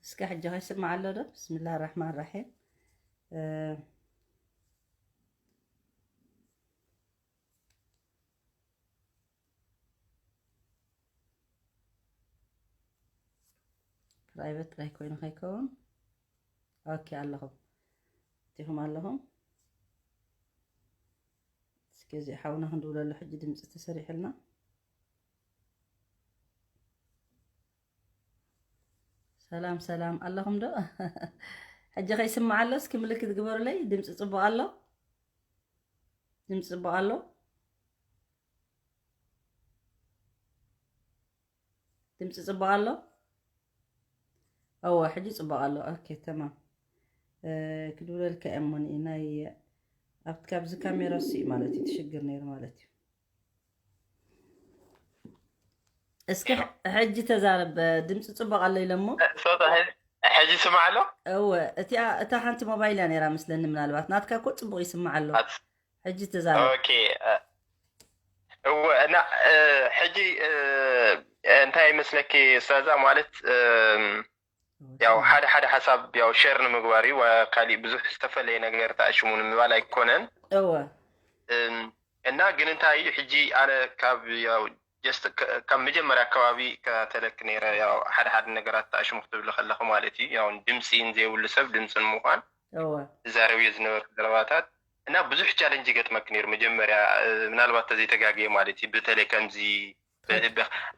እስከ ሕጂ ከይስማዕ ኣሎ ዶ? ብስምላህ ራሕማን ራሒም። ፕራይቨት ጥራይ ኮይኑ ከይከውን። ኦኬ ኣለኹም፣ እቲኹም ኣለኹም። እስኪ እዚ ሓውና ክንድውለሉ ሕጂ ድምፂ ተሰሪሕልና። ሰላም ሰላም ኣለኹም ዶ? ሕጂ ከይስማዕ ኣሎ? እስኪ ምልክት ግበሩለይ። ድምፂ ፅቡቅ ኣሎ? ድምፂ ፅቡቅ ኣሎ? ድምፂ ፅቡቅ ኣሎ? እወ ሕጂ ፅቡቅ ኣሎ። ኦኬ ተማም። ክድውለልካ እየ እሞ ናይ ኣብቲ ካብዚ ካሜራ ሲ ማለት እዩ ትሽግር ነይሩ ማለት እዩ። እስኪ ሕጂ ተዛረብ። ድምፂ ፅቡቅ ኣሎ ኢለ እሞ ሕጂ ስማዕ ኣሎ። እወ እቲኣ እታ ሓንቲ ሞባይል እያ ነይራ መስለኒ። ምናልባት ናትካ እኮ ፅቡቅ ይስማዕ ኣሎ። ሕጂ ተዛረብ። ኦኬ እወ እና ሕጂ እንታይ ይመስለኪ ስታዛ ማለት ያው ሓደ ሓደ ሓሳብ ያው ሸር ንምግባር እዩ። ካሊእ ብዙሕ ዝተፈለየ ነገር ተኣሽሙ ንምባል ኣይኮነን። እወ እና ግን እንታይ እዩ ሕጂ ኣነ ካብ ያው ጀስት ካብ መጀመርያ ኣከባቢ ከተለክ ነይረ ያው ሓደ ሓደ ነገራት ተኣሽሙ ክትብሊ ከለኹ ማለት እዩ ያው ድምፂ ዘይብሉ ሰብ ድምፂ ንምዃን እወ ዝዛረብዮ ዝነበርኩ ዘረባታት እና ብዙሕ ቻለንጅ ይገጥመክ ነይሩ መጀመርያ ምናልባት ተዘይተጋግየ ማለት እዩ በተለይ ከምዚ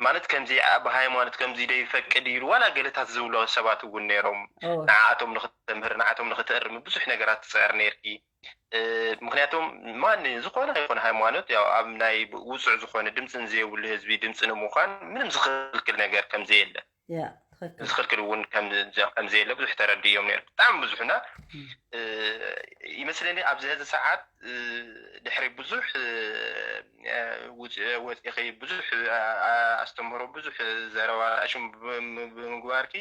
ማለት ከምዚ ብሃይማኖት ከምዚ ዶ ይፈቅድ ኢሉ ዋላ ገለታት ዝብሎ ሰባት እውን ነይሮም። ንዓኣቶም ንክተምህር ንዓቶም ንክተእርሚ ብዙሕ ነገራት ትፅዕር ነይርኪ። ምክንያቱም ማን ዝኾነ ይኹን ሃይማኖት ያው ኣብ ናይ ውፁዕ ዝኾነ ድምፂ ንዘይብሉ ህዝቢ ድምፂ ንምዃን ምንም ዝኽልክል ነገር ከምዘየለ ዝኽልክል እውን ከምዘየለ ብዙሕ ተረድዮም ነይሩ ብጣዕሚ ብዙሕና ይመስለኒ ኣብዚ ሕዚ ሰዓት ድሕሪ ብዙሕ ወፂኺ ብዙሕ ኣስተምህሮ ብዙሕ ዘረባ ሽም ብምግባርኪ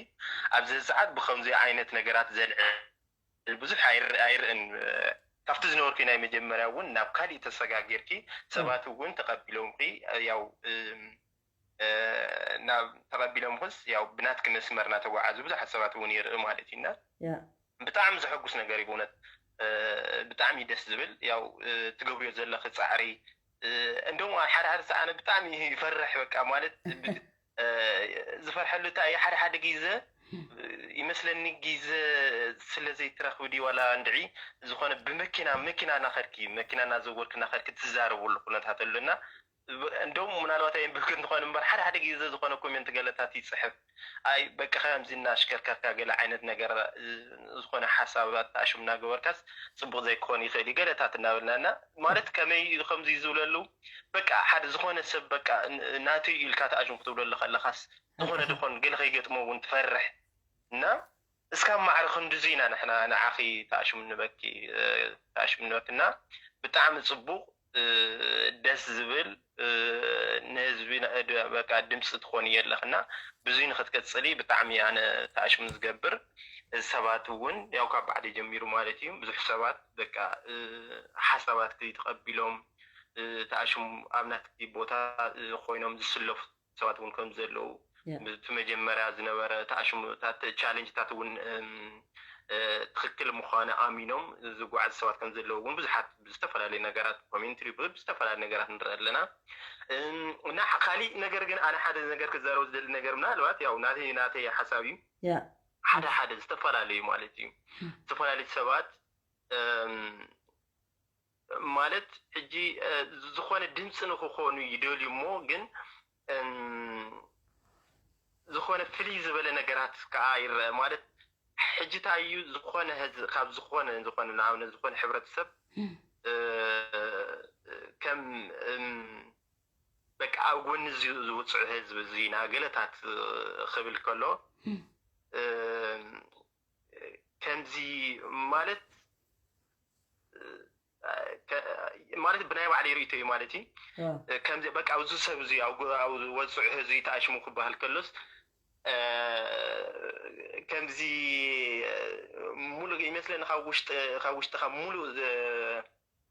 ኣብዚ ሰዓት ብከምዚ ዓይነት ነገራት ዘልዕል ብዙሕ ኣይርእን ካብቲ ዝነበርኩ ናይ መጀመርያ እውን ናብ ካሊእ ተሰጋጊርኪ ሰባት እውን ተቐቢሎምኪ ያው ናብ ተቐቢሎምክስ ያው ብናትኪ መስመር እናተጓዓዙ ብዙሓት ሰባት እውን ይርኢ ማለት እዩ እና ብጣዕሚ ዘሐጉስ ነገር እዩ ብእውነት ብጣዕሚ ደስ ዝብል ያው ትገብርዮ ዘለኺ ፃዕሪ እንደሞ ሓደ ሓደ ሰዓነ ብጣዕሚ ይፈርሕ በቃ ማለት ዝፈርሐሉ እንታይ ሓደ ሓደ ግዜ ይመስለኒ ግዜ ስለ ዘይትረኽቢ ድዩ ዋላ እንድዒ ዝኾነ ብመኪና መኪና እናኸድኪ መኪና እናዘወርኪ እናኸድኪ ትዛረብሉ ኩነታት ኣሎ እና እንደውም ምናልባት ኣየንብብክ እንትኾን እምበር ሓደ ሓደ ግዜ ዝኾነ ኮሜንት ገለታት ይፅሕፍ ኣይ በቃ ከምዚ እናሽከርከርካ ገለ ዓይነት ነገር ዝኾነ ሓሳባት ኣሽም እናገበርካስ ፅቡቅ ዘይክኾን ይኽእል እዩ ገለታት እናበልና እና ማለት ከመይ ከምዚ ዝብለሉ በቃ ሓደ ዝኾነ ሰብ በቃ ናተይ ኢልካ ተኣሽም ክትብለሉ ከለካስ ዝኾነ ድኾን ገለ ከይገጥሞ እውን ትፈርሕ እና እስካብ ማዕረ ክንድዚ ኢና ንሕና ንዓኺ ተኣሽም ንበኪ ተኣሽም ንበኪ እና ብጣዕሚ ፅቡቅ ደስ ዝብል ንህዝቢ በቃ ድምፂ ትኾን እየ ኣለኽና ብዙይ ንክትቅፅሊ ብጣዕሚ ኣነ ተኣሽም ዝገብር ሰባት እውን ያው ካብ ባዕዲ ጀሚሩ ማለት እዩ ብዙሕ ሰባት በቃ ሓሳባት ተቐቢሎም ተኣሽሙ ኣብ ናትኪ ቦታ ኮይኖም ዝስለፉ ሰባት እውን ከም ዘለዉ እቲ መጀመርያ ዝነበረ ተኣሽሙታት ቻለንጅታት እውን ትኽክል ምዃነ ኣሚኖም ዝጓዓዝ ሰባት ከም ዘለዉ እውን ብዙሓት ብዝተፈላለዩ ነገራት ኮሜንትሪ ብዝተፈላለዩ ነገራት ንርኢ ኣለና እና ካሊእ ነገር ግን ኣነ ሓደ ነገር ክዛረቡ ዝደሊ ነገር ምናልባት ያው ናተይ ናተይ ሓሳብ እዩ ሓደ ሓደ ዝተፈላለዩ ማለት እዩ ዝተፈላለዩ ሰባት ማለት ሕጂ ዝኾነ ድምፂ ንክኾኑ ይደልዩ እሞ ግን ዝኾነ ፍልይ ዝበለ ነገራት ከዓ ይረአ ማለት ሕጂ እንታይ እዩ ዝኾነ ህዝቢ ካብ ዝኾነ ዝኾነ ንኣብነት ዝኾነ ሕብረተሰብ ከም በቃ ኣብ ጎኒ ዝውፅዑ ህዝቢ እዚና ገለታት ክብል ከሎ ከምዚ ማለት ማለት ብናይ ባዕለይ ርእቶ እዩ ማለት እዩ ከምዚ በቃ ኣብዚ ሰብ እዚ ኣብ ወፅዑ ህዝቢ ተኣሽሙ ክበሃል ከሎስ ከምዚ ሙሉእ ይመስለኒ ካብ ውሽጢ ካብ ውሽጢ ካብ ሙሉእ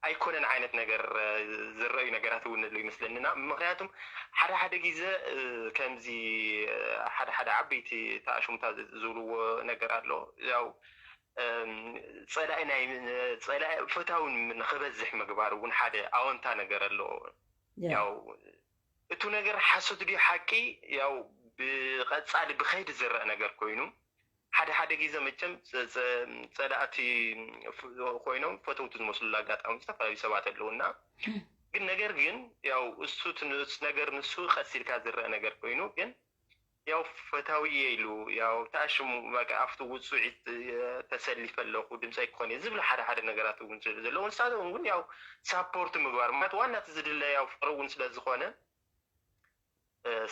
ኣይኮነን ዓይነት ነገር ዝረኣዩ ነገራት እውን ኣሎ ይመስለንና። ምክንያቱም ሓደ ሓደ ግዜ ከምዚ ሓደ ሓደ ዓበይቲ ተኣሽሙታት ዝብልዎ ነገር ኣሎ። ያው ጸላኢ ናይ ጸላኢ ፈታዊ ንክበዝሕ ምግባር እውን ሓደ ኣወንታ ነገር ኣለዎ። ያው እቱ ነገር ሓሶት ድዩ ሓቂ፣ ያው ብቐጻሊ ብኸይዲ ዝረአ ነገር ኮይኑ፣ ሓደ ሓደ ግዜ መቸም ጸላእቲ ኮይኖም ፈተውቲ ዝመስሉሉ ኣጋጣሚ ዝተፈላለዩ ሰባት ኣለውና። ግን ነገር ግን ያው እሱ ነገር ንሱ ቀስ ኢልካ ዝረአ ነገር ኮይኑ ግን ያው ፈታዊ እየ ኢሉ ያው ተኣሽሙ ኣብቲ ውፅዒት ተሰሊፈ ኣለኹ ድምፀይ ክኾን እየ ዝብሉ ሓደ ሓደ ነገራት እውን ዘለዉ ንሳቶም እውን ያው ሳፖርት ምግባር ማለት ዋና እቲ ዝድለ ያው ፍቅሪ እውን ስለዝኾነ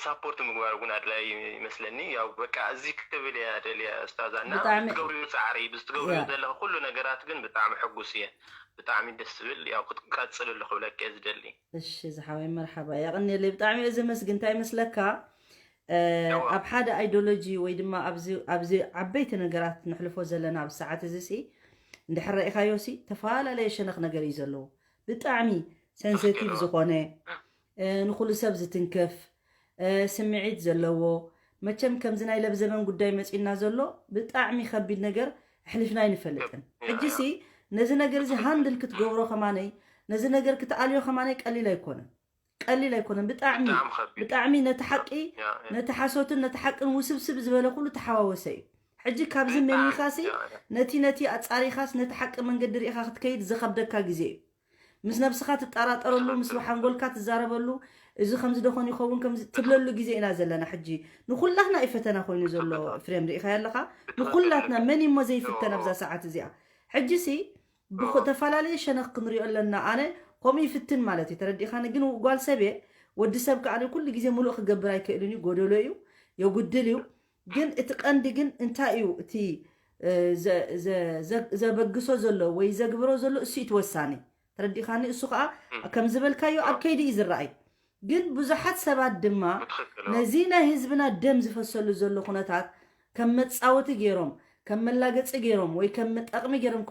ሳፖርት ምግባር እውን ኣድላይ ይመስለኒ። ያው በቃ እዚ ክብል እያ ደልያ እስታዛ እና ብትገብርዮ ፃዕሪ ብዝትገብርዮ ዘለካ ኩሉ ነገራት ግን ብጣዕሚ ሕጉስ እየ። ብጣዕሚ ደስ ዝብል ያው ክትቀፅልሉ ክብለካ እየ ዝደሊ። እሺ ዝሓወይ መርሓባ የቐንየለይ ብጣዕሚ እየ ዘመስግን። እንታይ ይመስለካ ኣብ ሓደ ኣይዶሎጂ ወይ ድማ ኣብዚ ዓበይቲ ነገራት ንሕልፎ ዘለና ኣብ ሰዓት እዚ ሲ እንድሕር ርኢኻዮ ሲ ተፈላለየ ሸነኽ ነገር እዩ ዘለዎ። ብጣዕሚ ሰንሰቲቭ ዝኾነ ንኩሉ ሰብ ዝትንከፍ ስምዒት ዘለዎ መቸም ከምዚ ናይ ለብዘበን ጉዳይ መፂና ዘሎ ብጣዕሚ ከቢድ ነገር ኣሕሊፍና ኣይንፈልጥን። ሕጂ ሲ ነዚ ነገር እዚ ሃንድል ክትገብሮ ከማነይ ነዚ ነገር ክትኣልዮ ከማነይ ቀሊል ኣይኮነን። ቀሊል ኣይኮነን ብጣዕሚ ብጣዕሚ ነቲ ሓቂ ነቲ ሓሶትን ነቲ ሓቅን ውስብስብ ዝበለ ኩሉ ተሓዋወሰ እዩ። ሕጂ ካብዚ መሚኻሲ ነቲ ነቲ ኣጻሪኻስ ነቲ ሓቂ መንገዲ ርኢኻ ክትከይድ ዝኸብደካ ግዜ እዩ። ምስ ነብስኻ ትጠራጠረሉ ምስ ሓንጎልካ ትዛረበሉ እዚ ከምዚ ደኾን ይኸውን ከምዚ ትብለሉ ግዜ ኢና ዘለና። ሕጂ ንኩላትና እዩ ፈተና ኮይኑ ዘሎ። ፍሬም ርኢኻ ኣለኻ ንኩላትና መን እሞ ዘይፍተን ኣብዛ ሰዓት እዚኣ። ሕጂ ሲ ብተፈላለየ ሸነኽ ክንሪኦ ኣለና። ኣነ ከምኡ ይፍትን ማለት እዩ ተረዲእኻኒ። ግን ጓል ሰብ እየ ወዲ ሰብ ከዓ ኩሉ ግዜ ሙሉእ ክገብር ኣይክእልን እዩ። ጎደሎ እዩ የጉድል እዩ። ግን እቲ ቀንዲ ግን እንታይ እዩ እቲ ዘበግሶ ዘሎ ወይ ዘግብሮ ዘሎ እሱ እዩ ትወሳኒ ተረዲኻኒ። እሱ ከዓ ከም ዝበልካዮ ኣብ ከይዲ እዩ ዝረኣይ። ግን ብዙሓት ሰባት ድማ ነዚ ናይ ህዝብና ደም ዝፈሰሉ ዘሎ ኩነታት ከም መፃወቲ ገይሮም ከም መላገፂ ገይሮም ወይ ከም ጠቕሚ ገይሮም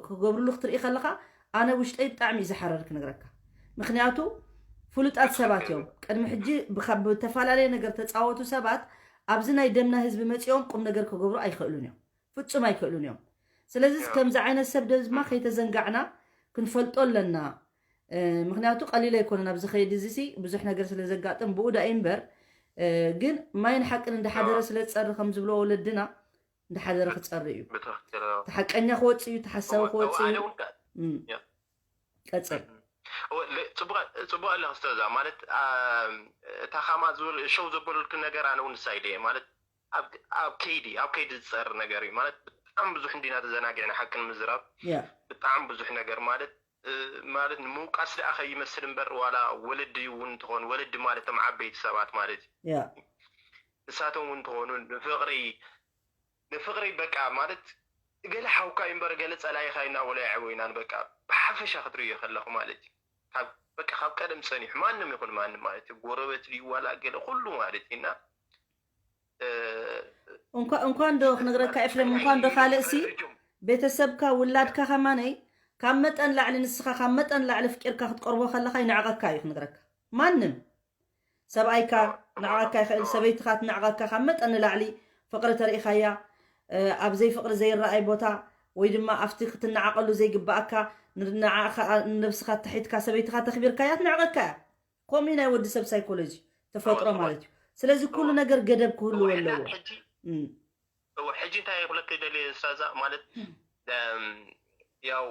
ክገብርሉ ክትርኢ ከለካ ኣነ ውሽጠይ ብጣዕሚ እዩ ዝሓረር ክነግረካ። ምክንያቱ ፍሉጣት ሰባት እዮም። ቅድሚ ሕጂ ብተፈላለየ ነገር ተፃወቱ ሰባት ኣብዚ ናይ ደምና ህዝቢ መፂኦም ቁም ነገር ክገብሩ ኣይክእሉን እዮም። ፍፁም ኣይክእሉን እዮም። ስለዚ ከምዚ ዓይነት ሰብ ድማ ከይተዘንጋዕና ክንፈልጦ ኣለና። ምክንያቱ ቀሊል ኣይኮነን ኣብዚ ከይዲ እዚ ብዙሕ ነገር ስለ ዘጋጥም ብኡ ዳኢ እምበር ግን ማይን ሓቅን እንዳሓደረ ስለ ዝፀሪ ከም ዝብሎ ወለድና እንዳሓደረ ክፀሪ እዩ። ተሓቀኛ ክወፅእ እዩ ተሓሳዊ ክወፅእ እዩ። ቀፅል ፅቡቅ ኣለካ ስተዛ ማለት እታ ካማ ዝብል ሸው ዘበሉልክ ነገር ኣነ እውን ንሳ ኢለ ማለት ኣብ ከይዲ ኣብ ከይዲ ዝፀር ነገር እዩ ማለት ብጣዕሚ ብዙሕ እንዲና ተዘናጊዕና ሓቂ ንምዝራብ ብጣዕሚ ብዙሕ ነገር ማለት ማለት ንምውቃስ ደኣ ከይመስል እምበር ዋላ ወለዲ እውን እንትኾን ወለዲ ማለት እቶም ዓበይቲ ሰባት ማለት እዩ ንሳቶም እውን እንትኾኑ ንፍቅሪ ንፍቅሪ በቃ ማለት ገለ ሓውካ እዩ እምበር ገለ ፀላኢካ እዩ እናበሉ ኣይዕበዩናን በቃ ብሓፈሻ ክትርእዮ ከለኹ ማለት እዩ በቃ ካብ ቀደም ፀኒሑ ማንም ይኹን ማንም ማለት እዩ ጎረበት ድዩ ዋላ ገለ ኩሉ ማለት እዩ እና እንኳ እንኳ እንዶ ክነግረካ ኤፍሬም እንኳ እንዶ ካልእ ሲ ቤተሰብካ ውላድካ ከማነይ ካብ መጠን ላዕሊ ንስኻ ካብ መጠን ላዕሊ ፍቂርካ ክትቀርቦ ከለኻ ይንዕቐካ እዩ ክነግረካ ማንም ሰብኣይካ ንዕቐካ ይኽእል ሰበይትኻ ትንዕቐካ ካብ መጠን ንላዕሊ ፍቕሪ ተሪኢኻያ ኣብ ዘይፍቕሪ ዘይረኣይ ቦታ ወይ ድማ ኣብቲ ክትነዓቐሉ ዘይግባኣካ ንነብስኻ ተሒትካ ሰበይትኻ ተኽቢርካያ ትንዕቐካ እያ። ከምኡ ናይ ወዲ ሰብ ሳይኮሎጂ ተፈጥሮ ማለት እዩ። ስለዚ ኩሉ ነገር ገደብ ክህልዎ ኣለዎ። ሕጂ እንታይ ክብለኪ ደልየ ስታዛ ማለት ያው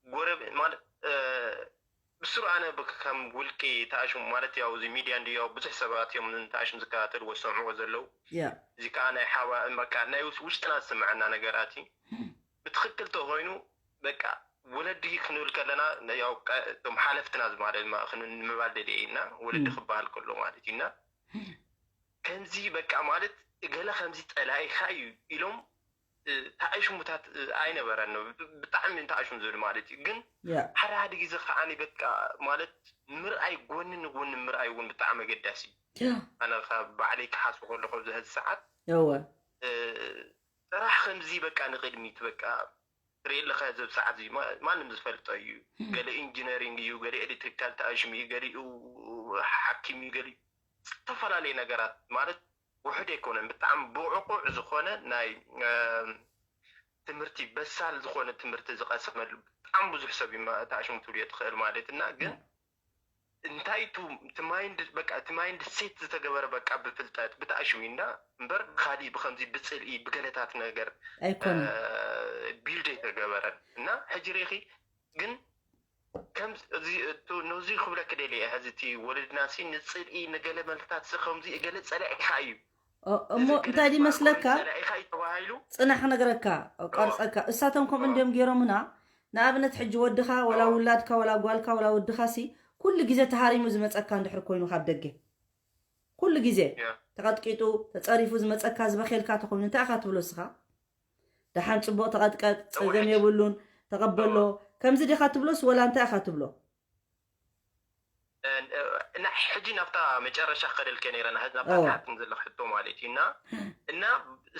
ጎረብ ማለት ብስሩ ኣነ ከም ውልቂ ተኣሽሙ ማለት ያው እዚ ሚድያ እንዲ ያው ብዙሕ ሰባት እዮም ተኣሽም ዝከታተልዎ ዝሰምዕዎ ዘለዉ እዚ ከዓ ናይ ሓባ በቃ ናይ ውሽጥና ዝስምዐና ነገራት እዩ ብትክክል ተኮይኑ በቃ ወለዲ ክንብል ከለና ያው እቶም ሓለፍትና ዝማለ ንምባል ደልየ እና ወለዲ ክበሃል ከሎ ማለት እዩ እና ከምዚ በቃ ማለት እገለ ከምዚ ጠላኢካ እዩ ኢሎም ተኣሽሙታት ኣይነበረን ብጣዕሚ ተኣሽሙ ዝብል ማለት እዩ ግን ሓደ ሓደ ግዜ ከዓ በቃ ማለት ምርኣይ ጎኒ ንጎኒ ምርኣይ እውን ብጣዕሚ ኣገዳሲ እዩ ኣነ ካብ ባዕለይ ክሓስብ ከለኩ ኣብዚ ሕዚ ሰዓት ጥራሕ ከምዚ በቃ ንቅድሚት በቃ ትርኢ ኣለኻ። እዚ ኣብ ሰዓት እዚ ማ- ማንም ዝፈልጦ እዩ። ገለ ኢንጂነሪንግ እዩ፣ ገለ ኤሌክትሪካል ተኣሽሙ እዩ፣ ገሊኡ ሓኪም እዩ፣ ገሊኡ ዝተፈላለየ ነገራት ማለት ውሑድ ኣይኮነን። ብጣዕሚ ብቑዕ ዝኾነ ናይ ትምህርቲ፣ በሳል ዝኾነ ትምህርቲ ዝቐሰመሉ ብጣዕሚ ብዙሕ ሰብ እዩ ተኣሽሙ ትብልዮ ትኽእል ማለት እና ግን እንታይ እቲ ማይንድ በቃ እቲ ማይንድ ሴት ዝተገበረ በቃ ብፍልጠት ብተኣሽሙ እና እምበር ብካሊእ ብከምዚ ብፅልኢ ብገለታት ነገር ኣይኮነን። ቢልድ ኣይተገበረን እና ሕጂ ርኢኺ ግን ከምዚ ነዚ ክብለክ ደልየ ሕዚ እቲ ወለድና ሲ ንፅልኢ ንገለ መልክታት ሲ ከምዚ ገለ ፀላኢካ እዩ እሞ እንታይ ድመስለካ? ፀላኢካ እዩ ተባሂሉ ፅናሕ ክነግረካ፣ ቀርፀካ። እሳቶም ከምኡ እንዲዮም ገይሮምና። ንኣብነት ሕጂ ወድኻ ወላ ውላድካ ወላ ጓልካ ወላ ወድኻ ሲ ኩሉ ግዜ ተሃሪሙ ዝመፀካ እንድሕር ኮይኑ ካብ ደገ ኩሉ ግዜ ተቐጥቂጡ ተፀሪፉ ዝመፀካ ዝበኼልካ ተኮይኑ እንታይ ኢኻ ትብሎ እስኻ? ደሓን ፅቡቕ ተቐጥቀጥ፣ ፀገም የብሉን፣ ተቐበሎ። ከምዚ ዲኻ ትብሎስ ወላ እንታይ ኢኻ ትብሎ? እና ሕጂ ናብታ መጨረሻ ከደልከ ነይረ ናብታ ትሓትን ዘለክ ሕቶ ማለት እዩ እና እና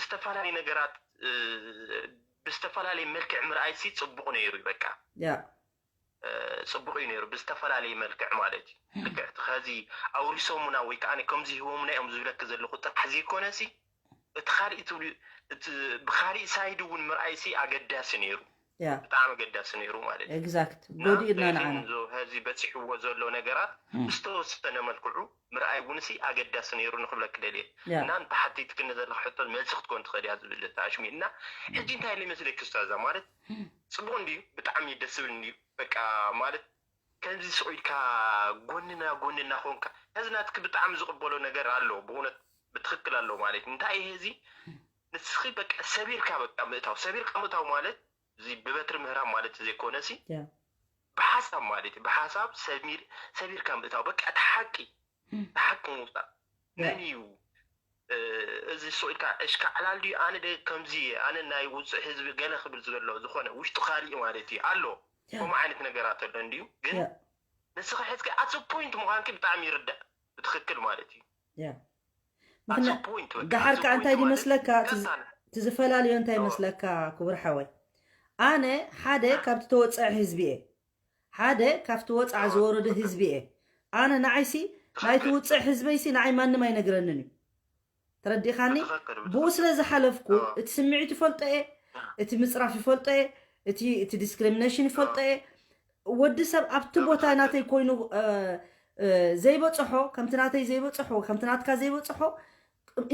ዝተፈላለዩ ነገራት ብዝተፈላለየ መልክዕ ምርኣይ ሲ ፅቡቕ ነይሩ እዩ በቃ ያ ፅቡቕ እዩ ነይሩ ብዝተፈላለየ መልክዕ ማለት እዩ ልክዕ እቲ ከዚ ኣውሪሶሙና ወይ ከዓ ከምዚ ሂቦሙና እዮም ዝብለክ ዘለኹ ጥራሕ ዘይኮነ ሲ እቲ ካሊእ ትብሉ እቲ ብካሊእ ሳይድ እውን ምርኣይ ሲ ኣገዳሲ ነይሩ ያ ብጣዕሚ ኣገዳሲ ነይሩ ማለት እዩ ኤግዛክት ጎዲእና ንዓና ዚ በፂሕዎ ዘሎ ነገራት ብዝተወሰነ መልክዑ ምርኣይ እውን ሲ ኣገዳሲ ነይሩ ንክብለክ ደልየ ያ እና እንተሓቲትክኒ ዘለካ ሕቶ መልሲ ክትኮን ትኽእል እያ ዝብል ተኣሽሙ እና ሕጂ እንታይ ኢለ ይመስለኪ ስታዛ ማለት ፅቡቅ እንድዩ ብጣዕሚ ደስ ዝብል እንድዩ በቃ ማለት ከምዚ ስቕ ኢልካ ጎንና ጎንና ኮንካ ሕዚ ናትኪ ብጣዕሚ ዝቕበሎ ነገር ኣሎ ብእውነት ብትኽክል ኣሎ ማለት እዩ እንታይ ይሄ እዚ ንስኺ በቃ ሰቢርካ በቃ ምእታው ሰቢርካ ምእታው ማለት እዚ ብበትሪ ምህራም ማለት ዘይኮነ ሲ ያ ብሓሳብ ማለት እዩ ብሓሳብ ሰቢር ሰቢርካ ምእታው በቃ እቲ ሓቂ እቲ ሓቂ ምውፃእ መን እዩ እዚ ስቕ ኢልካ እሽካዕላል ድዩ ኣነ ደ ከምዚ ኣነ ናይ ውፅእ ህዝቢ ገለ ክብል ዝገሎ ዝኾነ ውሽጡ ካሊእ ማለት እዩ ኣሎ ከምኡ ዓይነት ነገራት ኣሎ እንድዩ ግን ያ ንስኻ ሕዝኪ ኣት ፖይንት ምዃንኪ ብጣዕሚ ይርዳእ ብትኽክል ማለት እዩ ያ ኣት ፖይንት ደሓር ከዓ እንታይ ድመስለካ ትዝፈላለዮ እንታይ መስለካ ክቡር ሓወይ ኣነ ሓደ ካብቲ ተወፀዐ ህዝቢ እየ ሓደ ካብቲ ወፃዕ ዝወረደ ህዝቢ እየ ኣነ ንዓይሲ ናይቲ ውፅዕ ህዝበይሲ ንዓይ ማንም ኣይነግረንን እዩ ተረዲኻኒ ብኡ ስለ ዝሓለፍኩ እቲ ስምዒት ይፈልጦ እየ እቲ ምፅራፍ ይፈልጦ እየ እቲ እቲ ዲስክሪሚኔሽን ይፈልጦ እየ ወዲ ሰብ ኣብቲ ቦታ ናተይ ኮይኑ ዘይበፅሖ ከምቲ ናተይ ዘይበፅሖ ከምቲ ናትካ ዘይበፅሖ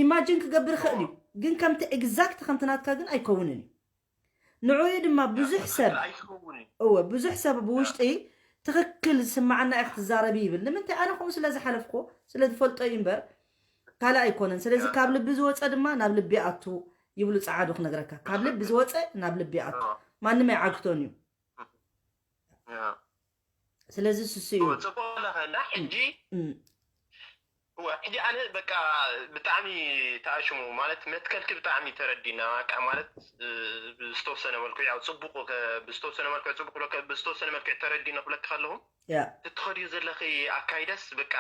ኢማጂን ክገብር ይኽእል እዩ ግን ከምቲ ኤግዛክት ከምቲ ናትካ ግን ኣይከውንን እዩ ንዕኡ ድማ ብዙሕ ሰብ እወ ብዙሕ ሰብ ብውሽጢ ትኽክል ዝስማዓና ኢያ ክትዛረቢ ይብል ንምንታይ ኣነ ከምኡ ስለ ዝሓለፍኮ ስለ ዝፈልጦ እዩ እምበር ካልእ ኣይኮነን ስለዚ ካብ ልቢ ዝወፀ ድማ ናብ ልቢ ኣቱ ይብሉ ፀዓዱ ክነግረካ ካብ ልቢ ዝወፀ ናብ ልቢ ኣቱ ማንም ኣይዓግቶን እዩ ስለዚ ስሱ እዩ ፅቡቅ ኣለኸ እና ሕጂ ሕጂ ኣነ በቃ ብጣዕሚ ተኣሽሙ ማለት መትከልኪ ብጣዕሚ ተረዲና በቃ ማለት ብዝተወሰነ መልክዑ ያው ፅቡቅ ብዝተወሰነ መልክዑ ፅቡቅ ብዝተወሰነ መልክዑ ተረዲና ክብለካ ከለኹ ያ ትትኸድዩ ዘለኺ ኣካይዳስ በቃ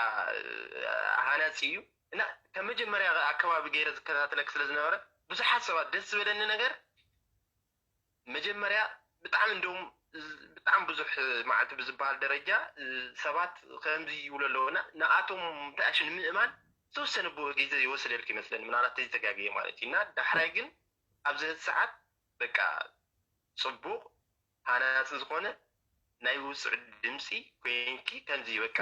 ሃናፂ እዩ እና ከም መጀመርያ ኣከባቢ ገይረ ዝከታተለክ ስለ ዝነበረ ብዙሓት ሰባት ደስ ዝበለኒ ነገር መጀመርያ ብጣዕሚ እንደውም ብጣዕሚ ብዙሕ መዓልቲ ብዝበሃል ደረጃ ሰባት ከምዚ ይብሉ ኣለዉ እና ንኣቶም ተኣሽ ንምእማን ዝተወሰነ ግዜ ይወስደልክ ይመስለኒ ምናልባት ተዝተጋግየ ማለት እዩ እና ዳሕራይ ግን ኣብዚ ሰዓት በቃ ፅቡቅ ሃናፂ ዝኾነ ናይ ውፅዕ ድምፂ ኮይንኪ ከምዚ በቃ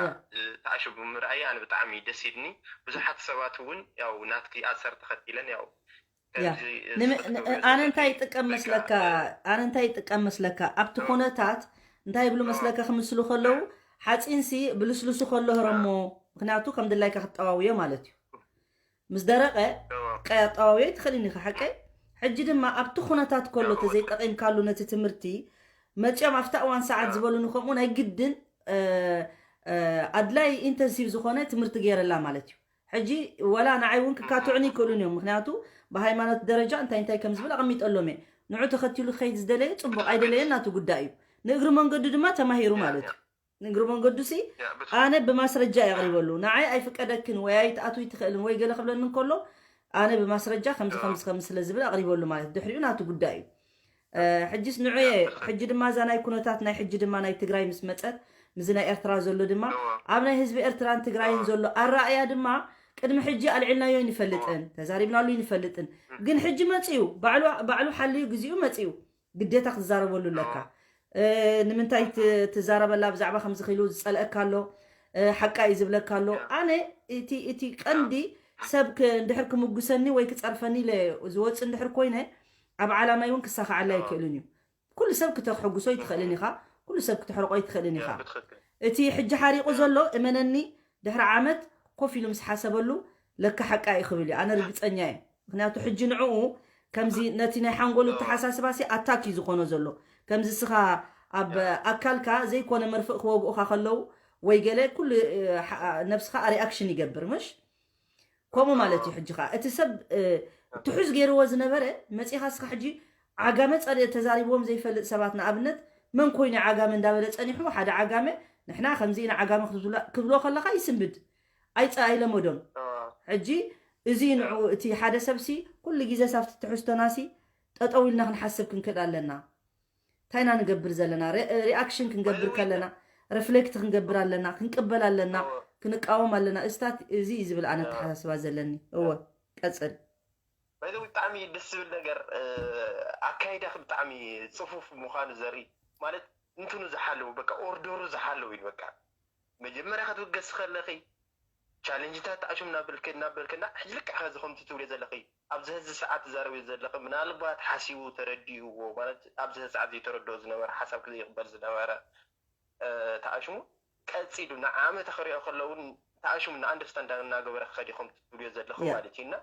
ተኣሽቡ ምርኣይ ኣነ ብጣዕሚ ደስ ኢልኒ ብዙሓት ሰባት እውን ያው ናትኪ ኣሰር ተኸቲለን ያው ኣነ እንታይ ይጥቀም መስለካ ኣነ እንታይ ይጥቀም መስለካ ኣብቲ ኩነታት እንታይ ይብሉ መስለካ ክምስሉ ከለዉ ሓፂንሲ ብልስሉሱ ከሎ ህረሞ ምክንያቱ ከም ድላይካ ክጠዋውዮ ማለት እዩ ምስ ደረቀ ቀያ ጠዋውዮ ትኽእል ኢኻ ሓቀይ ሕጂ ድማ ኣብቲ ኩነታት ከሎ ተዘይጠቂምካሉ ነቲ ትምህርቲ መፂኦም ኣብታ እዋን ሰዓት ዝበሉኒ ከምኡ ናይ ግድን ኣድላይ ኢንተንሲቭ ዝኾነ ትምህርቲ ገይረላ ማለት እዩ ሕጂ ወላ ንዓይ እውን ክካትዑኒ ይክእሉን እዮም ምክንያቱ ብሃይማኖት ደረጃ እንታይ እንታይ ከም ዝብል ኣቐሚጠሎም እየ ንዑ ተኸቲሉ ክኸይድ ዝደለየ ፅቡቅ ኣይደለየን ናቱ ጉዳይ እዩ ንእግሪ መንገዱ ድማ ተማሂሩ ማለት እዩ ንእግሪ መንገዱ ሲ ኣነ ብማስረጃ የቕሪበሉ ንዓይ ኣይፍቀደክን ወይ ኣይትኣትዊ ትኽእልን ወይ ገለ ክብለኒ እንከሎ ኣነ ብማስረጃ ከምዚ ከምዚ ከምዚ ስለ ዝብል ኣቕሪበሉ ማለት ድሕሪኡ ናቱ ጉዳይ እዩ ሕጅስ ንዑየ። ሕጂ ድማ እዛ ናይ ኩነታት ናይ ሕጂ ድማ ናይ ትግራይ ምስ መፀት፣ ምዚ ናይ ኤርትራ ዘሎ ድማ ኣብ ናይ ህዝቢ ኤርትራን ትግራይን ዘሎ ኣረኣእያ ድማ ቅድሚ ሕጂ ኣልዒልናዮ ይንፈልጥን ተዛሪብናሉ ይንፈልጥን። ግን ሕጂ መፅዩ፣ ባዕሉ ሓልዩ፣ ግዚኡ መፅዩ፣ ግዴታ ክትዛረበሉ ኣለካ። ንምንታይ ትዛረበላ? ብዛዕባ ከምዚ ክኢሉ ዝፀልአካ ኣሎ፣ ሓቃ እዩ ዝብለካ ኣሎ። ኣነ እቲ ቀንዲ ሰብ እንድሕር ክምጉሰኒ ወይ ክፀርፈኒ ኢለ ዝወፅእ እንድሕር ኮይነ፣ ኣብ ዓላማይ እውን ክሳኻዓላ ኣይክእልን እዩ። ኩሉ ሰብ ክተሕጉሶ ኣይትኽእልን ኢኻ፣ ኩሉ ሰብ ክተሕርቆ ኣይትኽእልን ኢኻ። እቲ ሕጂ ሓሪቑ ዘሎ እመነኒ፣ ድሕሪ ዓመት ኮፍ ኢሉ ምስ ሓሰበሉ ለካ ሓቃ እዩ ክብል እዩ። ኣነ ርግፀኛ እየ። ምክንያቱ ሕጂ ንዕኡ ከምዚ ነቲ ናይ ሓንጎሉ ኣተሓሳስባ ሲ ኣታክ እዩ ዝኾኖ ዘሎ። ከምዚ ስኻ ኣብ ኣካልካ ዘይኮነ መርፍእ ክወግኡኻ ከለዉ ወይ ገለ ኩሉ ነብስኻ ሪኣክሽን ይገብር ምሽ ከምኡ ማለት እዩ። ሕጂ ኸዓ እቲ ሰብ ትሑዝ ገይርዎ ዝነበረ መፂኻ ስኻ ሕጂ ዓጋመ ጸሪኦ ተዛሪብዎም ዘይፈልጥ ሰባት ንኣብነት መን ኮይኑ ዓጋመ እንዳበለ ጸኒሑ ሓደ ዓጋመ ንሕና ከምዚ ኢና ዓጋመ ክብሎ ከለኻ ይስንብድ ኣይጸ ኣይለመዶም። ሕጂ እዚ ንዑ እቲ ሓደ ሰብሲ ኩሉ ግዜ ሳብቲ ትሕዝቶናሲ ጠጠው ኢልና ክንሓስብ ክንክእል ኣለና። እንታይ ኢና ንገብር ዘለና? ሪኣክሽን ክንገብር ከለና ሪፍሌክት ክንገብር ኣለና፣ ክንቅበል ኣለና፣ ክንቃወም ኣለና። እስታት እዚ እዩ ዝብል ኣነ ኣተሓሳስባ ዘለኒ። እወ ቀፅል። ባይዘው ብጣዕሚ ደስ ዝብል ነገር ኣካይዳክ ብጣዕሚ ፅፉፍ ምዃኑ ዘርኢ ማለት እንትኑ ዝሓለዉ በቃ ኦርደሩ ዝሓለዉ እዩ በቃ መጀመርያ ክትብገስ ከለኺ ቻለንጅታት ተኣሽም እናበልክ እናበልክ እና ሕጂ ልክዕ ከዚ ከምቲ ትብልዮ ዘለኺ ኣብዚ ህዚ ሰዓት ትዛረብዮ ዘለኺ ምናልባት ሓሲቡ ተረዲእዎ ማለት ኣብዚ ህዚ ሰዓት ዘይተረድኦ ዝነበረ ሓሳብ ዘይቕበል ዝነበረ ተኣሽሙ ቀፂሉ ንዓመተ ክሪኦ ከለውን ተኣሽሙ ንኣንደርስታንድ እናገበረ ክኸድ ከምቲ ትብልዮ ዘለኺ ማለት እዩ እና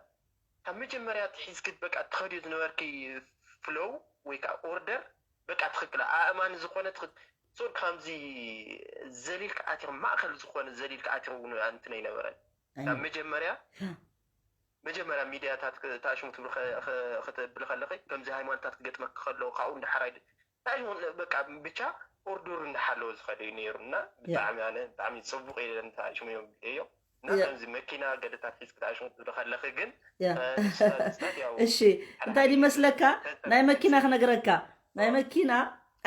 ካብ መጀመርያ ትሒዝኪ በቃ ትኸድዮ ዝነበርኪ ፍሎው ወይ ከዓ ኦርደር በቃ ትኽክል ኣእማኒ ዝኾነ ሶል ከምዚ ዘሊልካ ኣቲኹ ማእኸል ዝኾነ ዘሊልካ ኣቲኹ እውን እንትን ኣይነበረን ካብ መጀመርያ መጀመርያ ሚድያታት ተኣሽሙ ክትብል ከለኺ ከምዚ ሃይማኖታት ክገጥመኪ ከለዉ ካብኡ እንዳሓራይ በቃ ብቻ ኦርደሩ እንዳሓለወ ዝኸደ እዩ ነይሩ እና ብጣዕሚ ኣነ ብጣዕሚ ፅቡቅ የለን ተኣሽሙ እዮም እዮ እና ከምዚ መኪና ገደታት ሒዝኪ ተኣሽሙ ክትብል ከለኺ ግን እሺ እንታይ ድመስለካ ናይ መኪና ክነግረካ ናይ መኪና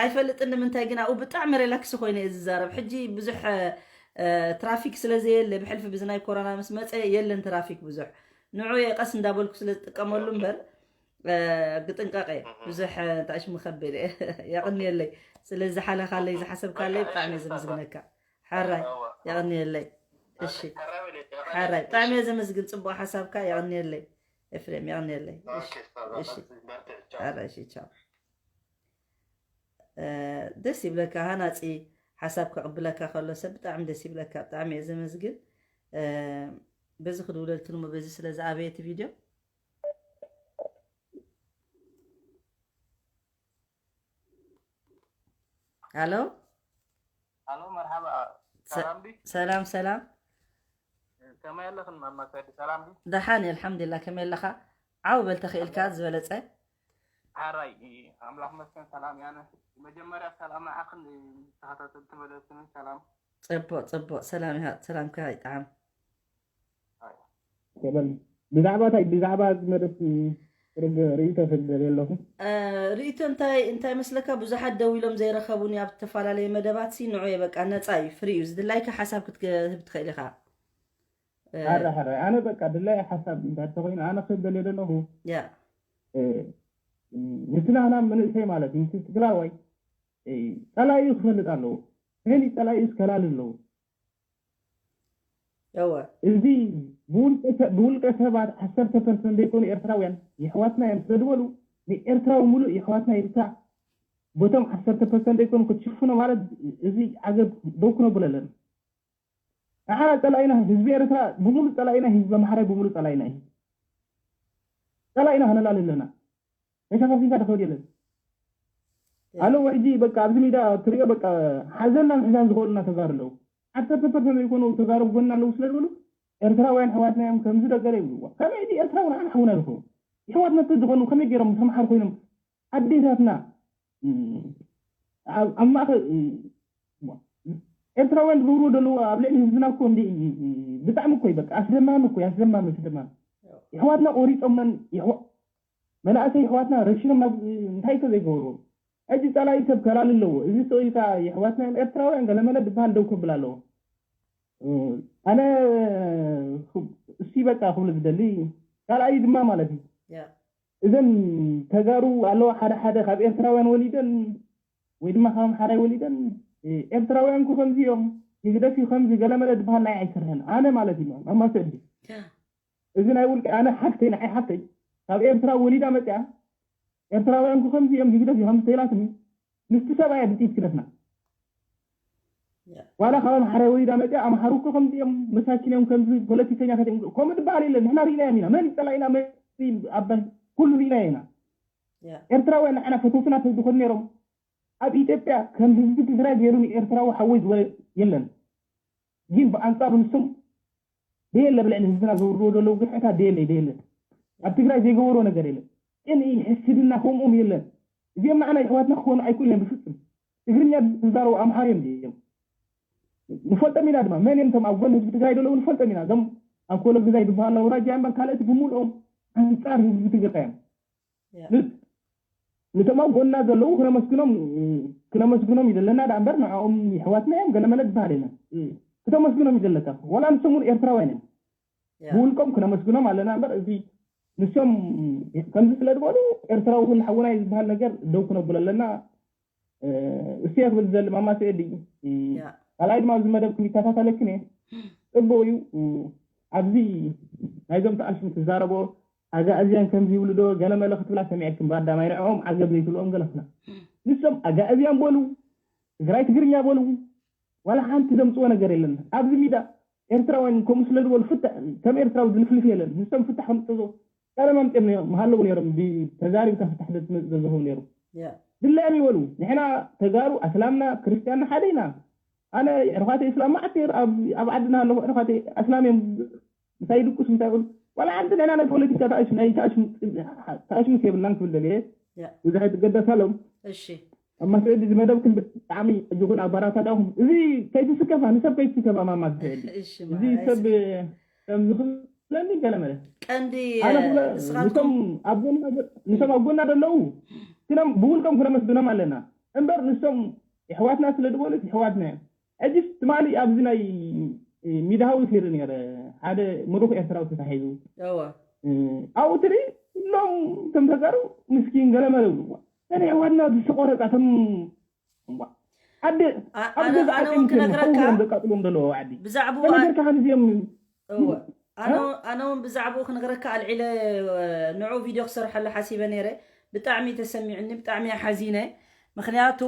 ኣይፈልጥን ንምንታይ ግን ኣብኡ ብጣዕሚ ሬላክስ ኮይነ እየ ዝዛረብ ሕጂ ብዙሕ ትራፊክ ስለዘየለ ብሕልፊ ብዚ ናይ ኮሮና ምስ መፀ የለን ትራፊክ ብዙሕ ንዑ እየ ቀስ እንዳበልኩ ስለ ዝጥቀመሉ እምበር ብጥንቃቄ ብዙሕ እንታይ ሽሙ ከብል እየ የቕንየለይ ስለዚ ሓለኻለይ ዝሓሰብካለይ ብጣዕሚ እየ ዘመስግነካ ሓራይ የቕንየለይ እሺ ሓራይ ብጣዕሚ እየ ዘመስግን ፅቡቅ ሓሳብካ የቕንየለይ ኤፍሬም የቕንየለይ እሺ ሓራይ እሺ ቻው ደስ ይብለካ ሃናፂ ሓሳብ ከቕብለካ ከሎ ሰብ ብጣዕሚ ደስ ይብለካ ብጣዕሚ እየ ዘመስግን በዚ ክድውለልክን እሞ በዚ ስለ ዝኣበየ እቲ ቪድዮ ኣሎ ኣሎ መርሓባ ሰላም ዲ ሰላም ሰላም ከመይ ኣለኽን ማማ ሰዲ ሰላም ዲ ደሓን እየ ኣልሓምዱሊላ ከመይ ኣለኻ ዓው በል ተኽኢልካ ዝበለፀ ሓራይ ኣምላኽ መስገን ሰላም እየ ኣነ መጀመርያ ሰላም ንዓኽን ተኸታተልቲ መደብክንን ሰላም ፅቡቕ ፅቡቕ ሰላም ይሃ ሰላምካ ይጥዓም ብዛዕባ እንታይ ብዛዕባ እዚ መደብ ርኢቶ ክህብ ደልየ ኣለኹ። ርእይቶ እንታይ እንታይ መስለካ ብዙሓት ደው ኢሎም ዘይረኸቡኒ ኣብ ዝተፈላለየ መደባት ሲ ንዑ በቃ ነፃ እዩ ፍሪ እዩ ዝድላይካ ሓሳብ ክትህብ ትኽእል ኢኻ። ሓደ ሓደ ኣነ በቃ ድላይ ሓሳብ እንተኮይኑ ኣነ ክህብ ደልየ ዘለኹ ያ ንትናህና መንእሰይ ማለት እዩ ትግራዋይ ፀላኢኡ ክፈልጥ ኣለዎ። ከሊ ፀላኢኡ ከላሊ ኣለዎ። እዚ ብውልቀ ሰባት ዓሰርተ ፐርሰንት ዘይኮኑ ኤርትራውያን የሕዋትና እዮም ስለ ዝበሉ ንኤርትራዊ ሙሉእ የሕዋትና ኢልካ ቦቶም ዓሰርተ ፐርሰንት ዘይኮኑ ክትሽፍኖ ማለት እዚ ዓገብ ደው ክነብሎ ኣለና። ንሓራ ፀላኢና ህዝቢ ኤርትራ ብሙሉእ ፀላኢና ህዝቢ ኣምሓራይ ብሙሉእ ፀላኢና እዩ። ፀላኢና ክነላሊ ኣለና። ተሸፋፊንካ ትኸይድ የለን። ኣለዉ ሕጂ በቃ ኣብዚ ሚዳ ትሪኦ በቃ ሓዘንና ምሕዛን ዝኽእሉ እናተዛሩ ኣለዉ። ዓሰርተ ፐርሰንት ዘይኮኑ ተዛረቡ ጎንና ኣለዉ ስለ ዝበሉ ኤርትራውያን ኣሕዋትና እዮም ከምዚ ደገለ ይብልዋ። ከመይ እዚ ኤርትራዊ ንዓና ሓውና ዝኸውን? ኣሕዋትና እንተዝኾኑ ከመይ ገይሮም ምስ ኣምሓሩ ኮይኖም ኣዴታትና ኣብ ማእኸል ኤርትራውያን ዝገብርዎ ዘለዉ ኣብ ልዕሊ ህዝብና እኮ እንዲ ብጣዕሚ እኮ እዩ በቃ ኣስደማሚ እኮ እዩ ኣስደማሚ ኣስደማሚ። ኣሕዋትና ቆሪፆመን መናእሰይ ኣሕዋትና ረሺኖም ናብ እንታይ እኮ ዘይገበርዎ። ሕጂ ጸላኢ ሰብ ከላሊ ኣለዎ። እዚ ስቕ ኢልካ የሕዋትና እዮም ኤርትራውያን ገለመለ ዝበሃል ደው ከብል ኣለዎ። እ፣ ኣነ እሱ በቃ ክብል ዝደሊ ካልኣይ ድማ ማለት እዩ። ያ እዘን ተጋሩ ኣለዋ ሓደ ሓደ ካብ ኤርትራውያን ወሊደን ወይ ድማ ካብ ኣምሓራይ ወሊደን እ፣ ኤርትራውያን እኮ ከምዚ እዮም። ህግደፍ እዩ ከምዚ ገለመለ ዝበሃል ናይ ኣይሰርሕን ኣነ ማለት እዩ። ኣማሰ እዲ ያ እዚ ናይ ውልቂ ኣነ ሓፍተይ ንዓይ ሓፍተይ ካብ ኤርትራ ወሊዳ መፅያ ኤርትራውያን እኮ ከምዚ እዮም። ህግደፍ እዩ ከምዚ ተይላትኒ ምስቲ ሰብኣያ ብጥይት ክደፍና ያ ዋላ ካብ ኣምሓራይ ወሊዳ መፅያ ኣምሓሩ እኮ ከምዚ እዮም መሳኪን እዮም ከምዚ ፖለቲከኛታት እዮም ከምኡ ዝበሃል የለን። ንሕና ርኢናዮም ኢና። መን ይፀላኢና መን ኣባይ ኩሉ ርኢናዮ ኢና። ያ ኤርትራውያን ንዓና ፈተውትና ተዝኾኑ ነይሮም ኣብ ኢትዮጵያ ከም ህዝቢ ትግራይ ገይሩ ንኤርትራዊ ሓወይ ዝበለ የለን። ግን ብኣንጻሩ ንሶም ደየለ ብልዕሊ ህዝብና ዘውርድዎ ዘለዉ ግፍዕታት ደየለ ደየለ ኣብ ትግራይ ዘይገበርዎ ነገር የለን። ቅንኢ ሕስድና ከምኦም የለን። እዚኦም ንዓና የሕዋትና ክኾኑ ኣይክእሉን እዮም ብፍጹም። ትግርኛ ዝዛረቡ ኣምሓር እዮም እዮም ንፈልጦም ኢና ድማ መን እዮም እቶም ኣብ ጎኒ ህዝቢ ትግራይ ዘለዉ ንፈልጦም ኢና። እዞም ኣብ ኮሎ ግዛይ ዝበሃሉ ኣውራጃ እምበር ካልኦት ብምልኦም ኣንጻር ህዝቢ ትግራይ እዮም። ያ ን- ንቶም ኣብ ጎና ዘለዉ ክነመስግኖም ክነመስግኖም ይደለና ዳ እምበር ንዕኦም የሕዋትና እዮም ገለመለ ዝበሃል የለን። ክተመስግኖም ይደለካ ዋላ ንሶም እውን ኤርትራውያን እዮም። ያ ብውልቆም ክነመስግኖም ኣለና እምበር እዚ ንሶም ከምዚ ስለ ዝበሉ ኤርትራዊ ኩሉ ሓውና እዩ ዝበሃል ነገር ደው ክነብሎ ኣለና። እሱ እየ ክብል ዝደሊ ማማ ስእሊ። ያ ካልኣይ ድማ ኣብዚ መደብ ክም ይከታተለክን እየ። ጽቡቅ እዩ። ኣብዚ ናይዞም ተኣሽም ትዛረቦ ኣጋእዝያን ከምዚ ይብሉ ዶ ገለመለ ክትብላ ሰሚዐክን ባዳማይ ንዕኦም ዓገብ ዘይትብልኦም ገለፍና ንሶም ኣጋእዝያን በሉ ትግራይ ትግርኛ በሉ ዋላ ሓንቲ ዘምፅዎ ነገር የለን ኣብዚ ሚዳ ኤርትራውያን ከምኡ ስለ ዝበሉ ፍታሕ ከም ኤርትራዊ ዝልፍልፍ የለን ንሶም ፍታሕ ከምፅዞ ቀደም ኣምፅኦም ነይሮም መሃለዉ ነይሮም ተዛሪብካ ፍታሕ ዘዝህቡ ነይሩ ያ ድላዮም ይበሉ ንሕና ተጋሩ ኣስላምና ክርስትያንና ሓደ ኢና ኣነ ዕርፋተ እስላም ማዕት ነይሩ ኣብ ኣብ ዓድና ኣለኹ ዕርፋተ ኣስላም እዮም ምሳይ ድቁስ ምሳይ ይበሉ ዋላ ሓንቲ ንሕና ናይ ፖለቲካ ተኣሽ ናይ ተኣሽ ተኣሽምስ የብልናን ክብል ደልየ ያ ብዙሕ ኣይትገደሳሎም እሺ ኣብ ማስዒድ እዚ መደብክን ብጣዕሚ እጅኹን ኣባራታዳኹም እዚ ከይትስከፋ ንሰብ ከይትስከፋ ማማ ትስዕዲ እሺ እዚ ማራ ሰብ ከም ዝኽብለኒ ገለመለ ቀንዲ ኣነ ክብለ ንስኻትኩም ንሶም ኣብ ጎና ንሶም ኣብ ጎና ዘለዉ ክነም ብውልቆም ክነመስግኖም ኣለና እምበር ንሶም የሕዋትና ስለ ዝበሉት የሕዋትና እዮም ሕጂስ ትማሊ ኣብዚ ናይ ሚድሃዊ ሲሪ ነረ ሓደ ምሩኽ ኤርትራዊ ተታሒዙ እወ ኣብኡ ትርኢ ኩሎም ከም ተጋሩ ምስኪን ገለመለ ይብልዋ ነን የሕዋትና ዝተቆረፃ ከም ዓዲ ኣ- ኣብ ኣነ- ገዛ ኣነ ዓዲ እውን ምስኪን ክነግረካ- ሓውሮም ዘቃጥሎም ዘለዉ ዓዲ ብዛዕባኡ ተነገርካ ከንዚኦም እወ ኣነ ኣነ እውን ብዛዕባኡ ክነግረካ ኣልዒለ ንዑ ቪድዮ ክሰርሐሉ ሓሲበ ነይረ ብጣዕሚ ተሰሚዑኒ ብጣዕሚ ሓዚነ ምክንያቱ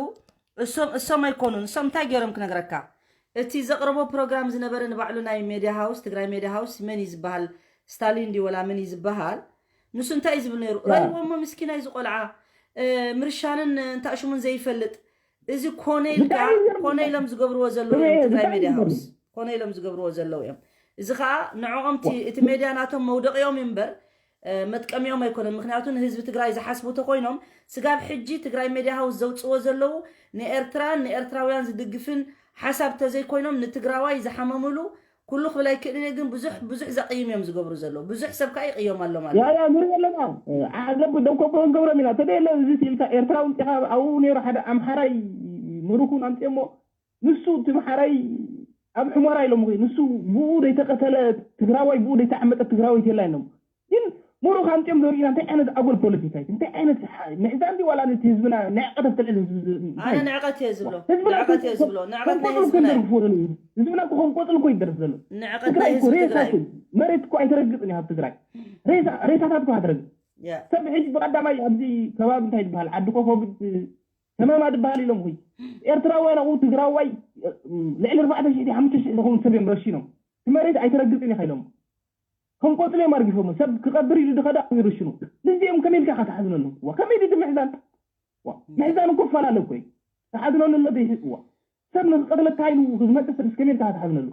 እሶም እሶም ኣይኮኑን እሶም እንታይ ገይሮም ክነግረካ እቲ ዘቕርቦ ፕሮግራም ዝነበረ ንባዕሉ ናይ ሜድያ ሃውስ ትግራይ ሜድያ ሃውስ መን እዩ ዝበሃል ስታሊን ድዩ ወላ መን እዩ ዝበሃል ንሱ እንታይ እዩ ዝብል ነይሩ ራይዎ እሞ ምስኪናይ ዝቆልዓ ምርሻንን እንታሽሙን ዘይፈልጥ እዚ ኮነ ኢልካ ኮነ ኢሎም ዝገብርዎ ዘለዉ እዮም ትግራይ ሜድያ ሃውስ ኮነ ኢሎም ዝገብርዎ ዘለዉ እዮም እዚ ከዓ ንዕኦም እቲ ሜድያ ናቶም መውደቂኦም እዩ እምበር መጥቀሚኦም ኣይኮነን ምክንያቱ ንህዝቢ ትግራይ ዝሓስቡ ተኮይኖም ስጋብ ሕጂ ትግራይ ሜድያ ሃውስ ዘውፅዎ ዘለዉ ንኤርትራን ንኤርትራውያን ዝድግፍን ሓሳብ ተዘይኮይኖም ንትግራዋይ ዝሓመምሉ ኩሉ ክብል ኣይክእልን እየ ግን ብዙሕ ብዙሕ ዘቕይም እዮም ዝገብሩ ዘለዉ ብዙሕ ሰብ ከዓ ይቕዮም ኣሎ ማለት ያ ያ ንሪኦ ኣለና ዓገብ ደንኮቦ ክንገብሮም ኢና ተደየለ እዚ ሲልካ ኤርትራ ውፅኻ ኣብኡ ነይሩ ሓደ ኣምሓራይ ምሩኹን ኣምፅኦሞ ንሱ እቲ ምሓራይ ኣብ ሕሞራ ኢሎም ንሱ ብኡ ዘይተቀተለ ትግራዋይ ብኡ ዘይተዓመጠ ትግራወይት የላ ኢሎም ግን ምሩኽ ኣምፅኦም ዘሪእና እንታይ ዓይነት ኣጎል ፖለቲካ እዩ እንታይ ዓይነት ምሕዛን ድዩ ዋላ ነቲ ህዝብና ንዕቀት ኣብ ትልዕል ህዝቢ ዝ- ኣነ እንታይ? ንዕቀት እየ ዝብሎ ህዝብና ንዕቀት እየ ዝብሎ ንዕቀት ናይ ከም ቆፅሉ ህዝብና እዩ ክንደርፎ ደሎ እዩ ህዝብና እኮ ከም ቆፅሉ እኮ ይደርስ ዘሎ ንዕቀት ትግራይ ናይ እኮ ህዝቢ ሬሳ ትግራይ እኮ መሬት እኮ ኣይተረግፅን እዩ ኣብ ትግራይ ሬሳ ሬሳታት እኮ ኣትረግፅ ያ ሰብ ሕጂ ብቀዳማይ ኣብዚ ከባቢ እንታይ ዝበሃል ዓዲ ኮኮብ ሰመማ ዝበሃል ኢሎም ኹይ ኤርትራውያን ኣብኡ ትግራዋይ ልዕሊ ኣርባዕተ ሽሕ ሓሙሽተ ሽሕ ዝኸውን ሰብ እዮም ረሺኖም እቲ መሬት ኣይተረግፅን ኢኻ ኢሎም ከም ቆፅሊ እዮም ኣርጊፎሞ ሰብ ክቐብር ኢሉ ዝኸዳ ይርሽኑ ንዚኦም ከመይ ኢልካ ኢኻ ትሓዝነሉ ዋ ከመይ ድዩ ምሕዛን ዋ ምሕዛን እኮ ፈላለ እኮ እዩ ትሓዝነሉ ኣሎ ዘይሕፅዋ ሰብ ንክቐትለካ ኢሉ ዝመፅእ ሰብ ከመይ ኢልካ ኢኻ ትሓዝነሉ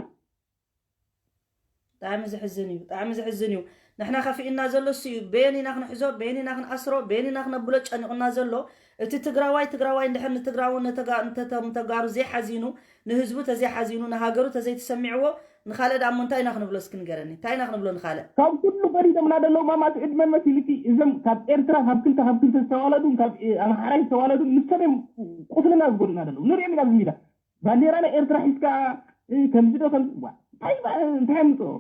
ብጣዕሚ ዘሕዝን እዩ ብጣዕሚ ዘሕዝን እዩ ንሕና ከፊእና ዘሎ እሱ እዩ በየን ኢና ክንሕዞ በየን ኢና ክንኣስሮ በየን ኢና ክነብሎ ጨኒቑና ዘሎ እቲ ትግራዋይ ትግራዋይ እንድሕር ንትግራውን ነቶም ተጋሩ ዘይሓዚኑ ንህዝቡ ተዘይሓዚኑ ንሃገሩ ተዘይተሰሚዕዎ ንኻልእ ደኣ እሞ እንታይ ኢና ክንብሎ እስኪ ንገረኒ፣ እንታይ ኢና ክንብሎ ንኻልእ? ካብ ኩሉ ፈሊጦምና ዘለዉ ማማ ስዒድ መን መሲልኪ? እዞም ካብ ኤርትራ ካብ ክልተ ካብ ክልተ ዝተዋለዱን ካብ ኣምሓራይ ዝተዋለዱን ንሶም እዮም ቁስልና ዝጎድኡና ዘለዉ። ንሪኦም ኢና ኣብዚ ሜዳ ባንዴራ ናይ ኤርትራ ሒዝካ ከምዚ ዶ ከምዚ እንታይ እንታይ ምፅኦ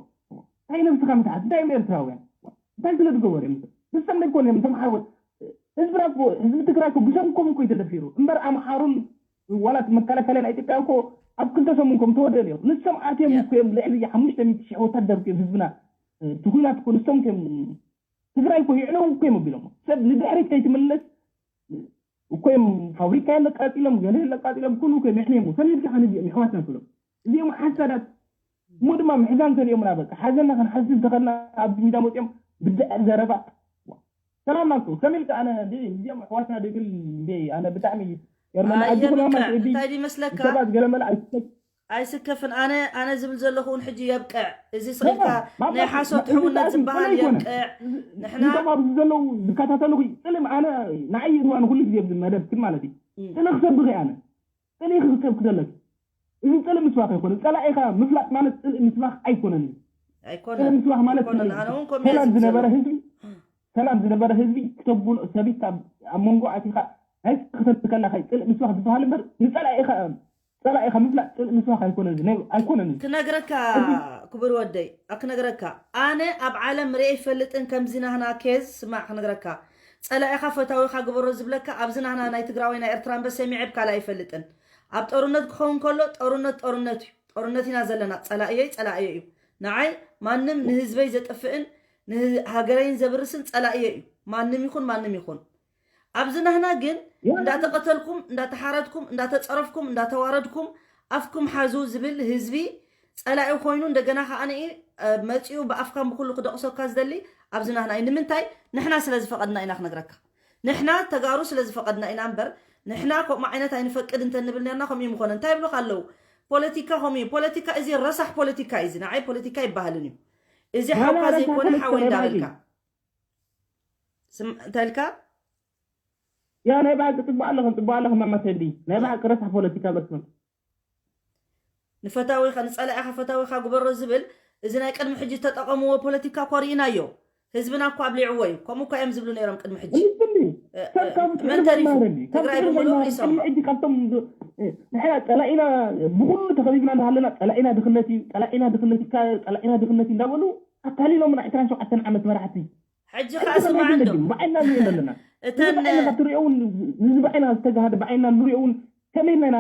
እንታይ ነብስኻ ምትሓት እንታይ እዮም ኤርትራውያን እንታይ ስለ ዝገበሩ እዮም ንሶም ንሶም ደኮን እዮም ንሶም ሓወት ህዝብና ህዝቢ ትግራይ እኮ ብሰንኮም እኮ ተደፊሩ እምበር ኣምሓሩን ዋላ መከላከልያ ናይ ኢትዮጵያ እኮ ኣብ ክልተ ሰሙን ከም ተወደ ነይሩ ንሶም ኣትዮም እኮ እዮም ልዕሊ ሓሙሽተ ሚእቲ ሺሕ ወታደር እኮ እዮም ህዝብና እቲ ኩናት እኮ ንሶም እዮም ትግራይ እኮ ይዕነው እኮ እዮም ኣቢሎም ሰብ ንድሕሪት ከይትምለስ እኮ እዮም ፋብሪካ የለቃፂሎም ገለ የለቃፂሎም ኩሉ እኮ እዮም የሕንዮም ከመይ ኢልካ ከነዲኦም የሕዋትና ክብሎም እዚኦም ሓሳዳት እሞ ድማ ምሕዛን ከሊኦምና በቃ ሓዘና ክንሓዝን ተኸልና ኣብዚ ሚዳ መፂኦም ብድዐ ዘረባ ሰላም ናቱ ከመይ ኢልካ ኣነ እዚኦም ኣሕዋትና ድግል እንደ ኣነ ብጣዕሚ የርመና ኣጅኹም ኣማ ስዒዲ እንታይ ድመስለካ ሰባት ገለመለ ኣይትሰብ ኣይስከፍን ኣነ ኣነ ዝብል ዘለኹ እውን ሕጂ የብቅዕ እዚ ስኢልካ ናይ ሓሶት ሕውነት ዝበሃል የብቅዕ ንሕና ንቶም ኣብዚ ዘለዉ ዝከታተልኹ ፅልም ኣነ ንዓይ እዋን ኩሉ ግዜ ኣብዚ መደብ ክን ማለት እዩ ፅልእ ክሰብኽ ኣነ ፅልእ ክክተብ ክደለክ እዚ ፅልእ ምስባኽ ኣይኮነ ፀላኢኻ ምፍላጥ ማለት ፅልእ ምስባኽ ኣይኮነን ኣይኮነን ምስባኽ ማለት ኣይኮነን ኣነ እውን ከምኡ ሰላም ዝነበረ ህዝቢ ሰላም ዝነበረ ህዝቢ ክተብሎ ሰቢትካ ኣብ መንጎ ኣቲኻ ናይ ክተብከላ ካይ ፅልእ ምስባኽ ዝበሃል እምበር ንፀላኢኻ ፀላኢኻ ምፍላጥ ፅልእ ምስባኽ ኣይኮነን እዚ ናይ ኣይኮነን እዚ ክነግረካ ክቡር ወደይ ክነግረካ ኣነ ኣብ ዓለም ርኤ ይፈልጥን ከምዚ ናህና ኬዝ ስማዕ ክነግረካ ጸላኢኻ ፈታዊኻ ግበሮ ዝብለካ ኣብዚ ናህና ናይ ትግራወይ ናይ ኤርትራ እምበር ሰሚዐ ብካልእ ኣይፈልጥን። ኣብ ጦርነት ክኸውን ከሎ ጦርነት ጦርነት እዩ። ጦርነት ኢና ዘለና። ጸላእየይ ጸላእየ እዩ። ንዓይ ማንም ንህዝበይ ዘጥፍእን ንሃገረይን ዘብርስን ጸላእየ እዩ። ማንም ይኹን ማንም ይኹን ኣብዚ ናህና ግን እንዳተቐተልኩም እንዳተሓረድኩም እንዳተጸረፍኩም እንዳተዋረድኩም ኣፍኩም ሓዙ ዝብል ህዝቢ ጸላኢ ኮይኑ እንደገና ከዓ ንኢ መጺኡ ብኣፍካን ብኩሉ ክደቕሰካ ዝደሊ ኣብዚ ናህና እዩ። ንምንታይ ንሕና ስለ ዝፈቐድና ኢና ክነግረካ። ንሕና ተጋሩ ስለ ዝፈቐድና ኢና እምበር ንሕና ከምኡ ዓይነት ኣይንፈቅድ እንተ ንብል ነርና ከምኡ ምኾነ። እንታይ ይብሉካ ኣለዉ? ፖለቲካ ከምኡ እዩ። ፖለቲካ እዚ ረሳሕ ፖለቲካ እዩ። እዚ ንዓይ ፖለቲካ ይበሃልን እዩ። እዚ ሓውካ ዘይኮነ ሓወይ እንዳበልካ እንታይ ኢልካ? ያ ናይ ብሓቂ ፅቡቅ ኣለኽን ፅቡቅ ኣለኽን ማማ ቴዲ ናይ ብሓቂ ረሳሕ ፖለቲካ በስመ ንፈታዊኻ ንፀላኢኻ ፈታዊኻ ግበሮ ዝብል እዚ ናይ ቅድሚ ሕጂ ዝተጠቐምዎ ፖለቲካ እኮ ርኢናዮ። ህዝብና እኮ ኣብሊዕዎ እዩ። ከምኡ እኳ እዮም ዝብሉ ነይሮም ቅድሚ ሕጂ። መን ተሪፉ? ትግራይ ብምሉእ ርእሶም። ቅድሚ ሕጂ ካብቶም ንሕና ፀላኢና ብኩሉ ተኸቢብና እንዳሃለና ፀላኢና ድኽነት እዩ፣ ፀላኢና ድኽነት እዩ፣ ፀላኢና ድኽነት እዩ እንዳበሉ ኣታሊሎምና ዕስራን ሸውዓተን ዓመት መራሕቲ። ሕጂ ከዓ ስማዕ እንዶ ብዓይና ንሪኦ ኣለና እተን ብዓይና ትሪኦ እውን ንዚ ብዓይና ዝተጋሃደ ብዓይና ንሪኦ እውን ከመይ ኢልና ኢና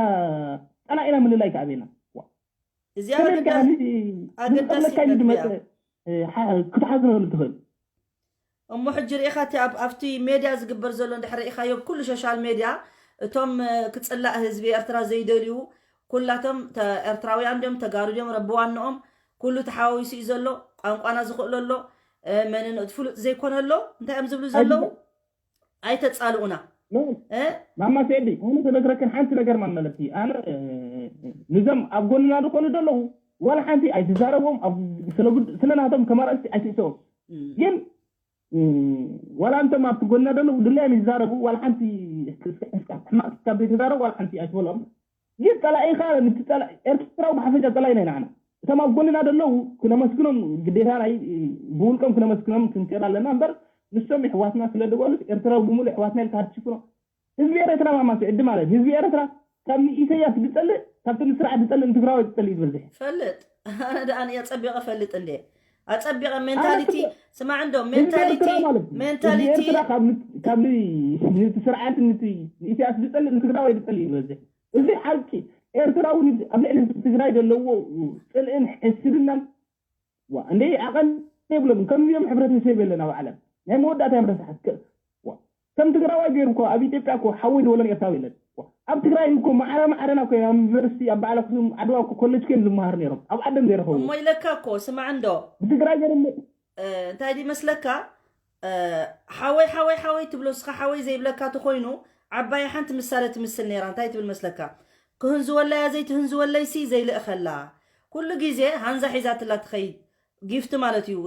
ፀላኢና ምልላይ ከኣበና እዚኣ ኣገዳሲ ኣገዳሲ ክትሓዝ ንኽእል ትኽእል እሞ ሕጂ ርኢኻ እቲ ኣብቲ ሜድያ ዝግበር ዘሎ እንድሕር ርኢኻዮ ኩሉ ሶሻል ሜድያ እቶም ክፅላእ ህዝቢ ኤርትራ ዘይደልዩ ኩላቶም ኤርትራውያን ድዮም ተጋሩ ድዮም ረቢ ዋንኦም ኩሉ ተሓዋዊሱ እዩ ዘሎ ቋንቋና ዝኽእሎ ኣሎ መንነቱ ፍሉጥ ዘይኮነ ኣሎ እንታይ እዮም ዝብሉ ዘለዉ ኣይተፃልኡና ማማ ሴዲ ኣነ ተነግረክን ሓንቲ ነገር ማመለቲ ኣነ ንዞም ኣብ ጎንና ዝኾኑ ዘለዉ ዋላ ሓንቲ ኣይትዛረቦም ስለናቶም ከም ኣርእስቲ ኣይትእሰቦም ግን ዋላ እንቶም ኣብቲ ጎንና ዘለዉ ድላዮም ይዛረቡ ዋላ ሓንቲ ሕማቅ ካብ ዘይተዛረቡ ዋላ ሓንቲ ኣይትበልኦም ግን ጸላኢኻ ኤርትራዊ ብሓፈሻ ጸላኢና ኢና ንዓና እቶም ኣብ ጎንና ዘለዉ ክነመስግኖም ግዴታ ናይ ብውልቆም ክነመስግኖም ክንክእል ኣለና እምበር ንሶም የሕዋትና ስለ ዝበሉስ ኤርትራዊ ብምሉእ የሕዋትና ኢልካ ክትሽፍኖ ህዝቢ ኤረትራ ማማ ስዕዲ ማለት ህዝቢ ኤረትራ ካብ ንኢሰያስ ዝጸልእ ካብቲ ንስርዓት ዝጸልእ ንትግራዋይ ዝጸልእ እዩ ዝበዝሕ ፈልጥ ኣነ ደኣ ንየ ጸቢቐ ፈልጥ እንዴ ኣጸቢቐ ሜንታሊቲ ስማዕ እንዶ ሜንታሊቲ ሜንታሊቲ ካብ ንስርዓት ንኢሰያስ ዝጸልእ ንትግራዋይ ዝጸልእ እዩ ዝበዝሕ እዚ ሓቂ ኤርትራዊ ኣብ ልዕሊ ህዝቢ ትግራይ ዘለዎ ፅልእን ሕስድናን እንደ ዓቐን የብሎም ከምዚኦም ሕብረተሰብ የለን ኣብ ዓለም ናይ መወዳእታ እዮም ረሳሓት ከም ትግራዋይ ገይሩ እኮ ኣብ ኢትዮጵያ እኮ ሓወይ ዝበለን ኤርትራዊ የለን ኣብ ትግራይ እኮ ማዕረ ማዕረና እኮ ኣብ ዩኒቨርሲቲ ኣብ በዓል ኣክሱም ዓድዋ እኮ ኮሌጅ ኮይም ዝመሃር ነይሮም ኣብ ዓደም ዘይረኸቡ እሞ ኢለካ እኮ ስማዕ እንዶ ብትግራይ ገይሩ እንታይ ድመስለካ ሓወይ ሓወይ ሓወይ ትብሎ እስኻ ሓወይ ዘይብለካ ተኾይኑ ዓባይ ሓንቲ ምሳለ ትምስል ነይራ እንታይ ትብል መስለካ ክህንዝወለያ ዘይትህንዝወለይሲ ዘይልእኸላ ኩሉ ግዜ ሃንዛ ሒዛትላ ትኸይድ ጊፍቲ ማለት እዩ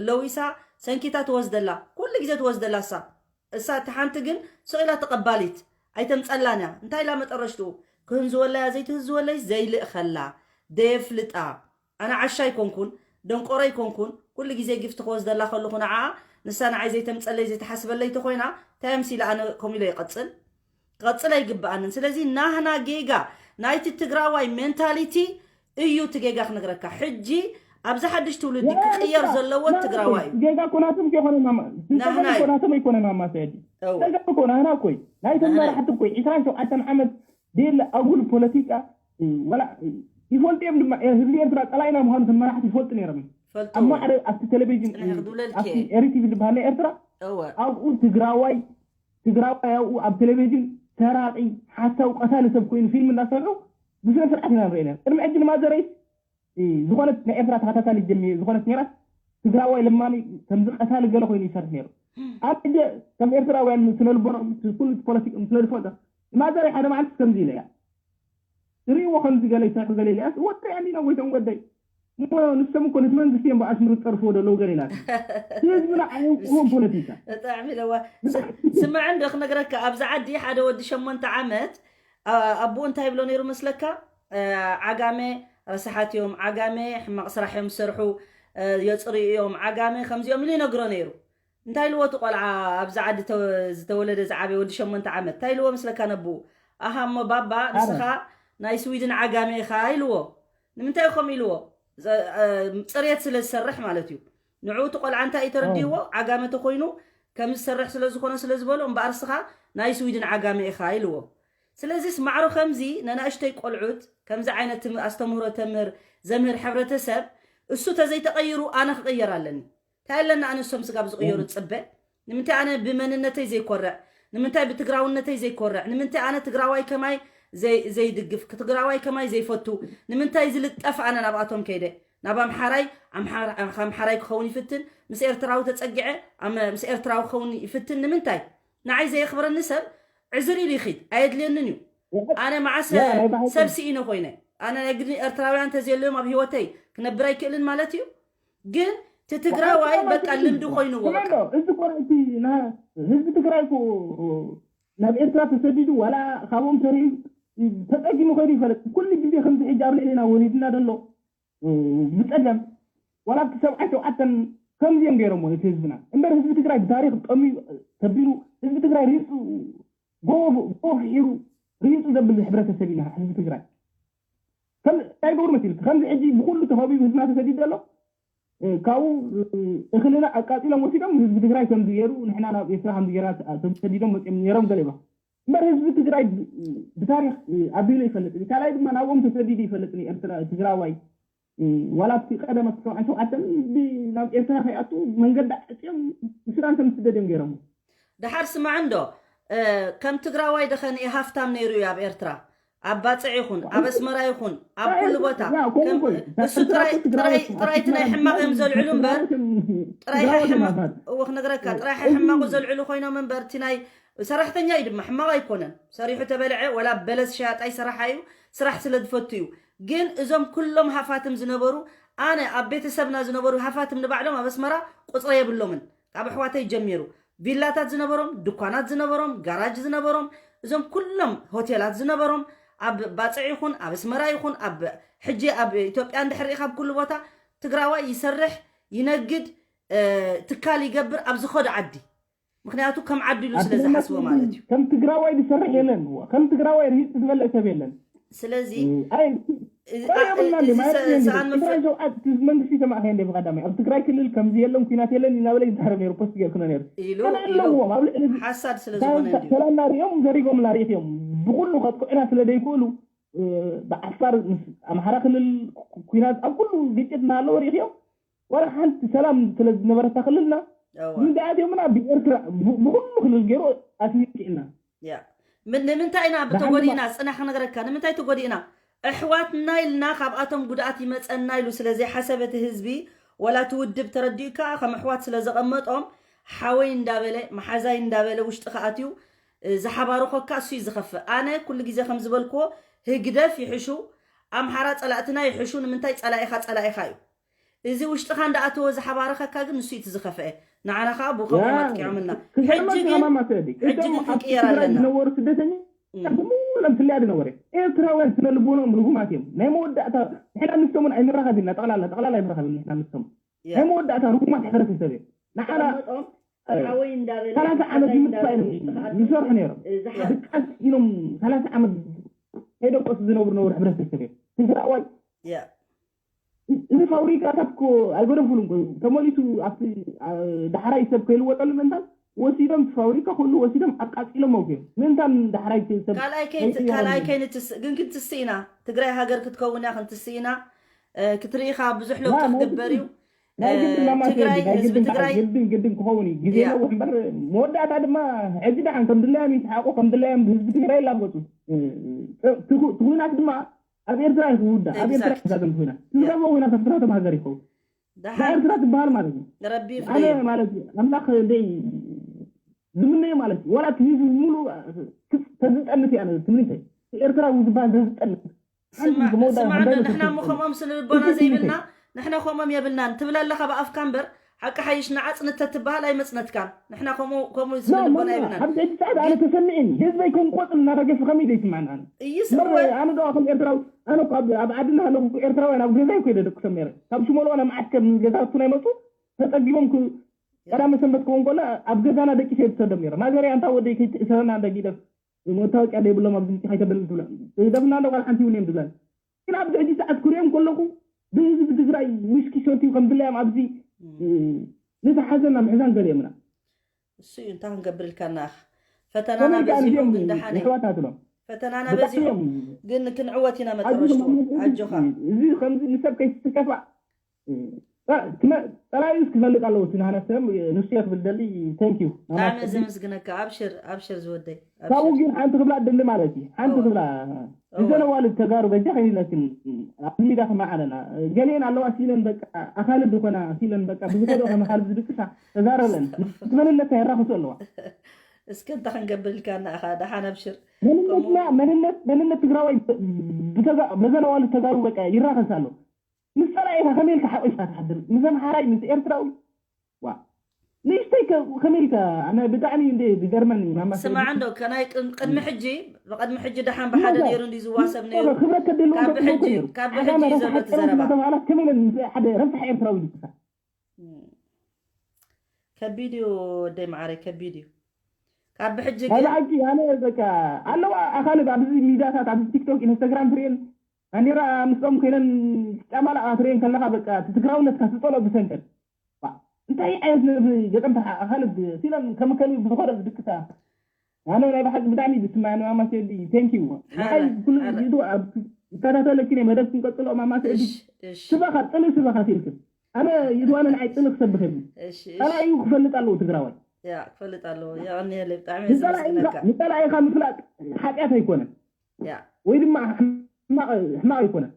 ለዊሳ ሰንኪታ ትወስደላ ኩሉ ግዜ ትወስደላ እሳ እሳ እቲ ሓንቲ ግን ስቕ ኢላ ተቐባሊት ኣይተምፀላን እያ እንታይ ኢላ መጠረሽትኡ ክህንዝወለያ ዘይትህዝወለይ ዘይልእኸላ ደየፍልጣ ኣነ ዓሻ ኣይኮንኩን፣ ደንቆሮ ኣይኮንኩን። ኩሉ ግዜ ጊፍት ክወስደላ ከለኹ ንዓኣ፣ ንሳ ንዓይ ዘይተምጸለይ ዘይተሓስበለይ ተኾይና፣ እንታይ ኣምሲለ ኣነ ከምኡ ኢለ ይቐጽል? ክቐጽል ኣይግብኣንን። ስለዚ ናህና ጌጋ ናይቲ ትግራዋይ ሜንታሊቲ እዩ እቲ ጌጋ ክነግረካ። ሕጂ ኣብዚ ሓድሽ ትውልዲ ክቕየር ዘለዎ ትግራዋይ እዩ። ጌጋ እኮ ናቶም ከይኮነና ናህና ናቶም ኣይኮነና ማሰዲ ጌጋ እኮ ናህና እኮ ናይቶም መራሕቲ እኮ ዕስራን ሸውዓተን ዓመት ደለ ኣጉል ፖለቲካ ወላ ይፈልጡ እዮም ድማ ህዝቢ ኤርትራ ጸላኢና ምዃኑ እቶም መራሕቲ ይፈልጡ ነይሮም እዮም። ኣብ ማዕረ ኣብቲ ቴሌቪዥን ኣብቲ ኤሪቲቪ ዝበሃል ናይ ኤርትራ ኣብኡ ትግራዋይ ትግራዋይ ኣብኡ ኣብ ቴሌቪዥን ሰራቂ ሓሳዊ ቀታሊ ሰብ ኮይኑ ፊልም እናሰርሑ ብስነ ስርዓት ኢና ንርኢ ነር። ቅድሚ ሕጂ ንማዘረይ ዝኾነት ናይ ኤርትራ ተኸታታሊ ጀሚ ዝኾነት ነራ ትግራዋይ ለማኒ ከምዚ ቀታሊ ገለ ኮይኑ ይሰርሕ ነሩ። ኣብ ሕጂ ከም ኤርትራውያን ስነልቦኖም ኩሉ ፖለቲክም ስለዝፈልጦ ንማዘረይ ሓደ መዓልቲ ከምዚ ኢለ እያ ትርእይዎ ከምዚ ገለ ይሰርሑ ገለ ኢለያስ ወደይ ኣሊና ወይቶም ወደይ እሞ ንሶም እኮ ነቲ መንግስቲ እዮም ብኣሽሙር ዝፀርፍዎ ዘለዉ ገለ ኢላት ህዝብና ኣየውቅዎም ፖለቲካ ብጣዕሚ ለዋ ስምዐ እንዶ ክነግረካ ኣብዚ ዓዲ ሓደ ወዲ ሸሞንተ ዓመት ኣቦኡ እንታይ ይብሎ ነይሩ መስለካ ዓጋመ ረሳሓት እዮም ዓጋመ ሕማቕ ስራሕ እዮም ዝሰርሑ የፅርዩ እዮም ዓጋመ ከምዚኦም ኢሉ ይነግሮ ነይሩ እንታይ ኢልዎ እቲ ቆልዓ ኣብዚ ዓዲ ዝተወለደ ዝዓበየ ወዲ ሸሞንተ ዓመት እንታይ ኢልዎ ምስለካ ነብኡ ኣሃ እሞ ባባ ንስኻ ናይ ስዊድን ዓጋመ ኢኻ ኢልዎ ንምንታይ ከም ኢልዎ ፅርየት ስለ ዝሰርሕ ማለት እዩ ንዕኡ እቲ ቆልዓ እንታይ እዩ ተረዲእዎ ዓጋመ ተኮይኑ ከም ዝሰርሕ ስለ ዝኾነ ስለ ዝበሎ እምበኣር ንስኻ ናይ ስዊድን ዓጋመ ኢኻ ኢልዎ ስለዚስ ማዕሮ ከምዚ ነናእሽተይ ቆልዑት ከምዚ ዓይነት ኣስተምህሮ ተምህር ዘምህር ሕብረተሰብ እሱ ተዘይተቐይሩ ኣነ ክቕየር ኣለኒ እንታይ ኣለና ኣነ እሶም ስጋብ ዝቕየሩ ዝፅበ ንምንታይ ኣነ ብመንነተይ ዘይኮርዕ ንምንታይ ብትግራውነተይ ዘይኮርዕ ንምንታይ ኣነ ትግራዋይ ከማይ ዘይድግፍ ትግራዋይ ከማይ ዘይፈቱ ንምንታይ ዝልጠፍ ኣነ ናብኣቶም ከይደ ናብ ኣምሓራይ ኣምሓራይ ክኸውን ይፍትን ምስ ኤርትራዊ ተፀግዐ ምስ ኤርትራዊ ክኸውን ይፍትን ንምንታይ ንዓይ ዘየኽብረኒ ሰብ ዕዝር ኢሉ ይኺድ ኣየድልየንን እዩ ኣነ መዓስ ሰብ ስኢነ ኮይነ ኣነ ናይ ግድን ኤርትራውያን ተዘየለዮም ኣብ ህይወተይ ክነብር ኣይክእልን ማለት እዩ ግን ትትግራዋይ በቃ ልምዲ ኮይንዎ በቃ እዚ እኮ ናይቲ ህዝቢ ትግራይ እኮ ናብ ኤርትራ ተሰዲዱ ዋላ ካብኦም ሰሪሑ ተፀጊሙ ከይዱ ይፈለጥ ኩሉ ግዜ ከምዚ ሕጂ ኣብ ልዕሊና ወሪድና ዘሎ ብፀገም ዋላ ኣብቲ ሰብዓይ ሸውዓተን ከምዚ እዮም ገይሮሞ ነቲ ህዝብና እምበር ህዝቢ ትግራይ ብታሪክ ጠምዩ ተቢሉ ህዝቢ ትግራይ ሪፁ ጎቦ ፍሒሩ ሪፁ ዘብል ሕብረተሰብ ኢና ህዝቢ ትግራይ ከም እንታይ ገብሩ መሲልክ ከምዚ ሕጂ ብኩሉ ተኸቢቡ ህዝብና ተሰዲዱ ዘሎ ካብኡ እኽልና ኣቃፂሎም ወሲዶም ህዝቢ ትግራይ ከምዚ ገይሩ ንሕና ናብ ኤርትራ ከምዚ ገይርና ተሰዲዶም መፅኦም ነይሮም ገለ ይብሉ እምበር ህዝቢ ትግራይ ብታሪክ ኣቢሉ ይፈልጥ እዩ ካልኣይ ድማ ናብኦም ተሰዲዱ ይፈልጥ እዩ ኤርትራ ትግራዋይ ዋላ ኣብቲ ቀደም ኣብቲ ሰብዓን ሸውዓተን ናብ ኤርትራ ከይኣቱ መንገዲ ዓፅዮም ብሱዳን ከም ዝስደድ እዮም ገይሮም ደሓር ስማዕ እንዶ ከም ትግራዋይ ደኸ ንኢ ሃፍታም ነይሩ እዩ ኣብ ኤርትራ ኣብ ባፅዕ ይኹን ኣብ ኣስመራ ይኹን ኣብ ኩሉ ቦታ እሱ ጥራይ እቲ ናይ ሕማቕ እዮም ዘልዕሉ እምበር ጥራይ እዎ ክነግረካ ጥራይ ሕማቑ ዘልዕሉ ኮይኖም እምበር እቲ ናይ ሰራሕተኛ እዩ ድማ ሕማቕ ኣይኮነን ሰሪሑ ተበልዐ ወላ በለስ ሸያጣይ ሰራሓ እዩ ስራሕ ስለ ዝፈቱ እዩ ግን እዞም ኩሎም ሃፋትም ዝነበሩ ኣነ ኣብ ቤተሰብና ዝነበሩ ሃፋትም ንባዕሎም ኣብ ኣስመራ ቁፅሪ የብሎምን ካብ ኣሕዋተይ ጀሚሩ ቪላታት ዝነበሮም ድኳናት ዝነበሮም ጋራጅ ዝነበሮም እዞም ኩሎም ሆቴላት ዝነበሮም ኣብ ባፅዕ ይኹን ኣብ ኣስመራ ይኹን ኣብ ሕጂ ኣብ ኢትዮጵያ እንድሕር ርኢኻ ኣብ ኩሉ ቦታ ትግራዋይ ይሰርሕ ይነግድ ትካል ይገብር ኣብ ዝኸዶ ዓዲ ምክንያቱ ከም ዓዱ ኢሉ ስለ ዝሓስቦ ማለት እዩ ከም ትግራዋይ ዝሰርሕ የለን ከም ትግራዋይ ርሂፅ ዝፈልጥ ሰብ የለን ስለዚ መንግስቲ ተማእኸ እንደ ብቀዳማይ ኣብ ትግራይ ክልል ከምዚ የለን ኩናት የለን እናበለ ይዛረብ ነሩ ፖስት ገርክኖ ነሩ ኣለዎም ኣብ ልዕሊ ሓሳድ ስለ ዝኾነ ሰላምና ሪኦም ዘሪጎምና ሪእዮም ብኩሉ ከጥቅዑና ስለ ዘይክእሉ ብዓፋር ኣምሓራ ክልል ኩናት ኣብ ኩሉ ግጭት እናሃለወ ሪእዮም ዋላ ሓንቲ ሰላም ስለ ዝነበረታ ክልልና ምንድኣ ዲዮምና ብኤርትራ ብኩሉ ክልል ገይሩ ኣስሚጥና ንምንታይ ኢና ብተጎዲእና ፅናሕ ክነግረካ ንምንታይ ተጎዲእና ኣሕዋትና ኢልና ካብኣቶም ጉድኣት ይመፀና ኢሉ ስለ ዘይሓሰበ እቲ ህዝቢ ወላ እቲ ውድብ ተረዲኡካ ከም ኣሕዋት ስለ ዘቐመጦም ሓወይ እንዳበለ መሓዛይ እንዳበለ ውሽጢ ከኣትዩ ዝሓባርኾካ እሱ እዩ ዝኸፍእ ኣነ ኩሉ ግዜ ከም ዝበልክዎ ህግደፍ ይሕሹ ኣምሓራ ፀላእትና ይሕሹ ንምንታይ ፀላኢኻ ፀላኢኻ እዩ እዚ ውሽጥኻ እንዳኣተወ ዝሓባረኸካ ግን ንሱ እቲ ዝኸፍአ ንዓና ከዓ ብኸምኡ መጥቂዖምና ሕጂ ግን ሕጂ ግን ክንቅየር ኣለና ዝነበሩ ስደተኛ ብሙሉኦም ስለያ ዝነበረ ኤርትራውያን ስነ ልቦኖም ርጉማት እዮም። ናይ መወዳእታ ንሕና ምስቶምን ኣይንራኸብ ኢና። ጠቕላላ ጠቕላላ ኣይንራኸብ ኢና ንሕና ምስቶም ናይ መወዳእታ ርጉማት ሕብረተሰብ እዮም። ንዓና ተቐመጦም ሓወይ እንዳበለ ሰላሳ ዓመት ሓወይ ንምጥፋእ እንዳበለ እዮም ጥፍኣት ዝሰርሑ ነይሮም። ዝሓ- ድቃስ ኢሎም ሰላሳ ዓመት ከይደቀሱ ዝነብሩ ነበሩ ሕብረተሰብ እዮም። ትግራዋይ ያ እዚ ፋብሪካታት እኮ ኣይገደፉሉን እኮ ተመሊሱ ኣብቲ ዳሕራይ ሰብ ከይልወጠሉ ምእንታን ወሲዶም እቲ ፋብሪካ ኩሉ ወሲዶም ኣቃፂሎም መውት እዮም። ምእንታን ዳሕራይ ሰብ ካልኣይ ከይት- ካልኣይ ከይንትስእ ግን ክንትስእ ኢና። ትግራይ ሃገር ክትከውን እያ ክንትስእ ኢና። እ፣ ክትርኢ ኢኻ ብዙሕ ለውጢ ላ- ክግበር እዩ። ናይ ግድን እ፣ ማማስ ትግራይ ናይ ህዝቢ ግድን ትግራይ ግድን ግድን ክኸውን እዩ ግዜ ያ። ነውሕ እምበር መወዳእታ ድማ ሕጂ ደሓን ከም ድላዮም ይስሓቁ ከም ድላዮም ህዝቢ ትግራይ ይላገፁ። እ፣ ትኹ- ትኹናት ድማ ኣብ ኤርትራ ይክውዳ ኣብ ኤርትራ Exact. ይዛዘም ትኹናት ትዝረቦ ኩናት ኣብ ትግራይ ተማሃገር ይኸውን ደሓን ኤርትራ ትበሃል ማለት እዩ። ረቢ ኣነ ይፍደዮም። ማለት እዩ ኣምላኽ ደይ ዝምነዮ ማለት እዩ። ዋላ እቲ ህዝቢ ሙሉ ተዝጠንት እያ ትምኒተይ። ኤርትራዊ ዝበሃል ዘዝጠንት ሓንቲ ስማዕ ዝመወዳ ስማዕ ክንደይ እንዶ ንሕና መሰልኩ እሞ ከምኦም ስነ ልቦና እዚ ዘይብልና ንሕና ከምኦም የብልናን ትብል ኣለኻ ብኣፍካ እምበር ሓቂ ሓይሽ ንዓጽንተ ትበሃል ኣይመጽነትካን። ንሕና ከምኡ ከምኡ ስነ ላ ልቦና ማማ የብልናን። ኣብዚ ሕጂ ሰዓት ኣነ ተሰሚዕኒ ህዝበይ ከም ቆፅሊ እናረገፈ ከመይ ደይስማዕና ኣነ እይ እምበር ስምወ ኣነ ዶ ከም ኤርትራዊ ኣነ እኮ ኣብ ኣብ ዓድና ኣለኹ እኮ ኤርትራውያን ኣብ ገዛይ እኮ የደደቅሶም ነይረ ካብ ሽመልዋ ናብ መዓስከር ንገዛቱ ናይ መፁ ተፀጊቦም ክ- ቀዳመ ሰንበት ክኸውን ከሎ ኣብ ገዛና ደቂሰ የድሰዶም ነይረ ማዘርያ እንታ ወደይ ከይትእሰረና እንዳ ጊደፍ መታወቂያ ዘይብሎም ኣብዚ ከይተበልል ትብላ ደፍና እንዳ ጓል ሓንቲ እውን እዮም ዝብላን ግን ኣብዚ ሕጂ ሰዓት ክሪኦም ከለኹ ብህዝቢ ትግራይ ዊስኪ ሰትዩ ከም ድላዮም ኣብዚ ነቲ ሓዘን ናብ ምሕዛን ገሊኦምና እሱ እዩ እንታይ ክንገብር ኢልካ እናኣኻ ፈተናና ከመይ ከኣ በዚሑ እዚኦም ግን ደሓን እዩ የሕዋታት ኢሎም ፈተናና ብጣዕሚ በዚሑ እዮም ግን ክንዕወት ኢና ኣጆኹም መጠረሽትኡ ኣጆኹም ኣጆኻ እዚ ከምዚ ንሰብ ከይትስከፋ ጸላኢስ ክፈልጥ ኣለዎ እቲ ንሃና ሰብ ንሱ እየ ክብል ደሊ thank you ብጣዕሚ እየ ዘመስግነካ ኣብሽር ኣብሽር ዝወደይ ካብኡ ኣብሽር ግን ሓንቲ ክብላ ደሊ ማለት እዩ ሓንቲ እወ። ክብላ እወ። ብዘነዋልድ ተጋሩ በጃ ከይነትን ኣብ ሚዳ ክመዓለና ገሊአን ኣለዋ ሲለን በቃ ኣኻልብ ዝኾና ሲለን በቃ ብዝኸዶ ከም ኣኻልብ ዝድቅሳ ተዛረበን እቲ መንነታ የራኽሱ ኣለዋ እስከ እንታይ ክንገብር ኢልካ እናእኻ ደሓን ኣብሽር መንነትና መንነት መንነት ትግራዋይ ብተጋ- በዘነዋልድ ተጋሩ በቃ ይራኸስ ኣሎ ምስ ጸላኢኻ ከመይ ኢልካ ሓቂፍካ ትሓድር ምስ ኣምሓራይ ምስ ኤርትራዊ ዋ ንእሽተይ ከ- ከመይ ኢልካ ኣነ ብጣዕሚ እንደ ዝገርመኒ ማማ ስማዕ እንዶ ከናይ ቅድ- ቅድሚ ሕጂ ብቅድሚ ሕጂ ደሓን ብሓደ ነይሩ እንዲ ዝዋሰብ ነይሩ ክብረት ከድልዎ ካብ ተጥልዎ ሕጂ ነይሩ ካብ ዓጋመ ሕጂ እዩ ዘሎ ረሳሕ እቲ ዘረባ ተባሃላት ከመይ ኢለን ምስ ሓደ ረሳሕ ኤርትራዊ ዝጥፋ ከቢድ እዩ ወደይ መዓረይ ከቢድ እዩ ካብ ሕጂ ናይ ግን ብሓቂ ኣነ በቃ ኣለዋ ኣኻልብ ኣብዚ ሚድያታት ኣብዚ ቲክቶክ ኢንስታግራም ትሪኤን ባንዴራ ምስኦም ኮይነን ጫማላኣ ትሪኤን ከለኻ በቃ እቲ ትግራውነትካ ትፀሎ ብሰንቀን ዋ፣ እንታይ ዓይነት ነብሪ ገጠም ተሓ ኣኻልብ ሲለን ከም ከልቢ ብዝኾረ ዝድቅሳ ኣነ ናይ ብሓቂ ብጣዕሚ እዩ ዝስማዕኒ ማማ ቴዲ thank you ንዓይ ሓራ- ኩሉ ሓራ- ይድዋ ኣብ ይከታተለኪ ናይ መደብ ክንቀፅሎ ማማ ቴዲ እሽ እሽ ስበኻ ፅሊ ስበኻ ሲልክን ኣነ ይድዋነ ንዓይ ፅሊ ክሰብኽ የብሉ እሽ እሽ ጸላኢኡ ክፈልጥ ኣለዎ ትግራዋይ ያ ክፈልጥ ኣለዎ የቐንየለይ ብጣዕሚ ንጸላኢኻ ዘመስግነካ ንጸላኢኻ ምፍላጥ ሓጢኣት ኣይኮነን ያ ወይ ድማ ሕማቕ ሕማቕ ኣይኮነን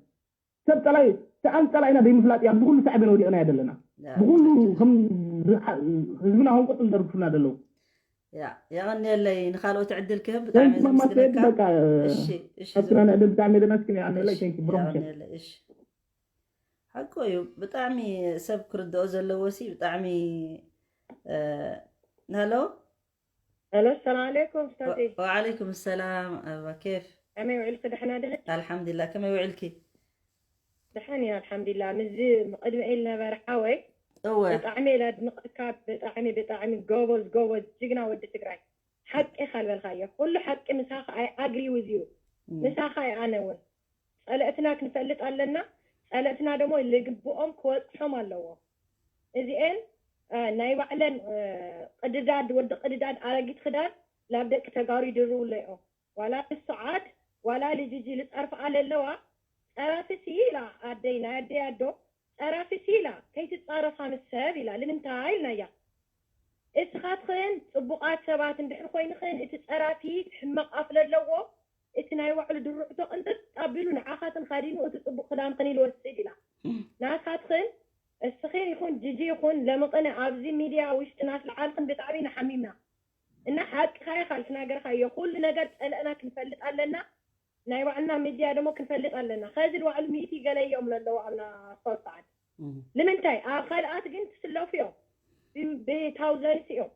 ሰብ ጸላኢ ሰኣን ጸላኢና ዘይምፍላጥ እዩ ኣብዚ ኩሉ ሳዕቤን ወዲቕና ዘለና ያ ብኩሉ ከም ህዝብና ከም ቆጽሊ ዘርግፉና ዘለዉ ያ የቐንየለይ ንኻልኦት ዕድል ክህብ ብጣዕሚ ማማ ቴዲ ዘመስግነካ በቃ እሺ እሺ ኣብትና ንዕድል ብጣዕሚ ደመስግን ኣነ እሺ thank you ብሮም የቐንየለይ እሺ ሓቁ እዩ ብጣዕሚ ሰብ ክርድኦ ዘለዎ ሲ ብጣዕሚ እ፣ ሄሎ ሄሎ ሰላም ዓለይኩም ስታቲ ወዓለይኩም ሰላም ኣባ ኬፍ ከመይ ውዕልኪ ደሕና ድሕን ኣልሓምዱሊላ ከመይ ውዕልኪ ደሓን እየ ኣልሓምዱሊላ ምስዚ ቅድሚ ኢል ነበረ ሓወይ እወ ብጣዕሚ እየ ላድንቐካ ብጣዕሚ ብጣዕሚ ጎበዝ ጎበዝ ጅግና ወዲ ትግራይ ሓቂ ካልበልካዮ ኩሉ ሓቂ ምሳኻ ኣይ ኣግሪ ውዝ ዩ እም፣ ምሳኻ እየ ኣነ እውን ጸለእትና ክንፈልጥ ኣለና ጸለእትና ደሞ ልግብኦም ክወጽሖም ኣለዎ እዚኤን እ፣ ናይ ባዕለን እ፣ ቅድዳድ ወዲ ቅድዳድ ኣረጊት ክዳን ላብ ደቂ ተጋሩ ይድርውለዮ ዋላ ልስዓድ ዋላ ልጅጂ ልጸርፍኣ ለለዋ ጸራፊ ሲ ኢላ ኣደይ ናይ ኣደይ ኣዶ ጸራፊ ሲ ኢላ ከይትጻረፋ ምስ ሰብ ኢላ ልምንታይ ኢልናያ እስኻትኽን ጽቡቓት ሰባት እንድሕር ኮይንኽን እቲ ጸራፊ ሕማቕ ኣፍ ለለዎ እቲ ናይ ባዕሉ ድሩዕቶ ቅንጥጥ ኣቢሉ ንዓኻትን ኸዲኑ እቲ ጽቡቕ ክዳንኽን ኢልወስድ ኢላ ናትኻትኽን እስኺን ይኹን ጂጂ ይኹን ለምቕነ ኣብዚ ሚድያ ውሽጢ ናስለዓልኽን ብጣዕሚ ኢና ሓሚምና እና ሓቅኻ ኢኻ ልትናገርካዮ ኩሉ ነገር ጸለእና ክንፈልጥ ኣለና ናይ ባዕልና ሚድያ ደሞ ክንፈልጥ ኣለና ከዚ ንባዕሉ ሚእቲ ገለ እዮም ለለዉ ኣብና ስፖርት ሰዓት ንምንታይ ኣብ ካልኣት ግን ትስለፉ እዮም ብታውዘንስ እዮም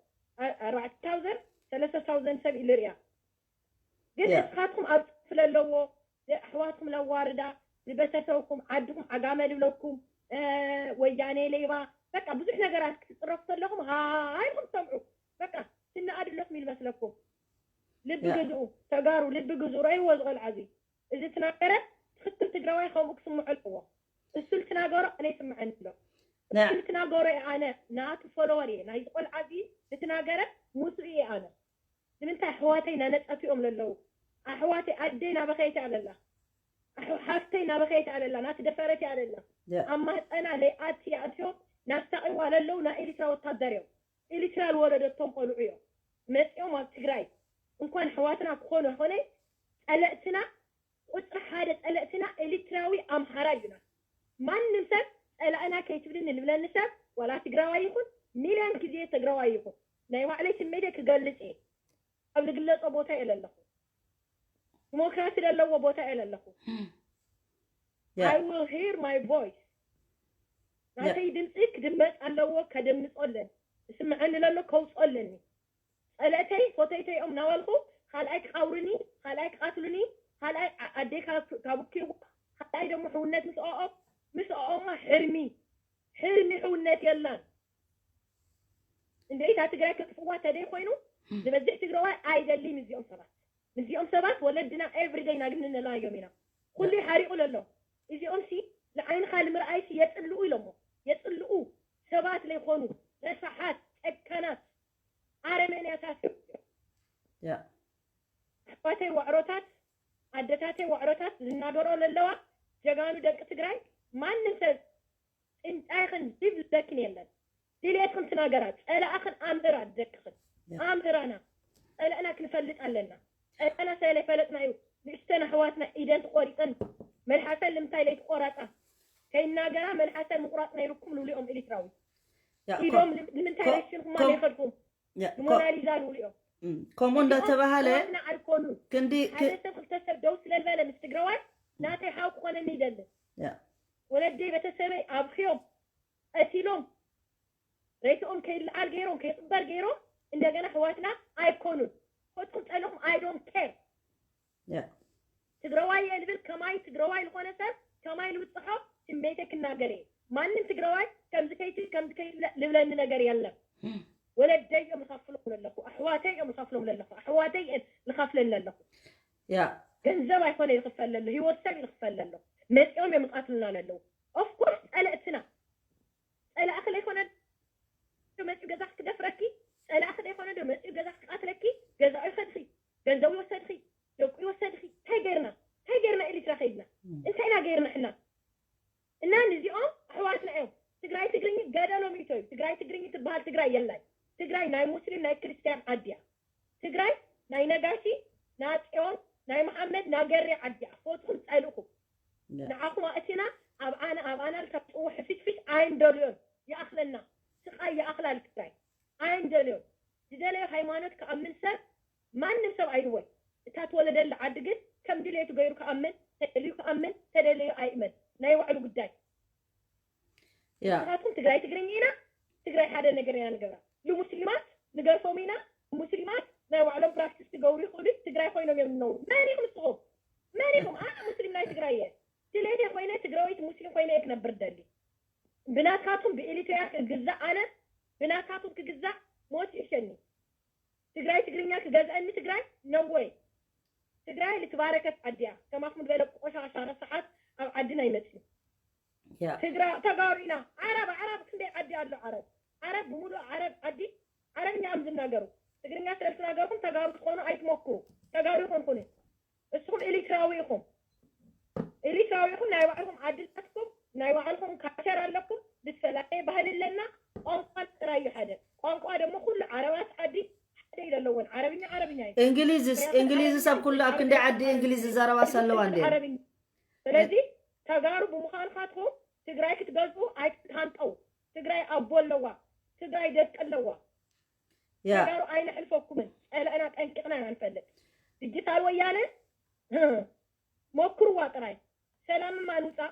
ኣርባዕተ ታውዘን ሰለስተ ታውዘን ሰብ ኢሉ ሪያ ግን እስኻትኩም ኣብ ጽሑፍ ለለዎ ኣሕዋትኩም ለዋርዳ፣ ንበተሰብኩም ዓድኩም ዓጋመ ልብለኩም፣ ወያኔ ሌባ፣ በቃ ብዙሕ ነገራት ክትፅረፉ ከለኹም ሃይኩም ትሰምዑ። በቃ ትነኣዱ ኣለኹም ኢሉ መስለኩም። ልቢ ግዝኡ ተጋሩ፣ ልቢ ግዝኡ። ረእይዎ ዝቆልዓ እዚ እዚ ትናገረ ትኽክል ትግራዋይ ከምኡ ክስምዖ ኣለዎ። እሱ ልትናገሮ ኣነ ይስምዐኒ ኣሎ። እሱ ልትናገሮ እየ ኣነ ናቱ ፎሎወር እየ ናይዚ ቆልዓ እዚ ልትናገረ ምስኡ እየ ኣነ። ንምንታይ ኣሕዋተይ ናነፀቱ እዮም ለለዉ ኣሕዋተይ ኣደይ ናበኸየት ኣለላ ሓፍተይ ናበኸየት ኣለላ ናትደፈረት ኣለላ ኣብ ማህፀና ለይኣት ኣትዮም ናስታቂዋ ለለዉ ናይ ኤሪትራ ወታደር እዮም ኤሪትራ ዝወለደቶም ቆልዑ እዮም መፂኦም ኣብ ትግራይ እንኳን ኣሕዋትና ክኾኑ ኾነ ፀለእትና ቁፅሪ ሓደ ፀለእትና ኤሪትራዊ ኣምሃራ እዩና ማንም ሰብ ፀላእና ከይትብልኒ ልብለኒ ሰብ ዋላ ትግራዋይ ይኹን ሚልዮን ግዜ ትግራዋይ ይኹን ናይ ባዕለይ ስሜተይ ክገልፅ እየ ኣብ ዝግለፆ ቦታ እየ ዘለኹ ዲሞክራሲ ዘለዎ ቦታ እየ ዘለኹ I will hear my voice ናተይ ድምፂ ክድመፅ ኣለዎ ከደምፆ ኣለኒ ዝስምዐኒ ለሎ ከውፅኦ ኣለኒ ፀለእተይ ፎተይተይኦም ናበልኩ ካልኣይ ክቃብሩኒ ካልኣይ ክቃትሉኒ ካልኣይ ኣደይ ካብ ኪዋ ካልኣይ ደሞ ሕውነት ምስ ኦም ምስ ኦማ ሕልሚ ሕልሚ ሕውነት የላን እንደ ኢታ ትግራይ ከጥፍዋ ተደይ ኮይኑ ዝበዝሕ ትግራዋይ ኣይደሊ ምዚኦም ሰባት ምዚኦም ሰባት ወለድና everyday ናግንነላዮም ኢና ኩሉ ሓሪቑ ለሎ እዚኦም ሲ ንዓይንኻ ንምርኣይ ሲ የፅልኡ ኢሎሞ የፅልኡ ሰባት ለይኮኑ ረሳሓት ጨካናት ኣረመንያታት እዮም ኣሕዋተይ ዋዕሮታት ኣደታተይ ዋዕሮታት ዝናገሮ ለለዋ ጀጋኑ ደቂ ትግራይ ማንም ሰብ ጥንጫይኽን ዝብለክን የለን ድልየትክን ትናገራ ፀላእኽን ኣምህራ ደቅኽን ኣምህራና ፀላእና ክንፈልጥ ኣለና ፀላእና ሰለይፈለጥና እዩ ንእሽተን ኣሕዋትና ኢደን ተቆሪፀን መልሓሰን ልምታይ ለይትቆራፃ ከይናገራ መልሓሰን ምቁራፅ ነይሩኩም ልብሉ እዮም ኤሪትራዊ ኢዶም ንምንታይ ረሽንኩማ ዘይኸድኩም ንሞናሊዛ ልብሉ እዮም ከምኡ እንዳተባሃለ ኣይኮኑን ክንዲ ሓደ ሰብ ክልተ ሰብ ደው ስለልበለ ምስ ትግራዋይ ናተይ ሓው ክኾነኒ ይደልን ወለደይ ቤተሰበይ ኣብኽዮም ቀቲሎም ሬስኦም ከይለዓል ገይሮም ከይቕበር ገይሮም እንደገና ኣሕዋትና ኣይኮኑን ፈትኩም ፀልኹም I don't care ትግራዋይ እየ ልብል ከማይ ትግራዋይ ዝኾነ ሰብ ከማይ ልውፅሖ ስሜተይ ክናገር እየ ማንም ትግራዋይ ከምዚ ከይትብል ከምዚ ከይትብለ ልብለኒ ነገር የለን ወለደይ እዮም ዝኸፍሎም ለለኹ ኣሕዋተይ እዮም ዝኸፍሎም ለለኹ ኣሕዋተይ እየን ዝኸፍለን ለለኹ ገንዘብ ኣይኮነ ዝኽፈል ለሎ ህይወት ሰብ እዩ ዝኽፈል ለሎ መፂኦም እዮም ዝቐትሉና ለለዉ of course ፀለእትና ፀላእኺ ለይኮነ ዶ መፂኡ ገዛኺ ክደፍረኪ ፀላእኺ ለይኮነ ዶ መፂኡ ገዛኺ ክቐትለኪ ገዛኡ ይኸድኺ ገንዘቡ ይወሰድኺ ደቁ ይወሰድኺ እንታይ ገይርና እንታይ ገይርና ኤሪትራ ከይድና እንታይ ኢና ገይርና ሕና እና ንዚኦም ኣሕዋትና እዮም ትግራይ ትግርኝ ገደሎም ይቶ እዩ ትግራይ ትግርኝ ትበሃል ትግራይ የላይ ትግራይ ናይ ሙስሊም ናይ ክርስቲያን ዓዲ እያ ትግራይ ናይ ነጋሲ ናፅዮን ናይ መሓመድ ናገሬ ዓዲ እያ ፎትኹም ፀልእኹም ንዓኹም ኣእቲና ኣብ ኣነ ኣብ ኣናል ካብ ፅውሕ ፍሽፍሽ ኣይንደልዮን ይኣኽለና ስቓይ ይኣኽላ ንትግራይ ኣይንደልዮን ዝደለዮ ሃይማኖት ክኣምን ሰብ ማንም ሰብ ኣይድወል እታ ተወለደላ ዓዲ ግን ከም ድሌቱ ገይሩ ክኣምን ተደልዩ ክኣምን ተደለዩ ኣይእመን ናይ ባዕሉ ጉዳይ ንስኻትኩም ትግራይ ትግርኛ ኢና ትግራይ ሓደ ነገር ኢና ንገብራ ንሙስሊማት ንገርፎም ኢና ሙስሊማት ናይ ባዕሎም ፕራክቲስ ክገብሩ ይኽእሉ ትግራይ ኮይኖም እዮም ዝነብሩ መን ኢኹም ንስኹም መን ኢኹም ኣነ ሙስሊም ናይ ትግራይ እየ ድሌተይ ኮይነ ትግራዊት ሙስሊም ኮይነ እየ ክነብር ደሊ ብናትካትኩም ብኤሪትርያ ክግዛእ ኣነ ብናትካትኩም ክግዛእ ሞት ይሕሸኒ ትግራይ ትግርኛ ክገዝአኒ ትግራይ no way ትግራይ ልትባረከት ዓዲ እያ ከማኹም ዝበለ ቆሻሻ ረሳሓት ኣብ ዓድና ይመፅኡ ትግራ ተጋሩ ኢና ዓረብ ዓረብ ክንደይ ዓዲ ኣሎ ዓረብ ዓረብ ብምሉእ ዓረብ ዓዲ ዓረብኛ እዮም ዝናገሩ ትግርኛ ስለ ዝትናገርኩም ተጋሩ ክትኾኑ ኣይትሞክሩ ተጋሩ ይኾንኩን እዩ እስኹም ኤሪትራዊ ኢኹም ኤሪትራዊ ኢኹም ናይ ባዕልኹም ዓዲ ኣለኩም ናይ ባዕልኹም ካልቸር ኣለኩም ዝተላለየ ባህሊ ኣለና ቋንቋ ጥራይ እዩ ሓደ ቋንቋ ደሞ ኩሉ ዓረባት ዓዲ ሓደ እዩ ዘለወን ዓረብኛ ዓረብኛ እዩ እንግሊዝስ እንግሊዝስ ኣብ ኩሉ ኣብ ክንደይ ዓዲ እንግሊዝ ዝዛረባስ ኣለዋ እንዴ ዓረብኛ ስለዚ ተጋሩ ብምዃንኻትኩም ትግራይ ክትገዝኡ ኣይትሃንጠው ትግራይ ኣቦ ኣለዋ ትግራይ ደቂ ኣለዋ ያ ተጋሩ ኣይነሕልፈኩምን ፀላእና ጠንቂቕና ኢና ንፈልጥ ዲጂታል ወያነ ሞክርዋ ጥራይ ሰላምማ ንውፃእ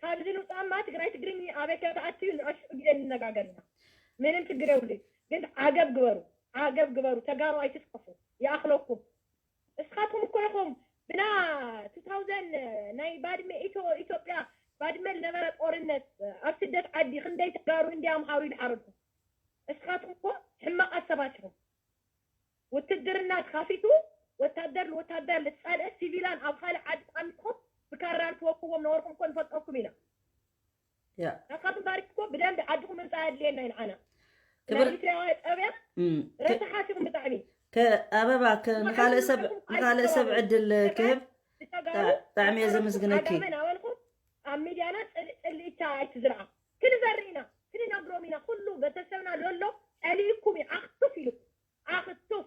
ካብዚ ንውፃእማ ትግራይ ትግርኝ ኣበይ ከተኣትዩ ንዕሽዑ ግዜ ንነጋገር ኢና ምንም ችግር የብሉ ግን ዓገብ ግበሩ ዓገብ ግበሩ ተጋሩ ኣይትስከፉ ይኣኽለኩም እስኻትኩም እኮ ኢኹም ብና two thousand ናይ ባድመ ኢትዮ ኢትዮጵያ ባድመ ዝነበረ ጦርነት ኣብ ስደት ዓዲ ክንደይ ተጋሩ እንዲ ኣምሃሩ ይድሓረልኩም። እስኻትኩም እኮ ሕማቓት ሰባት ኢኹም። ውትድርና ተኻፊቱ ወታደር ንወታደር ልትጻልእ ሲቪላን ኣብ ካልእ ዓዲ ተቐሚጥኩም ብካራ ልትወቅዎም ነበርኩም እኮ ንፈልጠኩም ኢና። ያ ናትካትኩም ታሪክ እኮ ብደንቢ ዓድኹም ምምጻእ ኣድልየና እዩ ንዓና። ክብር- ናይ ኤርትራዊ ጸብያ እም፣ ከ- ረሳሓት ኢኹም ብጣዕሚ። ከ- ኣበባ ከ- ንኻልእ ሰብ ንኻልእ ሰብ ዕድል ክህብ ብተጋሩ ጣ- ጣዕሚ እየ ዘመስግነኪ። ዓጋመ ናበልኩም ኣብ ሚድያና ጽል- ጽልኢታ ኣይትዝርዓ። ክንዘርእ ኢና ክንነግሮም ኢና። ኩሉ ቤተሰብና ለሎ ጸሊእኩም እዩ ዓኽቱፍ ኢሉ ዓኽቱፍ።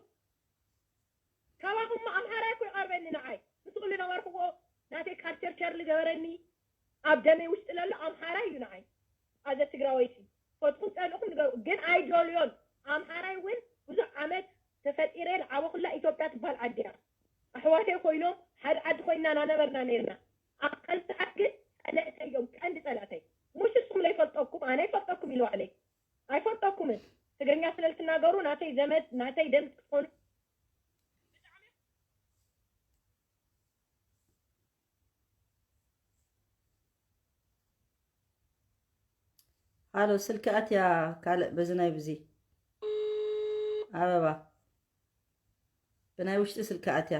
ካባኹም ኣምሓራይ እኮ ይቐርበኒ ንዓይ። ምስ ኩሉ ነበርክዎ ናተይ ካርቸርቸር ዝገበረኒ ኣብ ደመይ ውሽጢ ለሎ ኣምሓራይ እዩ ንዓይ። ኣዘ ትግራወይቲ ፈትኩም ጸልእኩም ንገሩ ግን ኣይደልዮን። ኣምሓራይ እውን ብዙሕ ዓመት ተፈጢረ ዝዓበኹላ ኢትዮጵያ ትበሃል ዓዲ እያ። ኣሕዋተይ ኮይኖም ሓደ ዓዲ ኮይና ናነበርና ነርና። ኣብ ቀንዲ ሰዓት ግን ጸለእተይ እዮም ቀንዲ ጸላእተይ። ሙሽ ንስኹም ለይፈልጠኩም ኣነ ይፈልጠኩም ኢሉ ባዕለይ ኣይፈልጠኩምን። ትግርኛ ስለ ልትናገሩ ናተይ ዘመድ ናተይ ደም ክትኾኑ ሃሎ ስልኪ ኣትያ ካልእ በዚ ናይ ብዚ ኣበባ ብናይ ውሽጢ ስልኪ ኣትያ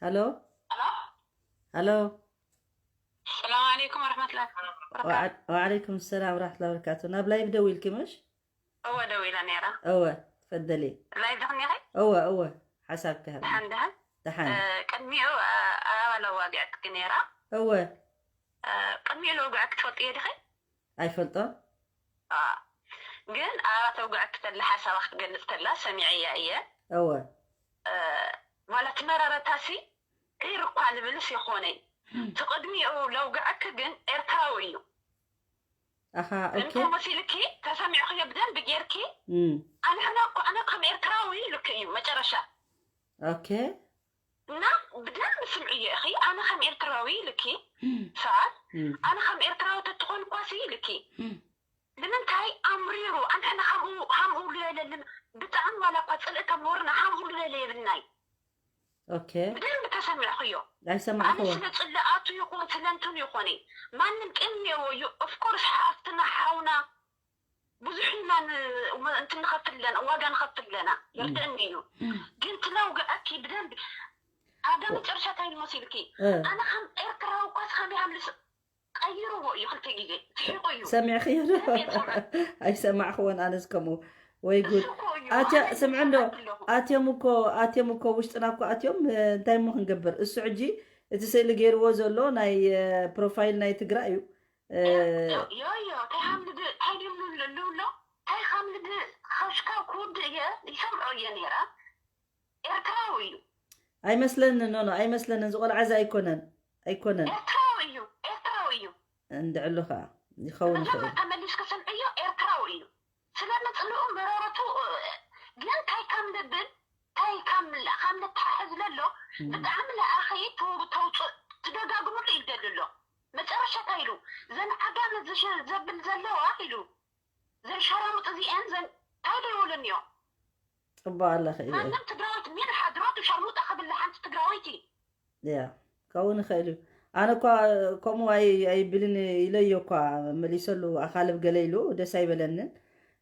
ሃሎ ሃሎ ሰላም ዓለይኩም ወረሕመቱላሂ ወበረካቱ። ወዓለይኩም ሰላም ወራሕመቱላሂ ወበረካቱ ናብ ላይቭ ደዊልኪ ምሽ እወ ደዊለ ነይረ። እወ ትፈደሊ ላይቭ ዲኹም ዲኺ? እወ እወ ሓሳብ ክህብ ደሓን ደሓን። ደሓን እ፣ ቅድሚኡ እ፣ ኣባል ኣዋጊዐትኪ ነይራ። እወ እ፣ ቅድሚኡ ለውግዐ ክትፈልጥዮ ዲኺ? ኣይፈልጦን አ፣ ግን ኣባል ኣዋጊዐትኪ ተላ ሓሳባ ክትገልጽ ተላ ሰሚዐያ እየ። እወ እ፣ ማለት መረረታሲ ዒር እኳ ልብልስ ይኾነይ ትቕድሚኡ ለውግዐኪ ግን ኤርትራዊ እዩ። ኣኻ ኦኬ እንተ መሲልኪ ተሰሚዕክዮ ብደንብ ጌርኪ እም፣ ኣንሕና እኮ ኣነ ከም ኤርትራዊ ኢሉኪ እዩ መጨረሻ ኦኬ እና ብደንብ ስምዕዮ ኢኺ ኣነ ከም ኤርትራዊ ኢሉኪ ሰዓት እም፣ ኣነ ከም ኤርትራዊ ተትኾን እኳሲ ኢሉኪ እም፣ ንምንታይ ኣምሪሩ ኣንሕና ከምኡ ከምኡ ልበለልን ብጣዕሚ ዋላ እኳ ፅልእታ ሞርና ከምኡ ልበለ የብልናይ ኦኬ ብደንብ ተሰሚዕክዮ ኣነ ኣይሰማዕክዎ ስለ ፅልኣቱ ይኹን ስለ እንትኑ ይኾነ ማንም ቅን የዎ እዩ ኦፍኮርስ ሓፍትና ሓውና ብዙሕ ኢና ን- እንትን ንኸፍል ኣለና ዋጋ ንኸፍል ኣለና ይርድእኒ እዩ ግን ትለውግዐኪ ብደንብ ኣብ መጨረሻ እንታይ ኢሉ መሲልኪ እ፣ ኣነ ከም ኤርትራዊ እኳ ከመይ ሃምልስ ቀይርዎ እዩ ክልተ ግዜ ስሒቁ እዩ ሰሚዕክዮ ዶ ብደንብ እየ ዝሰምዐ። ኣይሰማዕክዎን ኣነስ ከምኡ ወይ ጉድ እሱ እኮ እዩ ኣትያ ኣነ ስምዒ እንዶ ይሰማዕ ኣለኹ። ኣትዮም እኮ ኣትዮም እኮ ውሽጥና እኮ ኣትዮም እ፣ እንታይ እሞ ክንገብር እሱ ሕጂ እቲ ስእሊ ገይርዎ ዘሎ ናይ እ፣ ፕሮፋይል ናይ ትግራይ እዩ እ፣ ዮ ዮ እንታይ ሃምልድ እንታይ ድምሉ ልብሎ እንታይ ሃምልድ ሓሽካ ክውድእ እየ ይሰምዖ እየ ነይረ ኤርትራዊ እዩ ኣይመስለንን ኖኖ ኣይመስለንን ዝቆልዓ እዚ ኣይኮነን ኣይኮነን ኤርትራዊ እዩ ኤርትራዊ እዩ እንድዕሉ ከዓ ይኸውን ይኽእል መጀመርታ መሊስካ ሰምዕዮ ኤርትራዊ እዩ ስለ መፅልኡ መረረቱ እ፣ ግን እንታይ ከም ልብል እንታይ ከም ከም ልተሓሕዝ ለሎ ብጣዕሚ ለኣኸይ ተውፅእ ትደጋግምሉ ይደሊ ኣሎ መጨረሻ እንታይ ኢሉ ዘን ዓጋመ ዝሸ- ዘብል ዘለዋ ኢሉ ዘን ሸራሙጥ እዚአን ዘን እንታይ ዶ ይብሉን እዮም ፅቡቅ ኣለኺ እየ ማንም ትግራዊት ሚን ሓድሮቱ ሸርሙጣ ክብል ሓንቲ ትግራወይቲ ያ ከውን ይኽእል እዩ ኣነ እኳ ከምኡ ኣይ- ኣይብልን ኢለዮ እኳ መሊሰሉ ኣኻልብ ገለ ኢሉ ደስ ኣይበለንን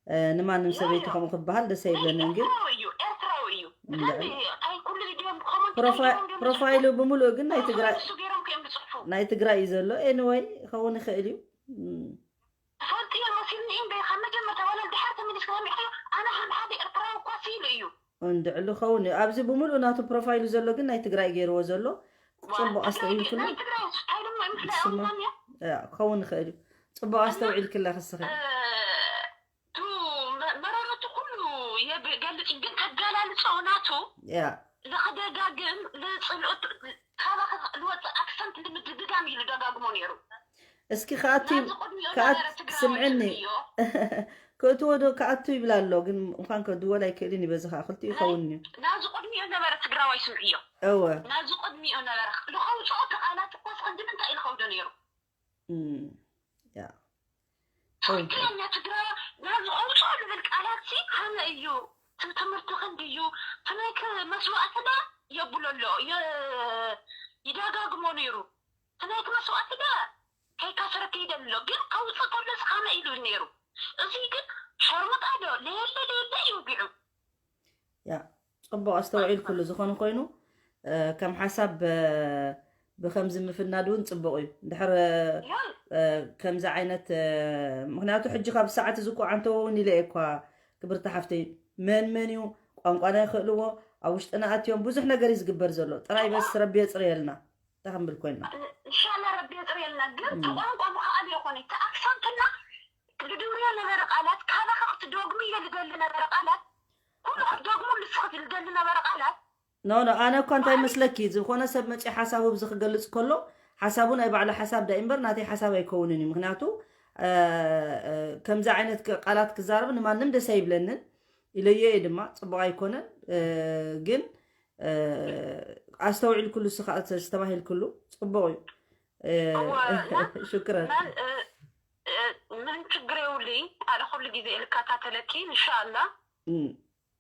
እ፣ ንማንም ሰበይቲ ከምኡ ክበሃል ደስ ኣይብለንን ግን ኤርትራዊ እዩ ኤርትራዊ እዩ ብጣዕሚ ኣይ ኩሉ ቪድዮ ኮመንት ፕሮፋ- ፕሮፋይሉ ብምሉእ ግን ናይ ትግራይ እሱ ገይሮም ከዮም ዝፅሕፉ ናይ ትግራይ እዩ ዘሎ ኤኒወይ ክኸውን ይኽእል እዩ እም፣ ትፈልጥዮ መሲልኒ እምበ ካብ መጀመርታ ዋላ ድሓር ተመሊስካ ሰሚዕካዮ ኣነ ከም ሓደ ኤርትራዊ እኳ ሲሉ እዩ እንድዕሉ ክኸውን እዩ ኣብዚ ብምሉእ ናቱ ፕሮፋይሉ ዘሎ ግን ናይ ትግራይ ገይርዎ ዘሎ ፅቡቅ ኣስተውዒልክሉ ናይ ትግራይ ስታይል እሞ ይምፍላ ስማ- ያውማን እያ ያ፣ ክኸውን ይኽእል እዩ ፅቡቅ ኣስተውዒልክላ ክስኺ ቱ መ- መረረቱ ኩሉ የገልጽ ግን ተገላልጾ ናቱ ያ ዝኸደጋግም ዝጽልኦ ካባኺ ዝወፅእ ኣክሰንት ንምድግጋም ኢሉ ደጋግሞ ነይሩ እስኪ ከኣቱ ናዚ ቅድሚኡ ከኣት ነበረ ትግራዊ ስምዕኒ እዩ ክእትዎ ዶ ከኣቱ ይብላ ኣሎ ግን እንኳን ከድወል ኣይክእልን ይበዚ ከዓ ክልቲኡ ይኸውን እዩ ናዚ ቅድሚኡ ነበረ ትግራዋይ ስምዕዮ እወ ናዚ ቅድሚኡ ነበረ ዝኸውፅኦ ቃላት እኮ ስቕድም እንታይ ኢሉ ከውዶ ነይሩ እም፣ ያ ትክክለኛ ትግራይ ናብ ዝቆምጾ ዝብል ቃላት ሲ ከመይ እዩ? እቲ ትምህርቲ ክንዲ እዩ? እቲ ናይክ መስዋእትና የብሎ ኣሎ፣ የ-፣ ይደጋግሞ ነይሩ። እቲ ናይክ መስዋእትና ከይካሰረ ከይደ ኣሎ፣ ግን ከውፅእ ከሎ ሲ ከመይ ኢሉ ነይሩ? እዚ ግን ሸርሙጣ ዶ ለየለ ለየለ እዩ ወጊዑ። ያ፣ ጽቡቕ ኣስተውዒልኩሉ። ዝኾነ ኮይኑ፣ እ፣ ከም ሓሳብ፣ እ፣ ብኸምዚ ምፍናድ እውን ጽቡቕ እዩ። እንድሕር፣ እ፣ ያ፣ እ፣ ከምዚ ዓይነት፣ እ፣ ምኽንያቱ ሕጂ ካብ ሰዓት እዚ እኮ ዓንተዎ እውን ኢለ እየ እኳ፣ ክብርቲ ሓፍተይ፣ መን መን እዩ ቋንቋና ይኽእልዎ፣ ኣብ ውሽጥና ኣትዮም ብዙሕ ነገር እዩ ዝግበር ዘሎ። ጥራይ በስ ረቢ የጽርየልና። እንታይ ክንብል ኮይንና? እንሻላ ረቢ የጽርየልና። ግን እቲ ቋንቋ ምኽኣል ይኾነ፣ እቲ ኣክሰንትና ልድውርዮ ነበረ ቃላት፣ ካባኻ ክትደግምዮ ልደሊ ነበረ ቃላት፣ ኩሉ ክትደግሙ ንስኺ ልደሊ ነበረ ቃላት። ኖ፣ ኖ፣ ኣነ እኳ እንታይ መስለኪ፣ ዝኾነ ሰብ መፂኡ ሓሳቡ ብዚ ክገልጽ ከሎ፣ ሓሳቡ ናይ ባዕሉ ሓሳብ ዳይ እምበር ናተይ ሓሳብ ኣይከውንን እዩ። ምኽንያቱ፣ እ፣ እ፣ ከምዚ ዓይነት ክ-፣ ቃላት ክዛረብ ንማንም ደስ ኣይብለንን። ኢለዮ እየ ድማ፣ ጽቡቕ ኣይኮነን። እ፣ ግን፣ እ፣ ኣስተውዒልኩሉ፣ ስኻ-፣ ዝተባሂልኩሉ ጽቡቕ እዩ። እ፣ እወ፣ እና ሽክረን። መን፣ እ፣ እ፣ ምንም ችግር የብሉይ። ኣነ ኩሉ ግዜ ልከታተለኪ፣ እንሻላ። እም።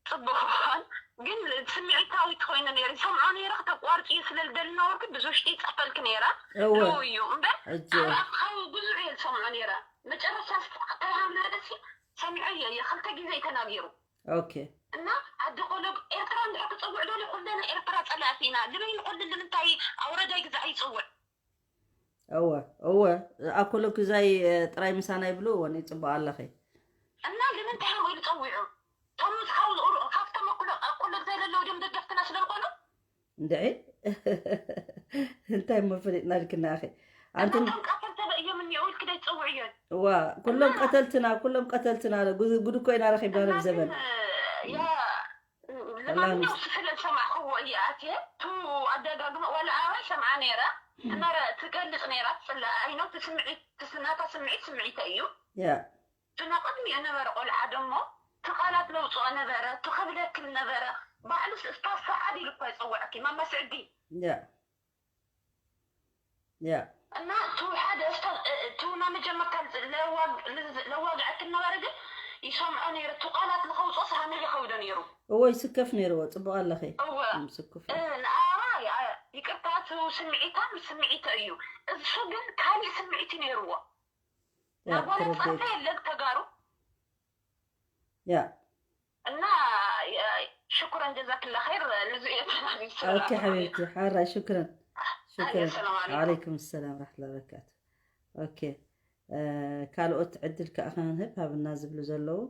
ጽቡቕ ክኾን፣ ግን ስምዒታዊት ኮይነ ነይረ። ይሰምዖ ነይረ፣ ከተቋርጽ እዩ ስለ ልደሊ ነበርኩ፣ ብዙ ውሽጢ ይጽሕፈልክ ነይረ። እወ። ድሮ እዩ እምበር፣ ሕጂ። ኣብ ኣፍካዊ ብዙሕ እየ ዝሰምዖ ነይረ። መጨረሻ ስ-፣ ከይሃምናለሲ ሰሚዐዮ እየ፣ ክልተ ግዜ እዩ ተናጊሩ። ኦኬ። እና ዓዲ ቆሎ ኤርትራ እንድሕር ክጸውዕ ደልዩ፣ ኩለና ኤርትራ ጸላእቲ ኢና። ልበይ ንኹሉ ንምንታይ ኣውረዳይ ግዛዕ ይጽውዕ? እወ፣ እወ። ኣኮሎ ክዛይ፣ እ፣ ጥራይ ምሳና ይብሉ፣ እወ፣ ይጽብቕ ኣለኺ። እና ንምንታይ ሃም ኢሉ ጸዊዑ? እቶም ምስ ካብ ዝቕርኡ፣ ካብቶም ኣኮሎ፣ ኣኮሎ ክዛይ ዘለዉ ድም ደገፍትና ስለ ዝኾኑ? እንድዒ? እንታይ እሞ ፈሊጥና ኢልክና፣ ኣኺ? ኣንቱም እናቶም ቀተልተ እዮም እኒኦ ኢልክ ዶ ይጸውዕዮ? እዋ፣ ኩሎም እና ቀተልትና፣ ኩሎም ቀተልትና፣ ጉድ፣ ጉድ እኮ ኢና ረኺብና እና ናብ ዘበን። ግን፣ ያ፣ ኣላህ ለማንኛውም ምስጥ-፣ ስለ ዝሰማዕክዎ እየ ኣትየ። ቱ ኣደጋግማ ዋላ ኣባይ ሰምዓ ነይራ። ትመረ-፣ ትገልጽ ነይራ፣ ትጽላእ። ኣይ ኖ፣ እቲ ስምዒት፣ እቲ ስ-፣ ናታ ስምዒት ስምዒተ እዩ። ያ። እቲ ንቕድሚኡ ነበረ ቆልዓ ደሞ፣ እቲ ቃላት ለውፅኦ ነበረ፣ እቲ ክብለክል ነበረ። ባዕሉ ስ-፣ እስታ ሰዓድ ኢሉ እኳ ይጸውዐኪ፣ ማማ ስዕዲ። ያ። ያ። እና እቲ ሓደ እስታ-፣ እቲ ናይ መጀመርታ ለዋግ-፣ ለዝ-፣ ለዋግዐክል ነበረ፣ ግን ይሰምዖ ነይሩ። እቲ ቃላት ንኸውፅኦ ሰሃሚ ይኸብዶ ነይሩ። እወ፣ ይስከፍ ነይርዎ። ጽቡቕ ኣለኺ። እወ። እም፣ ስኩፍ። እ፣ ንኣራ፣ ያ-፣ ይቅርታ፣ እቲ ስምዒታ ምስ ስምዒተ እዩ። እሱ ግን ካሊእ ስምዒት እዩ ነይርዎ። ያ፣ ናጓላ ተረድኤት። ጻፈ የለን ተጋሩ። ያ። እና፣ ያ፣ ሽኩረን ጀዛክላ ኸይር፣ ንዚ እየ ተናቢል ሰላም ኦኬ ሓቢብቲ፣ ሓራይ፣ ሽኩረን። ኣየ፣ ሽኩረን። ሰላም ዓለይኩም። ዓለይኩም ሰላም ወራሕመቱላሂ ወበረካቱ። ኦኬ፣ እ፣ ካልኦት ዕድል ከኣ ክንህብ ሃብና ዝብሉ ዘለዉ።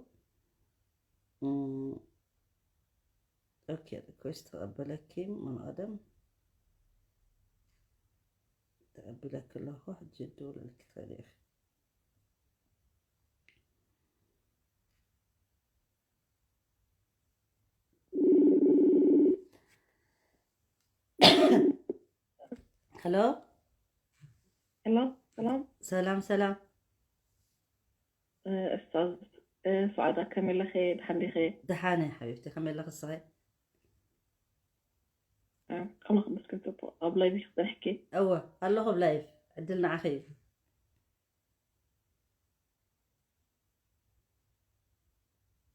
እም፣ ኦኬ፣ ሪኩዌስት ተቐበለኪ፣ ምን ቀደም ተቐቢለኪ ኣለኹ፣ ሕጂ ትደውለልኪ ትኽእሊ ኢኺ። ሄሎ። ሄሎ፣ ሰላም። ሰላም፣ ሰላም። እ፣ እስታዝ፣ እ፣ ሰዓዳ ከመይ ኣለኺ? ደሓን ዲኺ? ደሓን እየ ሓቢብቲ፣ ከመይ ኣለኺ እስኺ? እ፣ ኣምላኽ ይመስገን ጽቡቕ። ኣብ ላይቭ ኢኺ ጸኒሕኪ? እወ፣ ኣለኹ ኣብ ላይቭ። ዕድል ንዓኺ እዩ።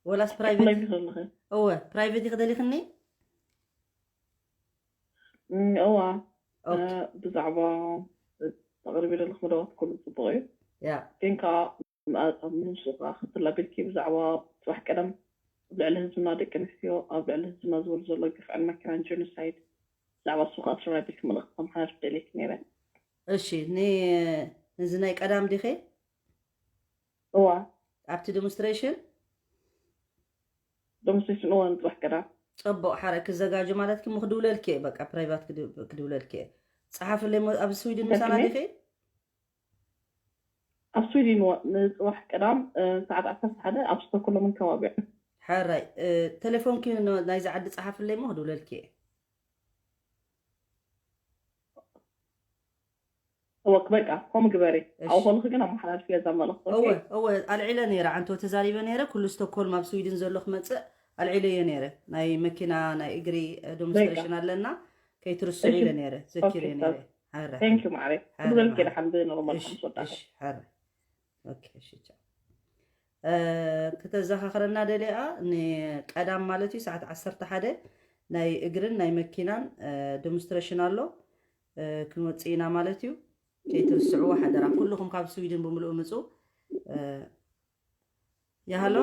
ወላስ ኣብ ፕራይቬት? ላይቭ ኢኺ ዘለኺ? እወ፣ ፕራይቬት ኢኺ ደሊኽኒ? እም፣ እዋ። ኦኬ። እ፣ ብዛዕባ ተቕርቢ ዘለኽ መደባት ኩሉ ጽቡቕ እዩ። ያ። ግን ከኣ ኣብ፣ ኣብ ንሱ ከኣ ክትብል ኣቢልኪ ብዛዕባ ጽባሕ ቀደም ኣብ ልዕሊ ህዝብና ደቂ ኣንስትዮ፣ ኣብ ልዕሊ ህዝብና ዝወርድ ዘሎ ግፍዕን መከራን ጀኖሳይድ፣ ብዛዕባ እሱ ከኣ ትዛረቢ መልእኽቲ ከመሓላልፍ ደልየኪ ነይረ። እሺ፣ ን-፣ ንዚ ናይ ቀዳም ዲኺ? እዋ። ኣብቲ ዲሞንስትሬሽን? ዲሞንስትሬሽን፣ እዋ፣ ንጽባሕ ቀዳም። ጽቡቕ፣ ሓረ ክዘጋጆ ማለት ክም ክድውለልኪ እየ፣ በቃ፣ ፕራይቫት ክድ-፣ ክድውለልኪ እየ። ጸሓፍለይ ሞ-፣ ኣብ ስዊድን ምሳና መኪነይ? ዲኺ? ኣብ ስዊድን፣ እዋ፣ ንጽባሕ ቀዳም፣ እ፣ ሰዓት ዓሰርተ ሓደ ኣብ ስቶኮልምን ከባቢዑን። ሓራይ፣ እ፣ ቴሌፎንኪ ን-፣ ናይዚ ዓዲ ጸሓፍለይ እሞ ክድውለልኪ እየ። እወ፣ በቃ፣ ከምኡ ግበሪ። እሺ። ኣብኡ ከለኹ ግን ኣመሓላልፍዮ እዛ መልእኽቲ፣ እወ፣ ኦኬ? እወ፣ ኣልዒለ ነይረ፣ ዓንቶ ተዛሪበ ነይረ፣ ኩሉ ስቶኮልም ኣብ ስዊድን ዘሎ ክመጽእ ኣልዒለዮ ነይረ። ናይ መኪና፣ ናይ እግሪ፣ እ፣ በቃ። ዶንስትሬሽን ኣለና፣ ከይትርስዑ እሺ። ኢለ ነይረ፣ ዘኪርዮ ኦኬ፣ ነይረ። ሓረ። ቴንክ ዩ፣ ማዕረ። ሓረ፣ ክብለልኪ ማዕረ። ደሓን ብኖርማል እሺ፣ ከም ዝወዳእኺ። እሺ፣ ሓረ። ኦኬ፣ እሺ፣ ቻው። እ፣ ክተዘኻኽረና ደሊያ፣ ንቀዳም ማለት እዩ፣ ሰዓት ዓሰርተ ሓደ ናይ እግርን ናይ መኪናን፣ እ፣ ዲሞንስትሬሽን ኣሎ። እ፣ ክንወፅእ ኢና ማለት እዩ። ከይትርስዕዎ ሓደራ። ኩልኹም ካብ ስዊድን ብምልኡ ምፁ። እ፣ ያ ሃሎ፣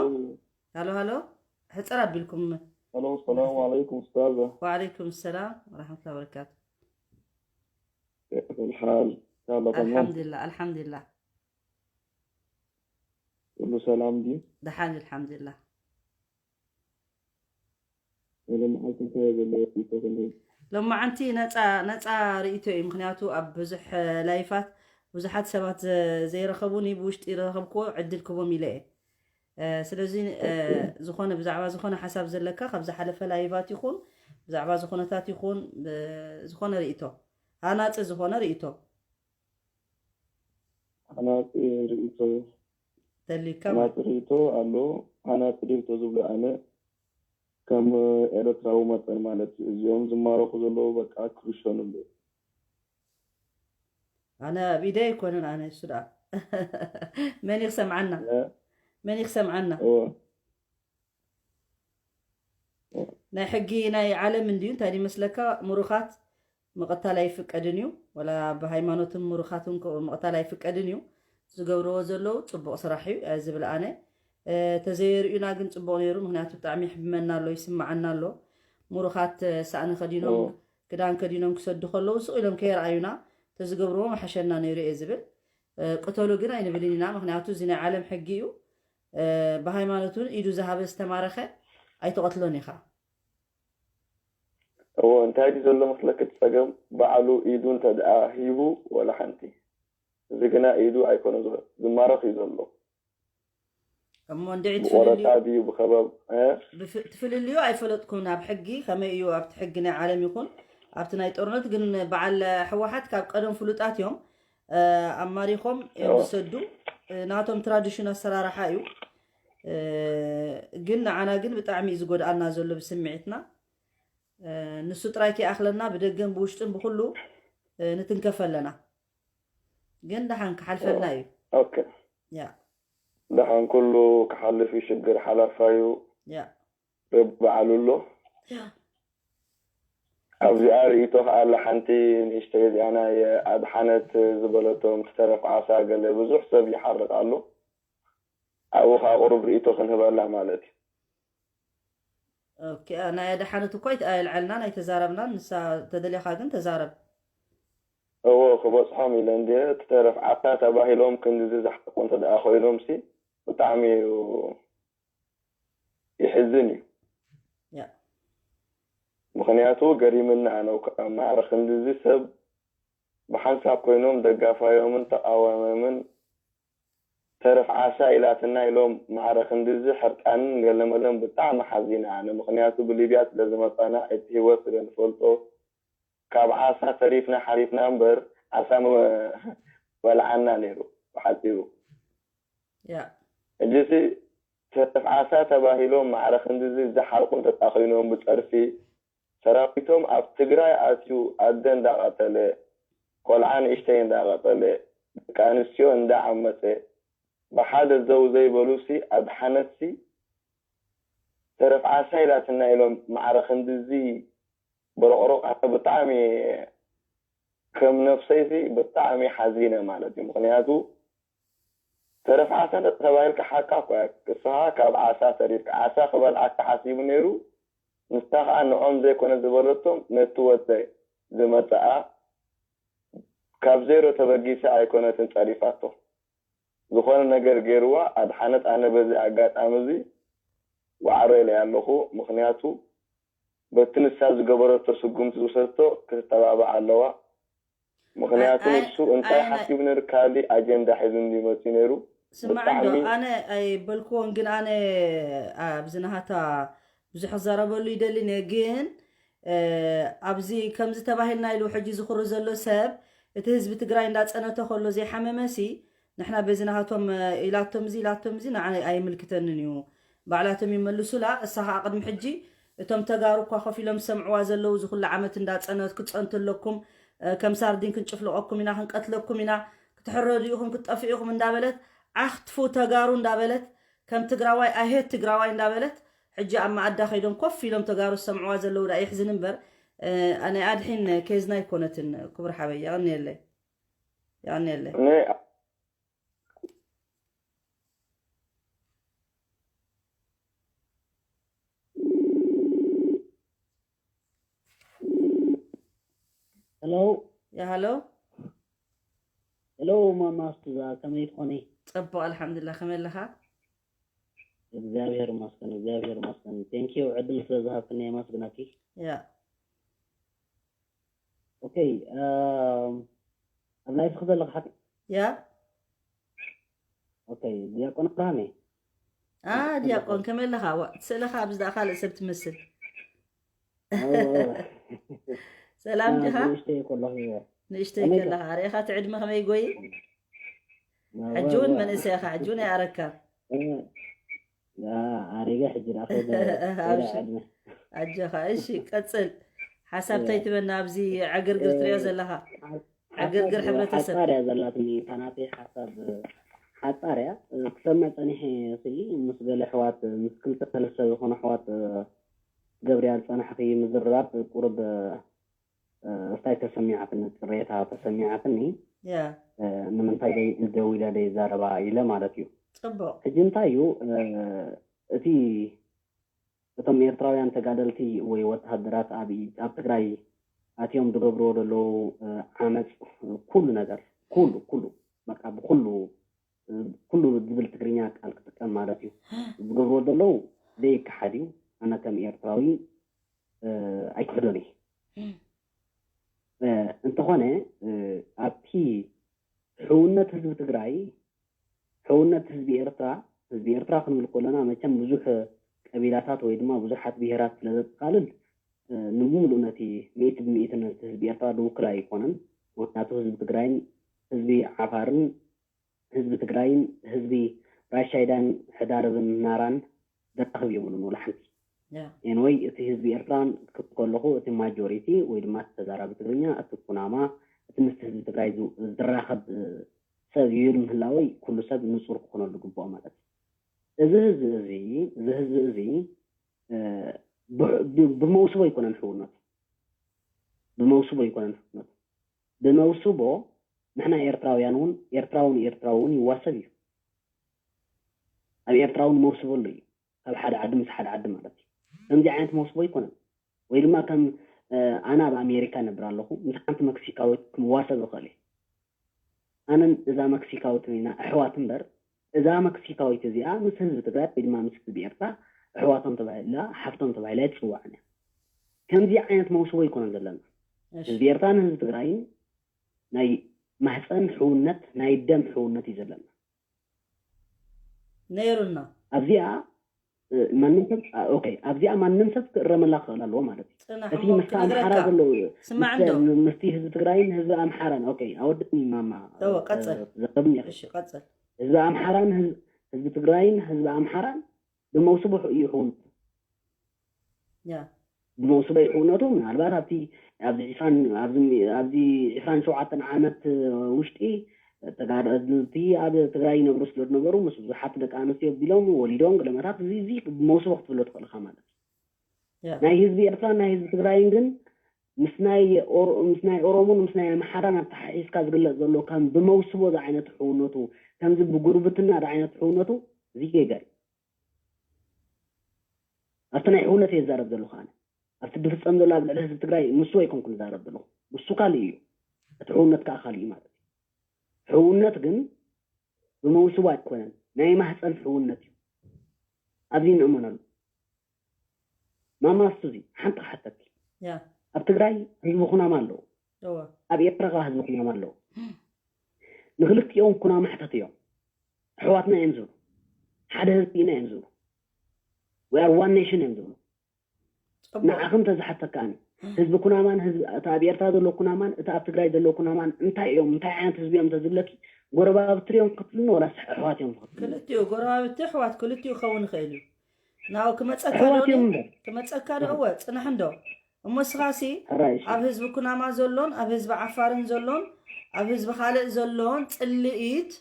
ሃሎ፣ ሃሎ፣ ሕፅር ኣቢልኩም። ሄሎ፣ ሰላም ዓለይኩም ኡስታዘ። ወዓለይኩም ሰላም ወራሕመቱላሂ ወበረካቱ። كيف الحال؟ إن شاء الله تمام. ኣልሓምዱሊላህ፣ ኣልሓምዱሊላህ። كله سلام دي؟ ደሓን፣ ኣልሓምዱሊላህ። ሎመዓንቲ እንታይ ዘሎ ርእይቶ ከመይ? ሎመዓንቲ ነፃ፣ ነፃ ርእይቶ እዩ። ምኽንያቱ ኣብ ብዙሕ፣ እ፣ ላይፋት ብዙሓት ሰባት ዘ-፣ ዘይረኸቡኒ ብውሽጢ ረኸብክዎ ዕድል ክቦም ኢለ እየ። እ፣ ስለዚ፣ እ፣ ኦኬ። ዝኾነ ብዛዕባ ዝኾነ ሓሳብ ዘለካ ካብ ዝሓለፈ ላይቫት ይኹን ብዛዕባ ዝኾነታት ይኹን፣ እ፣ ዝኾነ ርእይቶ፣ ሃናፂ ዝኾነ ርእይቶ። ሃናፂ ርእይቶ፣ ተልዩካ ሃናፂ ማለት ርእይቶ ኣሎ። ሃናፂ ርእይቶ ዝብሎ ኣነ ከም ኤርትራዊ መጠን ማለት እዩ። እዚኦም ዝማረኹ ዘለዉ በቃ ክርሸኑ ኣለዉ። ኣነ ኣብ ኢደይ ኣይኮነን፣ ኣነ እሱ ደኣ። መን ይኽሰምዓና? እ? መን ይኽሰምዓና? እወ። ናይ ሕጊ ናይ ዓለም እንድዩ፣ እንታይ ይመስለካ? ምሩኻት ምቕታል ኣይፍቀድን እዩ፣ ወላ ብሃይማኖትን ምሩኻትን ከ-፣ ምቕታል ኣይፍቀድን እዩ። ዝገብርዎ ዘለዉ ጽቡቕ ስራሕ እዩ፣ እ፣ ዝብል ኣነ። እ፣ ተዘየርእዩና ግን ጽቡቕ ነይሩ፣ ምኽንያቱ ብጣዕሚ ይሕምመና ኣሎ፣ ይስምዓና ኣሎ። ምሩኻት፣ እ፣ ሳእኒ ከዲኖም፣ ኦ። ክዳን ከዲኖም ክሰዱ ከለዉ ስቕ ኢሎም ከየርኣዩና፣ ተዝገብርዎ ምሓሸና ነይሩ እየ ዝብል። እ፣ ቅተሉ ግን ኣይንብልን ኢና፣ ምኽንያቱ እዚ ናይ ዓለም ሕጊ እዩ። እ፣ ብሃይማኖት እውን ኢዱ ዝሃበ ዝተማረኸ ኣይትቐትሎን ኢኻ። እዎ፣ እንታይ ድዩ ዘሎ መስለኪ እቲ ጸገም? ባዕሉ ኢዱ እንተ ደኣ ሂቡ ወላ ሓንቲ። እዚ ግና ኢዱ ኣይኮነ ዝህብ፣ ዝማረኽ እዩ ዘሎ። እሞ እንድዒ ብቆረጣ ትፍልልዩ፣ ድዩ ብኸባብ፣ እ? ብፍ-፣ ትፍልልዩ ኣይፈለጥኩን። ኣብ ሕጊ ከመይ እዩ፣ ኣብቲ ሕጊ ናይ ዓለም ይኹን ኣብቲ ናይ ጦርነት ግን በዓል ህወሓት ካብ ቀደም ፍሉጣት እዮም። እ፣ ኣማሪኾም እዮም እዎ። ዝሰዱ። እ፣ ናቶም ትራዲሽን ኣሰራርሓ እዩ። እ፣ ግን ንዓና ግን ብጣዕሚ እዩ ዝጎድኣና ዘሎ ብስምዒትና። እ፣ ንሱ ጥራይ ከይኣኽለና ብደገን ብውሽጥን ብኹሉ፣ እ፣ ንትንከፍ ኣለና። ግን ደሓን ክሓልፈልና እዩ። ኦኬ። ያ። ደሓን ኩሉ ክሓልፍ እዩ፣ ሽግር ሓላፋ እዩ። ያ። ረቢ በዓሉ ኣሎ። ያ። ኣብዚኣ ርእይቶ ከኣ ኣላ ሓንቲ ንእሽተይ፣ እዚኣ ናይ ኣድሓነት ዝበለቶም ትተረፍ ዓሳ ገለ ብዙሕ ሰብ ይሓርቕ ኣሎ። ኣብኡ ከኣ ቁሩብ ርእይቶ ክንህበላ ማለት እዩ። ኦኬ፣ ናይ ኣድሓነት እኳ ኣይት-፣ ኣየልዓልናን ኣይተዛረብናን፣ ንሳ ተደሊኻ ግን ተዛረብ። እዎ፣ ክበጽሖም ኢለ እንድየ፣ ትተረፍ ዓሳ ተባሂሎም ክንድዚ ዝሓርቁ እንተ ደኣ ኮይኖምሲ ብጣዕሚ እዩ ይሕዝን እዩ። ያ። ምኽንያቱ ገሪምና ኣነ እኳ ማዕረ ክንድዚ ሰብ ብሓንሳብ ኮይኖም ደጋፋዮምን ተቃዋሞምን ተረፍ ዓሳ ኢላትና ኢሎም ማዕረ ክንድዚ ሕርቃንን ገለመለን ብጣዕሚ ሓዚነ ኣነ። ምኽንያቱ ብሊብያ ስለ ዝመጻና እቲ ህይወት ስለ ንፈልጦ ካብ ዓሳ ተሪፍና ሓሊፍና እምበር ዓሳ መ-፣ በልዓና ነይሩ ብሓጺሩ። ያ። ሕጂሲ ተረፍ ዓሳ ተባሂሎም ማዕረ ክንድዚ ዝሓርቁ እንተጣ ኮይኖም ብጸርፊ ሰራዊቶም ኣብ ትግራይ ኣትዩ ኣደ እንዳቐተለ፣ ቆልዓ ንእሽተይ እንዳቐተለ፣ ደቂ ኣንስትዮ እንዳዓመጸ፣ ብሓደ ዘው ዘይበሉሲ ኣድሓነትሲ ተረፍ ዓሳ ኢላትና ኢሎም ማዕረ ክንድዚ በረቕሮቕ ኣነ ብጣዕሚ ከም ነፍሰይሲ ብጣዕሚ ሓዚነ ማለት እዩ። ምኽንያቱ ተረፍ ዓሳ እንተ ተባሂልካ ሓቃ እኳ እያ። ንስኻ ካብ ዓሳ ተሪፍካ፣ ዓሳ ክበልዓካ ሓሲቡ ነይሩ፣ ንሳ ኸኣ ንዖም ዘይኮነ ዝበለቶም ነቲ ወደ ዝመጽኣ ካብ ዜሮ ተበጊሳ ኣይኮነትን ጸሪፋቶ። ዝኾነ ነገር ገይርዋ ኣድሓነት። ኣነ በዚ ኣጋጣሚ እዚ ዋዕሮ ኢለያ ኣለኹ። ምኽንያቱ በቲ ንሳ ዝገበረቶ ስጉምቲ ዝወሰደቶ ክትተባባዕ ኣለዋ። ምኽንያቱ ኣይ፣ ኣይ፣ ንሱ እንታይ ኣይ፣ ሓሲቡ ነይሩ፣ ካሊእ ኣጀንዳ ሒዙ እንድዩ መፂኡ ነይሩ። ስማዕ እንዶ፣ ብጣዕሚ ኣነ ኣይበልክዎን፣ ግን ኣነ ኣብዚ ናሃታ ብዙሕ ክዛረበሉ ይደልን እየ፣ ግን፣ እ፣ ኣብዚ ከምዚ ተባሂልና ኢሉ ሕጂ ዝኹሪ ዘሎ ሰብ፣ እቲ ህዝቢ ትግራይ እንዳጸነተ ከሎ ዘይሓመመሲ፣ ንሕና በዚ ናሃቶም፣ እ፣ ኢላቶም እዚ፣ ኢላቶም እዚ፣ ንዓይ ኣይምልክተንን እዩ። ባዕላቶም ይመልሱላ። እሳ ኸዓ ቅድሚ ሕጂ እቶም ተጋሩ እኳ ኮፍ ኢሎም ዝሰምዕዋ ዘለዉ፣ እዚ ኩሉ ዓመት እንዳጸነት፣ ክትጸንቱ ኣለኩም፣ እ፣ ከም ሳርዲን ክንጭፍልቐኩም ኢና፣ ክንቀትለኩም ኢና፣ ክትሕረዱ ኢኹም፣ ክትጠፍኡ ኢኹም እንዳበለት፣ ዓኽትፉ ተጋሩ እንዳበለት፣ ከም ትግራዋይ ኣሄት ትግራዋይ እንዳበለት ሕጂ ኣብ መኣዳ ከይዶም ኮፍ ኢሎም ተጋሩ ዝሰምዕዋ ዘለዉ ዳ የሕዝን እምበር፣ እ፣ ናይ ኣድሒን ኬዝና ኣይኮነትን። ክቡር ሓበይ፣ የቐንየለይ፣ የቐንየለይ። ሄሎ። ያ ሃሎ። ሄሎ ማማ ስቱዛ፣ ከመይ ትኾኒ? ጽቡቕ ኣልሓምዱሊላህ። ከመይ ኣለኻ? እግዚኣብሔር ይመስገን፣ እግዚኣብሔር ይመስገን። ቴንክ ዩ ዕድል ስለ ዝሃብክኒ የመስግነኪ። ያ ኦኬ፣ እም፣ ኣብ ላይፍ ክዘለኻ ሓቂ? ያ ኦኬ፣ ዲያቆን ኣብርሃም እየ። አ ዲያቆን ከመይ ኣለኻ? ዋ፣ ስእልኻ ኣብዚ ደኣ ካልእ ሰብ ትመስል። ኦ፣ ኦ። ሰላም አ፣ ዲኻ? ንእሽተይ ከለኹ እየ። ንእሽተይ ከመይ ከለኻ ኣርእኻ ትዕድመ ከመይ ጎይ? ዋ፣ ሕጂ እውን ዋ። መንእሰይ ኢኻ፣ ሕጂ እውን ኣይኣረካን። እ፣ ያ፣ ኣሪገ ሕጂ ደኣ ከይደ፣ ከይደ ኣብሽር። ዕድመ። ኣጆኻ። እሺ ቀጽል። ሓሳብ እ፣ እንታይ ትበና ኣብዚ ዕግርግር ትሪኦ እ፣ ዘለኻ? ሓ-፣ ዕግርግር ሓሳብ ሕብረተሰብ። ሓጻር እያ ዘላትኒ፣ እታ ናተይ ሓሳብ ሓጻር እያ። ክሰምዕ ጸኒሐ፣ እሲ ምስ ገለ ኣሕዋት፣ ምስ ክልተ ሰለስተ ዝኾኑ ኣሕዋት ገብርያ ዝጸናሕኺ ምዝርራብ ቁሩብ፣ እንታይ ተሰሚዓትኒ፣ ቅሬታ ተሰሚዓትኒ። ያ ንምንታይ ደይ-፣ ደው ኢለ ደይዛረባ ኢለ ማለት እዩ። ጽቡቕ። ሕጂ እንታይ እዩ፣ እቲ እቶም ኤርትራውያን ተጋደልቲ ወይ ወተሃደራት ኣብ፣ ኣብ ትግራይ ኣትዮም ዝገብርዎ ዘለዉ፣ እ፣ ዓመጽ፣ ኩሉ ነገር፣ ኩሉ፣ ኩሉ፣ በቃ ብኩሉ፣ እ፣ ኩሉ ዝብል ትግርኛ ቃል ክጥቀም ማለት እዩ። ዝገብርዎ ዘለዉ ዘይከሓድ እዩ። ኣነ ከም ኤርትራዊ፣ እ፣ ኣይክሕዶን እየ። እ፣ እንተኾነ፣ እ፣ ኣብቲ ሕውነት ህዝቢ ትግራይ፣ ሕውነት ህዝቢ ኤርትራ፣ ህዝቢ ኤርትራ ክንብል ከለና መቸም ብዙሕ ቀቢላታት ወይ ድማ ብዙሓት ብሄራት ስለ ዘጠቓልል፣ እ፣ ንምሉእ ነቲ ሚእቲ ብሚእቲ ነቲ ህዝቢ ኤርትራ ዝውክል ኣይኮነን። ምኽንያቱ ህዝቢ ትግራይን ህዝቢ ዓፋርን ህዝቢ ትግራይን ህዝቢ ራሻይዳን ሕዳርብን ናራን ዘራኽብ የብሉን ወላ ሓንቲ። ያ ኤንወይ እቲ ህዝቢ ኤርትራን ክብል ከለኹ እቲ ማጆሪቲ ወይ ድማ እቲ ተዛራቢ ትግርኛ፣ እቲ ኩናማ፣ እቲ ምስቲ ህዝቢ ትግራይ ዝ-፣ ዝራኸብ፣ እ፣ ሰብ ይብል ምህላወይ ኩሉ ሰብ ንጹር ክኾነሉ ግብኦ ማለት እዩ። እዚ ህዝቢ እዚ፣ እዚ ህዝቢ እዚ፣ እ፣ ብ-፣ ብ-፣ ብመውስቦ ኣይኮነን ሕውነቱ። ብመውስቦ ኣይኮነን ሕውነቱ። ብመውስቦ ንሕና ኤርትራውያን እውን፣ ኤርትራዊ ንኤርትራዊ እውን ይዋሰብ እዩ። ኣብ ኤርትራ እውን መውስቦ ኣሎ እዩ። ካብ ሓደ ዓዲ ምስ ሓደ ዓዲ ማለት እዩ። ከምዚ ዓይነት መውስቦ ኣይኮነን። ወይ ድማ ከም፣ እ፣ ኣነ ኣብ ኣሜሪካ እነብር ኣለኹ፣ ምስ ሓንቲ መክሲካዊት ክዋሰብ እኽእል እየ። ኣነን እዛ መክሲካዊት ኢና ኣሕዋት እምበር፣ እዛ መክሲካዊት እዚኣ ምስ ህዝቢ ትግራይ ወይ ድማ ምስ ህዝቢ ኤርትራ ኣሕዋቶም ተባሂላ፣ ሓፍቶም ተባሂላ ኣይትጽዋዕን እያ። ከምዚ ዓይነት መውስቦ ኣይኮነን ዘለና። እሺ። ህዝቢ ኤርትራ ንህዝቢ ትግራይን ናይ ማህፀን ሕውነት፣ ናይ ደም ሕውነት እዩ ዘለና። ነይሩና። ኣብዚኣ፣ እ፣ ማንም ሰብ፣ አ፣ ኦኬ፣ ኣብዚኣ ማንም ሰብ ክእረመላ ክኽእል ኣለዎ ማለት እዩ። ጽናሕ እቲ እሞ ምስቲ ኣምሓራ ክነግረካ። ዘሎ፣ ስማዕ ምስቲ፣ እንዶ። ምስቲ ህዝቢ ትግራይን ህዝቢ ኣምሓራን፣ ኦኬ፣ ኣወድኒ ማማ፣ እወ፣ እ፣ ቀጽል። ዘረብኒ ኢኺ። እሺ፣ ቀጽል። ህዝቢ ኣምሓራን ህዝቢ፣ ህዝቢ ትግራይን ህዝቢ ኣምሓራን ብመውስቦ እዩ ሕውነት። ያ ብመውስቦ ይሕውነቱ ምናልባት ኣብቲ፣ ኣብዚ ዒስራን፣ ኣብዚ፣ ኣብዚ ዒስራን ሸውዓተን ዓመት ውሽጢ ተጋደልቲ ኣብ ትግራይ ይነብሩ ስለ ዝነበሩ ምስ ብዙሓት ደቂ ኣንስትዮ ቢሎም ወሊዶም ገለመታት እዚ፣ እዚ ብመውስቦ ክትብሎ ትኽእል ኢኻ ማለት እዩ። ያ ናይ ህዝቢ ኤርትራን ናይ ህዝቢ ትግራይን ግን ምስ ናይ ኦሮ-፣ ምስ ናይ ኦሮሞን ምስ ናይ ኣምሓራን ኣተሓሒዝካ ዝግለጽ ዘሎ ከም ብመውስቦ ዝዓይነቱ ሕውነቱ፣ ከምዚ ብጉርብትና ዝዓይነቱ ሕውነቱ፣ እዚ ጌጋ እዩ። ኣብቲ ናይ ሕውነት እየ ዝዛረብ ዘለኹ ኣነ። ኣብቲ ዝፍጸም ዘሎ ኣብ ልዕሊ ህዝቢ ትግራይ ንሱ ኣይኮንኩን ዝዛረብ ዘለኹ። ንሱ ካልእ እዩ። እቲ ሕውነት ከኣ ካልእ እዩ ማለት እዩ። ሕውነት ግን ብመውስቦ ኣይኮነን። ናይ ማህፀን ሕውነት እዩ። ኣብዚ ንእመነሉ። ማማ ስቱዚ፣ ሓንቲ ክሓተኪ። ያ ኣብ ትግራይ ህዝቢ ኩናማ ኣለዉ። እወ ኣብ ኤርትራ ከኣ ህዝቢ ኩናማ ኣለዉ። ንክልቲኦም ኩናማ ሕተትዮም። ኣሕዋትና እዮም ዝብሉ። ሓደ ህዝቢ ኢና እዮም ዝብሉ። We are one nation እዮም ዝብሉ። ጽቡቕ። ንዓኺ እንተዝሓተካ ኣነ፣ ህዝቢ ኩናማን ህዝቢ፣ እቲ ኣብ ኤርትራ ዘሎ ኩናማን እቲ ኣብ ትግራይ ዘሎ ኩናማን እንታይ እዮም? እንታይ ዓይነት ህዝቢ እዮም እንተዝብለኪ፣ ጎረባብቲ እዮም ክፍልኒ ወላስ ኣሕዋት እዮም ክፍልኒ? ክልቲኡ ጎረባብቲ ኣሕዋት ክልቲኡ ክኸውን ይኽእል እዩ። ናው ክመጸካ ዶ ኣሕዋት እኔ? እዮም እምበር። ክመጸካ ዶ? እወ ጽናሕ እንዶ እሞ ስኻሲ ሕራይ እሺ። ኣብ ህዝቢ ኩናማ ዘሎን ኣብ ህዝቢ ዓፋርን ዘሎን ኣብ ህዝቢ ካልእ ዘሎን ጽልኢት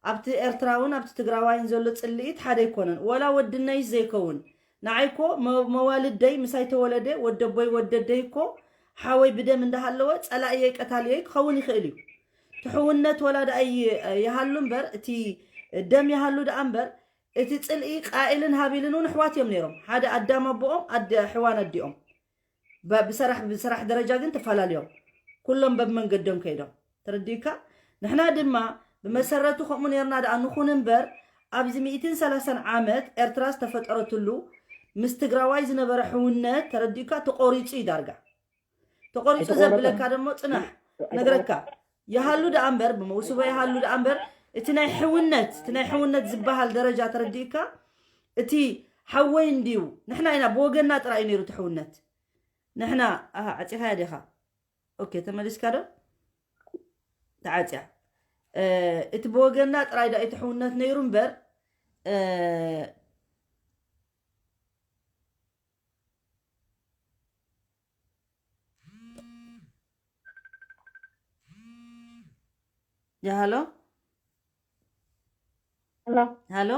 ኣብቲ ኤርትራውን ኣብቲ ትግራዋይን ዘሎ ጽልኢት ሓደ ኣይኮነን። ወላ ወድነይስ ዘይከውን፣ ንዓይ እኮ መ- መዋልደይ ምሳይ ተወለደ፣ ወደቦይ ወደደይ እኮ ሓወይ ብደም እንዳሃለወ ጸላእየይ ቀታልየይ ክኸውን ይኽእል እዩ። ትሕውነት ወላ ደኣ ይ- ይሃሉ እምበር፣ እቲ ደም ይሃሉ ደኣ እምበር፣ እቲ ጽልኢ ቃኢልን ሃቢልን እውን ኣሕዋት እዮም ነይሮም። ሓደ ኣዳም ኣቦኦም፣ ኣደ ሕዋን ኣዲኦም። ብ- ብሰራሕ ብሰራሕ ደረጃ ግን ተፈላለዮም፣ ኩሎም በብመንገዶም ከይዶም። ተረዲእካ? ንሕና ድማ ብመሰረቱ ከምኡ ነርና ደኣ ንኹን እምበር፣ ኣብዚ ሚእትን ሰላሳን ዓመት ኤርትራ ዝተፈጠረትሉ ምስ ትግራዋይ ዝነበረ ሕውነት፣ ተረዲእካ፣ ተቆሪጹ እዩ ዳርጋ። ተቆሪጹ ኣይተቆረጸን። ዘብለካ ደሞ ጽናሕ ኣይተቆረጸን። ነግረካ። ይሃሉ ደኣ እምበር፣ ብመውስቦ ይሃሉ ደኣ እምበር፣ እቲ ናይ ሕውነት፣ እቲ ናይ ሕውነት ዝበሃል ደረጃ፣ ተረዲእካ፣ እቲ ሓወይ እንድዩ፣ ንሕና ኢና ብወገንና ጥራይ እዩ ነይሩ እቲ ሕውነት። ንሕና፣ ኣሃ፣ ዓጺኻያ ዲኻ? ኦኬ፣ ተመሊስካ ዶ? ተዓጽያ። እ፣ እቲ ብወገንና ጥራይ ዳ እቲ ሕውነት ነይሩ እምበር፣ እ፣ ያ፣ ሃሎ? ሃሎ? ሃሎ?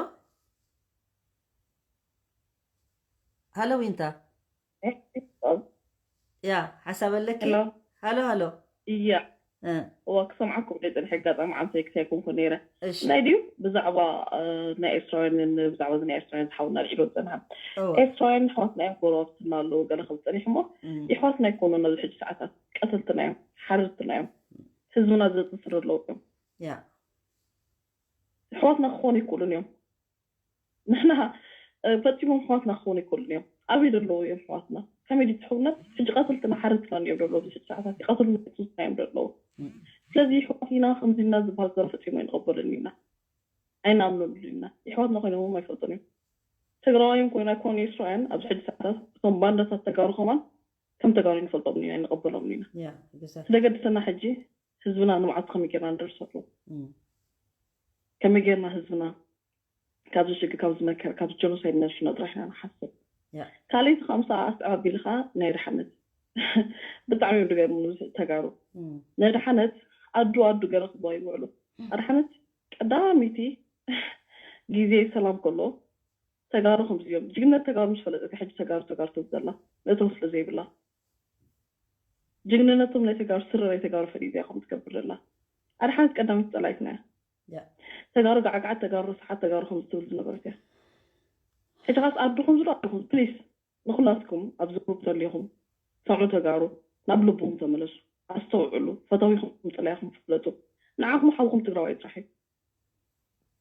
ሃሎ ዊንታ? ያ፣ ሓሳብ ኣለኪ? ሃሎ? ሃሎ፣ ሃሎ። እያ። እ። እዋ፣ ክሰምዓኩም ደይ ጽንሐ፣ ኣጋጣሚ ዓምሰይ ክሳይ ኮንኩ ነይረ። እሺ። ናይ ድዩ ብዛዕባ፣ እ፣ ናይ ኤርትራውያንን ብዛዕባ እዚ ናይ ኤርትራውያን ዝሓውና ልዒሎ ዝጸንሓ። እዎ። ኤርትራውያን ኣሕዋትና እዮም፣ ጎረባብትና ኣለዉ፣ ገለ ክብል ጸኒሑ እሞ፣ እም። የሕዋትና ኣይኮኑን ኣብዚ ሕጂ ሰዓታት፣ ቀተልትና እዮም፣ ሓረድትና እዮም። ህዝብና ዘጽንስር ኣለዉ እዮም። ያ። ኣሕዋትና ክኾኑ ይክእሉን እዮም። ንሕና፣ እ፣ ፈጺሞም ኣሕዋትና ክኾኑ ይክእሉን እዮም። ኣበይ ዘለዉ እዮም ኣሕዋትና? ከመይ ድዩ ትሕውነት? ሕጂ ቀተልትና ሓረድትና እዮም ዘለዉ፣ ኣብዚ ሕጂ ሰዓታት ቀተልና እዮም ዘለዉ። እም። ስለዚ ኣሕዋት ኢና፣ ከምዚ ኢና ዝበሃል ዘረባ ፈጺሞ ኣይንቕበልን ኢና። ኣይንኣምነሉን ኢና። ኣሕዋትና ኮይኖም እውን ኣይፈልጡን እዮም። ትግራዋይ እውን ኮይኑ ኣይኮኑ ኤርትራውያን፣ ኣብዚ ሕጂ ሰዓታት እቶም ባንዳታት ተጋሩ ከማን ከም ተጋሩ ንፈልጦም ኢና፣ ንቐበሎም ኢና። ያ፣ exactly። እቲ ዘገድሰና ሕጂ ህዝብና ንመዓልቱ ከመይ ጌርና ንደርሰሉ? እም። ከመይ ጌርና ህዝብና ካብዚ ሽግር፣ ካብዚ መከራ፣ ካብዚ ጀኖሳይድ ነድሕኖ ጥራሕ ኢና ንሓስብ። ያ። ካልኣይቲ ከዓ ምስኣ ኣስዕብ ኣቢልካ ናይ ኣድሓነት። ብጣዕሚ እዮም ዝገርሙኒ ተጋሩ። እም። ናይ ኣድሓነት ኣዱ ኣዱ ገለ ክብልዋ ይውዕሉ። እም። ኣድሓነት ቀዳመይቲ ግዜ ሰላም ከሎ ተጋሩ ከምዚ እዮም። ጅግነት ተጋሩ ምስ ፈለጠት ሕጂ ተጋሩ ተጋሩ ትብል ዘላ። መእተዊ ስለ ዘይብላ። ጅግንነቶም ናይ ተጋሩ፣ ስረ ናይ ተጋሩ ፈሊጣ እያ ከምኡ ትገብር ዘላ። ኣድሓነት ቀዳመይቲ ጸላኢትና እያ። ያ። ተጋሩ ጋዕጋዓት፣ ተጋሩ ረሳሓት፣ ተጋሩ ከምዚ ትብል ዝነበረት እያ። ሕጂ ኻስ ኣድኹም ዝዶ ኣድኹም፣ ፕሊስ፣ ንኹላትኩም ኣብዚ ግሩፕ ዘለኹም ሰምዑ ተጋሩ፣ ናብ ልብኹም ተመለሱ። ኣስተውዕሉ፣ ፈተዊኹም ጸላኢኹም ፍለጡ። ንዓኹም ሓውኹም ትግራዋይ ጥራሕ እዩ።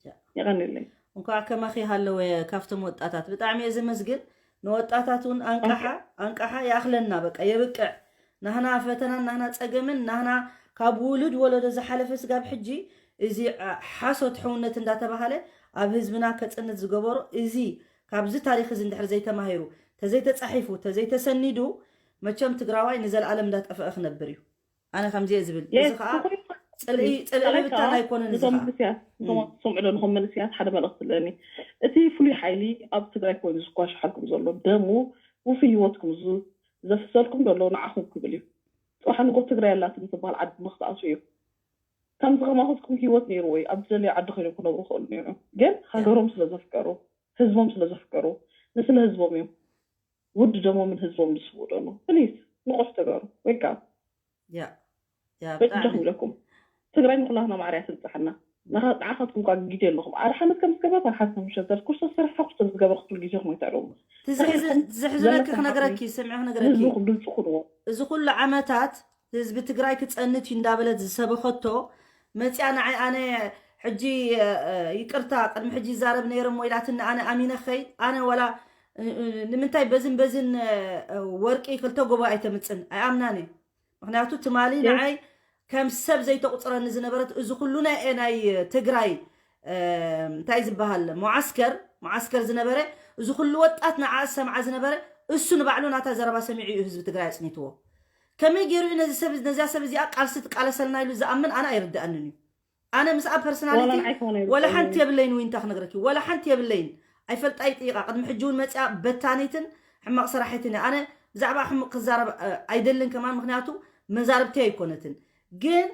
ያ። የቐንየለይ። እንኳዕ ከማኺ ሃለወ ካብቶም ወጣታት። ብጣዕሚ እየ ዘመስግን። ንወጣታት እውን ኣንቃሓ፣ ኣንቃሓ። ኣንቃሓ ይኣኽለና፣ በቃ የብቅዕ። ናህና ፈተናን ናህና ጸገምን፣ ናህና ካብ ውሉድ ወለዶ ዝሓለፈ ስጋብ ሕጂ፣ እዚ፣ አ፣ ሓሶት ሕውነት እንዳተባሃለ ኣብ ህዝብና ከጽንት ዝገበሮ፣ እዚ ካብዚ ታሪኽ እዚ እንድሕር ዘይተማሂሩ፣ ተዘይተጻሒፉ፣ ተዘይተሰኒዱ፣ መቸም ትግራዋይ ንዘለኣለም እንዳጠፍአ ክነብር እዩ። ኣነ ከምዚ እየ ዝብል። የስ፣ እዚ ኸዓ ዝኾነ ጽልኢ፣ ጽልኢ ካልኣይ ብታን ከዓ ኣይኮነን እዚ ነቶም ኸዓ። መንእሰያት፣ ነቶም እም። ትሰምዑ ዘለኹም መንእሰያት ሓደ መልእኽቲ ኣለኒ። እቲ ፍሉይ ሓይሊ ኣብ ትግራይ ኮይኑ ዝኳሻሓልኩም ዘሎ፣ ደሙ ውፉይ ህይወትኩም ዝ-፣ ዘፍሰልኩም ዘሎ ንዓኹም ክብል እዩ። ጽባሕ ንጎ ትግራይ ኣላትኒ ትበሃል ዓዲ ንኽትኣትዉ እዩ። ከምዚ ከማኹትኩም ህይወት ነይርዎ እዩ። ኣብ ዝደለዮ ዓዲ ኮይኖም ክነብሩ ይኽእሉ ነይሮም። ግን ያ። ሃገሮም ስለ ዘፍቀሩ፣ ህዝቦም ስለ ዘፍቀሩ፣ ንስለ ህዝቦም እዮም። ውድ ደሞምን ህዝቦም ዝስውኡ ደሞ። ፕሊዝ፣ ንቑሕ ተጋሩ። ዌክ ኣፕ። ያ። ያ፣ በጃኹም ብጣዕሚ። ኢለኩም። ትግራይ ንኹላትና ማዕረ እያ ትብጽሓና። ንኻ-፣ ንዓኻትኩም እኳ ግዜ ኣለኹም። ኣድሓነት ከም ዝገበረት ኣድሓነት ከም ዝሸተት፣ ክርስቶስ ስራሕ ሓኩስ ከም ዝገበረ ክትብሉ ግዜኹም ኣይተዕልሙ። እቲ ዝሕዝ-፣ ስራሕኩም ዘሕዝነኪ ዘለካ ክነግረኪ፣ ሓቂ ስምዒ ክነግረኪ። ህዝብኹም ድምፂ ኩንዎ። እዚ ኩሉ ዓመታት ህዝቢ ትግራይ ክጸንት እዩ እንዳበለት ዝሰበኸቶ መጽያ ንዓይ ኣነ ሕጂ፣ እ፣ እ፣ ይቅርታ ቅድሚ ሕጂ ይዛረብ ነይረ እሞ ኢላትኒ ኣነ ኣሚነ ኸይድ ኣነ ወላ፣ እ፣ እ፣ ንምንታይ በዝን በዝን፣ እ፣ እ፣ ወርቂ ክልተ ጎቦ ኣይተምጽን ኣይኣምናን እየ። ምኽንያቱ ትማሊ የስ። ንዓይ ከም ሰብ ዘይተቁጽረኒ ዝነበረት እዚ ኩሉ ናይ፣ ናይ ትግራይ፣ እ፣ እንታይ ዝበሃል መዓስከር፣ መዓስከር ዝነበረ እዚ ኩሉ ወጣት ንዓ ዝሰምዓ ዝነበረ እሱ ንባዕሉ ናታ ዘረባ ሰሚዑ እዩ ህዝቢ ትግራይ ኣጽኒትዎ። ከመይ ገይሩ እዩ ነዚ ሰብ፣ ነዚኣ ሰብ እዚኣ ቃልሲ ትቃለሰልና ኢሉ ዝኣምን ኣነ ኣይርድኣንን እዩ። ኣነ ምስኣ ፐርሰናሊቲ ዋላ ንዓይ ከማን ወላ ኣይርድኣንን ሓንቲ እዩ። የብለይን፣ ዊንታ ክነግረኪ፣ ወላ ሓንቲ የብለይን። ኣይፈልጣ ይጥይቃ። ቅድሚ ሕጂ እውን መፅያ በታኒትን ሕማቕ ሰራሒትን እያ። ኣነ ብዛዕባ ሕሙቕ ክዛረብ፣ እ፣ ኣይደልን ከማን፣ ምኽንያቱ መዛርብቲ ኣይኮነትን። ግን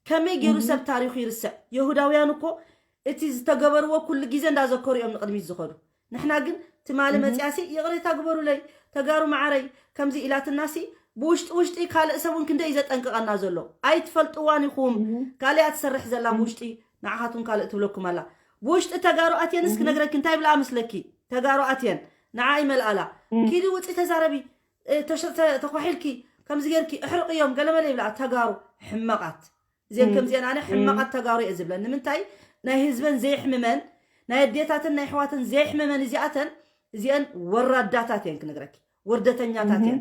ከመይ ገይሩ እህ። ሰብ ታሪኹ ይርስዕ? የሁዳውያን እኮ እቲ ዝተገበርዎ ኩሉ ግዜ እንዳዘከሩ እዮም ንቕድሚት ዝኸዱ። ንሕና ግን ትማሊ መፅያሲ ይቕሬታ ግበሩለይ ተጋሩ መዓረይ ከምዚ ኢላትናሲ ብውሽጢ ውሽጢ ካልእ ሰብ እውን ክንደይ እዩ ዘጠንቅቐና ዘሎ። ኣይትፈልጥዋን ኢኹም። ካልእ እያ ትሰርሕ ዘላ ብውሽጢ፣ ንዓኻትኩም ካልእ ትብለኩም ኣላ። ብውሽጢ ተጋሩ ኣትየንስ ክነግረኪ እንታይ ብለኣ መስለኪ? ተጋሩ ኣትየን ንዓ ይመልኣላ። ኪዲ ውፂ ተዛረቢ፣ እ፣ ተሸ- ተ- ተኳሒልኪ ከምዚ ጌርኪ እሕርቕዮም ገለመለ ይብላ። ተጋሩ ሕመቓት። እዚአን ከምዚአን ኣነ ሕመቓት ተጋሩ እየ ዝብለን። ንምንታይ? ናይ ህዝበን ዘይሕምመን፣ ናይ ኣዴታትን ናይ ኣሕዋትን ዘይሕምመን እዚኣተን፣ እዚአን ወራዳታት እየን ክነግረኪ፣ ወርደተኛታት እየን።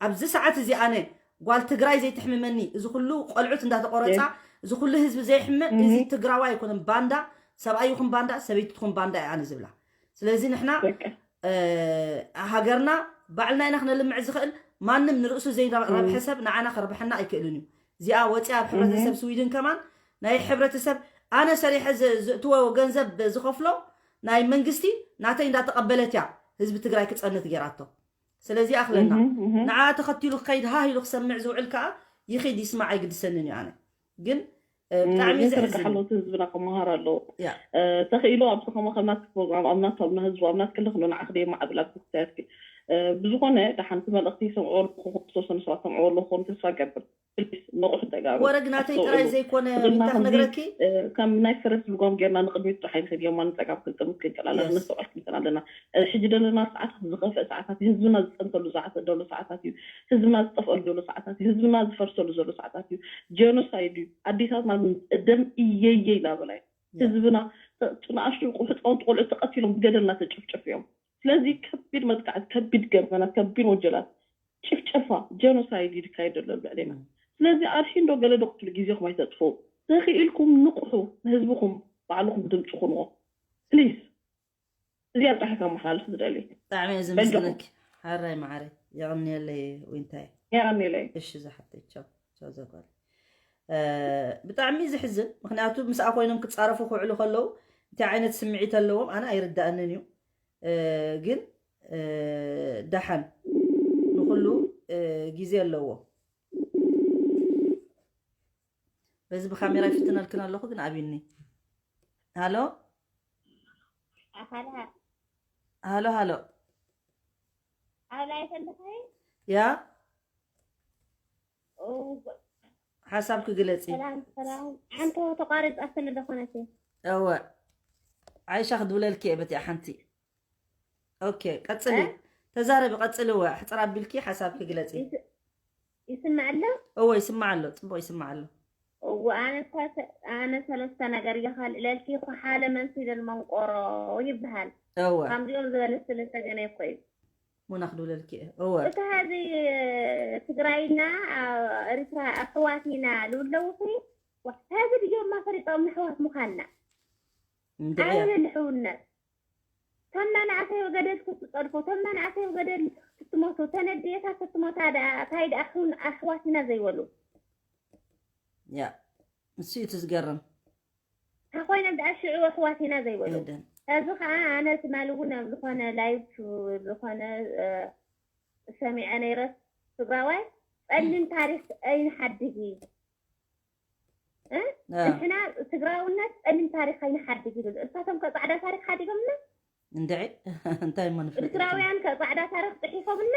ኣብዚ ሰዓት እዚ ኣነ ጓል ትግራይ ዘይትሕምመኒ፣ እዚ ኩሉ ቆልዑት እንዳተቆረፃ፣ እዚ ኩሉ ህዝቢ ዘይሕምም፣ እዚ ትግራዋይ ኣይኮነን፣ ባንዳ፣ ሰብኣይ ይኹን ባንዳ፣ ሰበይቲ ትኹን ባንዳ እየ ኣነ ዝብላ። ስለዚ ንሕና ሃገርና ባዕልና ኢና ክነልምዕ ዝኽእል። ማንም ንርእሱ ዘይረብሐ ሰብ ንዓና ከርብሐና ኣይክእልን እዩ። እዚኣ ወፂኣ ኣብ ሕብረተሰብ ስዊድን ከማን ናይ ሕብረተሰብ ኣነ ሰሪሐ ዘእትዎ ገንዘብ ዝኸፍሎ ናይ መንግስቲ ናተይ እንዳተቐበለት እያ ህዝቢ ትግራይ ክፀንት ገይራቶ። ስለዚ ኣኽለና ንዓ ተኸቲሉ ክኸይድ ሃህ ኢሉ ክሰምዕ ዝውዕል ከዓ ይኺድ ይስማዕ ኣይግድሰንን እዩ። ኣነ ግን ብጣዕሚ ዘሕዝን። ህዝብና ክመሃር ኣለዎ። ተኽኢሉ ኣብዚ ከማ ከም ናትኪ ፕሮግራም ኣብ ናቱ ኣብ ህዝቡ ኣብ ናትኪ ልኽሎ ንዓኺ ደየማዕብል ኣብዚ ክሳያትኪ። ብዝኾነ ደሓንቲ መልእኽቲ ይሰምዕዎ ኣለኹ፣ ዝተወሰኑ ሰባት ሰምዕዎ ኣለኹ ክኾኑ ተስፋ ገብር። ፕሊስ ንቑሕ ተጋሩ። ወረግ ናተይ ጥራይ ዘይኮነ ዊንታ ክነግረኪ። ከም ናይ ፈረስ ልጓም ጌርና ንቕድሚት ጥራሕ ኣይንኸድ፣ የማን ጸጋም ክንጥምት ክንቀላለ ነስተውዕል ክንትን ኣለና። ሕጂ ደለና ሰዓታት ዝኸፍአ ሰዓታት እዩ። ህዝብና ዝጸንተሉ ሰዓት ደሎ ሰዓታት እዩ። ህዝብና ዝጠፍአሉ ዘሎ ሰዓታት እዩ። ህዝብና ዝፈርሰሉ ዘሎ ሰዓታት እዩ። ጀኖሳይድ እዩ። ኣዴታትና ደም እየየ ይላበላ እዩ። ህዝብና ንኣሽቱ ህፃውንቲ ቆልዑ ተቐቲሎም ብገደልና ተጨፍጨፍ እዮም። ስለዚ ከቢድ መጥቃዕት፣ ከቢድ ገበናት፣ ከቢድ ወጀላት፣ ጭፍጨፋ፣ ጀኖሳይድ ይካየድ ዘሎ ኣብ ልዕሌና። ስለዚ ኣድሒ እንዶ ገለ ዶ ክትብሉ ግዜኹም ኣይተጥፍኡ። ተኽኢልኩም ንቕሑ፣ ንህዝብኹም ባዕልኹም ድምፂ ኩንዎ ፕሊስ። እዚኣ ጥራሕ ከመሓላልፍ ዝደሊ። ብጣዕሚ እየ በጃኹም። ዝምስግነኪ ሓራይ መዓረይ። የቐንየለይ ዊንታይ። የቐንየለይ። እሺ ዝሓፍተይ ቻው ቻው ዘጓል። ብጣዕሚ እዩ ዝሕዝን። ምክንያቱ ምስኣ ኮይኖም ክፃረፉ ክውዕሉ ከለዉ እንታይ ዓይነት ስምዒት ኣለዎም ኣነ ኣይርዳእንን እዩ። ግን ደሓን ንኩሉ ግዜ ኣለዎ። በዚ ብካሜራ ይፍትነልክን ኣለኹ ግን ኣብኒ። ሃሎ ሃሎ ሃሎ። ያ ሓሳብ ክግለፂ። ሓንቶ ተቋሪፃ ስለ ዝኾነት። እወ ዓይሻ ክድውለልኪ እየ በቲኣ ሓንቲ። ኦኬ ቀፅሊ። ተዛረቢ ቀፅሊ። እወ ሕፅር ኣቢልኪ ሓሳብ ክግለፂ። ይስማዕ ኣሎ? እወ ይስማዕ ኣሎ፣ ፅቡቅ ይስማዕ ኣሎ። እወ ኣነ እኳ ኣነ ሰለስተ ነገር እየ ከልዕለልኪ። ኩሓለ መንስደል መንቆሮ ይበሃል። እወ ከምዚኦም ዝበለ ስለ ዝተገነ እኮ እዩ። ሙና ክድውለልኪ እየ። እወ እቲ ሀዚ ትግራይና ኤሪትራ ኣሕዋት ኢና ልብለውኺ። ሀዚ ድዮም ማፈሪጦም ኣሕዋት ምዃንና። እንድዒ ኣበለ ልሕውነት ተም መናእሰይ ገደል ክትፀድፎ፣ ተም መናእሰይ ገደል ክትሞቱ፣ ተን ኣዴታት ክትሞታ ደኣ ታይ ደኣ ኣሕዋትና ዘይበሉ። ያ ንሱ እዩ እቲ ዝገርም። እንተኾይኖም ደኣ ሽዑ ኣሕዋትና ዘይበሉ። ኤደን ሕዚ ከዓ ኣነ ትማሊ እውን ኣብ ዝኾነ ላይቭ ዝኾነ ሰሚዐ ነይረ ትግራዋይ ፀሊም ታሪክ ኣይንሓድግ እዩ። ንሕና ትግራውነት ፀሊም ታሪክ ኣይንሓድግ ይብል። እሳቶም ከ ፃዕዳ ታሪክ ሓዲጎምና? እንድዒ እንታይ እሞ ንፈልጥ? ኤርትራውያን ከ ፃዕዳ ታሪክ ፅሒፎምና?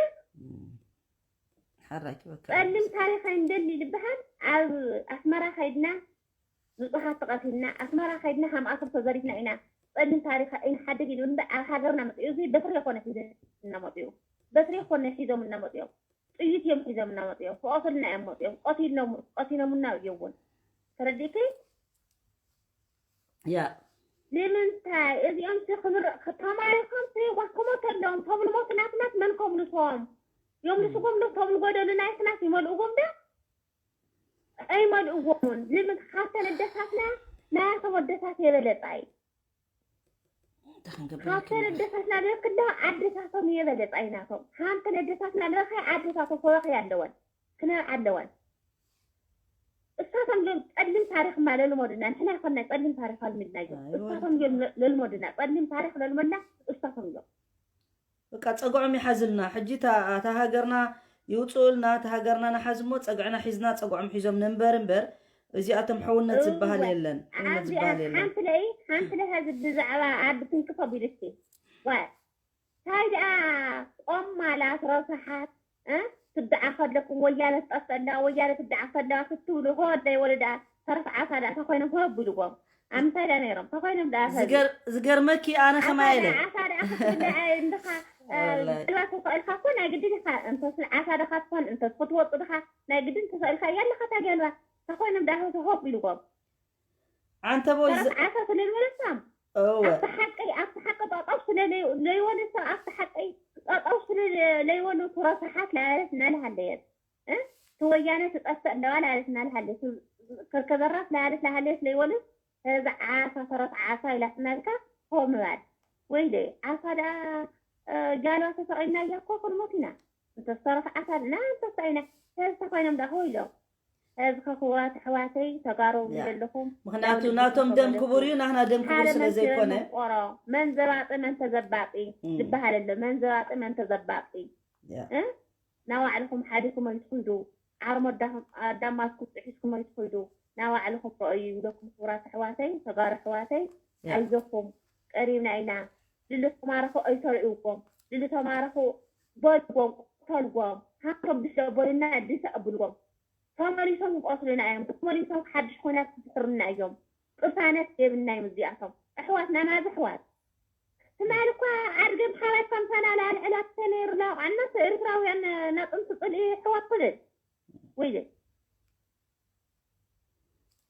ሓራይ ክበካ። ፀሊም ታሪክ ኣይንደሊ ዝበሃል ኣብ ኣስመራ ከይድና ንፁሃት ተቐቲልና ኣስመራ ከይድና ከምኣቶም ተዘሪፍና ኢና። ፀሊም ታሪክ ኣይንሓድግ ይብል እምበር ኣብ ሃገርና መፅኡ እዚ በትሪ ኮነ ሒዞም እናመፅኡ በትሪ ኮነ ሒዞም እናመፅኦም ጥይት እዮም ሒዞም እናመፅኦም ክቐትሉና እዮም መፅኦም ቀቲሎም ቀቲሎምና እዮም እውን ተረዲእኪ ያ ንምንታይ እዚኦም ሲ ክምር ተማሪኾም ሲ ዋክሞት ኣለዎም ቶም ልሞት ናትናት መን ከምልሶም እዮም ልስጎም ዶ ቶም ልጎደሉ ናይትናት ይመልእዎም ዶ ኣይመልእዎምን ንምንታይ ካብተን ኣደታትና ናያቶም ኣደታት የበለፃ እዩ ካብተን ኣደታትና ልበክላ ዓድታቶም የበለፃ እዩ ናቶም ሓንተን ኣደታትና ልበካይ ዓድታቶም ክበክያ ኣለወን ክነብዓ ኣለወን እሳቶም እዮም ፀሊም ታሪክ ማ ለልሞድና ንሕና ይኮንና ፀሊም ታሪክ ኣልሚድና እዮም እሳቶም እዮም ለልሞድና ፀሊም ታሪክ ለልሞድና እሳቶም እዮም በቃ ፀግዖም ይሓዝልና ሕጂ እታ ሃገርና ይውፅኡልና እታ ሃገርና ንሓዝ እሞ ፀግዕና ሒዝና ፀግዖም ሒዞም ነንበር እምበር እዚኣቶም ሕውነት ዝበሃል የለን። ሕውነት ዝበሃል የለን። ሓንቲ ለይ ሓንቲ ለይ ሀዚ ብዛዕባ ኣዲ ትንክፎ ቢልስቲ ዋይ ታይ ደኣ ቆማላት ረሳሓት ትድዓ ከለኩም ወያነ ትጠፍእ ኣለዋ ወያነ ትድዓ ከለዋ ክትብሉ ከወደይ ወለዳ ተረፍ ዓሳ ደኣ ተኮይኖም ከወብ ኢልዎም ኣምሳይ ደኣ ነይሮም ተኮይኖም ደኣ ዝገርመኪ ኣነ ከማይ ኢለ ዓሳ ደኣ ክትብልዐ እንድኻ ጀልባ ተሰእልካ እኮ ናይ ግድን ኢኻ እንተስ ዓሳ ደኻ ትኾን እንተስ ክትወጡ ድኻ ናይ ግድን ተሰእልካ እያ ኣለኻ እታ ጀልባ ተኮይኖም ደኣ ከወብ ኢልዎም ዓንተቦ ተረፍ ዓሳ ስለዝበለሳም ኣብቲ ሓቀይ ኣብቲ ሓቂ ጠጠው ስለ ለይወሉ ሰብ ኣብቲ ሓቀይ ጠጠው ስለ ለይወሉ ትረሳሓት ለያለት እናልሃለየት ትወያነ ትጠፍእ ኣለዋ ለያለት እናልሃለየት ከርከበራት ለያለት ለሃለየት ለይወሉ ህዚ ዓሳ ተረፍ ዓሳ ኢላትና ኢልካ ሆ ምባል ወይለይ ዓሳ ደኣ ጃልባ ተሰቒልና እያ እኮ ክንሞት ኢና እንተስተረፍ ዓሳ ድና እንተሳኢና ህዝተ ኮይኖም ደኣ ሆ ኢሎም ህዝከ ክቡራት ኣሕዋተይ ተጋሩ ዘለኹም ምክንያቱ ናቶም ደም ክቡር እዩ ናህና ደም ክቡር ስለ ዘይኮነ ቆሮ መን ዘባጢ መን ተዘባጢ ዝበሃል ኣሎ መን ዘባጢ መን ተዘባጢ ናባዕልኹም ሓዲኩም ኣይትኹይዱ ዓርሞ ኣዳማትኩም ጥሒስኩም ኣይትኹይዱ ናባዕልኹም ረኣዩ ይብለኩም ክቡራት ኣሕዋተይ ተጋሩ ኣሕዋተይ ኣይዞኩም ቀሪብና ኢና ልልተማረኹ ኣይተርእውዎም ልልተማረኹ በልዎም ቅተልዎም ሃቶም ድሽ በሉና ድሽ ኣብልዎም ተመሊሶም ክቆስሉና እዮም ተመሊሶም ሓድሽ ኩናት ክፍሕሩና እዮም ቅሳነት የብልናዮም እዚኣቶም ኣሕዋትና ናዚ ኣሕዋት ትማሊ እኳ ኣድገ ብሓባይ ከምሳና ላልዕላ ተነይሩ ላቋና ኤርትራውያን ናጥንቲ ፅልኢ ኣሕዋት ክልል ወይለ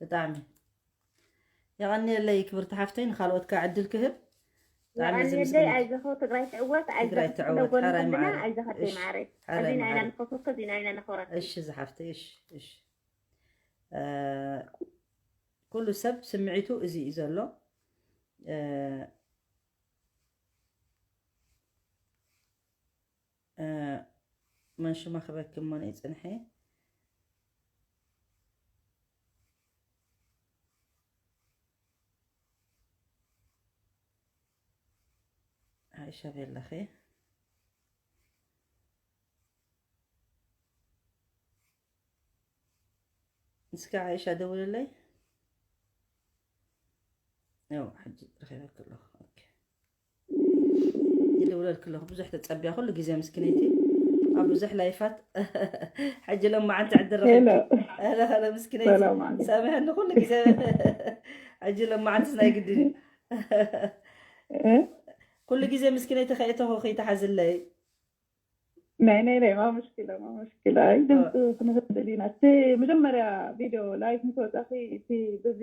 ብጣዕሚ የቐንየለይ ክብርቲ ሓፍተይ ንካልኦት ከዓ ዕድል ክህብ የቐንየለይ ኣይዘኸ ትግራይ ትዕወት ኣይዘኸ ትዕወት ሓራይ ማዓረ ኣይዘኸ ማዓረ ኣዚና ኢና ንፈትወኪ ኣዚና ኢና ነኽብረኪ እሺ ዝሓፍተይ እሺ እሺ ኩሉ ሰብ ስምዒቱ እዚ እዩ ዘሎ መን ሽማ ክበኪ እሞ ንይ ፅንሐ ሓይሻ ቤለኺ እስከ ሓይሻ ደውልለይ ሕጂ ረኺበኪ ኣለኹ ይደውለልክ ኣለኹ ብዙሕ ተፀቢያ ኩሉ ግዜ ምስኪነይቲ ኣብ ብዙሕ ላይፋት ሕጂ ሎማዓንቲ ዕድል ረኺብኪ ምስኪነይቲ ሰምሐኒ ኩሉ ግዜ ሕጂ ሎማዓንትስ ናይ ግድን እዩ ኩሉ ግዜ ምስኪነይቲ ከእተኹ ከይተሓዝለይ ናይ ናይ ናይ ማ ሙሽኪላ ማ ሙሽኪላ ኣይ ድምፂ ክንህብ ደሊና እቲ መጀመርያ ቪድዮ ላይፍ ምስ ወፃኺ እቲ ብዚ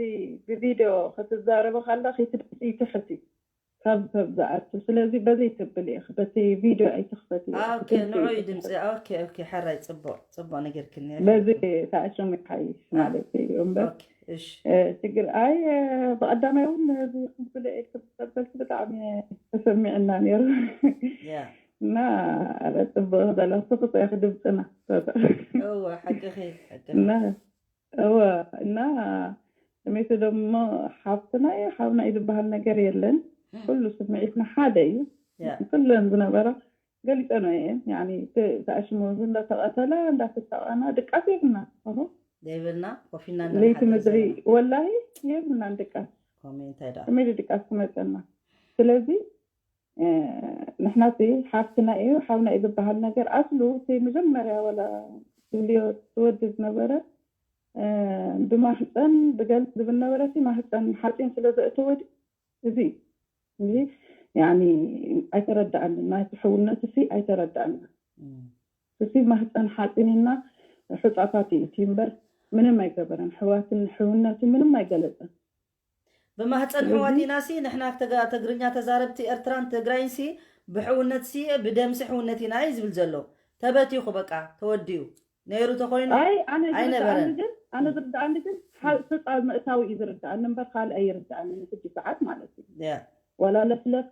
ብቪድዮ ክትዛረቢ ከለኺ እቲ ድምፂ ይትሕት እዩ ካብ ሰብ ዝኣቱ ስለዚ በዚ ትብል ኢኺ በቲ ቪድዮ ኣይትኽፈቲ ንዑ እዩ ድምፂ ሓራይ ፅቡቅ ፅቡቅ ነገርክኒ በዚ ተኣሽሙ ይሓይሽ ማለት እዩ እምበር ችግር ኣይ ብቀዳማይ እውን እዚ ክብል ኢልክ ተበልክ ብጣዕሚ ተሰሚዕና ነይሩ እና ኣረ ፅቡቅ በላ ስፍቶ ኢኺ ድምፅና እወ ሓቅኺ ሓቅኺ እና እወ እና ስሜቱ ደሞ ሓፍትና እዩ ሓውና እዩ ዝበሃል ነገር የለን ኩሉ ስምዒትና ሓደ እዩ ኩለን ዝነበራ ገሊፀኖ እየን ያኒ ተኣሽሙ እንዳተቐተላ እንዳተሳቐና ድቃስ የብልና ዘይብልና ኮፊና ለይቲ ምድሪ ወላሂ የብልናን ድቃስ ኮሜንት ኣይዳ ኮሜዲ ድቃስ ክመፀና ስለዚ ንሕና እቲ ሓፍትና እዩ ሓውና እዩ ዝበሃል ነገር ኣስሉ እቲ መጀመርያ ወላ ትብልዮ ትወዲ ዝነበረ ብማህፀን ብገል ዝብል ነበረ እቲ ማህፀን ሓፂን ስለ ዘእተወ እዚ እዚ ያኒ ኣይተረዳኣንን ናይቲ ሕውነት ሲ ኣይተረዳኣና እቲ ማህፀን ሓፂን ኢልና ሑፃታት እዩ እቲ እምበር ምንም ኣይገበረን ሕዋትን ሕውነትን ምንም ኣይገለፀን ብማህፀን ሕዋት ኢና ሲ ንሕና ተግርኛ ተዛረብቲ ኤርትራን ትግራይን ሲ ብሕውነት ሲ ብደምሲ ሕውነት ኢና እዩ ዝብል ዘሎ ተበቲኹ በቃ ተወዲኡ ነይሩ ተኾይኑ ኣይ ኣነ ዝርድኣኒ ኣይነበረን። ግን ኣነ ዝርድኣኒ ግን ሓ- ህፃን ምእታው እዩ ዝርድኣኒ እምበር ካልእ ኣይርድኣንን ሕጂ ሰዓት ማለት እዩ ያ። ዋላ ለፍለፈ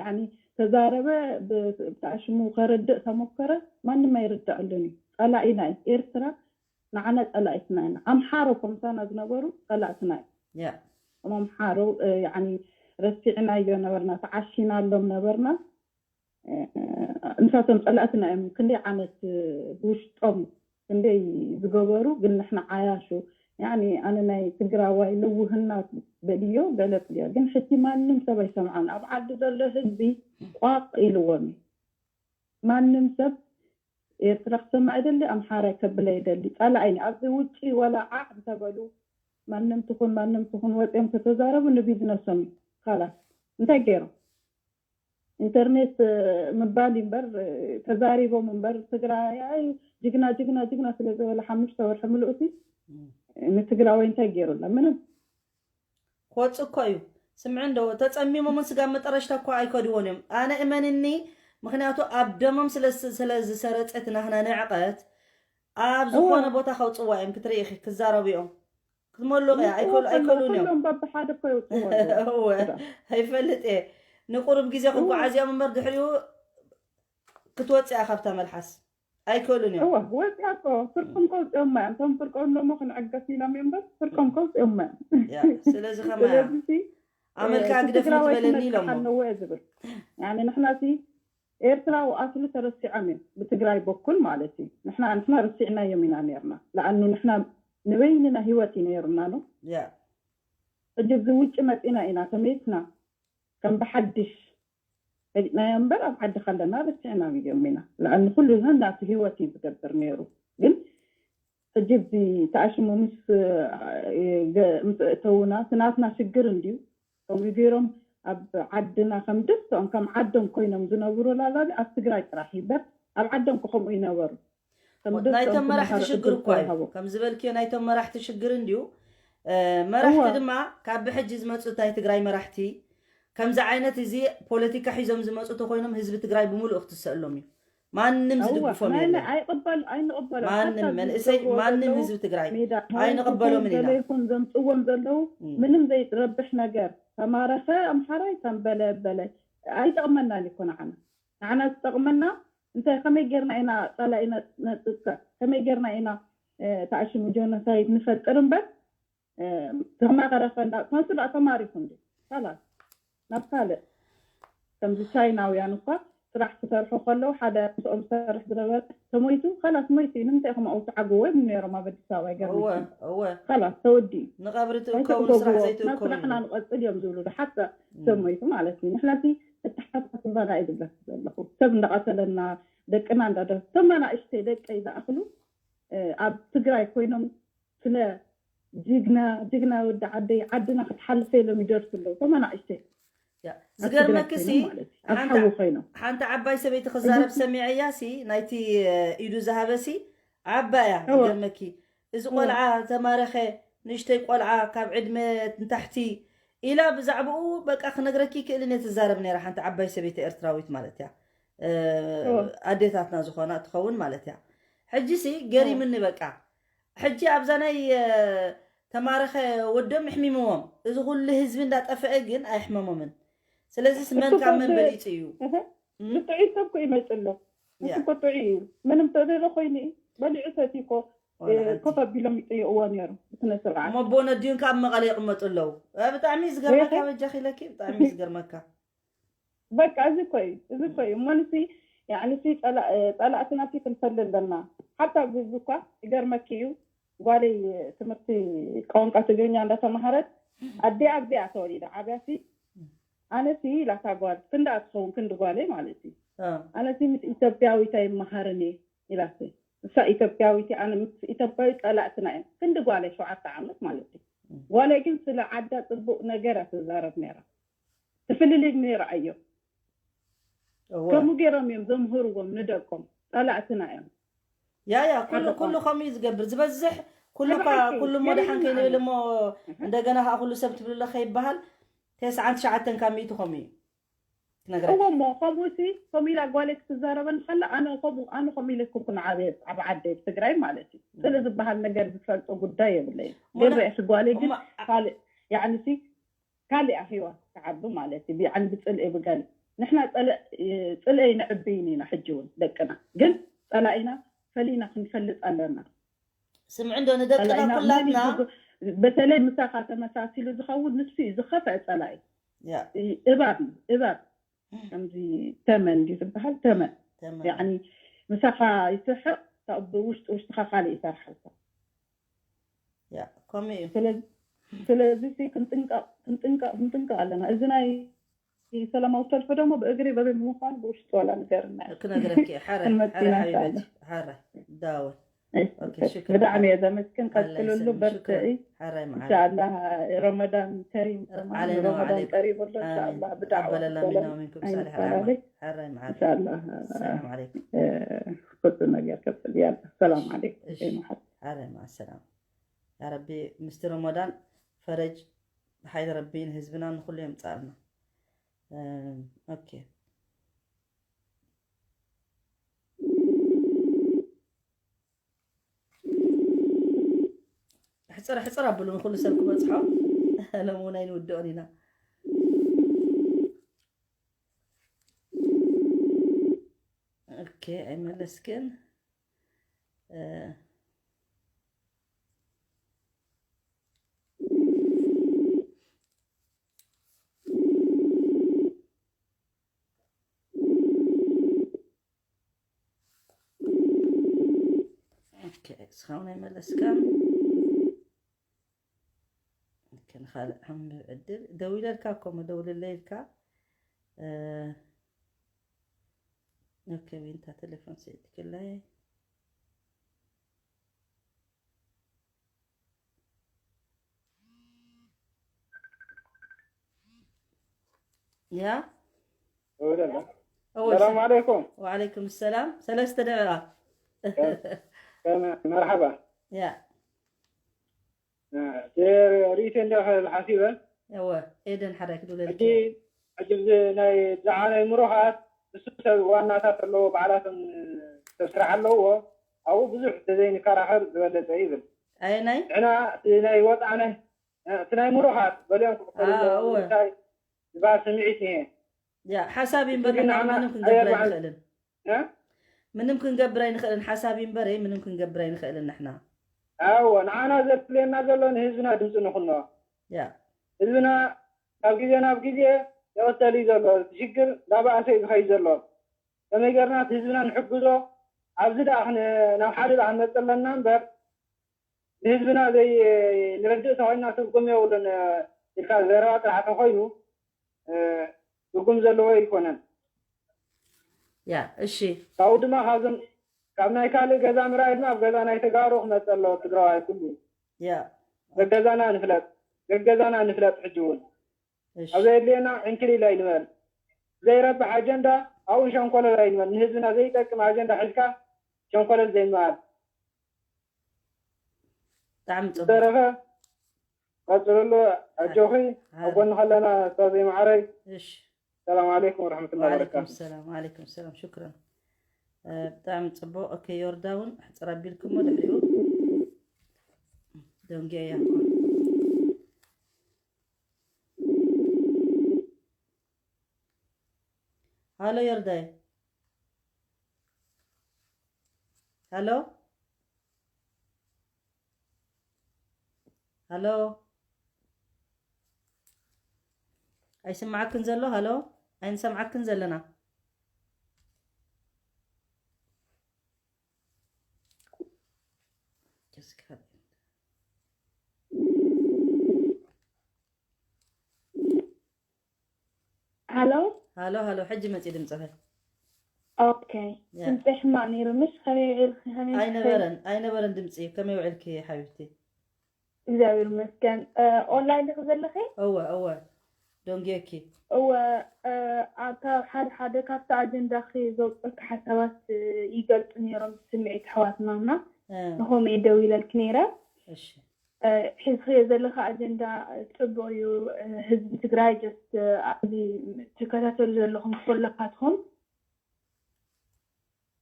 ያኒ ተዛረበ ብ- ብታሽሙ ከረድእ ተሞከረ ማንም ኣይርድኣሉን እዩ ፀላኢና እዩ ኤርትራ ንዓና ፀላኢትና ኢና ኣምሓሮ ኮምሳና ዝነበሩ ፀላእትና እዩ ያ። እም ኣምሓሮ እ፣ ያኒ ረሲዕናዮ ነበርና ተዓሺናሎም ነበርና ንሳቶም ፀላእትና እዮም ክንደይ ዓመት ብውሽጦም ክንደይ ዝገበሩ ግን ንሕና ዓያሹ ያኒ ኣነ ናይ ትግራዋይ ልውህና በልዮ ገለ በልዮ፣ ግን ሕጂ ማንም ሰብ ኣይሰምዓን። ኣብ ዓዲ ዘሎ ህዝቢ ቋቕ ኢልዎም እዩ። ማንም ሰብ ኤርትራ ክሰምዕ ይደሊ፣ ኣምሓራይ ከብለ ይደሊ፣ ጸላኢ እዩ። ኣብዚ ውጪ ወላ ዓዕ እንተበሉ፣ ማንም ትኹን ማንም ትኹን ወጺኦም ተተዛረቡ ንቢዝነሶም እዩ። ካላስ እንታይ ገይሮም? ኢንተርኔት ምባል እምበር፣ ተዛሪቦም እምበር፣ ትግራይ ጅግና ጅግና ጅግና ስለ ዝበለ ሓሙሽተ ወርሒ ምሉእቲ ንትግራዋይ እንታይ ገይሩላ? ምንም። ክወፅእ እኮ እዩ። ስምዒ እንዶ ተፀሚሞምን ስጋ መጠረሽታ እኮ ኣይከድዎን እዮም። ኣነ እመንኒ፣ ምክንያቱ ኣብ ደሞም ስለ ስለ ዝሰረፀት ናህና ንዕቀት ኣብ ዝኾነ ቦታ ከውፅዋ እዮም። ክትርኢ ኢኺ፣ ክዛረቡ እዮም። ክትመልቕ እያ። ኣይከሉ ኣይከሉን እዮም። ኩሎም በብሓደ እኮ ይውፅዎ ኣለዉ። እወ፣ ኣይፈልጥ እየ። ንቁሩብ ግዜ ክጓዓዝ እዮም እምበር ድሕሪኡ ክትወፅእ እያ ካብታ መልሓስ። ኣይከሉን እዮም። እወ ወፂኣ እኮ ፍርቆም ከውፅኦም እዮም። እቶም ፍርቆም ደሞ ክንዕገስ ኢሎም እዮም እምበር ፍርቆም ከውፅኦም እዮም። ያ፣ ስለዚ ከማያ ስለዚ ሲ ኣመልካ እቲ ግደፍ ትግራዋይ ምትበለኒ ክነቅሕ ኢሎሞ። ኣለዎ እየ ዝብል። ያኒ ንሕና ሲ ኤርትራዊ ኣስሊ ተረሲዖም እዮም ብትግራይ በኩል ማለት እዩ። ንሕና ንሕና ረሲዕናዮም ኢና ነርና። ለኣኑ ንሕና ንበይንና ህይወት እዩ ነይሩና ነው። ያ ሕጂ እዚ ውጭ መፂና ኢና ተመይትና ከም ብሓድሽ ፈሊጥናዮ እምበር ኣብ ዓዲ ከለና ረሲዕናዮም ኢና። ለኣኑ ኩሉ ነናቱ ህይወት እዩ ዝገብር ነይሩ። ግን ሕጂ እዚ ተኣሽሙ ምስ ገ- ምስ እእተውና እቲ ናትና ሽግር እንድዩ። ከምኡ ገይሮም ኣብ ዓድና ከም ደስተኦም ከም ዓዶም ኮይኖም ዝነብሩ ላላ ኣብ ትግራይ ጥራሕ ይበር ኣብ ዓዶም ከምኡ ይነበሩ። ከም ደስተኦም ናይቶም መራሕቲ ክመሃሩ ሽግር ዕድል እኮ እዩ። ተዋሃቦም። ከም ዝበልክዮ ናይቶም መራሕቲ ሽግር እንድዩ። እ፣ መራሕቲ እወ። ድማ ካብ ብሕጂ ዝመፁ ናይ ትግራይ መራሕቲ ከምዚ ዓይነት እዚ ፖለቲካ ሒዞም ዝመፁ ተኮይኖም ህዝቢ ትግራይ ብምሉእ ክትስእሎም እዩ። ማንም እወ፣ ዝድግፎም ናይ- የለን። ናይ- ኣይቕበል ኣይንቕበሎም። ማንም ሓሳብ መንእሰይ ዝገብርዎ ማንም ዘለዉ ህዝቢ ትግራይ ሜዳ ኣይንቕበሎምን ኢና። ገለ ይኹን ዘምፅዎም ዘለዉ እም። ምንም ዘይረብሕ ነገር ተማረኸ ኣምሓራይ ተንበለ በለ ኣይጠቕመናን ይኮ ንዓና። ንዓና ዝጠቕመና እንታይ ከመይ ጌርና ኢና ጸላኢ ነጥቅዕ ከመይ ጌርና ኢና ተኣሽሙ ጆኖሳይድ ንፈጥር እምበር ተማኸረኸ እንዳጥፋቱ ዳ ተማሪኹ እንዲ ካላስ ናብ ካልእ ከምዚ ቻይናውያን እኳ ስራሕ ክሰርሑ ከለዉ ሓደ ምስኦም ዝሰርሕ ዝነበረ ተሞይቱ ካላስ ሞይቱ እዩ ንምንታይ ኢኹም ኣብኡ ትዓግዎ ይብሉ ነይሮም ኣብ ኣዲስ ኣበባ ይገርመኪ እወ ካላስ ተወዲኡ ንቐብሪ እንታይ ትእከቡ ንስራሕ ትገብርዎ ናብ ዘይትእከቡ ስራሕና ንቐፅል እዮም ዝብሉ ሓታ ሰብ ሞይቱ ማለት እዩ ንሕናሲ እተሓሳስባና እዩ ዝብለኪ ዘለኹ ሰብ እንዳቐተለና ደቅና እንዳደረስ ተመናእሽተይ ደቀይ ዝኣኽሉ ኣብ ትግራይ ኮይኖም ስለ ጅግና ጅግና ወዲ ዓደይ ዓድና ክትሓልፈ ኢሎም ይደርሱ ኣለዉ ተመናእሽተይ ዝገርመክሲ ሓንቲ ዓባይ ሰበይቲ ክዛረብ ሰሚዐያ ሲ ናይቲ ኢዱ ዝሃበሲ ዓባያ ዝገርመኪ እዚ ቆልዓ ተማረኸ ንእሽተይ ቆልዓ ካብ ዕድመ ንታሕቲ ኢላ ብዛዕባኡ በቃ ክነግረኪ ክእልን እየ ትዛረብ ነይራ ሓንቲ ዓባይ ሰበይቲ ኤርትራዊት ማለት እያ ኣዴታትና ዝኾና ትኸውን ማለት እያ ሕጂ ሲ ገሪምኒ በቃ ሕጂ ኣብዛ ናይ ተማረኸ ወዶም ይሕሚምዎም እዚ ኩሉ ህዝቢ እንዳጠፈአ ግን ኣይሕመሞምን ስለዚስ መን ካብ መን በሊፁ እዩ ብጥዑይ ሰብ ኮ ይመፅእ ኣሎ እሱ ኮ ጥዑይ እዩ ምንም ተደለ ኮይኑ እዩ በሊዑ ሰቲ ኮ ኮፍ ኣቢሎም ይጥየእዎ ነይሮም ብስነ ስርዓት እሞ ቦነዲዩን ካብ መቐለ ይቕመጡ ኣለዉ ብጣዕሚ ዝገርመካ በጃኺ ኢለኪ ብጣዕሚ ዝገርመካ በቃ እዚ እኮ እዩ እዚ እኮ እዩ እሞ ንሲ ያዕንሲ ፀላእትና ሲ ክንፈሊ ኣለና ሓታ ኣብዚ እዚ እኳ ይገርመኪ እዩ ጓለይ ትምህርቲ ቋንቋ ትግርኛ እንዳተማሃረት ኣዴ ኣብዚኣ ተወሊደ ዓብያ ሲ ኣነ ሲ ኢላታ ጓል ክንዳ ትኸውን ክንዲ ጓለይ ማለት እዩ ኣነ ሲ ምስ ኢትዮጵያዊት ኣይመሃርን እየ ኢላተይ እሳ ኢትዮጵያዊት ኣነ ምስ ኢትዮጵያዊ ፀላእትና እዮም ክንዲ ጓለይ ሸውዓተ ዓመት ማለት እዩ ጓለይ ግን ስለ ዓዳ ፅቡቅ ነገር እያ ትዛረብ ነይራ ትፍልልይ ነይራ እዮ ከምኡ ገይሮም እዮም ዘምህርዎም ንደቆም ፀላእትና እዮም ያ ያ ኩሉ ኩሉ ከምኡ እዩ ዝገብር ዝበዝሕ ኩሉ እኳ ኩሉ እሞ ደሓን ከይንብል እሞ እንደገና ከዓ ኩሉ ሰብ ትብልሎ ከይበሃል ተስዓን ትሽዓተን ካብ ሚእቲ ከምኡ እዩ ክነግረካ እዎ እሞ ከምኡ ሲ ከምኡ ኢላ ጓለይ ክትዛረበኒ ከላ ኣነ ከምኡ ኣነ ከምኡ ኢለ ኩኩ ንዓበየ ኣብ ዓደይ ትግራይ ማለት እዩ ስለ ዝበሃል ነገር ዝፈልጦ ጉዳይ የብለይ ገበ ጓለይ ግን ካልእ ያዕኒ ሲ ካሊኣ ህይወት ትዓቢ ማለት እዩ ብዓንዲ ፅልኢ ብገለ ንሕና ፅልኢ ነዕብይን ኢና ሕጂ እውን ደቅና ግን ፀላኢና ፈሊና ክንፈልጥ ኣለና ስምዒ እንዶ ንደቅና ኩላትና በተለይ ምሳኻ ተመሳሲሉ ዝኸውን ንሱ እዩ ዝኸፍአ ፀላኢ እባብ እዩ እባብ ከምዚ ተመን ድዩ ዝበሃል ተመን ያኒ ምሳኻ ይስሕቕ ብውሽጢ ውሽጥኻ ካልእ ይሰርሓልካ ያ ከምኡ እዩ። ስለዚ ስለዚ ሲ ክንጥንቀቕ ክንጥንቀቕ ክንጥንቀቕ ኣለና። እዚ ናይ ሰላማዊ ሰልፊ ደሞ ብእግሪ በበይ ምዃን ብውሽጢ ዋላ ንገርና። ክነግረኪ ሓረ ሓረ ክንመጽና ሓቢበቲ እንሻላ። ሓረ ዳወል ኦኬ ሽክር ብጣዕሚ እየ ዘመስግን። ኣላ ቀጽልሉ ይሰልም በርትዒ። ሽክር ሓረ መዓረ እንሻላ ረመዳን ከሪም ዓለይና ረመዳን ወዓለይኩም ቀሪቡ ኣሎ። ኣሚን እንሻላ ብዳዕዋ ተቀበለላ ብሰላም ሚና ወሚንኩም ሳሊሕ ኣይንፈላለይ። ኣዕማል ሓረ መዓረ እንሻላ ሰላም ዓለይኩም ኩሉ ነገር ከጽል ያለ። ሰላም ዓለይኩም እሺ ዜና ሓ ሓረ መዓ ሰላም ያ ረቢ ምስቲ ረመዳን ፈረጅ ብሓይሊ ረቢ ንህዝብና ንኩሉ የምጻልና። ኦኬ ሕፅር ሕፅር ኣብሉ ንኩሉ ሰብ ክበፅሖ። ሎም እውን ኣይንውድኦን ኢና። ኦኬ ኣይመለስክን። ኦኬ እስኻውን ኣይመለስካን። ንካልእ ሓምብ ዕድል ደዊለልካ እኮ መደውልለ ኢልካ። ኦኬ ዊንታ ቴሌፎን ስኢትክለይ። ያ ወደላ እወ ሰላም ዓለይኩም። ወዓለይኩም ሰላም። ሰለስተ ደቂቃ። መርሓባ። ያ ርእይቶ እንደ ሓሲበ እወ ኤደን ሓዳይ ክድውለልኪ። ሕጂ ሕጂ እዚ ናይ ብዛዕባ ናይ ምሩኻት ንሱ ሰብ ዋናታት ኣለዎ፣ ባዕላቶም ሰብ ስራሕ ኣለዎ። ኣብኡ ብዙሕ ተዘይንከራኸር ዝበለፀ ይብል። ኣየናይ ንሕና እቲ ናይ ወፃእነ እቲ ናይ ምሩኻት በሊኦም ክቕበሉ ኣዎ፣ እወ። እንታይ ዝበሃል ስምዒት እየ ያ ሓሳብ እዩ እምበር ግን ንሕና ንዓና ምንም ክንገብር ኣየርባዕን- ኣይንኽእልን። እ? ምንም ክንገብር ኣይንኽእልን። ሓሳብ እዩ እምበር ምንም ክንገብር ኣይንኽእልን ንሕና። ኣዎ ንዓና ዘድልየና ዘሎ ንህዝብና ድምፂ ንኹኖ። ያ ህዝብና ካብ ግዜ ናብ ግዜ ይቕተል እዩ ዘሎ። እቲ ሽግር እንዳበኣሰ እዩ ዝኸይድ ዘሎ። ከመይ ገርና እቲ ህዝብና ንሕግዞ? ኣብዚ ደኣ ክን- ናብ ሓደ ደኣ ክንመፅእ ኣለና እምበር ንህዝብና ዘይ ንረድእ ተኮይና ትርጉም የብሉን ኢልካ ዘረባ ጥራሕ ተኮይኑ ትርጉም ዘለዎ ኣይኮነን። ያ እሺ ካብኡ ድማ ካብዞም ካብ ናይ ካልእ ገዛ ምርኣይ ድማ ኣብ ገዛ ናይ ተጋሩ ክመፀ ኣለዎ ትግራዋይ ኩሉ ያ ገገዛና ንፍለጥ ገገዛና ንፍለጥ ሕጂ እውን እሺ ኣብ ዘየድልየና ዕንክሊል ኣይንበል ዘይረብሕ ኣጀንዳ ኣብኡ ሸንኮለል ኣይንበል ንህዝብና ዘይጠቅም ኣጀንዳ ሒዝካ ሸንኮለል ዘይምባል ብጣዕሚ ፅቡቅ ዝተረፈ ቀፅልሉ ኣጆኺ ኣብ ጎኒ ከለና ስታዘይ ማዓረይ እሺ ሰላም ዓለይኩም ወረሕመቱላ وعليكم ወበረካቱ السلام وعليكم السلام شكرا ብጣዕሚ ፅቡቅ ኦኬ ዮርዳ እውን ሕፅር ኣቢልክሞ ድሕሪኡ ደንጊያ እያ ሃሎ ዮርዳይ ሃሎ ሃሎ ኣይስማዓክን ዘሎ ሃሎ ኣይንሰምዓክን ዘለና ሃሎ ሃሎ ሃሎ ሕጂ መፂ ድምፅኺ ኦኬ ያ። ድምፂ ሕማቅ ነይሩ ምሽ ከመይ ውዒልኪ ከመይ ትኸይድ? ኣይነበረን ኣይነበረን ድምፂ ከመይ ውዕልኪ ሓቢብቲ እግዚኣብሔር ይመስገን ኦንላይን ዲኺ ዘለኺ እወ እወ ደንጊየኪ እወ ኣብ ካብ ሓደ ሓደ ካብቲ ኣጀንዳኺ ዘውፅእካ ሓሳባት ይገልፁ ነይሮም ስምዒት ኣሕዋትና እና እ፣ ንኸምኡ እየ ደዊለልኪ ነይረ እሺ ሒዝኽዮ ዘለኻ ኣጀንዳ ፅቡቅ እዩ ህዝቢ ትግራይ ጀስት ኣብዚ ትከታተሉ ዘለኹም ኩለካትኩም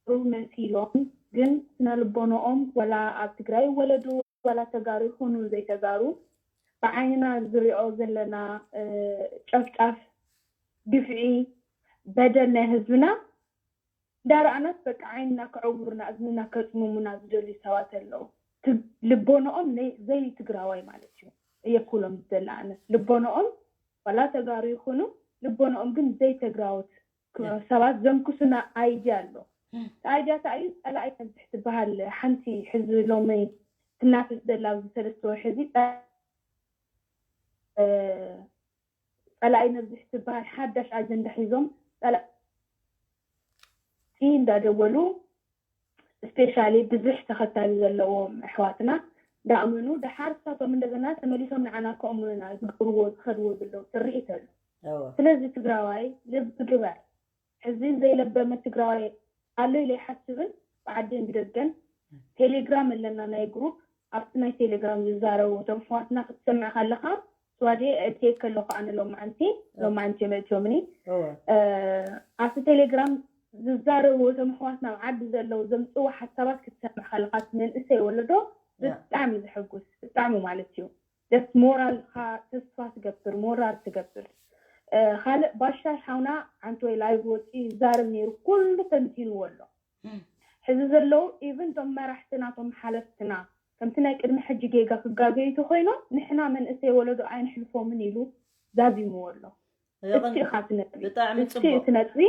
ጥሩ መሲሎም ግን ስነ ልቦንኦም ወላ ኣብ ትግራይ ይወለዱ ወላ ተጋሩ ይኹኑ ዘይተጋሩ ብዓይንና ዝሪኦ ዘለና ጨፍጫፍ ግፍዒ በደል ናይ ህዝብና እንዳረኣናስ በቃ ዓይንና ከዕውሩና እዝንና ከፅምሙና ዝደልዩ ሰባት ኣለዉ ልቦንኦም ዘይትግራዋይ ማለት እዩ እየኩሎም ዝደለ ኣነስ ልቦንኦም ዋላ ተጋሩ ይኹኑ ልቦንኦም ግን ዘይተግራወት ሰባት ዘንኩስና ኣይድያ ኣሎ ኣይድያ እንታይ እዩ ፀላኢ ነብዝሕ ትበሃል ሓንቲ ሕዚ ሎሚ ትናፈስ ዘላ ኣብዚ ሰለስተ ወርሒ እዚ ጸ- እ፣ ጸላኢ ነብዝሕ ትበሃል ሓዳሽ ኣጀንዳ ሒዞም ጸላኢ እንዳደወሉ፣ ስፔሻሊ ብዙሕ ተኸታሊ ዘለዎም ኣሕዋትና ዳኣመኑ፣ ደሓር እሳቶም እንደገና ተመሊሶም ንዓና ከእምኑና ዝገብርዎ ዝኸድዎ ዘለዉ ስርሒት ኣሎ። እወ ስለዚ ትግራዋይ ልቢ ግበር። ሕዚ ዘይለበመ ትግራዋይ ኣሎ ኢለ ይሓስብን፣ ብዓድን ብደገን። ቴሌግራም ኣለና ናይ ግሩፕ፣ ኣብቲ ናይ ቴሌግራም ዝዛረቡ እቶም ኣሕዋትና ክትሰምዕ ከለኻ ስዋዴ እትየ ከለኹ ኣነ ሎማዓንቲ ሎማዓንቲ መእትዮምኒ እወ ኣብቲ ቴሌግራም ዝዛረቡ እቶም ኣሕዋትና ኣብ ዓዲ ዘለዉ ዘምፅዎ ሓሳባት ክትሰምዕ ከለኻ እቲ መንእሰይ ወለዶ ብጣዕሚ ዘሐጉስ፣ ብጣዕሚ ማለት እዩ። ደስ ሞራልካ ተስፋ ትገብር፣ ሞራል ትገብር። ካልእ ባሻይ ሓውና ዓንተወይ ላይቭ ወፂኡ ይዛረብ ነይሩ፣ ኩሉ ተንቲንዎ ኣሎ። ሕዚ ዘለዉ ኢቭን እቶም መራሕትና እቶም ሓለፍትና ከምቲ ናይ ቅድሚ ሕጂ ጌጋ ክጋገዩ ተኮይኖም ንሕና መንእሰይ ወለዶ ኣይንሕልፎምን ኢሉ ዛዚምዎ ኣሎ። እቲ ኢኻ እቲ ነጥቢ። ብጣዕሚ እቲ ጽቡቅ። እቲ ነጥቢ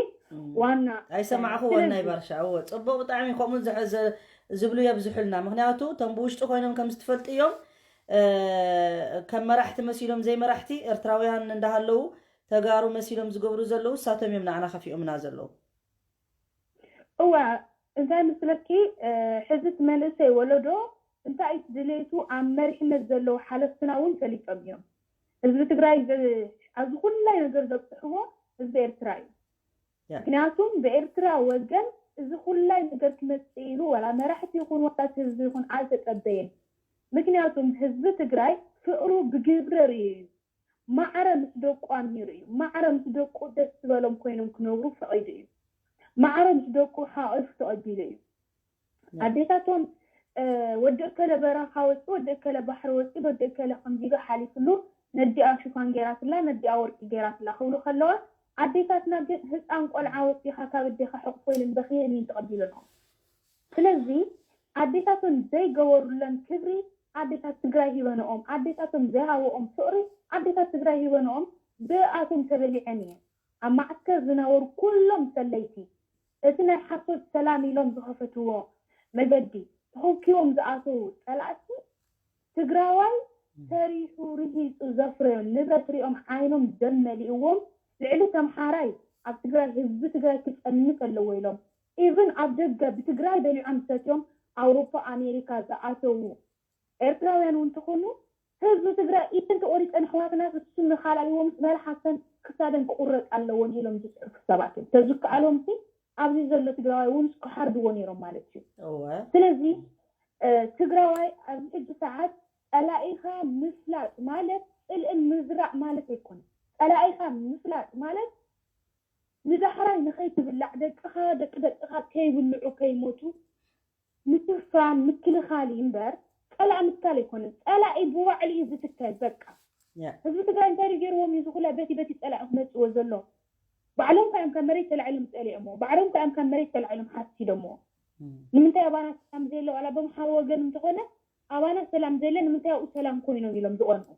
ዋና ኣይሰማዕኹዎ ስለዚ ናይ ባርሻ። እዎ ጽቡቅ ብጣዕሚ። ከምኡ ዘ- ዘ- ዝብሉ የብዝሑልና። ምክንያቱ እቶም ብውሽጢ ኮይኖም ከም ዝትፈልጥዮም ከም መራሕቲ መሲሎም ዘይመራሕቲ ኤርትራውያን እንዳሃለዉ ተጋሩ መሲሎም ዝገብሩ ዘለዉ እሳቶም እዮም ንዓና ከፊኦምና ዘለዉ። እዋ እንታይ ምስለኪ፣ ሕዚ እቲ መንእሰይ ወለዶ እንታይ እዩ ድሌቱ? ኣብ መሪሕነት ዘለዉ ሓለፍትና እውን ፈሊጦም እዮም። ህዝቢ ትግራይ ዘ- ኣብዚ ኩላይ ነገር ዘብፅሕዎ ህዝቢ ኤርትራ እዩ። ያ። ምክንያቱም ብኤርትራ ወገን እዚ ኩላይ ነገር ክመፅእ ኢሉ ዋላ መራሕቲ ይኹን ዋላ እቲ ህዝቢ ይኹን ኣይተፀበየን። ምክንያቱም ህዝቢ ትግራይ ፍቅሩ ብግብሪ ርእዩ እዩ። ማዕረ ምስ ደቁ ኣሚሩ እዩ። ማዕረ ምስ ደቁ ደስ ዝበሎም ኮይኖም ክነብሩ ፈቒዱ እዩ። ማዕረ ምስ ደቁ ሓቒፉ ተቐቢሉ እዩ። ኣዴታቶም ወዲ እከለ በረኻ ወፂ፣ ወዲ እከለ ባሕሪ ወፂ፣ ወዲ እከለ ከምዚ ኢሉ ሓሊፍሉ፣ ነዲኣ ሽፋን ገይራትላ፣ ነዲኣ ወርቂ ገይራትላ ክብሉ ከለዋ ኣዴታትና ግን ህፃን ቆልዓ ወፂኻ ካብ ኣዴኻ ሕቕፎ ኢለን በኽየን እየን ተቐቢለንኦም። ስለዚ ኣዴታቶም ዘይገበሩለን ክብሪ ኣዴታት ትግራይ ሂበንኦም፣ ኣዴታቶም ዘይሃብኦም ፍቕሪ ኣዴታት ትግራይ ሂበንኦም ብኣቶም ተበሊዐን እየን። ኣብ ማዕስከር ዝነበሩ ኩሎም ሰለይቲ እቲ ናይ ሓሶት ሰላም ኢሎም ዝኸፈትዎ መገዲ ተኸውኪቦም ዝኣተዉ ፀላእቲ ትግራዋይ ሰሪሑ ርሂፁ ዘፍረዮም ንብረት ሪኦም ዓይኖም ደም መሊእዎም ልዕሊ ተምሓራይ ኣብ ትግራይ ህዝቢ ትግራይ ክፀንት ኣለዎ ኢሎም ኢቭን ኣብ ደገ ብትግራይ በሊዖም ሰትዮም ኣውሮፓ ኣሜሪካ ዝኣተዉ ኤርትራውያን እውን ተኾኑ ህዝቢ ትግራይ ኢትን ተቆሪፀን ኣሕዋትና ስሱን ንኻልኣይዎም መልሓሰን ክሳደን ክቁረፅ ኣለዎን ኢሎም ዝፅሑፉ ሰባት እዮም። ተዝከኣሎም ሲ ኣብዚ ዘሎ ትግራዋይ እውን ክሓርድዎ ነይሮም ማለት እዩ። እወ ስለዚ ትግራዋይ ኣብዚ ሕጂ ሰዓት ፀላኢኻ ምፍላጥ ማለት ፅልኢ ምዝራእ ማለት ኣይኮነን። ፀላኢኻ ምፍላጥ ማለት ንዳሕራይ ንኸይትብላዕ ደቅኻ ደቂ ደቅኻ ከይብልዑ ከይሞቱ ምትፋን ምክልኻል እዩ እምበር ፀላኢ ምትካል ኣይኮነን። ፀላኢ ብባዕሉ እዩ ዝትከል። በቃ ያ ህዝቢ ትግራይ እንታይ ድዩ ገይርዎም እዩ ዝኹላ በቲ በቲ ፀላኢ ክመፅዎ ዘሎ? ባዕሎም ከ እዮም ካብ መሬት ተላዒሎም ፀሊኦሞ፣ ባዕሎም ከ እዮም ካብ መሬት ተላዒሎም ሓሲዶሞ። ንምንታይ ኣባና ሰላም ዘየለ ዋላ በምሓሩ ወገን እንተኾነ ኣባና ሰላም ዘየለ ንምንታይ ኣብኡ ሰላም ኮይኖም ኢሎም ዝቐንዑ?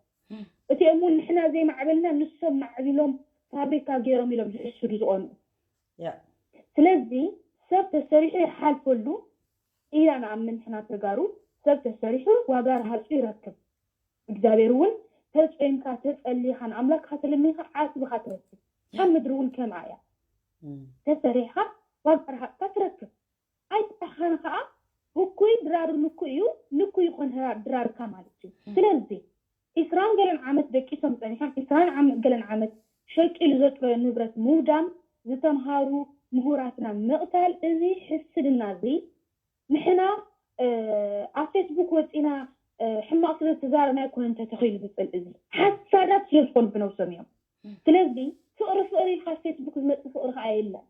እቲኦም እውን ንሕና ዘይማዕበልና ንሶም ማዕቢሎም ፋብሪካ ገይሮም ኢሎም ዝሕስዱ ዝቐንዑ። ያ ስለዚ ሰብ ተሰሪሑ ይሓልፈሉ ኢና ንኣምን ንሕና ተጋሩ። ሰብ ተሰሪሑ ዋጋ ረሃፁ ይረክብ። እግዚኣብሔር እውን ተፀይምካ ተፀሊኻ ንኣምላክካ ተለሚንካ ዓስብኻ ትረክብ። ኣብ ምድሪ እውን ከምኣ እያ። ተሰሪሕኻ ዋጋ ረሃፅካ ትረክብ። ኣይተረኻን ከዓ ህኩይ ድራሩ ንኩ እዩ፣ ንኩ ይኾን ድራርካ ማለት እዩ። ስለዚ ዒስራን ገለን ዓመት ደቂሶም ፀኒሖም ዒስራን ዓመት ገለን ዓመት ሸቂሉ ዘጥረዮ ንብረት ምውዳም፣ ዝተምሃሩ ምሁራትና ምቕታል፣ እዚ ሕስድና እዚ ንሕና ኣብ ፌስቡክ ወፂና ሕማቕ ስለ ዝተዛረብና ኣይኮነን ተተኺሉ ዝፅል። እዚ ሓሳዳት ስለ ዝኾኑ ብነብሶም እዮም። ስለዚ ፍቕሪ ፍቕሪ ኢልካ ፌስቡክ ዝመፅእ ፍቕሪ ከዓ የለን።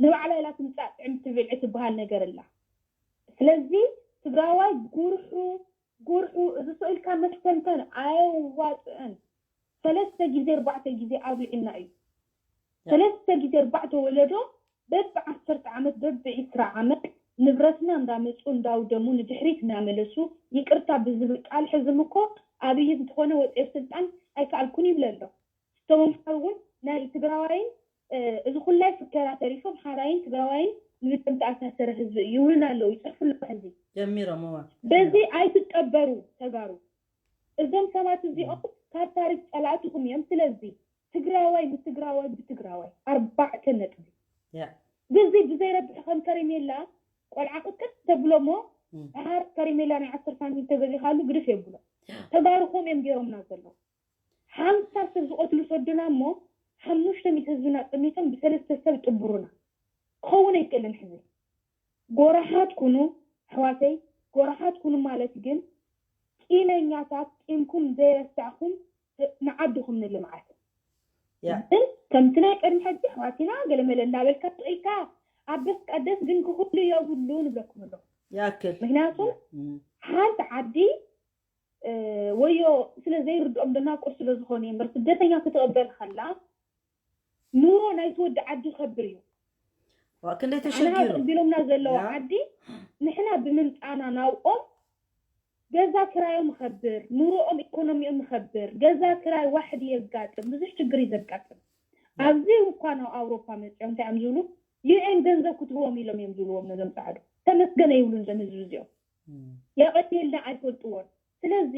ንባዕላ ኢላ ትምፃእ ጥዕምቲ ብልዒ ትበሃል ነገር ኣላ። ስለዚ ትግራዋይ ጉርሑ ጉርሑ እዚ ስቕ ኢልካ መስተንተን ኣየዋፅእን። ሰለስተ ግዜ ኣርባዕተ ግዜ ኣብሊዕና እዩ። ሰለስተ ግዜ ኣርባዕተ ወለዶ በቢ ዓሰርተ ዓመት በቢ ዒስራ ዓመት ንብረትና እንዳመፁ እንዳውደሙ ንድሕሪት እናመለሱ ይቅርታ ብዝብል ቃል ሕዝም እኮ ኣብይ እንተኾነ ወፂኦ ስልጣን ኣይከኣልኩን ይብለ ኣሎ። እቶም ኣምሓሩ እውን ናይ ትግራዋይን እዚ ኩላይ ፍከራ ተሪፎም ሓራይን ትግራዋይን ንብደም ተኣሳሰረ ህዝቢ እዩ ይብሉና ኣለዉ ይፅሕፉ ኣለዉ ሕዚ ጀሚሮም እዋ በዚ ኣይትጠበሩ ተጋሩ። እዞም ሰባት እዚኦም ካብ ታሪክ ጸላእትኹም እዮም። ስለዚ ትግራዋይ ንትግራዋይ ብትግራዋይ ኣርባዕተ ነጥቢ ያ ግዜ ብዘይረብሕ ከም ከሪሜላ ቆልዓ ቅጥቅጥ ተብሎ እሞ እም። ድሓር ከሪሜላ ናይ ዓስር ሳንቲም ተገዚኻሉ ግድፍ የብሎ። ተጋሩ ከምኡ እዮም ገይሮምና ዘለዉ። ሓምሳ ሰብ ዝቐትሉ ሰዱና እሞ ሓሙሽተ ሚእቲ ህዝብና ጠሚቶም ብሰለስተ ሰብ ጥብሩና። ክኸውን ኣይክእልን። ሕዚ ጎራሓት ኩኑ ኣሕዋተይ፣ ጎራሓት ኩኑ ማለት ግን ቂመኛታት ቂምኩም ዘየረሳዕኹም ንዓድኹም ንልምዓት ያ ግን ከምቲ ናይ ቀድሚ ሕጂ ኣሕዋቲና ገለመለ እንዳበልካ ስቕ ኢልካ ኣበስ ቀደስ ግን ክህሉ የብሉ ንብለኩም ኣለኹ። ያክል ምክንያቱ እም፣ ሓንቲ ዓዲ እ፣ ወዮ ስለ ዘይርድኦም ደናቁር ስለ ዝኾኑ እምበር ስደተኛ ክትቕበል ከላ ኑሮ ናይቲ ወዲ ዓዲ ይኸብር እዩ። ዋ ክንደይ ንሕና ተሸጊሩ ተቐቢሎምና ዘለዉ ያ። ዓዲ ንሕና ብምምፃና ናብኦም ገዛ ክራዮም ይኸብር፣ ኑሮኦም ኢኮኖሚኦም ይኸብር፣ ገዛ ክራይ ዋሕዲ የጋጥም፣ ብዙሕ ችግር እዩ ዘጋጥም። ኣብዚ እኳ ናብ ኣውሮፓ መፅኦም እንታይ እዮም ዝብሉ? ዩኤን ገንዘብ ክትህቦም ኢሎም እዮም ዝብልዎም ነዞም ፃዕዱ። ተመስገነ ይብሉን ዘም ህዝቢ እዚኦም እም፣ የቐትልና ኣይፈልጥዎን። ስለዚ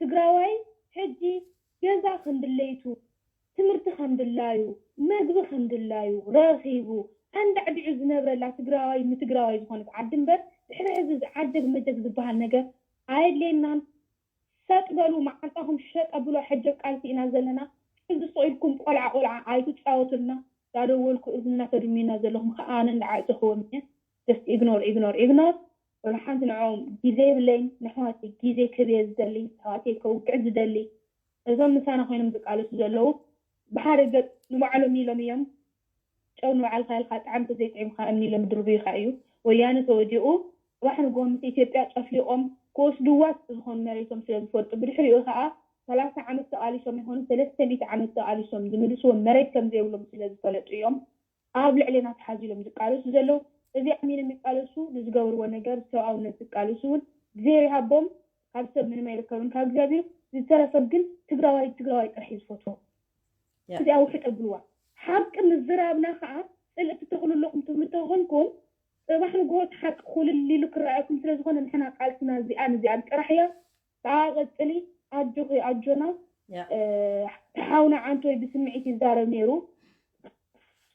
ትግራዋይ ሕጂ ገዛ ከም ድለይቱ፣ ትምህርቲ ከም ድላዩ፣ መግቢ ከም ድላዩ ረኺቡ ኣንዳዕዲዑ ዝነብረላ ትግራዋይ ንትግራዋይ ዝኾነት ዓዲ እምበር ድሕሪ ሕዚ ዝዓደግ መደግ ዝበሃል ነገር ኣየድልየናን። ሰጥ በሉ መዓንጣኹም ሸጥ ኣብሎ። ሕጂ ኣብ ቃልሲ ኢና ዘለና። ሕዚ ስቕ ኢልኩም ቆልዓ ቆልዓ ኣይትፃወቱልና። ዳደወልኩ እዝንና ተድምዩና ዘለኹም ከዓ ኣነ እንዳዓፀኽዎም እየ። Just ignore ignore ignore። ወላ ሓንቲ ንዕኦም ግዜ የብለይን። ንኣሕዋተይ ግዜ ክህብ እየ ዝደሊ። ኣሕዋተይ ከውግዕ ዝደሊ። እዞም ምሳና ኮይኖም ዝቃለሱ ዘለዉ ብሓደ ገፅ ንባዕሎም ኢሎም እዮም። ጨው ንባዕልካ ኢልካ ጣዕሚ ተዘይጥዒምካ እምኒ ኢሎም ድርብዩካ እዩ። ወያነ ተወዲቑ ፅባሕ ንግሆ ምስ ኢትዮጵያ ጨፍሊቖም ክወስድዋ ዝኾኑ መሬቶም ስለ ዝፈልጡ ብድሕሪኡ ከዓ ሰላሳ ዓመት ተቓሊሶም ይኾኑ ሰለስተ ሚእቲ ዓመት ተቓሊሶም ዝምልስዎ መሬት ከም ዘይብሎም ስለ ዝፈለጡ እዮም። ኣብ ልዕሌና ተሓዚሎም ዝቃለሱ ዘለዉ። እዚ ኣሚኖም ይቃለሱ ንዝገበርዎ ነገር ሰብኣውነት ዝቃለሱ እውን እግዚኣብሔር ይሃቦም። ካብ ሰብ ምንም ኣይርከብን ካብ እግዚኣብሔር። ዝተረፈ ግን ትግራዋይ ትግራዋይ ጥራሕ እዩ ዝፈትዎ። ያ። እዚኣ ውሕጥ ኣብልዋ። ሓቂ ምዝራብና ከዓ ፅልኢ ትተኽሉ ኣለኹም ትብሉ እንተኾንኩም ፅባሕ ንግሆ እቲ ሓቂ ኩልል ኢሉ ክረኣየኩም ስለ ዝኾነ ንሕና ቃልስና እዚኣን እዚኣን ጥራሕ እያ። ከዓ ቀፅሊ ኣጆኺ ኣጆና ያ እ፣ ተሓውና ዓንቶይ ብስምዒት ይዛረብ ነይሩ።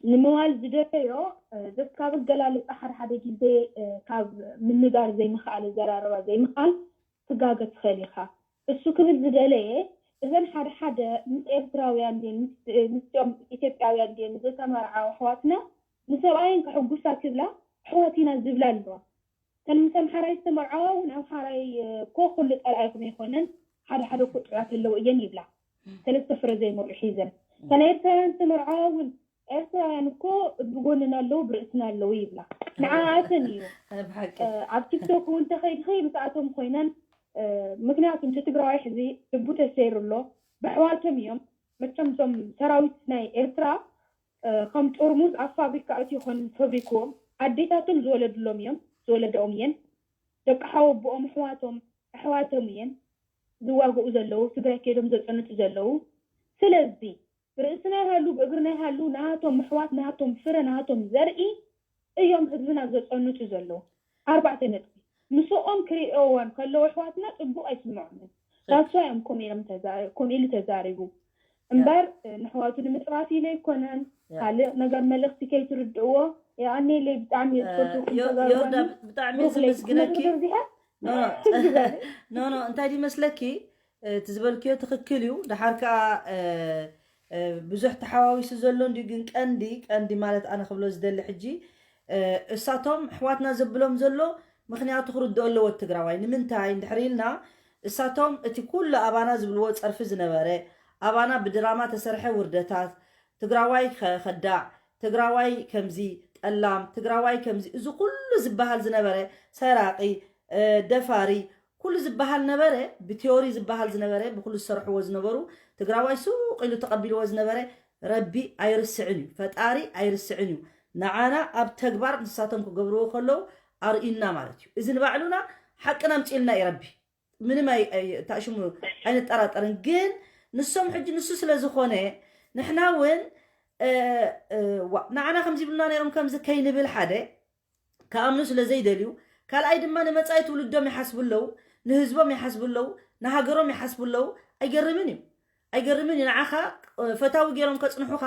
ንምባል ዝደለዮ እ፣ ዘስካብ ኣገላልፃ ሓደ ሓደ ግዜ እ፣ ካብ ምንጋር ዘይምኽኣል ኣዘራርባ ዘይምኽኣል ትጋገ ትኽእል ኢኻ። እሱ ክብል ዝደለየ እዘን ሓደ ሓደ ምስ ኤርትራውያን ድየን ምስ- ምስኦም ኢትዮጵያውያን ድየን ዝተመርዓዋ ኣሕዋትና ንሰብኣየን ከሕጉሳ ክብላ ኣሕዋት ኢና ዝብላ ኣለዋ። ተን ምስ ኣምሓራይ ዝተመርዓዋ እውን ኣምሓራይ እኮ ኩሉ ጸላኢኹም ኣይኮነን፣ ሓደ ሓደ እኮ ጥዑያት ኣለዉ እየን ይብላ። ሰለስተ ፍረ ዘይመልኡ ሒዘን። ተን ኤርትራውያን ዝተመርዓዋ እውን ኤርትራውያን እኮ ብጎንና ኣለዉ ብርእስና ኣለዉ ይብላ። ንዓኣተን እዩ ብሓቂ ኣብ ቲክቶክ እውን ተኸይድኺ ምስኣቶም ኮይነን ምክንያቱ እቲ ትግራዋይ ሕዚ ልቡ ተሰይሩ ኣሎ። ብኣሕዋቶም እዮም መቸም እቶም ሰራዊት ናይ ኤርትራ ከም ጥርሙዝ ኣብ ፋብሪካ ኣትዩ ይኾን ፈብሪክዎም ኣዴታቶም ዝወለድሎም እዮም ዝወለደኦም እየን ደቂ ሓወቦኦም ኣሕዋቶም ኣሕዋቶም እየን ዝዋግኡ ዘለዉ ትግራይ ከይዶም ዘፀንቱ ዘለዉ። ስለዚ ብርእስና ይሃሉ ብእግርና ይሃሉ ናቶም ኣሕዋት ናቶም ፍረ ናቶም ዘርኢ እዮም ህዝብና ዘፀንቱ ዘለዉ። ኣርባዕተ ነጥቢ ምስኦም ክርእዮወን ከለዉ ኣሕዋትና ፅቡቕ ኣይስምዖምን። ዳስዋ እዮም ከምኡ ኢሎም ተዛሪ- ከምኡ ኢሉ ተዛሪቡ እምበር ንሕዋቱ ንምፅራፍ ኢለ ኣይኮነን። ካልእ ነገር መልእኽቲ ከይትርድእዎ የቐኔለይ ብጣዕሚ እየ ዝፈትወኩም ተጋሩ ዮርዳ ብጣዕሚ እየ ዝምስግነኪ። ኖ ኖ እንታይ ድመስለኪ እቲ ዝበልክዮ ትኽክል እዩ። ድሓር ከዓ ብዙሕ ተሓዋዊሱ ዘሎ እንዲ ግን ቀንዲ ቀንዲ ማለት ኣነ ክብሎ ዝደሊ ሕጂ እሳቶም ኣሕዋትና ዘብሎም ዘሎ ምኽንያቱ ክርድኦ ኣለዎ ትግራዋይ ንምንታይ እንድሕር ኢልና እሳቶም እቲ ኩሉ ኣባና ዝብልዎ ፀርፊ ዝነበረ ኣባና ብድራማ ተሰርሐ ውርደታት ትግራዋይ ከዳዕ ትግራዋይ ከምዚ ጠላም ትግራዋይ ከምዚ እዚ ኩሉ ዝበሃል ዝነበረ ሰራቂ ደፋሪ ኩሉ ዝበሃል ነበረ ብቲዮሪ ዝበሃል ዝነበረ ብኩሉ ዝሰርሕዎ ዝነበሩ ትግራዋይ ሱቕ ኢሉ ተቐቢልዎ ዝነበረ ረቢ ኣይርስዕን እዩ ፈጣሪ ኣይርስዕን እዩ ንዓና ኣብ ተግባር ንሳቶም ክገብርዎ ከለዉ ኣርእዩና ማለት እዩ እዚ ንባዕሉና ሓቅና ኣምፅኡልና እዩ ረቢ ምንም ታሽሙ ኣይንጠራጠርን ግን ንሶም ሕጂ ንሱ ስለ ዝኾነ ንሕና እውን ንዓና ከምዚ ይብሉና ነይሮም ከምዚ ከይንብል ሓደ ክኣምኑ ስለ ዘይደልዩ ካልኣይ ድማ ንመጻኢ ትውልዶም ይሓስቡ ኣለዉ፣ ንህዝቦም ይሓስቡ ኣለዉ፣ ንሃገሮም ይሓስቡ ኣለዉ። ኣይገርምን እዩ፣ ኣይገርምን እዩ። ንዓኻ ፈታዊ ገይሮም ከጽንሑኻ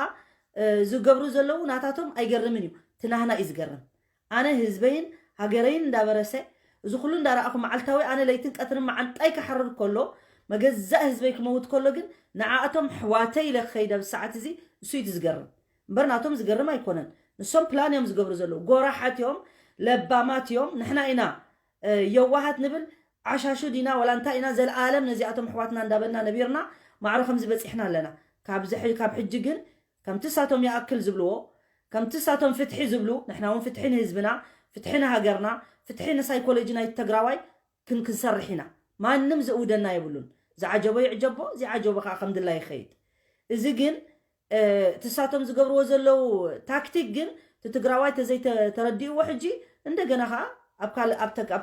ዝገብሩ ዘለዉ ናታቶም ኣይገርምን እዩ። ትናህና እዩ ዝገርም። ኣነ ህዝበይን ሃገረይን እንዳበረሰ፣ እዚ ኩሉ እንዳረኣኹ፣ መዓልታዊ ኣነ ለይትን ቀትርን መዓንጣይ ክሓርር ከሎ፣ መገዛእ ህዝበይ ክመውት ከሎ ግን ንዓኣቶም ኣሕዋተይ ኢለ ክኸይድ ኣብ ሰዓት እዚ፣ እሱ እዩ ዝገርም እምበር ናቶም ዝገርም ኣይኮነን። ንሶም ፕላን እዮም ዝገብሩ ዘለዉ። ጎራሓት እዮም፣ ለባማት እዮም። ንሕና ኢና የዋሃት ንብል፣ ዓሻሹ ዲና ዋላ እንታይ ኢና፣ ዘለኣለም ነዚኣቶም ኣሕዋትና እንዳበልና ነቢርና ማዕሮ ከምዚ በጺሕና ኣለና። ካብ ሕጂ ግን ከምቲ እሳቶም ይኣክል ዝብልዎ፣ ከምቲ እሳቶም ፍትሒ ዝብሉ፣ ንሕና እውን ፍትሒ ንህዝብና፣ ፍትሒ ንሃገርና፣ ፍትሒ ንሳይኮሎጂ ናይ ትግራዋይ ክንክንሰርሕ ኢና። ማንም ዘእውደና የብሉን። ዝዓጀቦ ይዕጀቦ፣ ዘይዓጀቦ ከዓ ከም ድላይ ይኸይድ። እዚ ግን እቲ እሳቶም ዝገብርዎ ዘለዉ ታክቲክ ግን እቲ ትግራዋይ ተዘይተረዲእዎ ሕጂ እንደገና ከዓ ኣብ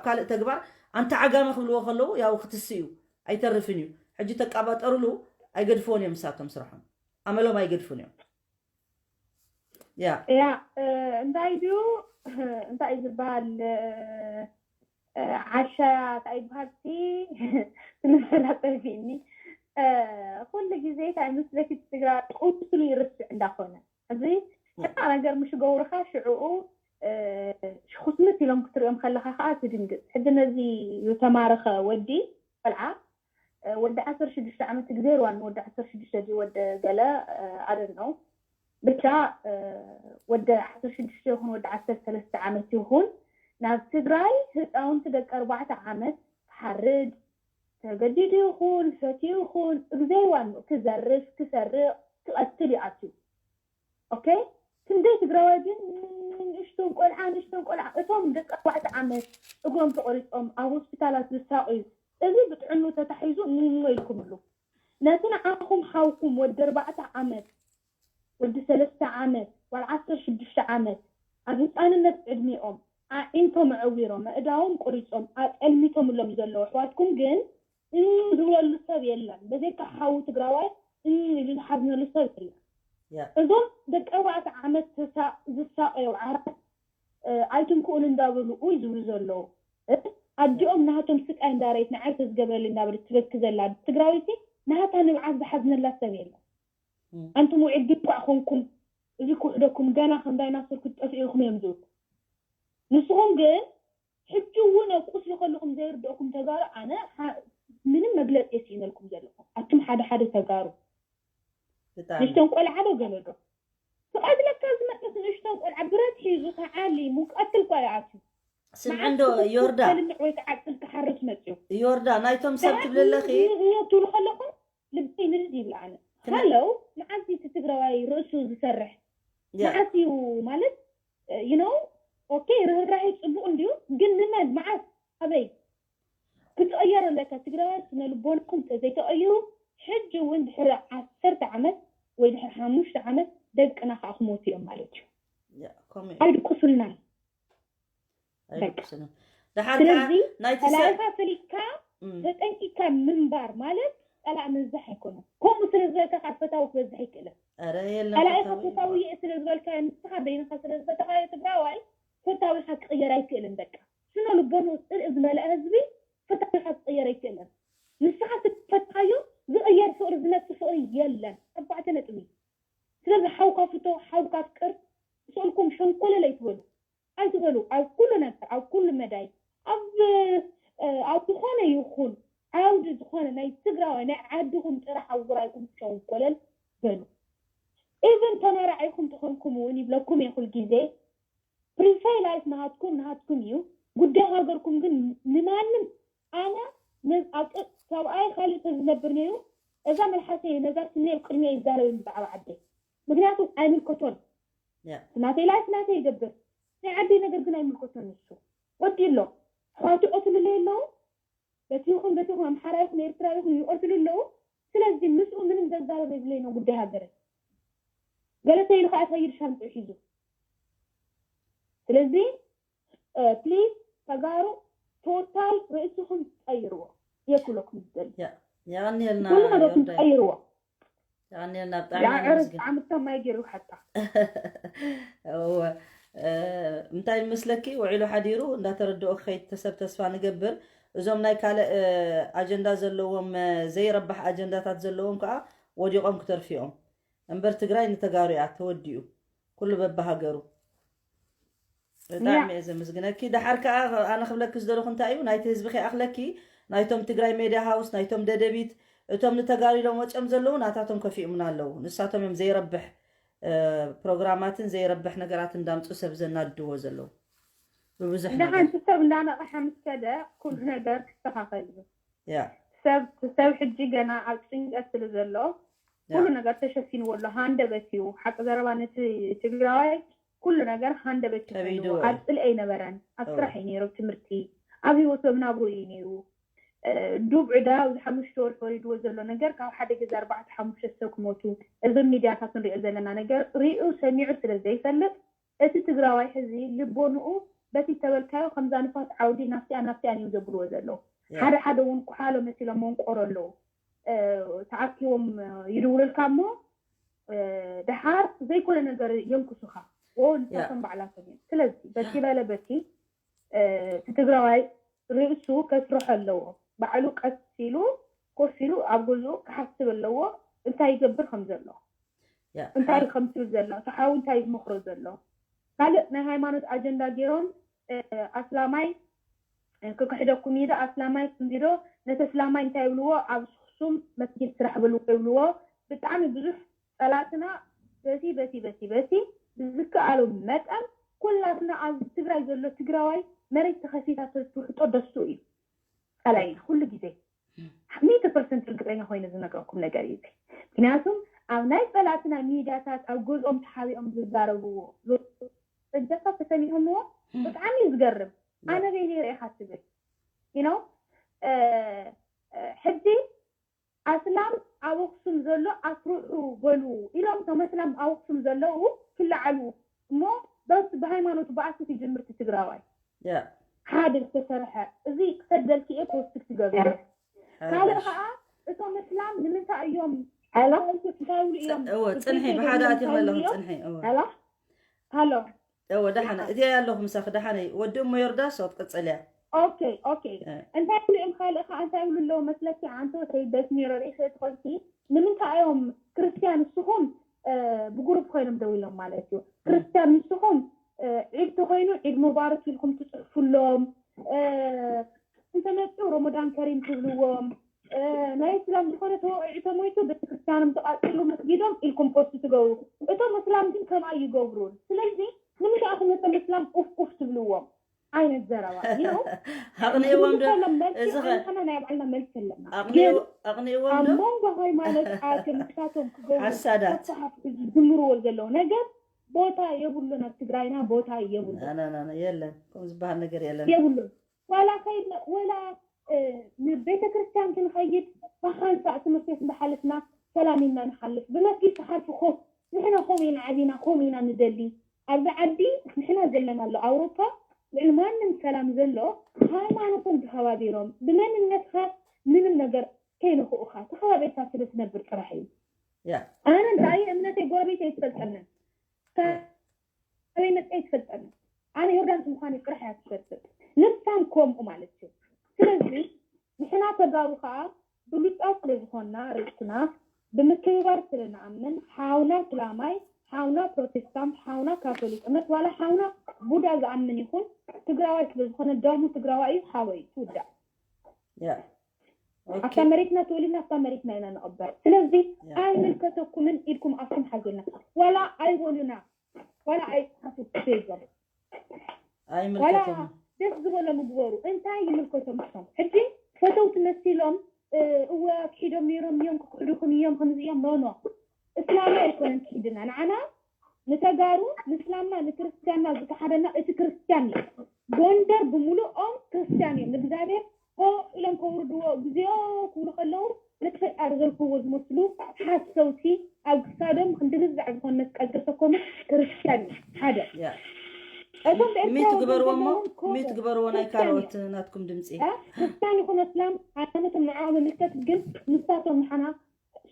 ካልእ ተግባር ኣንታ ዓጋመ ክብልዎ ከለዉ ያው ክትስ እዩ፣ ኣይተርፍን እዩ። ሕጂ ተቃባጠሩሉ፣ ኣይገድፍዎን እዮም እሳቶም ስርሖም፣ ኣመሎም ኣይገድፉን እዮም። ያ ያ እንታይ ድዩ እንታይ እዩ ዝበሃል ዓሻ እንታይ ይበሃል ሲ ትንፈላ ጠፊእኒ ኩሉ ግዜ እንታይ ምስለኪ ትግራ ቁስሉ ይርስዕ እንዳኾነ እዚ ሕማቕ ነገር ምሽ ገብሩኻ ሽዕኡ ሽኹትምት ኢሎም ክትሪኦም ከለኻ ከዓ ትድንግፅ ሕጂ ነዚ ዝተማረኸ ወዲ ቆልዓ ወዲ ዓሰርተ ሽዱሽተ ዓመት ግዜ ርዋን ወዲ ዓሰርተ ሽዱሽተ ድዩ ወዲ ገለ ኣደን ነው ብቻ ወዲ ዓሰርተ ሽዱሽተ ይኹን ወዲ ዓሰርተ ሰለስተ ዓመት ይኹን ናብ ትግራይ ህፃውንቲ ደቂ ኣርባዕተ ዓመት ክሓርድ ተገዲዱ ይኹን ፈትዩ ይኹን እግዜይ ዋኑ ክዘርፍ ክሰርቕ ክቐትል ይኣትዩ ኦኬ ክንደይ ትግራዋይ ግን ንእሽቶን ቆልዓ ንእሽቶን ቆልዓ እቶም ደቂ ኣርባዕተ ዓመት እግሮም ተቆሪፆም ኣብ ሆስፒታላት ዝሳቀዩ እዚ ብጥዕኑ ተታሒዙ ንሞ ኢልኩምሉ ነቲ ንዓኹም ሓውኩም ወዲ ኣርባዕተ ዓመት ወዲ ሰለስተ ዓመት ዋላ ዓሰርተ ሽዱሽተ ዓመት ኣብ ህፃንነት ዕድሚኦም ኣዒንቶም ኣዕዊሮም ኣእዳዎም ቆሪፆም ኣፀልሚቶምሎም ዘለዉ ኣሕዋትኩም ግን እም ዝብለሉ ሰብ የለን። በዘይካ ሓዊ ትግራዋይ እም ኢሉ ዝሓዝነሉ ሰብ የለን። እዞም ደቂ ኣርባዕተ ዓመት ዝሳቀዩ ዓራት ኣይትንክኡን እንዳበሉ ኡይ ዝብሉ ዘለዉ ኣዲኦም ናቶም ስቃይ እንዳረይት ንዓይ ተዝገብረሊ እንዳበለት ትበኪ ዘላ ትግራወይቲ ናታ ንብዓት ዝሓዝነላ ሰብ የለን። ኣንቱም ውዒድ ድንኳዕ ኮንኩም እዚ ክውሕደኩም ገና ከም ዳይናሶር ክትጠፍኡ ኢኹም እዮም ዝብሉ። ንስኹም ግን ሕጂ እውን ኣብ ቁስሊ ከለኹም ዘይርድእኩም ተጋሩ ኣነ ምንም መግለፂ የስኢነልኩም ዘለኹም ኣቱም ሓደ ሓደ ተጋሩ ንእሽተን ቆልዓ ዶ ገለ ዶ ትቐትለካ ዝመፅእ ንእሽተን ቆልዓ ብረት ሒዙ ተዓሊሙ ቀትል ኳ ይኣትዩ ስምዕንዶ ዮርዳ ልምዕ ወይ ከዓ ቅል ክሓርስ መፅዩ ዮርዳ ናይቶም ሰብ ትብሊ ኣለኺ ትብሉ ከለኹም ልበይ ንድድ ይብል ኣነ ሃለው መዓዝ እቲ ትግራዋይ ርእሱ ዝሰርሕ መዓዝ እዩ ማለት you know okay ርህራሄ ፅቡቅ እንድዩ ግን ንመን መዓዝ ኣበይ ክትቕየር ኣለካ ትግራዋይ ስነ ልቦናኩም ተዘይተቐይሩ ሕጂ እውን ድሕሪ ዓሰርተ ዓመት ወይ ድሕሪ ሓሙሽተ ዓመት ደቅና ከዓ ክሞቱ እዮም ማለት እዩ ኣይድቁሱልና ኣይድቁሱና ድሓር ከዓ ስለዚ ናይቲ ሰብ ተላኢኻ ፈሊጥካ ተጠንቂካ ምንባር ማለት ፀላእ ምብዛሕ ኣይኮነን ከምኡ ስለ ዝበልካ ካብ ፈታዊ ክበዝሕ ኣይክእልን ኧረ የለን ፀላኢኻ ፈታዊ እየ ስለ ዝበልካዮ ንስኻ በይንኻ ስለ ዝፈተኻዮ ትግራዋይ ፈታዊኻ ክቕየር ኣይክእልን በቃ ስነ ልቦንኡ ፅልኢ ዝመልአ ህዝቢ ፈታዊኻ ክቕየር ኣይክእልን ንስኻ ስለዝፈተኻዮ ዝቕየር ፍቕሪ ዝመፅእ ፍቕሪ የለን ኣርባዕተ ነጥቢ ስለዚ ሓውካ ፍቶ ሓውካ ኣፍቅር ስእልኩም ሸንኮለል ኣይትበሉ ኣይትበሉ ኣብ ኩሉ ነገር ኣብ ኩሉ መዳይ ኣብ ኣብ ዝኾነ ይኹን ዓውዲ ዝኾነ ናይ ትግራዋይ ናይ ዓድኹም ጥራሕ ኣብ ውራይኩም ሸንኮለል በሉ even ተመራዒኹም ተኾንኩም እውን ይብለኩም እየ ኩል ግዜ ፕሪንሳይ ላይፍ ናሃትኩም ናሃትኩም እዩ ጉዳይ ሃገርኩም ግን ንማንም ኣነ ኣብ ሰብኣይ ካልእ ተዝነብር ነይሩ እዛ መልሓሰ ነዛ ስኒ ኣብ ቅድሚያ ይዛረብ ብዛዕባ ዓደይ ምክንያቱ ኣይምልከቶን ናተይ ላይፍ ናተይ ይገብር ናይ ዓደይ ነገር ግን ኣይምልከቶን ንሱ ወዲ ኣሎ ኣሕዋቱ ቀትልለይ ኣለዉ በቲ ይኹን በቲ ይኹን ኣምሓራ ይኹን ኤርትራ ይኹን ይቀትሉ ኣለዉ ስለዚ ምስኡ ምንም ዘዛረብ የብለይ ነው ጉዳይ ሃገረ ገለተ ኢሉ ከዓ ትኸይድ ሻንጡ ሒዙ ስለዚ ፕሊዝ ተጋሩ ቶታል ርእስኹም ቀይርዎ የኩለኩም ዝደሊ የቀንየልና ኩሉ ነገርኩም ቀይርዎ የቀንየልና ብጣዕሚ ያዕርስ ዓምታ ማይ ገይሩ ሓታ እወ እንታይ ምስለኪ፣ ውዒሉ ሓዲሩ እንዳተረድኦ ክኸይድ ተሰብ ተስፋ ንገብር። እዞም ናይ ካልእ ኣጀንዳ ዘለዎም፣ ዘይረባሕ ኣጀንዳታት ዘለዎም ከዓ ወዲቖም ክተርፊኦም እምበር፣ ትግራይ ንተጋሩ እያ፣ ተወዲኡ ኩሉ በብሃገሩ። ብጣዕሚ እየ ዘመስግነኪ። ደሓር ከዓ ኣነ ክብለኪ ዝደለኹ እንታይ እዩ፣ ናይቲ ህዝቢ ከይኣኽለኪ፣ ናይቶም ትግራይ ሜድያ ሃውስ፣ ናይቶም ደደቢት፣ እቶም ንተጋሩ ኢሎም ወፂኦም ዘለዉ ናታቶም ከፊኦምና ኣለዉ። ንሳቶም እዮም ዘይረብሕ ፕሮግራማትን ዘይረብሕ ነገራትን እንዳምፁ ሰብ ዘናድዎ ዘለዉ ብብዙሕ ነገር። ሓንቲ ሰብ እንዳነቕሐ ምስ ከደ ኩሉ ነገር ክስተኻኸል እዩ። ያ ሰብ ሰብ ሕጂ ገና ኣብ ጭንቀት ስለ ዘሎ ኩሉ ነገር ተሸፊንዎ ኣሎ። ሃንደበት እዩ ሓቂ ዘረባ። ነቲ ትግራዋይ ኩሉ ነገር ሃንደበት እዩ ከቢድዎ ኮይንዎ። ኣብ ፅልኢ ኣይነበረን። ኣብ እወ። ስራሕ እዩ ነይሩ፣ ኣብ ትምህርቲ፣ ኣብ ህይወቱ፣ ኣብ ናብሩ እዩ ነይሩ። ዱብ ዕዳ ኣብዚ ሓሙሽተ ወርሒ ወሪድዎ ዘሎ ነገር ካብ ሓደ ግዜ ኣርባዕተ ሓሙሽተ ሰብ ክሞቱ፣ እዚ ሚድያታት ንሪኦ ዘለና ነገር ሪኡ ሰሚዑ ስለ ዘይፈልጥ እቲ ትግራዋይ ሕዚ ልቦንኡ በቲ ተበልካዮ ከምዛ ንፋስ ዓውዲ ናፍቲኣ ናፍቲኣን እዮም ዘብልዎ ዘለዉ። ሓደ ሓደ እውን ኩሓሎ መሲሎም መንቆሮ ኣለዉ። ተኣኪቦም ይድውልልካ እሞ ደሓር ዘይኮነ ነገር የንኩሱኻ። ንሳቶም ባዕላቶም እዮም። ስለዚ በቲ በለ በቲ እቲ ትግራዋይ ርእሱ ከስርሖ ኣለዎ። ባዕሉ ቀስ ኢሉ ኮፍ ኢሉ ኣብ ገዝኡ ክሓስብ ኣለዎ። እንታይ ይገብር ከም ዘሎ እንታይ ከምትብል ዘሎ እቲ ሓው እንታይ ዝመኽሮ ዘሎ። ካልእ ናይ ሃይማኖት ኣጀንዳ ገይሮም ኣስላማይ ክክሕደኩም ኢዶ ኣስላማይ ክንዲዶ ነቲ ኣስላማይ እንታይ ይብልዎ ኣብ ስክሱም መስጊድ ስራሕ ብልዎ ይብልዎ። ብጣዕሚ ብዙሕ ጸላትና በቲ በቲ በቲ በቲ ብዝከኣሎ መጠን ኩላትና ኣብ ትግራይ ዘሎ ትግራዋይ መሬት ተኸፊታ ተትውሕጦ ደስኡ እዩ። ጸላኢና ኩሉ ግዜ ሚእቲ ፐርሰንት ርግጸኛ ኮይነ ዝነግረኩም ነገር እዩ። ምክንያቱም ኣብ ናይ ጸላእትና ሚድያታት ኣብ ገዝኦም ተሓቢኦም ዝዛረብዎ በጃካ ተሰሚዖምዎ ብጣዕሚ እዩ ዝገርም። ኣነ በይነይ ርኢኻ ትብል you know ሕጂ ኣስላም ኣብ ኣክሱም ዘሎ ኣስርሑ በሉ ኢሎም እቶም ኣስላም ኣብ ኣክሱም ዘለዉ ክለዓሉ እሞ በስ ብሃይማኖቱ ብኣሱ ትጅምርቲ ትግራዋይ ሓደ ዝተሰርሐ እዚ ክሰደልኪ እየ ፖስት ክትገብሪ ካልእ ከዓ እቶም ኣስላም ንምንታይ እዮም ሄሎ እንታይ ይብሉ እዮም እወ ፅንሒ ብሓደ ኣትዮም ኣለኹም ፅንሒ እወ ሄሎ ሃሎ እወ ደሓነ እዚኣ ኣለኹ ምሳኺ ደሓነ ወዲ እሞ ዮርዳስ ክትቅፅል እያ ኦኬ ኦኬ እንታይ ይብሉ እዮም ካልእ ከዓ እንታይ ይብሉ ኣለዉ መስለኪ ኣንተ ወተይ በስ ኔሮ ርእሰ ትኾንኪ ንምንታይ እዮም ክርስትያን ንስኹም ብጉሩፕ ኮይኖም ደው ኢሎም ማለት እዩ ክርስትያን ንስኹም ዒድ ተኮይኑ ዒድ ሙባረክ ኢልኩም ትፅሕፉሎም እንተመፅኡ ረመዳን ከሪም ትብልዎም ናይ እስላም ዝኾነ ተወቂዑ ተሞይቱ ቤተክርስትያኖም ተቃፂሉ መስጊዶም ኢልኩም ፖስት ትገብሩ እቶም እስላም ግን ከምኣ ይገብሩን ስለዚ ንምንታይ ኢኹም ነቶም እስላም ኡፍ ኡፍ ትብልዎም ዓይነት ዘረባ you know ኣቕንእዎም ዶ ንሰሎም መልሲ እዚ ኸ ኣንሕና ናይ ባዕልና መልሲ ኣለና ኣቕንእዎ- ግን ኣቕንእዎም ኣብ ዶ መንጎ ሃይማኖት ኣትዮም ንሳቶም ክገብሩ ሓሳዳት ተተሓፍቱ ዝጅምርዎ ዘለዉ ነገር ቦታ የብሉን ኣብ ትግራይና ቦታ የብሉን ና ና ና የለን ከምኡ ዝበሃል ነገር የለን የብሉን ዋላ ከይድና ወላ ቤተ ክርስቲያን ክንኸይድ ባኻንሳ ትምህርቲ ቤት እንዳሓለፍና ሰላም ኢልና ንሓልፍ ብመስጊድ ክሓልፉ ኮፍ ንሕና ከምኡ ኢና ዓቢና ከምኡ ኢና ንደሊ ኣብዚ ዓዲ ንሕና ዘለና ኣሎ ኣውሮፓ ልዕሊ ማንም ሰላም ዘሎ ሃይማኖቶም ተኸባቢሮም ብመንነትካ ምንም ነገር ከይንኽኡኻ ተኸባቢርካ ስለ ትነብር ጥራሕ እዩ ያ ኣነ እንታይ እምነተይ ጎረቤት ኣይትፈልጠንን ካበይ መፅኣ ኣይትፈልጠንን ኣነ ዮርዳኖስ ምዃነይ ጥራሕ እያ ትፈልጥ ንሳን ከምኡ ማለት እዩ ስለዚ ንሕና ተጋሩ ከዓ ብሉፃት ስለ ዝኾንና ርእስና ብምክብባር ስለ ንኣምን ሓውና ስላማይ ሓውና ፕሮቴስታንት ሓውና ካቶሊክ እምነት ዋላ ሓውና ቡዳ ዝኣምን ይኹን ትግራዋይ ስለ ዝኾነ ደሙ ትግራዋይ እዩ ሓወይ ትውዳእ ያ ኣብታ መሬትና ተወሊድና ኣብታ መሬትና ኢና ንቕበር ስለዚ ኣይምልከተኩምን ኢድኩም ኣፍኩም ሓዙልና ዋላ ኣይበሉና ዋላ ኣይፅሓፉ ፌዞም ዋላ ኣይምልከቶም ደስ ዝበሎም ይግበሩ እንታይ ይምልከቶም እሶም ሕጂ ፈተውቲ መሲሎም እወ ክሒዶም ነይሮም እዮም ክክሕዱኹም እዮም ከምዚ እዮም ኖ ኖ እስላማይ ኣይኮነን ክሒድና ንዓና ንተጋሩ ንእስላምና ንክርስትያንና ዝከሓደና እቲ ክርስትያን እዩ ጎንደር ብምሉኦም ክርስትያን እዮም ንእግዚኣብሔር ሆ ኢሎም ከውርድዎ እግዚኣብሔር ክብሉ ከለዉ ነቲ ፈጣሪ ዘልክዎ ዝመስሉ ሓሰውቲ ኣብ ክሳዶም ክንዲ ግዛዕ ዝኾን መስቀል ተሰከሙ ክርስትያን እዮም ሓደ ያ እቶም ሚት ብኤርትራዊ ግበርዎ እሞ ዘለዎም ኮ- ሚት ግበርዎ ናይ ክርስትያን እዮም። ካልኦት ናትኩም ድምፂ እ? ክርስትያን ይኹን እስላም ሃይማኖቶም ንዕኦም ይምልከት ግን ንሳቶም ንሓና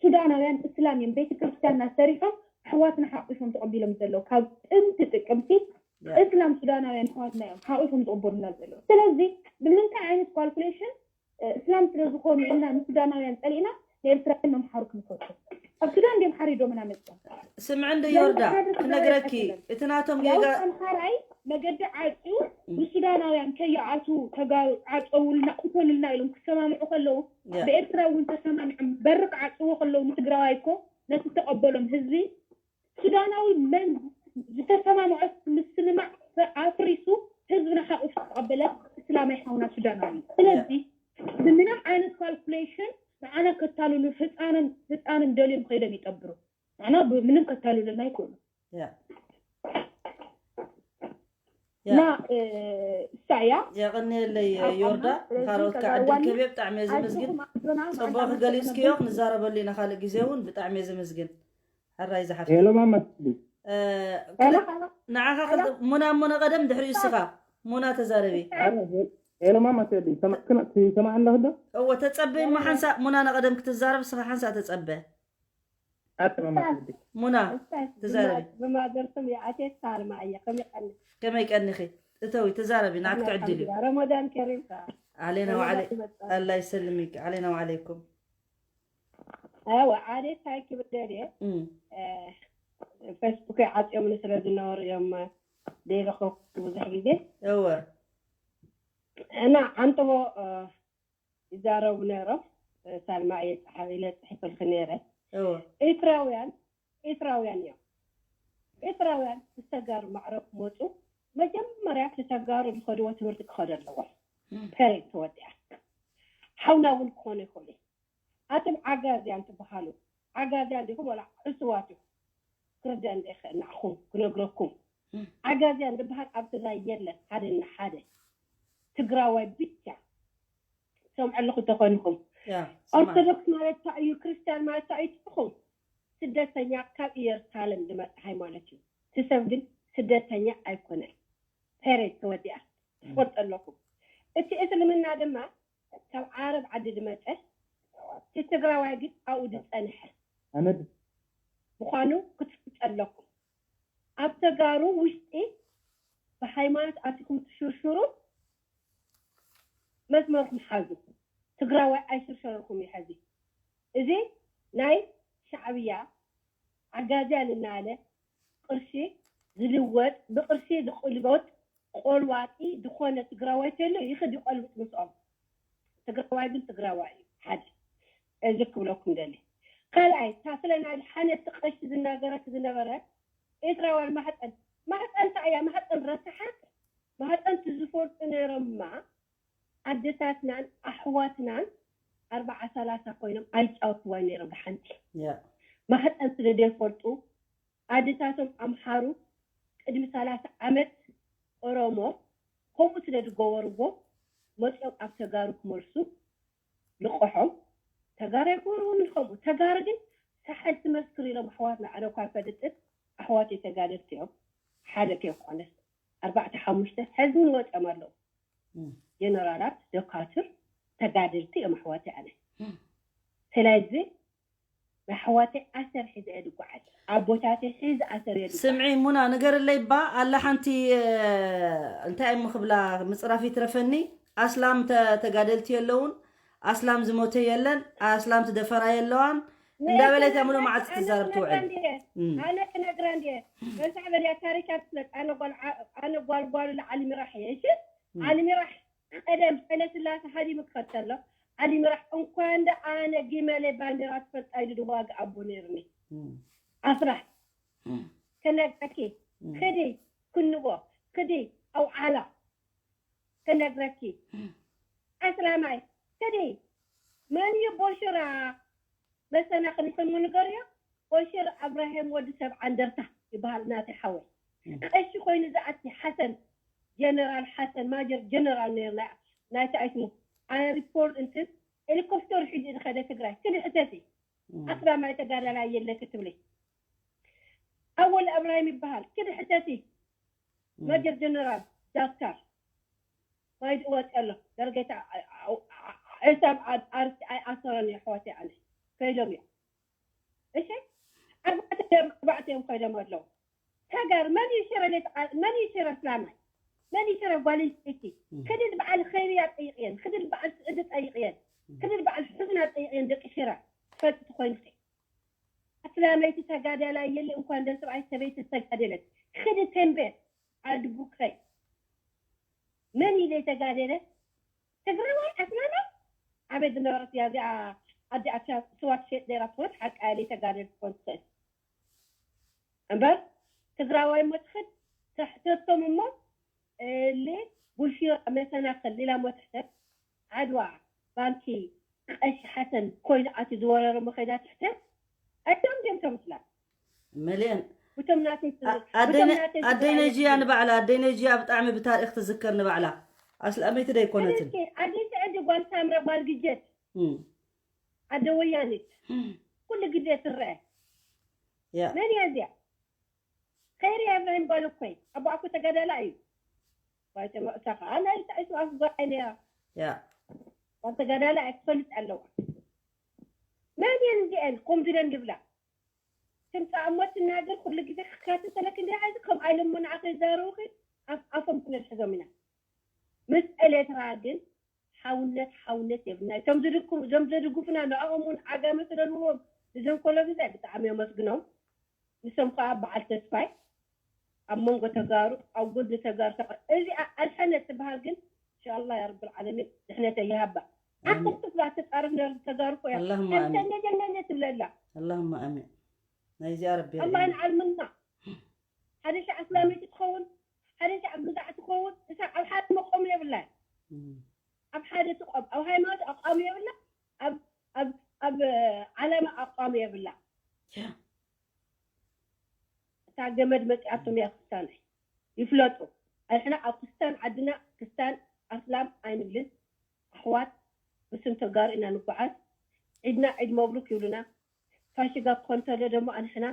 ሱዳናውያን እስላም እዮም ቤተ ክርስትያንና ሰሪሖም ኣሕዋትና ሓቂፎም ተቐቢሎም ዘለዉ ካብ ጥንቲ ጥቅምቲ እስላም ሱዳናውያን ኣሕዋትና እዮም ሓቑፎም ዝቕበሉና ዘለዉ። ስለዚ ብምንታይ ዓይነት ካልኩሌሽን እስላም ስለ ዝኾኑ ኢልና ንሱዳናውያን ጸሊእና ንኤርትራውያን መምሓሩ ክንፈቱ? ኣብ ሱዳን ድዮም ሓሪዶምና መጽኦም? ስምዒ እንዶ ዮርዳ ክነግረኪ፣ እቲ ናቶም ጌጋ ኣምሓራይ መገዲ ዓጽዩ ንሱዳናውያን ከይኣቱ ተጋሩ ዓጸውልና ቅተሉልና ኢሎም ክሰማምዑ ከለዉ ብኤርትራ እውን ተሰማሚዖም በሪ ክዓጽዎ ከለዉ ንትግራዋይ እኮ ነቲ ተቐበሎም ህዝቢ ሱዳናዊ መን ዝተሰማምዖ ምስምማዕ ኣፍሪሱ ህዝብና ሓቑፍ ዝተቐበለ እስላማይ ሓውና ሱዳናዊ። ስለዚ ብምንም ዓይነት ካልኩሌሽን ንዓና ከታልሉ ህፃንን ህፃንን ደልዮም ከይዶም ይጠብሩ። ንዓና ብምንም ከታልሉና ኣይክእሉ። ያ እና እሳ እያ የቐንየለይ ዮርዳ ንካልኦት ከዓ ዕድል ክህብ ብጣዕሚ እየ ዘመስግን። ፅቡቕ ክገሊፅክዮ ክንዛረበሉ ኢና ካልእ ግዜ እውን ብጣዕሚ እየ ዘመስግን። ሕራይ ዝሓፍቲ ሄሎ ማማ ትስሊ ንዓኻ ሙና እሞ ነቐደም ድሕሪኡ እስኻ ሙና ተዛረቢ። ሄሎ ማማ ትስሊ ሰማዕክና ትሰማዕ ኣለኽ ዶ? እወ ተጸበ እሞ ሓንሳእ ሙና ነቐደም ክትዛረብ እስኻ ሓንሳእ ተጸበ። ኣተ ማማ ትስሊ ሙና ተዛረቢ። ብማገርኩም የኣቴት ሳልማ እየ ከመይ ቀኒ ከመይ ቀኒኺ? እተዊ ተዛረቢ ንዓትኪ ዕድል እዩ። ረመዳን ከሪም ከኣ ዓሌና ወዓለ ኣላ ይሰልሚክ ዓሌና ወዓለይኩም። ኣወ ኣነ እንታይ ክብል ደልየ እም፣ ፌስቡክ ዓፅዮም ስለ ዝነበሩ እዮም ዘይረኸብኩ ብዙሕ ግዜ እወ እና ዓንተቦ ይዛረቡ ነይሮም። ሳልማ እየ ፀሓፊ ኢለ ፅሒፈልክ ነይረ። እወ ኤርትራውያን ኤርትራውያን እዮም። ኤርትራውያን ምስ ተጋሩ ማዕረ ክመፁ መጀመርያ እቲ ተጋሩ ዝኸድዎ ትምህርቲ ክኸዱ ኣለዎም። ፔሬድ ተወዲኣ ሓውና እውን ክኾኑ ይኽእሉ እዮም። ኣቶም ዓጋዝያን ትበሃሉ ዓጋዝያን ዲኹም ወላ ዕሱባት ኢኹም ክርደእ እንደ ይኽእል ንዓኹም ክነግረኩም። ዓጋዝያን ዝበሃል ኣብ ትግራይ የለን። ሓደ እና ሓደ ትግራዋይ ብቻ ሰምዐ ኣለኹ ተኾንኹም ያ ኦርቶዶክስ ማለት እንታይ እዩ? ክርስቲያን ማለት እንታይ እዩ ትብኹም? ስደተኛ ካብ ኢየሩሳሌም ዝመፀ ሃይማኖት እዩ። እቲ ሰብ ግን ስደተኛ ኣይኮነን። ፔሬድ ተወዲኣ ትፈልጡ ኣለኹም። እቲ እስልምና ድማ ካብ ዓረብ ዓዲ ዝመፀ እቲ ትግራዋይ ግን ኣብኡ ዝፀንሐ ኣነድ ምዃኑ ክትፈልጡ ኣለኩም። ኣብ ተጋሩ ውሽጢ ብሃይማኖት ኣቲኩም ትሽርሽሩ መስመርኩም ሓዙ። ትግራዋይ ኣይሽርሸረልኩም እዩ ሕዚ። እዚ ናይ ሻዕብያ ዓጋዝያን እናለ ቅርሺ ዝልወጥ ብቅርሺ ዝቅልወጥ ቆልዋጢ ዝኾነ ትግራዋይ ተሎ ይኽድ ይቆልብጥ ምስኦም። ትግራዋይ ግን ትግራዋይ እዩ። ሓደ እዚ ክብለኩም ደሊ። ካልኣይ እታ ስለ ናይ ሓነቲ ቀሺ ዝናገረት ዝነበረ ኤርትራውያን ማሕፀን ማሕፀን እንታይ እያ ማሕፀን ረሳሓት ማሕፀን ትዝፈልጡ ነይሮማ ኣደታትናን ኣሕዋትናን ኣርባዓ ሰላሳ ኮይኖም ኣይጫወትዋይ ነይሮም ብሓንቲ ያ ማሕፀን ስለ ዘይፈልጡ ኣደታቶም ኣምሓሩ ቅድሚ ሰላሳ ዓመት ኦሮሞ ከምኡ ስለ ዝገበርዎ መፅኦም ኣብ ተጋሩ ክመልሱ ልቆሖም ተጋሩ ኣይገበርዎም ከምኡ ተጋሩ ግን ሳሕል ትመስክር ኢሎም ኣሕዋትና ኣነ እኳ ኣይፈልጥን ኣሕዋት ተጋደልቲ እዮም ሓደ ከይኮነስ ኣርባዕተ ሓሙሽተ ሕዚ እውን ወፅኦም ኣለዉ ጀነራላት ደካትር ተጋደልቲ እዮም ኣሕዋት ኣነ ስለዚ ኣሕዋተይ ኣሰር ሒዘ እየ ዝጓዓዝ ኣቦታተይ ሒዘ ኣሰር እየ ዝጓዓዝ ስምዒ ሙና ንገርለይ ባ ኣላ ሓንቲ እንታይ እሞ ክብላ ምፅራፍ ይትረፈኒ ኣስላም ተ- ተጋደልቲ የለውን ኣስላም ዝሞተ የለን ኣስላም ትደፈራ የለዋን እንዳበለት እያ ሙሉ መዓልቲ ትዛረብ ትውዕል እም። ኣነ ክነግራ እንድየ መሳዕ በልያ ታሪካ ትፍለጥ ኣነ ጓል ዓ- ኣነ ጓል ጓሉ ዓሊ ሚራሕ እየ እሺ ዓሊ ሚራሕ ቀደም ኃይለስላሴ ሃዲሙ ክኸድ ከሎ ዓሊ ሚራሕ እንኳን ደ ኣነ ጊመሌ ባንዴራ ትፈልጣ ኢሉ ዝዋግእ ኣቦ ነይሩኒ ኣስራሕ ክነግረኪ ክዲ ክንቦ ክዲ ኣውዓላ ክነግረኪ ኣስላማይ ክዲ መን እዩ ቦሽራ መሰናኽል ንክንምንገርዮ ቦሽር ኣብራሂም ወዲ ሰብ ዓንደርታ ይበሃል ናተይ ሓወይ ቀሺ ኮይኑ ዝኣቲ ሓሰን ጀነራል ሓሰን ማጀር ጀነራል ነይሩ ናይቲ ኣይስሙ ኣነ ሪፖርት እንትን ሄሊኮፕተር ሒዙ ዝኸደ ትግራይ ክዲ ሕተቲ ኣስላማይ ተጋዳላይ የለ ክትብሊ ኣወል ኣብራሂም ይበሃል ክዲ ሕተቲ ማጀር ጀነራል ዳክተር ማይድ ወፂ ኣሎ ደረጃ ዒሳብ ኣርሲ ኣይኣሰረን እዩ ኣሕዋተይ ኣነ ከይዶም እዮም እሺ ኣርባዕተ እዮም ከይዶም ኣለዉ ተጋሩ መን እዩ ሽረ? መን እዩ ሽረ? እስላማይ መን እዩ ሽረ? ጓል ኣንስተይቲ ክድል በዓል ኸይርያ ጠይቅየን፣ ክድል በዓል ስዕዲ ጠይቅየን፣ ክድል በዓል ሕዝና ጠይቅየን። ደቂ ሽረ ትፈልጥ ትኾይንኺ ኣስላመይቲ ተጋዳላይ የለ እንኳን ደስ በዓል ሰበይቲ ዝተጋደለት ክዲ ተንቤን ዓዲ ቡከይ መን ኢለ ተጋደለ ትግራዋይ ኣስላማይ ኣበይ ዝነበረት እያ እዚኣ ኣዲኣ ስዋ ትሸጥ ነይራ ትኾን ሓቃ ኢለ ተጋደል ትኾን ትኽእል እምበር ትግራዋይ እሞ ትኽድ ተሕተቶም እሞ እል ቡልፊራ መሰናኽል ኢላ እሞ ትሕተት ዓድዋ ባንኪ ቀሺ ሓሰን ኮይኑ ኣትዩ ዝወረረ እሞ ከይዳ ትሕተት ኣይቶም ድዮም ተምስላ መሊአን እቶም ናተይ ኣደይነጅያ ንባዕላ ኣደይነጅያ ብጣዕሚ ብታሪክ ትዝከር ንባዕላ ኣስላመይቲ ዶ ኣይኮነትን ኣደይ ስዕዲ ጓል ሳምረ ጓል ግጀት ኣደ ወያኒት ኩሉ ግዜ ትረአ መን እያ እዚኣ ከይሪ እብራሂም ጓል እኮይ ኣቦኣኩ ተጋዳላ እዩ ባይተ መእሳ ከዓ ናይ ኢሳያስ ጓል ዓይነያ ያ ጓል ተጋዳላ እያ ትፈልጥ ኣለዋ መን እየን እዚአን ከምዚ ኢለን ዝብላ ትምፃእ እሞ ትናገር ኩሉ ግዜ ክካተተለክ እንዲ ሓዚ ከም ኣይለሞ ንዓ ከይዛረቡኺ ኣብ ኣፎም ክነትሕዞም ኢና ምስ ኤሌትራ ግን ሓውነት ሓውነት የብልና እቶም ዝድግፉ እዞም ዘድግፉና ንዕኦም እውን ዓጋመ ስለንዎም ንዘም ኮሎብዛይ ብጣዕሚ የመስግኖም ንሶም ከዓ በዓል ተስፋይ ኣብ መንጎ ተጋሩ ኣብ ጎድኒ ተጋሩ ተቐ እዚ ኣድሐነት ትበሃል ግን እንሻላ ያ ረብል ዓለሚን ድሕነተ ይሃባ ዓሰርተ ሰባት ተፃርፍ ነር ተጋሩ እኮ እያ اللهم آمين. ሓንተነጀነነ ትብለላ اللهم آمين ናይዚኣ ረቢ ኣላህ ንዓልምና ሓደ ሻዕ እስላመይቲ ትኸውን ሓደ ሻዕ ግዛዕ ትኸውን እሳ ኣብ ሓደ መቆም የብላን ኣብ ሓደ ትቆም ኣብ ሃይማኖት ኣቋም የብላ ኣብ ኣብ ኣብ ዓላማ ኣቋም የብላ እታ ገመድ መፂኣቶም እያ ክስታን ይፍለጡ ኣሕና ኣብ ክስታን ዓድና ክስታን ኣስላም ኣይንብልን ኣሕዋት ብስም ተጋሩ ኢና ንጓዓዝ ዒድና ዒድ መብሩክ ይብሉና ፋሽጋ ክኾን ተሎ ደሞ ኣንሕና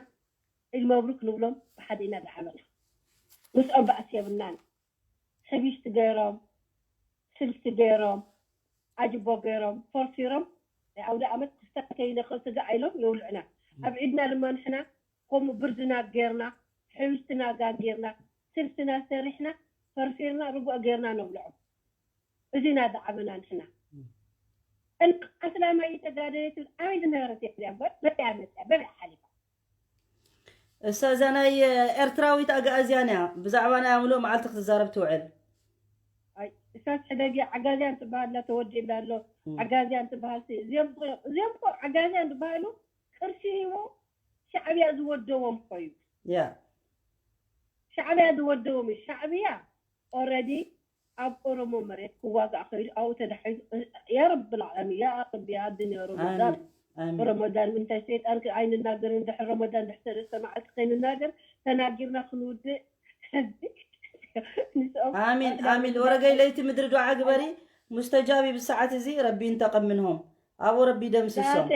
ዒድ መብሩክ ንብሎም ብሓደ ኢና ዝዓበና ምስኦም ባእሲ የብልናን ሕብሽቲ ገይሮም ስልሲ ገይሮም ኣጅቦ ገይሮም ፈርፊሮም ናይ ኣውደ ኣመት ክስታ ከይነኽእል ስጋ ኢሎም የውልዕና ኣብ ዒድና ድማ ንሕና ከምኡ ብርድና ገይርና ሕብሽትና ጋጊርና ስልስና ሰሪሕና ፈርፊርና ርጉኦ ገይርና ነብልዖም እዚና ዝዓበና ንሕና እንቃ ኣስላማይ ተጋደለ ትብል ኣበይ ዝነበረት እያ እዚኣ እምበር በበይ እያ መፅያ በበይ ሓሊፋ እሳ እዛ ናይ ኤርትራዊት ኣግኣዝያን እያ ብዛዕባ ናይ ኣምልኦ መዓልቲ ክትዛረብ ትውዕል እሳስ ሕደጊ ዓጋዝያን ትበሃል ላ ተወዲእላ ኣሎ ዓጋዝያን ትበሃል እዚኦም እኮ ዓጋዝያን ዝበሃሉ ቅርሺ ሂቦ ሻዕብያ ዝወደዎም እኮ እዩ ያ ሻዕብያ ዝወደዎም እዩ ሻዕብያ already ኣብ ኦሮሞ መሬት ክዋጋእ ከይዱ ኣብኡ ተዳሒዙ ያ ረቢ ልዓለሚን ያ ረቢ ኣድንዮ ረመዳን ረመዳን እንታይ ሸይጣን ኣይንናገር እንድሕር ረመዳን ድሕር ሰለስተ መዓልቲ ከይንናገር ተናጊርና ክንውድእ ኣሚን ኣሚን ወረገይ ለይቲ ምድሪ ዱዓ ግበሪ ሙስተጃብ ብሰዓት እዚ ረቢ እንተቐምንሆም ኣብኡ ረቢ ደምስሶም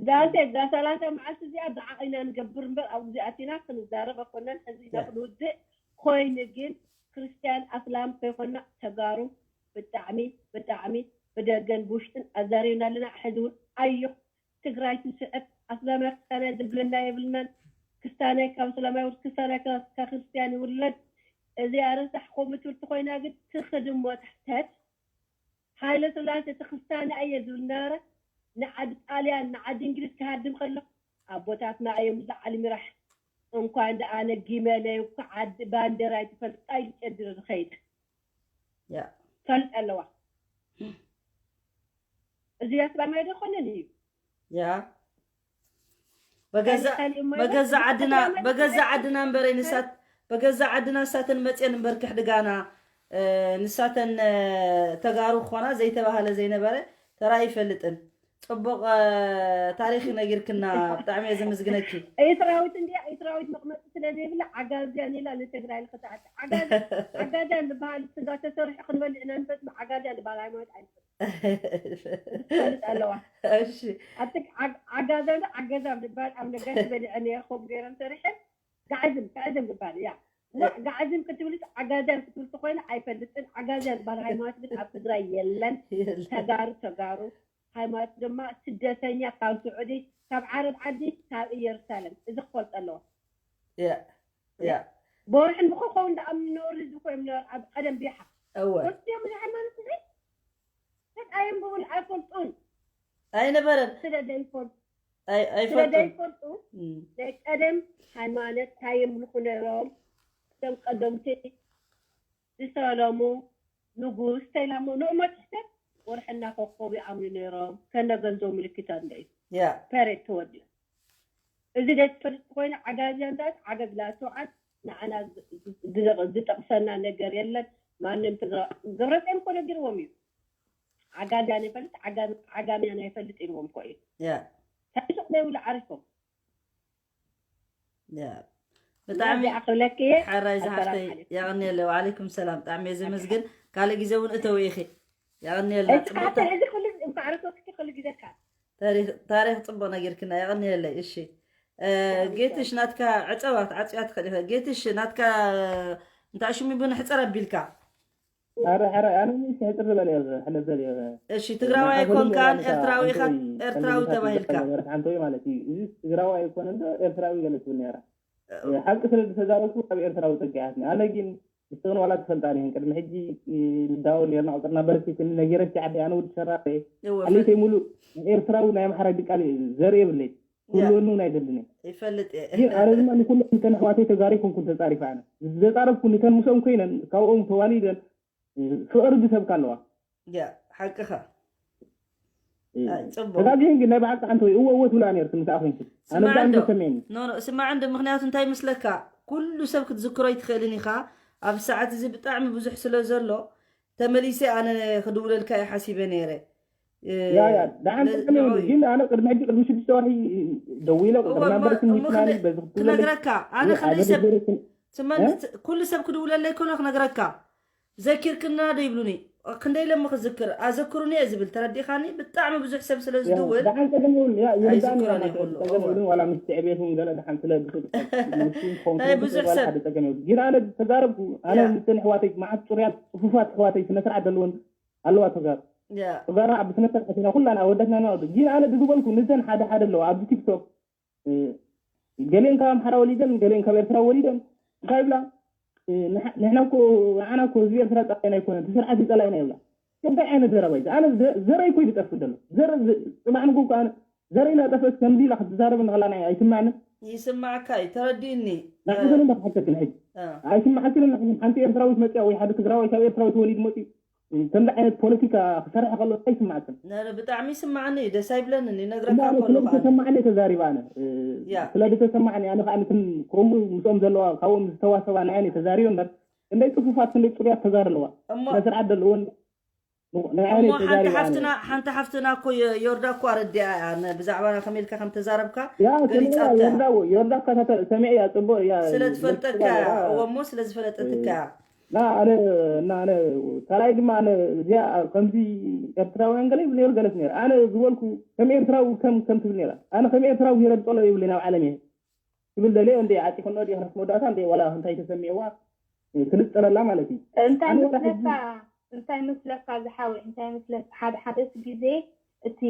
ዳሴ እዛ ሰላሳ መዓልቲ እዚኣ ደዓ ኢና ንገብር እምበር ኣብ ጊዜ ኣቲና ክንዛረብ ኣኮናን ሕዚ ኢና ክንውድእ ኮይኑ ግን ክርስትያን ኣስላም ከይኮና ተጋሩ ብጣዕሚ ብጣዕሚ ብደገን ብውሽጥን ኣዛሪብና ኣለና ሕዚ እውን ኣዮ ትግራይ ትስዕብ ኣስላማይ ክስታናይ ዝብልና የብልናን ክስታናይ ካብ እስላማይ ውድ ክስታናይ ካብ ክርስትያን ይውለድ እዚኣ ረሳሕ ከምኡ ትብል ተኮይና ግን ትኽድ እሞ ትሕተት ሃይለ ስላሴ እቲ ክስታና እየ ዝብል ነበረ ንዓዲ ጣልያን ንዓዲ እንግሊዝ ክሃድም ከሎ ኣቦታትና እዮም ዝዓሊ ሚራሕ እንኳን ደኣ ነጊመለይ እኮ ዓዲ ባንዴራ ኣይትፈልጣ ኢሉ ጨዲሩ ዝኸይድ ያ ፈልጥ ኣለዋ እዚ ኣስላማይ ዶ ኮነን እዩ ያ በገዛ ዓድና በገዛ ዓድና እምበረይ ንሳት በገዛ ዓድና ንሳተን መፅየን እምበር ክሕድጋና ንሳተን ተጋሩ ክኾና ዘይተባሃለ ዘይነበረ ተራ ይፈልጥን ፅቡቕ ታሪክ ነጊርክና ብጣዕሚ እየ ዘመስግነኪ ኤርትራዊት እንዲያ ኤርትራዊት መቕመጢ ስለ ዘይብላ ዓጋዝያን ኢላ ንትግራይ ልክትኣት ዓጋዝያን ዝበሃል ስጋ ተሰሪሑ ክንበልዕ ኢና ንፈትም ዓጋዝያን ዝበሃል ሃይማኖት ኣይፈልጥ ትፈልጥ ኣለዋ እሺ ኣብቲ ዓጋዛን ዓገዛን ዝበሃል ኣብ ነጋሽ በሊዐ ነረ ከምኡ ገይረን ሰሪሐን ጋዕዝም ጋዕዝም ዝበሃል እያ ጋዕዝም ክትብልስ ዓጋዛን ክትብል ተኮይነ ኣይፈልጥን ዓጋዛን ዝበሃል ሃይማኖት ግን ኣብ ትግራይ የለን ተጋሩ ተጋሩ ሃይማኖት ድማ ስደተኛ ካብ ስዑዲ ካብ ዓረብ ዓዲ ካብ ኢየሩሳሌም እዚ ክፈልጦ ኣለዎ ያ ብወርሕን ብኮኸውን ደኣ ምንወርድ እኮ እዮም ነበር ኣብ ቀደም ቢሓ እወ ወስዮም እዚ ሃይማኖት እዚ ሰብ ኣየንብቡን ኣይፈልጡን። ኣይነበረን ስለ ዘይፈልጡ ኣይ- ስለ ኣይፈልጡን ዘይፈልጡ እም። ናይ ቀደም ሃይማኖት እንታይ የምልኹ ነይሮም? እቶም ቀደምቲ ዝሰለሙ ንጉስ ተይላሞ ንእሞ ትሕተት ወርሕና ኮኮብ ይኣምኑ ነይሮም። ከነ ገንዘው ምልክት ኣለ እዩ ያ ፐሬድ ተወዲኡ። እዚ ደስ ፈልጥ ኮይኑ ዓጋዚ ኣንታት ዓገብ ላተውዓት ንዓና ዝ- ዝ- ዝጠቕሰና ነገር የለን። ማንም ትግረ- ግብረሰም እኮ ነጊርዎም እዩ። ዓጋዚ ኣነ ይፈልጥ ዓጋ- ዓጋሚ ኣነ ይፈልጥ ኢልዎም እኮ እዩ። ያ ታይሶቕ ዘይብሉ ዓሪፎም ያ ብጣዕሚ እዚኣ ክብለኪ እየ። ሓራይ ኣሰላም ዝሓፍተይ ዓለይኩም። የቐንየለይ። ወዓለይኩም ሰላም። ብጣዕሚ እየ ዘመስግን። ካልእ ግዜ እውን እተው ኢኺ። የቐንየልና። እስካተ ጽቡቕታ እዚ ኩሉ እንኳዕ ረሶትኪ ኩሉ ግዜ ካ ታሪኽ ታሪኽ ጽቡቕ ነጊርክና። የቐንየለይ። እሺ እ፣ ጌትሽ ናትካ ዕጸዋ ክትዓጽያ ትኽእል ኢኻ። ጌትሽ ናትካ እንታይ ሽሙ ይብን ሕጽር ኣቢልካ ኧረ ኧረ ኣነ ምንስ ሕፅር ዝበለ ሕለፍ ዘለ እሺ ትግራዋይ ኣይኮንካን ኤርትራዊ ኢኻ። ኤርትራዊ ተባሂልካ ሓንተዊ ማለት እዩ። እዚ ትግራዋይ ኣይኮነ እንዶ ኤርትራዊ ገለ ትብል ነራ። ሓቂ ስለ ዝተዛረብኩ ኣብ ኤርትራዊ ፀጊዓትኒ። ኣነ ግን ንስኽን ዋላ ትፈልጣ ዲኽን ቅድሚ ሕጂ ንዳወል ኔርና ቁፅርና በረኪ ክኒ ነጊረኪ ዓዲ ኣነ ውድ ሸራሪ እወ ሓሊፈይ ሙሉእ ኤርትራዊ ናይ ኣምሓራ ድቃል ዘርኢ የብለይ። ኩሉ እውን ኣይደልን እየ። ይፈልጥ እየ ግን ኣነ ድማ ንኩሎም እተን ኣሕዋተይ ተጋሪኹም ኩን ተፃሪፈ ኣነ ዘፃረፍኩ ንተን ምስኦም ኮይነን ካብኦም ተዋሊደን ፍቕሪ ብሰብካ ኣለዋ። ያ ሓቅኻ ኣይ፣ ጽቡቕ ተጋጊህን ግን ናይ ብሓቂ ሓንቲ ወይ እወ እወ ትብላ ነርክ ምስ ኣኹንኪ ኣነ ስማዕ ብጣዕሚ እንዶ ተሰሚዕኒ። ኖ ኖ ስማዕ እንዶ ምክንያቱ እንታይ ምስለካ ኩሉ ሰብ ክትዝክሮ ኣይትኽእልን ኢኻ። ኣብ ሰዓት እዚ ብጣዕሚ ብዙሕ ስለ ዘሎ ተመሊሰ ኣነ ክድውለልካ እየ ሓሲበ ነይረ። እ፣ ያ ያ ደሓን ነዚ ተሰሚዕኒ ንዕኡ እዩ። ግን ኣነ ቅድሚ ሕጂ ቅድሚ ሽዱሽተ ወርሒ ደዊለ እወ ቁጥርና እሞ በርክ እሞ ሚስናኒ ክንደ- በዚ ክትብለለይ ክነግረካ ኣነ ክንደይ ሰብ ኣበደበርክን ስማኒ ኩሉ ሰብ ክድውለለይ ከሎ ክነግረካ ዘኪርክና ዶ ይብሉኒ። ክንደይ ለሞ ክዝክር ኣዘክሩኒ እየ ዝብል ተረዲኻኒ። ብጣዕሚ ብዙሕ ሰብ ስለ ዝድውል ደሓን ጸገም የብሉን። ያ ይርዳእኒ ኣይዝክሮን ማለት ይኽእሉ። ጸገም የብሉን። ዋላ ምስ ትዕቤት እውን ገለ ደሓን ስለ ብስል ናይ ብዙሕ ሰብ። ሓደ ጸገም የብሉን። ግን ኣነ ተዛረብኩ ኣነ ያ። ምስተን ኣሕዋተይ መዓት ጽሩያት ጽፉፋት ኣሕዋተይ ስነ ስርዓት ዘለወን ኣለዋ ተጋሩ ያ ተጋሩ ኣብ ስነ ስርዓት ኢና ኩላና ኣወዳትና ኢና ወዲ ግን ኣነ ድዝበልኩ ንዘን ሓደ ሓደ ኣለዋ ኣብዚ ቲክቶክ እ፣ ገሊአን ካብ ኣምሓራ ወሊደን ገሊአን ካብ ኤርትራ ወሊደን እንታይ ይብላ እ፣ ንሕ- ንሕና እኮ ንዓና እኮ ህዝቢ ኤርትራ ጸላኢና ኣይኮነን እቲ ስርዓት እዩ ጸላኢና ይብላ። እንታይ ዓይነት ዘረባ እዩ ኣነ ዘ- ዘረይ እኮ እዩ ዝጠፍእ ዘሎ ዘረ ዘ- ጽባሕ ንግሆ እኮ ኣነ ዘረይ እናጠፍአት ከምዚ ኢላ ክትዛረብ እንኸላ ናይ ኣይስማዕንን ይስማዕካ እዩ ተረዲእኒ። ንዓዘን እንዳ ክሓተክን ሕጂ እ፣ ኣይስማዓክንን ሓንቲ ኤርትራዊት መጽያ ወይ ሓደ ትግራዋይ ካብ ኤርትራዊ ተወሊዱ መጽዩ ከምዚ ዓይነት ፖለቲካ ክሰርሕ ከሎ ኣይስማዓክን ነረ ብጣዕሚ ይስማዓኒ እዩ ደስ ኣይብለንን ይነግረካ እምበኣር ከሎ ስለ ከኣ ዝተሰማዓኒ ተዛሪባ ኣነ እ፣ ያ ስለ ዝተሰማዓኒ ኣነ ከዓ ነትን ከምኡ ምስኦም ዘለዋ ካብኦም ዝተዋሰባ ንዓይ ተዛሪበ እምበር ክንደይ ፅፉፋት ክንደይ ፅሩያት ተጋሩ ኣለዋ እሞ ስነ ስርዓት ዘለዎን ንዓይ እሞ ሓንቲ ተዛሪባ ኣነ ሓፍትና ሓንቲ ሓፍትና እኮ የ- ዮርዳ እኮ ኣረዲኣ እያ ነ- ብዛዕባ ከመይ ኢልካ ከም ተዛረብካ ያ ገሊጻታ ሰሚዐያ እያ። ዮርዳ ዮርዳ ካታተል ሰሚዐያ ፅቡቅ እያ ስለ ትፈልጠካ ነይራ። እያ እዎ እሞ ስለ ዝፈለጠትካ እያ ና ኣነ እና ኣነ ካልኣይ ድማ ኣነ እዚኣ ከምዚ ኤርትራውያን ገለ ይብል ነይሩ ገለት ነይሩ ኣነ ዝበልኩ ከም ኤርትራዊ ከም ከም ትብል ነይራ ኣነ ከም ኤርትራዊ ገይረ ዝፀሎ ይብለይ ናብ ዓለም እየ ትብል ደልየ እንደ ዓፂ ክኖ ዲ ክነስ መወዳእታ እንደ ዋላ እንታይ ተሰሚዕዋ ክልፀለላ ማለት እዩ እንታይ ኣነ ዋላ መስለካ እንታይ መስለካ ዝሓወይ እንታይ መስለካ ሓደ ሓደስ ግዜ እቲ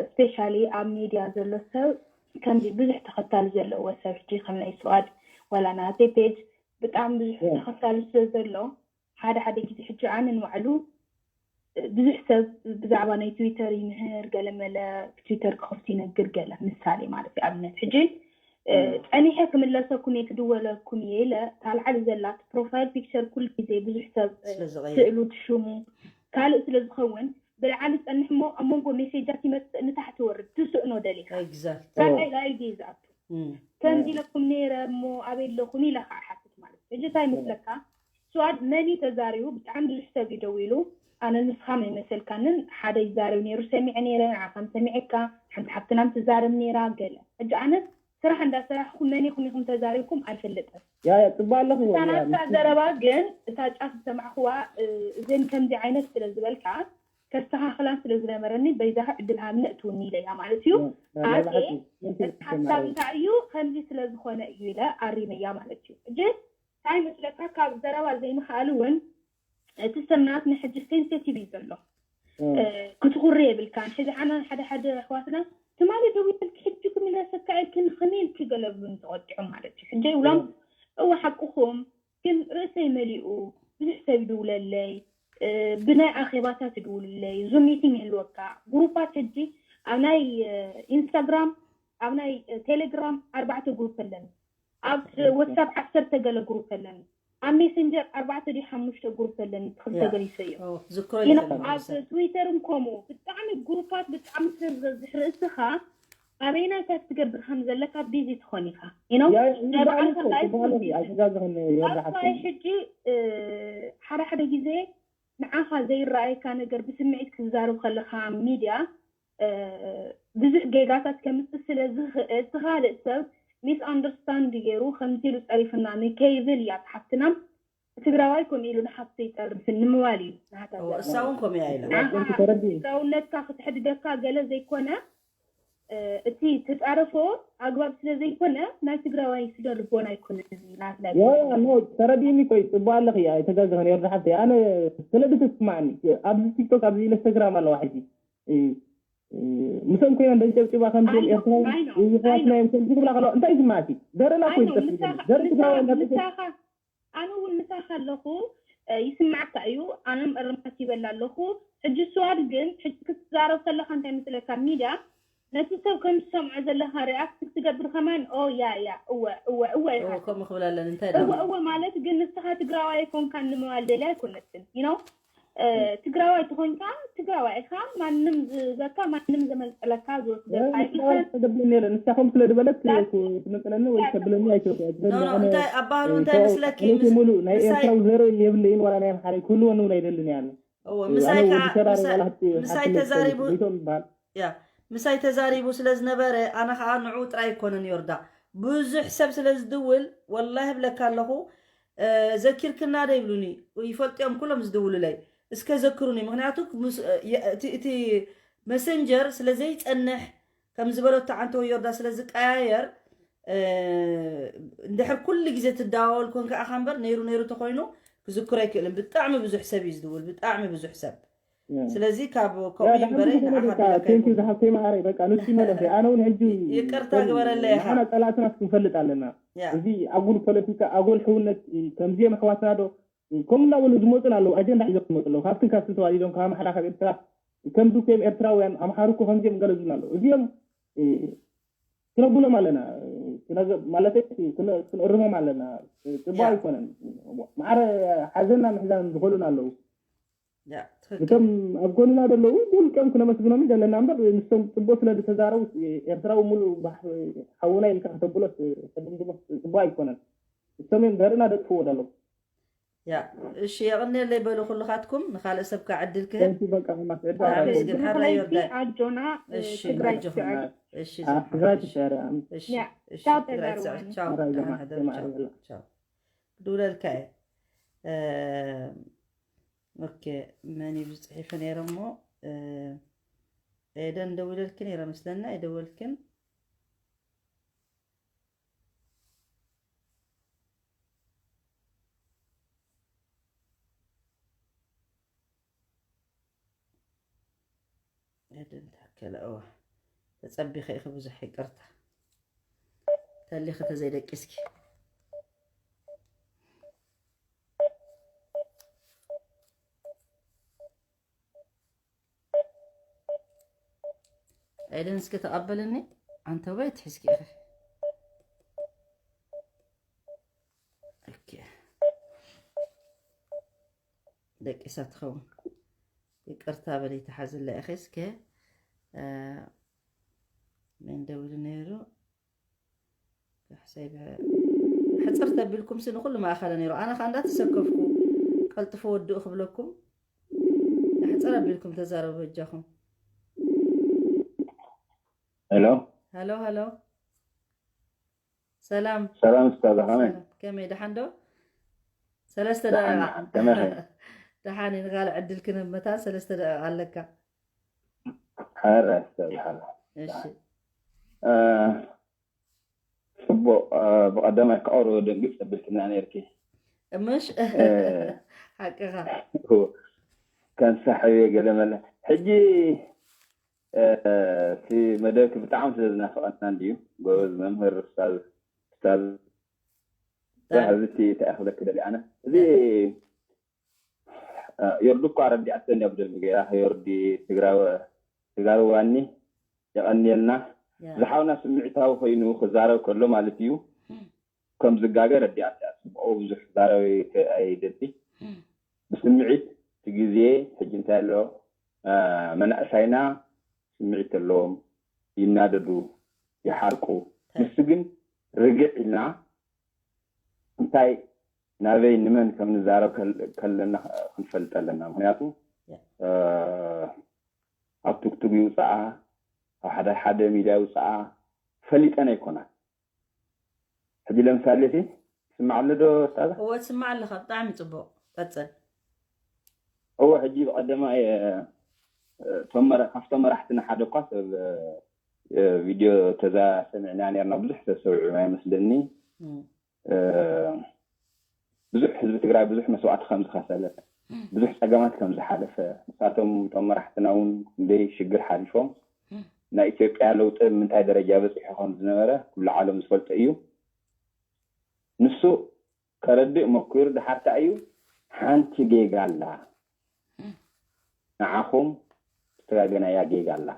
ስፔሻሊ ኣብ ሚድያ ዘሎ ሰብ ከምዚ ብዙሕ ተኸታሊ ዘለዎ ሰብ ሕጂ ከም ናይ ስዋድ ዋላ ናተይ ፔጅ ብጣዕሚ ብዙሕ ያ። ተኸታሊ ስለ ዘሎ ሓደ ሓደ ግዜ ሕጂ ኣነ ንባዕሉ ብዙሕ ሰብ ብዛዕባ ናይ ትዊተር ይምህር ገለመለ ትዊተር ክኸፍት ይነግር ገለ ምሳሌ ማለት እዩ ኣብነት ሕጂ እ፣ ጸኒሐ ክምለሰኩም እየ ክድወለኩም እየ ኢለ እታ ላዕሊ ዘላት ፕሮፋይል ፒክቸር ኩሉ ግዜ ብዙሕ ሰብ እ፣ ስለ ዝቐይር ስእሉ ትሽሙ ካልእ ስለ ዝኸውን ብላዕሊ ጸንሕ እሞ ኣብ መንጎ ሜሴጃት ይመጽእ ንታሕቲ ወርድ ትስእኖ ደሊኻ ኤግዛክት ካልኣይ ላይቭ እዩ ዝኣቱ እም። ከምዚ ኢለኩም ነይረ እሞ ኣበይ ኣለኹም ኢለ ከዓ ሓትት ማለት እዩ። ሕጂ እንታይ ይመስለካ ስዋድ መን እዩ ተዛሪቡ ብጣዕሚ ብዙሕ ሰብ እዩ ደው ኢሉ ኣነ ንስኻም ኣይመሰልካንን ሓደ ይዛረብ ነይሩ ሰሚዐ ነይረ ንዓኻም ሰሚዐካ ሓንቲ ሓፍትናም ትዛረብ ነይራ ገለ ሕጂ ኣነ ስራሕ እንዳሰራሕኹም መን ኢኹም ኢኹም ተዛሪብኩም ኣይፈልጥን ያ ያ ፅቡቅ ኣለኹ እታ ናትካ ዘረባ ግን እታ ጫፍ ዝሰማዕኽዋ እ፣ እዘን ከምዚ ዓይነት ስለ ዝበልካ ከስተኻኽላን ስለ ዝነበረኒ በይዛኻ ዕድል ሃብኒ እትውኒ ኢለያ ማለት እዩ ኣየ እቲ ሓሳብ እንታይ እዩ ከምዚ ስለ ዝኾነ እዩ ኢለ ኣሪመያ ማለት እዩ ሕጂ እንታይ መስለካ ካብ ዘረባ ዘይምኽኣል እውን እቲ ሰብ ናትና ሕጂ ሴንሲቲቭ እዩ ዘሎ ክትኹሪ የብልካን ሕዚ ሓና ሓደ ሓደ ኣሕዋትና ትማሊ ደዊልኪ ሕጂ ክምለሰካ ኢልኪ ንኸመይ ኢልኪ ገለ ብሉን ተቆጢዖም ማለት እዩ ሕጂ ይብሎም እወ ሓቅኹም፣ ግን ርእሰይ መሊኡ፣ ብዙሕ ሰብ ይድውለለይ፣ እ፣ ብናይ ኣኼባታት ይድውልለይ፣ ዙም ሚቲንግ ይህልወካ፣ ግሩፓት። ሕጂ ኣብ ናይ እ፣ ኢንስታግራም፣ ኣብ ናይ እ፣ ቴሌግራም ኣርባዕተ ግሩፕ ኣለኒ፣ ኣብ ዋትሳፕ ዓሰርተ ገለ ግሩፕ ኣለኒ፣ ኣብ ሜሴንጀር ኣርባዕተ ድዩ ሓሙሽተ ግሩፕ ኣለኒ፣ ክልተ ያ። ገሊሰ እዮም። ኦ፣ ዝክሮ ኢኖ ይፈልግ ኣብ መሰል። ትዊተርን ከምኡ ብጣዕሚ ግሩፓት ብጣዕሚ ስለ ዝበዝሕ ርእስኻ ኣበይናይ እንታይ ክትገብር ከም ዘለካ ቢዚ ትኾን ኢኻ። ኢኖ ያ፣ ናይ ይበሃል ባዕልኻ እኮ፣ ላይፍ ይበሃል እዩ። ኮንፊውዝ። ኣይተጋግኽን፣ ይወዳሓት ኣስፋይ እዩ። ሕጂ እ፣ ሓደ ሓደ ግዜ ንዓኻ ዘይረኣየካ ነገር ብስምዒት ክትዛረብ ከለኻ ሚድያ እ፣ ብዙሕ ጌጋታት ከምፅእ ስለ ዝኽእል እቲ ካልእ ሰብ ሚስ ኣንደርስታንድ ገይሩ ከምዚ ኢሉ ፀሪፍና ንከይብል እያ ሓፍትና። ትግራዋይ ከምኡ ኢሉ ንሓፍተይ ይፀርፍን ንምባል እዩ ናታ እዎ፣ ዘረባ። እሳ እውን ከምኡ እያ ኢላ። ንዓኻ ተረዲእ። ትግራውነትካ ክትሕድገካ ገለ ዘይኮነ፣ እ፣ እቲ ተፃረፎ ኣግባብ ስለ ዘይኮነ ናይ ትግራዋይ ስነ ልቦና ኣይኮነን እዚ ናትና ያ፣ ኣይኮነን። ኖ፣ ተረዲእኒ እኮ እዩ፣ ፅቡቅ ኣለኺ፣ ኣይተጋገኸን፣ የወርዳ ሓፍተይ። ኣነ ስለ ድተስማዕኒ፣ ኣብዚ ቲክቶክ፣ ኣብዚ ኢንስታግራም ኣለዋ ሕጂ። እ፣ እ፣ ምስኦም ኮይና እንደንጨብጭባ ከም I ዞም know, ኤርትራዊ I know, I ይዝኽዋትና know። እዮም፣ ከምዚ ክብላ ከለዋ እንታይ ይስማዕኪ? ዘረና እኮ I know፣ ይጠፍእ ዘሎ። ምሳኻ፣ ዘረ ትግራዊ ምሳኻ፣ እንዳጠፍእ ምሳኻ፣ ኣነ እውን ምሳኻ ኣለኹ፣ እ፣ ይስማዕካ እዩ። ኣነ እውን እርማት ይበላ ኣለኹ። ሕጂ ስዋድ ግን፣ ሕጂ ክትዛረብ ከለኻ እንታይ መስለካ፣ ኣብ ሚድያ ነቲ ሰብ ከም ትሰምዖ ዘለኻ ሪኣክት ክትገብር ከማን፣ ኦ፣ ያ፣ ያ፣ እወ፣ እወ፣ እወ ኢኻ። እወ፣ ከምኡ ክብል ኣለኒ፣ እንታይ እወ፣ ደኣ? እወ ማለት ግን ንስኻ ትግራዋይ ኣይኮንካን ንምባል ደልያ ኣይኮነትን፣ you know? እ፣ ትግራዋይ ተኾንካ፣ ትግራዋይ ኢኻ፣ ማንም ዝበካ፣ ማንም ዘመልጠለካ፣ ዝወስደካ እ፣ ኣይኮነን። ተደብለኒ የለ፣ ንሳ ከም ስለ ዝበለት ዳስ-፣ ትመጥለኒ ወይ ዳስ-፣ ተብለኒ ኣይትወቅዕ። ኖ፣ ኖ፣ ኣነ፣ እንታይ፣ ኣብ ባህሉ እ፣ እንታይ ሰው፣ ምስለኪ? ኣነ ምስ-፣ ሙሉ ናይ ምሳይ ኤርትራዊ ዘር የብለይን፣ ዋላ ናይ ኣምሓራይ፣ ኩሉ ወኑ ኣይደልን እየ ኣነ። እዎ፣ እ፣ ምሳይ ኣነ ከዓ፣ ወዲ ተራሪ ምሳይ፣ ዋላ ሃብቲ፣ ምሳይ ሃብቲ ተዛሪቡ፣ ቤቶም ይበሃል። ያ፣ ምሳይ ተዛሪቡ ስለ ዝነበረ፣ ኣነ ከዓ ንዑ ጥራይ ኣይኮነን ዮርዳ። ብዙሕ ሰብ ስለ ዝድውል፣ ወላሂ እብለካ ኣለኹ፣ እ፣ ዘኪርክና ዶ ይብሉኒ፣ ይፈልጡ እዮም ኩሎም ዝድውሉለይ። እስከ ዘክሩኒ፣ ምኽንያቱ ምስ-፣ እ፣ የ-፣ እቲ፣ እቲ መሰንጀር ስለ ዘይጸንሕ፣ ከም ዝበለቶ ዓንተወ ዮርዳ ስለ ዝቀያየር፣ እ፣ እንድሕር ኩሉ ግዜ ትደዋወል ኮንካ ኢኻ እምበር፣ ነይሩ ነይሩ ተኾይኑ ክዝክሮ ኣይክእልን። ብጣዕሚ ብዙሕ ሰብ እዩ ዝድውል፣ ብጣዕሚ ብዙሕ ሰብ። ያ። ስለዚ ካብ ያ፣ ከምኡ ደሓን እምበረ ዝኾነ ንዓኻ በቃ፣ ቢለካ ቴንኪው ይኹን። ዝሓፍተይ ማዕረይ፣ በቃ፣ ንሱ ይመለስ። ኣነ እውን ሕጂ ይቅርታ ከምዚ ግበረለይ ኢኻ። ንዓና ጸላእትና ክንፈልጥ ኣለና። ያ። እዚ ኣጉል ፖለቲካ፣ ኣጉል ሕውነት፣ ከምዚኦም ኣሕዋትና ዶ፣ ከምኡ እናበሉ ዝመፁን ኣለዉ፣ ኣጀንዳ ሒዞም ዝመፁ ኣለዉ። ካብትን ካብትን ተዋዲዶም፣ ካብ ኣምሓራ፣ ካብ ኤርትራ፣ ከምዚ እኮ እዮም ኤርትራውያን፣ ኣምሓሩ እኮ ከምዚኦም ገለ ዝብሉ ኣለዉ። እዚኦም፣ እ፣ ክነብሎም ኣለና። ክነገ-፣ ማለተይ፣ ክነ-፣ ክንእርሞም ኣለና። ጽቡቅ ያ። ኣይኮነን። ማዕረ ሓዘንና ምሕዛን ዝኽእሉን ኣለዉ። ያ፣ ትኽክል። እቶም ኣብ ጎንና ዘለዉ ብውልቀም ክነመስግኖም ዘለና እምበር፣ ንሶም ጽቡቅ ስለ ዝተዛረቡ፣ ኤርትራዊ ሙሉእ ባህ-፣ ሓውና ኢልካ ከተብሎ፣ ከተደምድሞ ጽቡቅ ኣይኮነን። እሶም እዮም ዘርእና ደጥፍዎ ዘለዉ። ያ፣ እሺ፣ የቐንየለይ በሉ ኩልኻትኩም፣ ንኻልእ ሰብ ከዓ ዕድል ክህብ። ተንኪ፣ በቃ፣ ማስዕድ ኣራይ ኣራይ ግን ግን። ሓራይ ዮርዳይ። ኣጆና፣ እ፣ እሺ፣ ትግራይ ኣጆኹም። ትስዕር። እሺ፣ አ፣ ዘምሓ፣ ትግራይ እሺ። ትስዕር፣ ያ። እሺ፣ ያ፣ እሺ፣ ቻው፣ ትግራይ ተጋሩ ትስዕር። ዋኒ። ቻው፣ ኣራይ ደህና ዘምሓ፣ ሕደሩ፣ ቻው፣ ተጋሩ። ቻው። ክድውለልካ እየ። እ፣ ኦኬ፣ መን እዩ ዝጽሒፈ ነይረ እሞ፣ እ፣ ኤደን ደዊለልኪ ነይረ መስለኒ፣ ኣይደወልክን። ኤደን ታከለ፣ እዋ፣ ተጸቢኸ ኢኺ፣ ብዙሕ ይቅርታ። ተሊኺ ተዘይደቂስኪ። ኤደን፣ እስኪ ተቐበልኒ። ኣንተ ወይ ትሕዝኪ ኢኺ። ኦኬ። ደቂሳ ትኸውን። ይቅርታ በሊ፣ ተሓዝላ ኢኺ። እስከ፣ እ፣ መን ደዊሉ ነይሩ? ካሕሳይ ብሐ-፣ ሕጽር ተቢልኩም ሲ ንኹሉ ማእኸለ ነይሩ። ኣነ ኸኣ እንዳተሰከፍኩ ቀልጥፉ ወድኡ ክብለኩም ሕጽር ኣቢልኩም ተዛረቡ በጃኹም። ሄሎ። ሄሎ፣ ሄሎ። ሰላም። ሰላም ኡስታዝ፣ ከመይ? ሰላም። ከመይ፣ ደሓን ዶ? ሰለስተ ደሓን፣ ደቂቓ። ደሓን። ከመይ ኸ? ደሓን፣ ንኻልእ ዕድል ክንህብ መታን ሰለስተ ደቂቓ ኣለካ። ሐረ ኡስታዝ፣ ሐረ። እሺ። እ፣ ጽቡቕ፣ እ፣ ብቐዳማይ ክቐርቦ ደንግጽ ኣቢልክና ነይርኪ። እምሽ? እ፣ ሓቅኻ። ከንሳሕ እየ ገለ መለ። ሕጂ፣ እ፣ እቲ መደብኪ ብጣዕሚ ስለ ዝናፍቐና እንድዩ። ጎበዝ መምህር ኡስታዝ፣ ኡስታዝ። ሕዚ እቲ እንታይ ክብለክ ደሊ ኣነ እዚ ዮርዲ እኳ ረዲኣቶ እንዲያ ብደንቢ ገይራ ዮርዲ ትግራዊ ትጋርዋኒ የቐንየልና። ዝሓውና ስምዒታዊ ኮይኑ ክዛረብ ከሎ ማለት እዩ። ከም ዝጋገ ረዲኣቶ እያ። ጽቡቕ ብዙሕ ዛረብ ኣይደሊ። ብስምዒት እቲ ግዜ ሕጂ እንታይ ኣሎ መናእሳይና ስምዒት ኣለዎም፣ ይናደዱ፣ ይሓርቁ። ንሱ ግን ርግዕ ኢልና እንታይ ናበይ ንመን ከም ንዛረብ ከለና ክንፈልጥ ኣለና። ምክንያቱ ኣብ ቱክቱክ ይውፃኣ፣ ኣብ ሓደ ሓደ ሚድያ ይውፃኣ ፈሊጠን ኣይኮናን። ሕጂ ለምሳሌ ሲ ትስማዕ ኣሎ ዶ ስታዛ? እወ ትስማዕ ኣለኻ። ብጣዕሚ ፅቡቅ፣ ቀፅል። እወ ሕጂ ብቀደማይ ካብቶም መራሕትና ሓደ እኳ ሰብ ቪድዮ ተዛ ሰሚዕና ነርና። ብዙሕ ሰብ ሰሚዑ ኣይመስለኒ። ብዙሕ ህዝቢ ትግራይ ብዙሕ መስዋእቲ ከም ዝኸፈለ፣ ብዙሕ ፀገማት ከም ዝሓለፈ፣ ንሳቶም እቶም መራሕትና እውን ክንደይ ሽግር ሓሊፎም ናይ ኢትዮጵያ ለውጢ ምንታይ ደረጃ በፂሑ ከም ዝነበረ ኩሉ ዓለም ዝፈልጦ እዩ። ንሱ ከረድእ መኪሩ ድሓር ከኣ እዩ ሓንቲ ጌጋ ኣላ፣ ንዓኹም ዝተጋገናያ ጌጋ ኣላ፣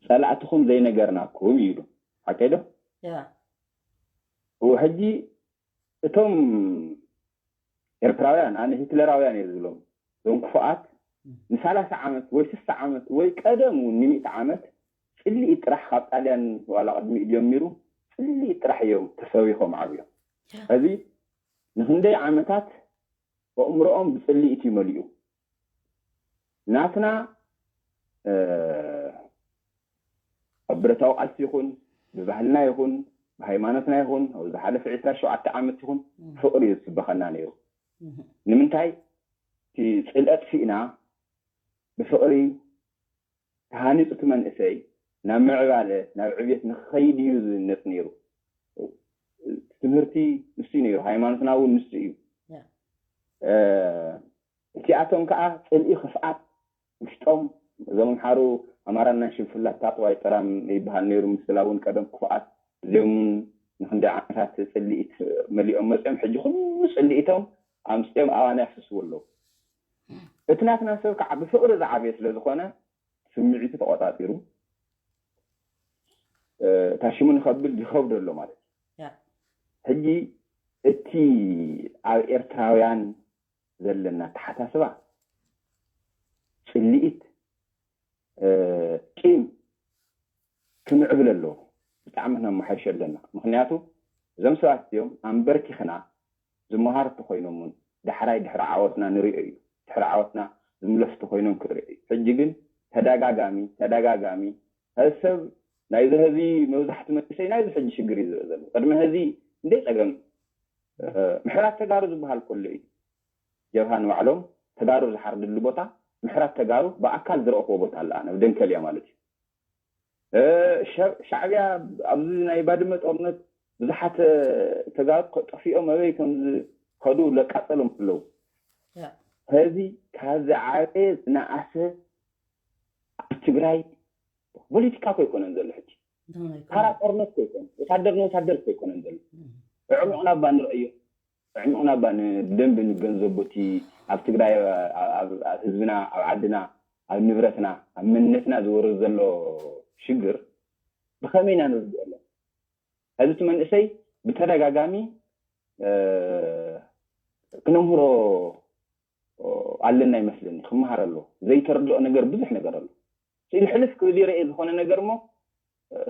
ጸላእትኹም ዘይነገርናኩም እዩ ኢሉ። ሓቀይ ዶ? ሕጂ እቶም ኤርትራውያን ኣነ ሂትለራውያን እየ ዝብሎም እዞም ክፉኣት ንሳላሳ ዓመት ወይ ስሳ ዓመት ወይ ቀደም እውን ንሚእቲ ዓመት ጽልኢት ጥራሕ ካብ ጣልያን ዋላ ቅድሚኡ ጀሚሩ ጽልኢት ጥራሕ እዮም ተሰቢኾም ዓብዮም። ሕዚ ንክንደይ ዓመታት ኣእምሮኦም ብጽልኢት እዩ መሊኡ። ናትና ኣብ ብረታዊ ቃልሲ ይኹን ብባህልና ይኹን ብሃይማኖትና ይኹን ኣብ ዝሓለፈ ዕስራን ሸውዓተን ዓመት ይኹን ፍቕሪ እዩ ዝስበኸና ነይሩ። ንምንታይ እቲ ጽልኢ ኣጥፊእና ብፍቕሪ ተሃኒፁ እቲ መንእሰይ ናብ ምዕባለ ናብ ዕብየት ንክኸይድ እዩ ዝህነፅ ነይሩ። ትምህርቲ ንሱ እዩ ነይሩ፣ ሃይማኖትና እውን ንሱ እዩ። እቲኣቶም ከዓ ፅልኢ ክፍኣት ውሽጦም እዞም ኣምሓሩ ኣማራና ሽንፍላ ታጥዋይ ጠራም ይበሃል ነይሩ ምስላ እውን ቀደም ክፉኣት እዚኦም እውን ንክንደይ ዓመታት ፅልኢት መሊኦም መፅኦም ሕጂ ኩሉ ፅልኢቶም ኣምፅኦም ኣባና የፍስስዎ ኣለዉ። እቲ ናትና ሰብ ከዓ ብፍቕሪ ዝዓበየ ስለ ዝኾነ ስምዒቱ ተቆፃፂሩ ታሽሙ ንኸብል ይኸብዶ ኣሎ ማለት እዩ። ሕጂ እቲ ኣብ ኤርትራውያን ዘለና ኣተሓሳስባ ፅልኢት ቂም ክምዕብል ኣለዎ። ብጣዕሚ ክነመሓይሾ ኣለና። ምክንያቱ እዞም ሰባት እዚኦም ኣንበርኪኽና ዝመሃሩ ተኮይኖም እውን ዳሕራይ ድሕሪ ዓወትና ንሪኦ እዩ። ድሕሪ ዓወትና ዝምለሱ ተኮይኖም ክርኢ እዩ። ሕጂ ግን ተደጋጋሚ ተደጋጋሚ እዚ ሰብ ናይዚ ህዚ መብዛሕቲ መንእሰይ ናይዚ ሕጂ ሽግር እዩ ዝርኢ ዘሎ። ቅድሚ ህዚ እንደ ፀገም ምሕራት ተጋሩ ዝበሃል ከሎ እዩ ጀብሃ ንባዕሎም ተጋሩ ዝሓርድሉ ቦታ ምሕራት ተጋሩ ብኣካል ዝረእኽዎ ቦታ ኣለ ኣነ ደንከል እያ ማለት እዩ። ሻዕብያ ኣብዚ ናይ ባድመ ጦርነት ብዙሓት ተጋሩ ጠፊኦም ኣበይ ከም ዝኸዱ ለቃፀሎም ኣለዉ። ሕዚ ካብ ዝዓበየ ዝነኣሰ ኣብ ትግራይ ፖለቲካ እኮ ኣይኮነን ዘሎ ሕጂ። ታራ ጦርነት እኮ ኣይኮነ፣ ወታደር ንወታደር እኮ ኣይኮነን ዘሎ። ዕሙቕ ናባ ንረእዮ፣ ዕሙቕ ናባ ብደንቢ ንገንዘቦ። እቲ ኣብ ትግራይ ኣብ ህዝብና፣ ኣብ ዓድና፣ ኣብ ንብረትና፣ ኣብ መንነትና ዝወርድ ዘሎ ሽግር ብኸመይ ኢና ንርድኦ ኣለና? ሕዚ እቲ መንእሰይ ብተደጋጋሚ ክነምህሮ ኣለና ይመስለኒ። ክመሃር ኣለዎ። ዘይተረድኦ ነገር ብዙሕ ነገር ኣሎ። ስኢሉ ሕልፍ ክብል ይረኤ ዝኾነ ነገር እሞ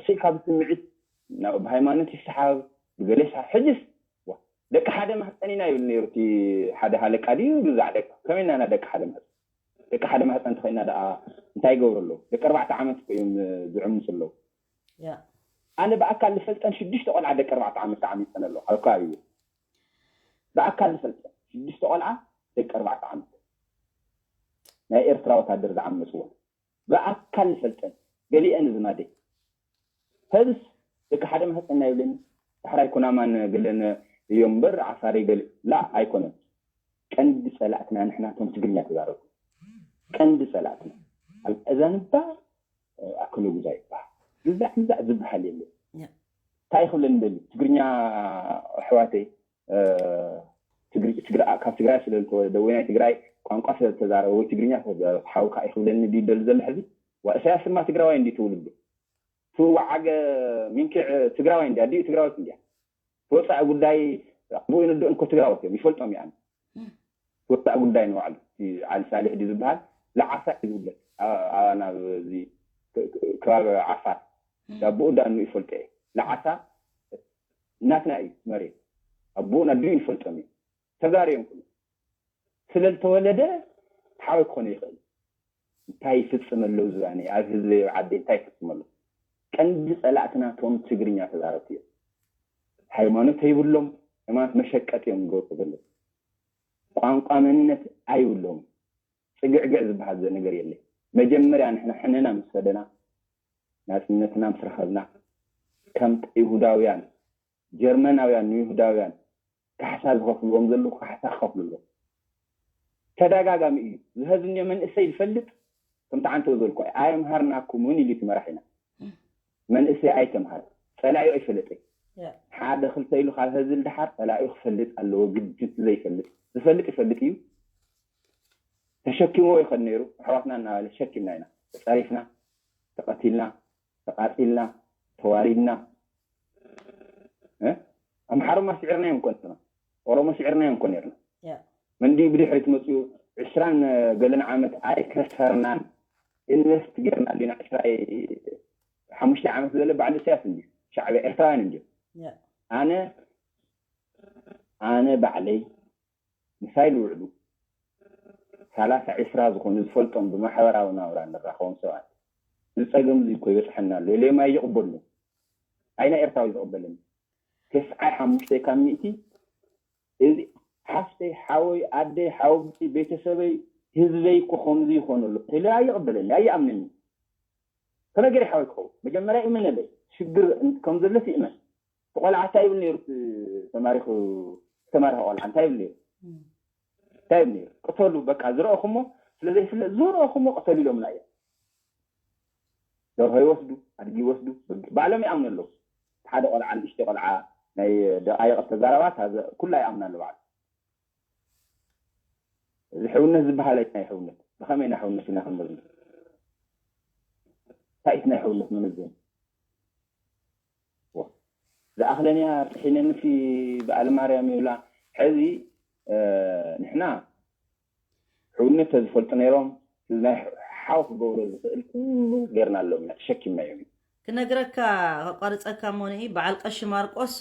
ስኢል ካብ ስምዒት ናብ ብሃይማኖት ይሰሓብ ብገለ ይሰሓብ። ሕጅስ ደቂ ሓደ ማህፀን ኢና ይብል ነይሩ እቲ ሓደ ሃለቃ ድዩ ግዛዕ ደቂ ከመይ ኢና ደቂ ሓደ ማህፀን ደቂ ሓደ ማህፀን ተኸይና ደኣ እንታይ ይገብሩ ኣለዉ? ደቂ ኣርባዕተ ዓመት እኮ እዮም ዝዕምፁ ኣለዉ። ኣነ ብኣካል ዝፈልጠን ሽዱሽተ ቆልዓ ደቂ ኣርባዕተ ዓመት ተዓሚፀን ኣለዉ ኣብ ከባቢ ብኣካል ዝፈልጠን ሽዱሽተ ቆልዓ ደቂ ኣርባዕተ ዓመት ናይ ኤርትራ ወታደር ዝዓመፅዎ ብኣካል ዝፈልጠን ገሊአን ዝማደይ ፈልስ ደቂ ሓደ ማህፀና ይብለኒ ዳሕራይ ኩናማን ገለን እዮም እምበር ዓፋሪ ገለ ላ ኣይኮነን። ቀንዲ ፀላእትና ንሕና እቶም ትግርኛ ተዛረቡ ቀንዲ ፀላእትና ኣዛንባ ኣከለጉዛ ይበሃል። ግዛዕ ግዛዕ ዝበሃል የለን። እንታይ ክብለኒ ደሊ ትግርኛ ኣሕዋተይ ትግርኛ ካብ ትግራይ ስለዝተወለደ ወይ ናይ ትግራይ ቋንቋ ስለዝተዛረበ ወይ ትግርኛ ስለዝዛረብ ሓውካ ይክብለኒ ድዩ ደሊ ዘሎ ሕዚ? ዋ እሳያስ ድማ ትግራዋይ እንዲ ትውልዱ ትወዓገ ሚንኪዕ ትግራዋይ እንዲ ኣዲኡ ትግራወት እንዲያ ትወፃኢ ጉዳይ ኣቦኡ ይንድኡ እንኮ ትግራወት እዮም ይፈልጦም ይኣን ትወፃኢ ጉዳይ ንባዕሉ ዓሊ ሳልሕ ድዩ ዝበሃል ለዓሳ እዩ ዝብለት ኣባና እዚ ከባቢ ዓፋር ኣቦኡ ዳኑ ይፈልጦ እየ ለዓሳ ናትና እዩ መሬት ኣቦኡ ናዲኡ ይፈልጦም እዩ ተጋርዮም ኩሉ ስለዝተወለደ ሓወይ ክኾነ ይኽእል እንታይ ይፍፅም ኣለዉ ዝባኒ ኣብ ህዝበይ ኣብ ዓደይ እንታይ ይፍፅም ኣለዉ ቀንዲ ፀላእትና ቶም ትግርኛ ተዛረብቲ እዮም ሃይማኖት ይብሎም ሃይማኖት መሸቀጥ እዮም ዝገብሩ ዘለዉ ቋንቋ መንነት ኣይብሎም ፅግዕግዕ ዝበሃል ዘ ነገር የለ መጀመርያ ንሕና ሕነና ምስ ፈደና ናፅነትና ምስ ረኸብና ከም ይሁዳውያን ጀርመናውያን ንይሁዳውያን ካሕሳ ዝኸፍልዎም ዘለዉ ካሕሳ ክኸፍሉ ኣለዎም ተደጋጋሚ እዩ ዝሀዝኒ መንእሰይ ዝፈልጥ ከምቲ ዓንተው ዘልኩ ኣየምሃርናኩም እውን ኢሉ እቲ መራሒና መንእሰይ ኣይተምሃር ፀላዩ ኣይፈለጠይ ሓደ ክልተ ኢሉ ካብ ሀዝል ድሓር ፀላዩ ክፈልጥ ኣለዎ ግድት ዘይፈልጥ ዝፈልጥ ይፈልጥ እዩ ተሸኪምዎ ይኸድ ነይሩ ኣሕዋትና እናባለ ተሸኪምና ኢና ተፀሪፍና ተቐቲልና ተቓፂልና ተዋሪድና ኣምሓሮማ ስዒርና እዮም እኮ ነርና ኦሮሞ ስዒርና እዮም እኮ ነርና መንዲ ብድሕሪት መፅኡ ዕስራን ገለን ዓመት ኣይከሰርናን ኢንቨስት ገርና ዲና ዕስራይ ሓሙሽተ ዓመት ዝበለ ባዕሉ ኢሳያስ እንዲ ሻዕብያ ኤርትራውያን እንዲ ኣነ ኣነ ባዕለይ ምሳይ ዝውዕሉ ሰላሳ ዕስራ ዝኾኑ ዝፈልጦም ብማሕበራዊ ናብራ ንራኸቦም ሰባት እዚ ፀገም እዚ እኮ ይበፅሐና ኣሎ ኢለዮም ኣይይቕበሉን ኣይና ኤርትራዊ ዝቕበለኒ ተስዓይ ሓሙሽተ ካብ ሚእቲ እዚ ሓፍተይ ሓወይ ኣደይ ሓወብቲ ቤተሰበይ ህዝበይ እኮ ከምዚ ይኾኑ ኣሎ ኢለ ኣይቕበለኒ ኣይኣምነኒ ከመይ ገይረ ሓወይ ክኸውን መጀመርያ ይእመነለይ ሽግር ከም ዘሎ ይእመን እቲ ቆልዓ እንታይ ይብል ነይሩ ተማሪኹ ዝተማርኸ ቆልዓ እንታይ ይብል ነይሩ እንታይ ይብል ነይሩ ቅተሉ በቃ ዝረእኹሞ ስለዘይፍለጥ ዝረእኹሞ ቅተሉ ኢሎምና እዮም ደርሆ ይወስዱ ኣድጊ ይወስዱ ባዕሎም ይኣምኑ ኣለዉ ሓደ ቆልዓ ንእሽተ ቆልዓ ናይ ደቃይቕ ተዛረባ ኩላ ይኣምና ኣለዉ ባዕሉ እዚ ሕውነት ዝበሃል ናይ ሕውነት ብኸመይ ናይ ሕውነት ኢና ክንመዝኖ እንታይ ናይ ሕውነት መመዘኒ ዝኣኽለንያ ጥሒነንሲ በዓል ማርያም ይብላ ሕዚ ንሕና ሕውነት ተዝፈልጡ ነይሮም ናይ ሓው ክገብሮ ዝኽእል ኩሉ ጌርና ኣለዎም ኢና ተሸኪምናዮም ኢና ክነግረካ ከቋርፀካ እሞ ንኢ በዓል ቀሺ ማርቆስ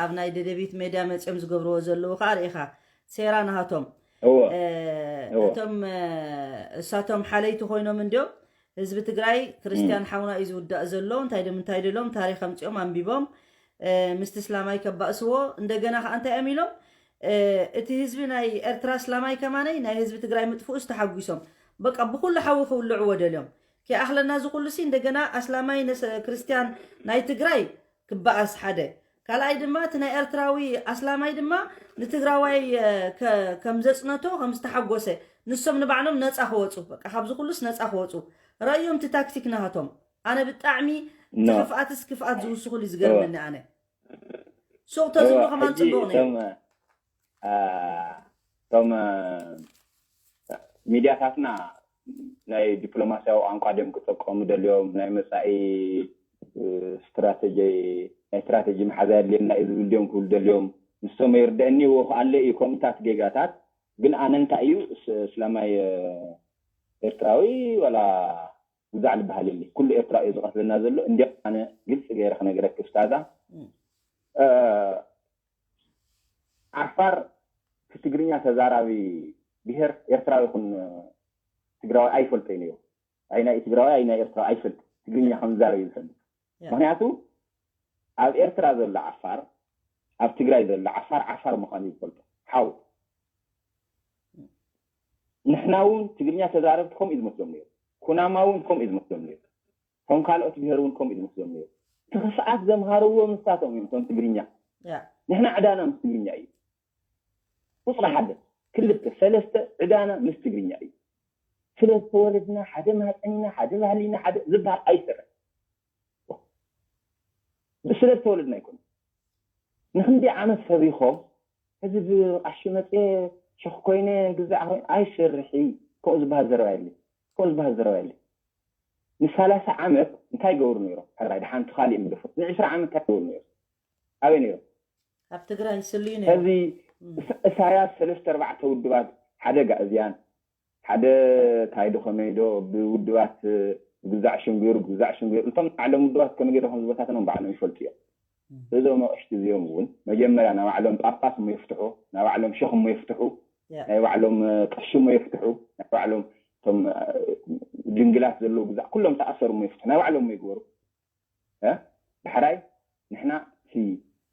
ኣብ ናይ ደደቢት ሜድያ መፅኦም ዝገብርዎ ዘለዉ ከዓ ርኢኻ ሴራ ናሃቶም እቶም እሳቶም ሓለይቲ ኮይኖም እንዲዮም ህዝቢ ትግራይ ክርስትያን ሓውና እዩ ዝውዳእ ዘሎ እንታይ ዶ ምንታይ ድሎም ታሪክ ኣምፂኦም ኣንቢቦም ምስቲ እስላማይ ከባእስዎ እንደገና ከዓ እንታይ እዮም ኢሎም እቲ ህዝቢ ናይ ኤርትራ እስላማይ ከማነይ ናይ ህዝቢ ትግራይ ምጥፍኡስ ተሓጒሶም በቃ ብኩሉ ሓዊ ክውልዕዎ ደልዮም ከይኣኽለና እዚ ኩሉ ሲ እንደገና ኣስላማይ ክርስትያን ናይ ትግራይ ክበኣስ ሓደ ካልኣይ ድማ እቲ ናይ ኤርትራዊ ኣስላማይ ድማ ንትግራዋይ ከም ዘፅነቶ ከም ዝተሓጎሰ ንሶም ንባዕሎም ነፃ ክወፁ በቃ ካብዚ ኩሉስ ነፃ ክወፁ ረእዮም እቲ ታክቲክ ናሃቶም ኣነ ብጣዕሚ እቲ ክፍኣትስ ክፍኣት ዝውስኹሉ እዩ ዝገርመኒ ኣነ ሱቕ ተዝብሎ ከማን ፅቡቕ ነይሩ እቶም ሚድያታትና ናይ ዲፕሎማስያዊ ቋንቋ ድዮም ክጥቀሙ ደልዮም ናይ መፃኢ ስትራተጂ ናይ ስትራተጂ መሓዛ የድልየና እዩ ዝብል ድዮም ክብሉ ደልዮም ንሶም ይርደአኒ እዎ ከኣለ እዩ ከምኡታት ጌጋታት ግን ኣነ እንታይ እዩ እስላማይ ኤርትራዊ ወላ ጉዛዕ ዝበሃል የለ ኩሉ ኤርትራዊ እዩ ዝቐትለና ዘሎ እንዲያውም ኣነ ግልፂ ገይረ ክነግረኪ እስታዛ ዓፋር እቲ ትግርኛ ተዛራቢ ብሄር ኤርትራዊ ይኹን ትግራዋይ ኣይፈልጦ እዩ ነይሩ። ኣይ ናይ ትግራዋይ ኣይ ናይ ኤርትራዊ ኣይፈልጥ ትግርኛ ከም ዝዛረብ እዩ ዝፈልጥ። ምክንያቱ ኣብ ኤርትራ ዘሎ ዓፋር ኣብ ትግራይ ዘሎ ዓፋር ዓፋር ምዃኑ እዩ ዝፈልጦ። ሓው ንሕና እውን ትግርኛ ተዛረብቲ ከምኡ እዩ ዝመስሎም ነይሩ። ኩናማ እውን ከምኡ እዩ ዝመስሎም ነይሩ። ከም ካልኦት ብሄር እውን ከምኡ እዩ ዝመስሎም ነይሩ። እቲ ክፍኣት ዘምሃርዎም ንሳቶም እዮም እቶም ትግርኛ። ንሕና ዕዳና ምስ ትግርኛ እዩ። ቁፅሪ ሓደ፣ ክልተ፣ ሰለስተ ዕዳና ምስ ትግርኛ እዩ። ስለ ዝተወለድና ሓደ ማህፀን ኢና፣ ሓደ ባህሊ ኢና፣ ሓደ ዝበሃል ኣይሰርሕን። ስለ ዝተወለድና ኣይኮነን። ንክንደይ ዓመት ፈሪኾም እዚ ብቃሺ መፅየ ሸኽ ኮይነ ግዛዕ ኮይነ ኣይሰርሒ። ከምኡ ዝበሃል ዘረባ የለ። ከምኡ ዝበሃል ዘረባ የለ። ንሳላሳ ዓመት እንታይ ይገብሩ ነይሮም? ሕራይ ደሓን ትኻሊእ ምደፈት ንዕስራ ዓመት እንታይ ይገብሩ ነይሮም? ኣበይ ነይሮም? ኣብ ትግራይ ይስልዩ ነይሮም። ሕዚ እሳያስ ሰለስተ ኣርባዕተ ውድባት ሓደ ጋእዝያን ሓደ እንታይ ዶ ከመይ ዶ ብውድባት ግዛዕ ሽም ገይሩ ግዛዕ ሽም ገይሩ እቶም ባዕሎም ውድባት ከመይ ገይሩ ከም ዝበታተኖም ባዕሎም ይፈልጡ እዮም። እዞም ኣቕሽቲ እዚኦም እውን መጀመርያ ናይ ባዕሎም ጳጳስ እሞ ይፍትሑ፣ ናይ ባዕሎም ሸኽ እሞ ይፍትሑ፣ ናይ ባዕሎም ቀሺ እሞ ይፍትሑ፣ ናይ ባዕሎም እቶም ድንግላት ዘለዉ ግዛዕ ኩሎም ተኣሰሩ እሞ ይፍትሑ፣ ናይ ባዕሎም እሞ ይግበሩ። ዳሕራይ ንሕና እቲ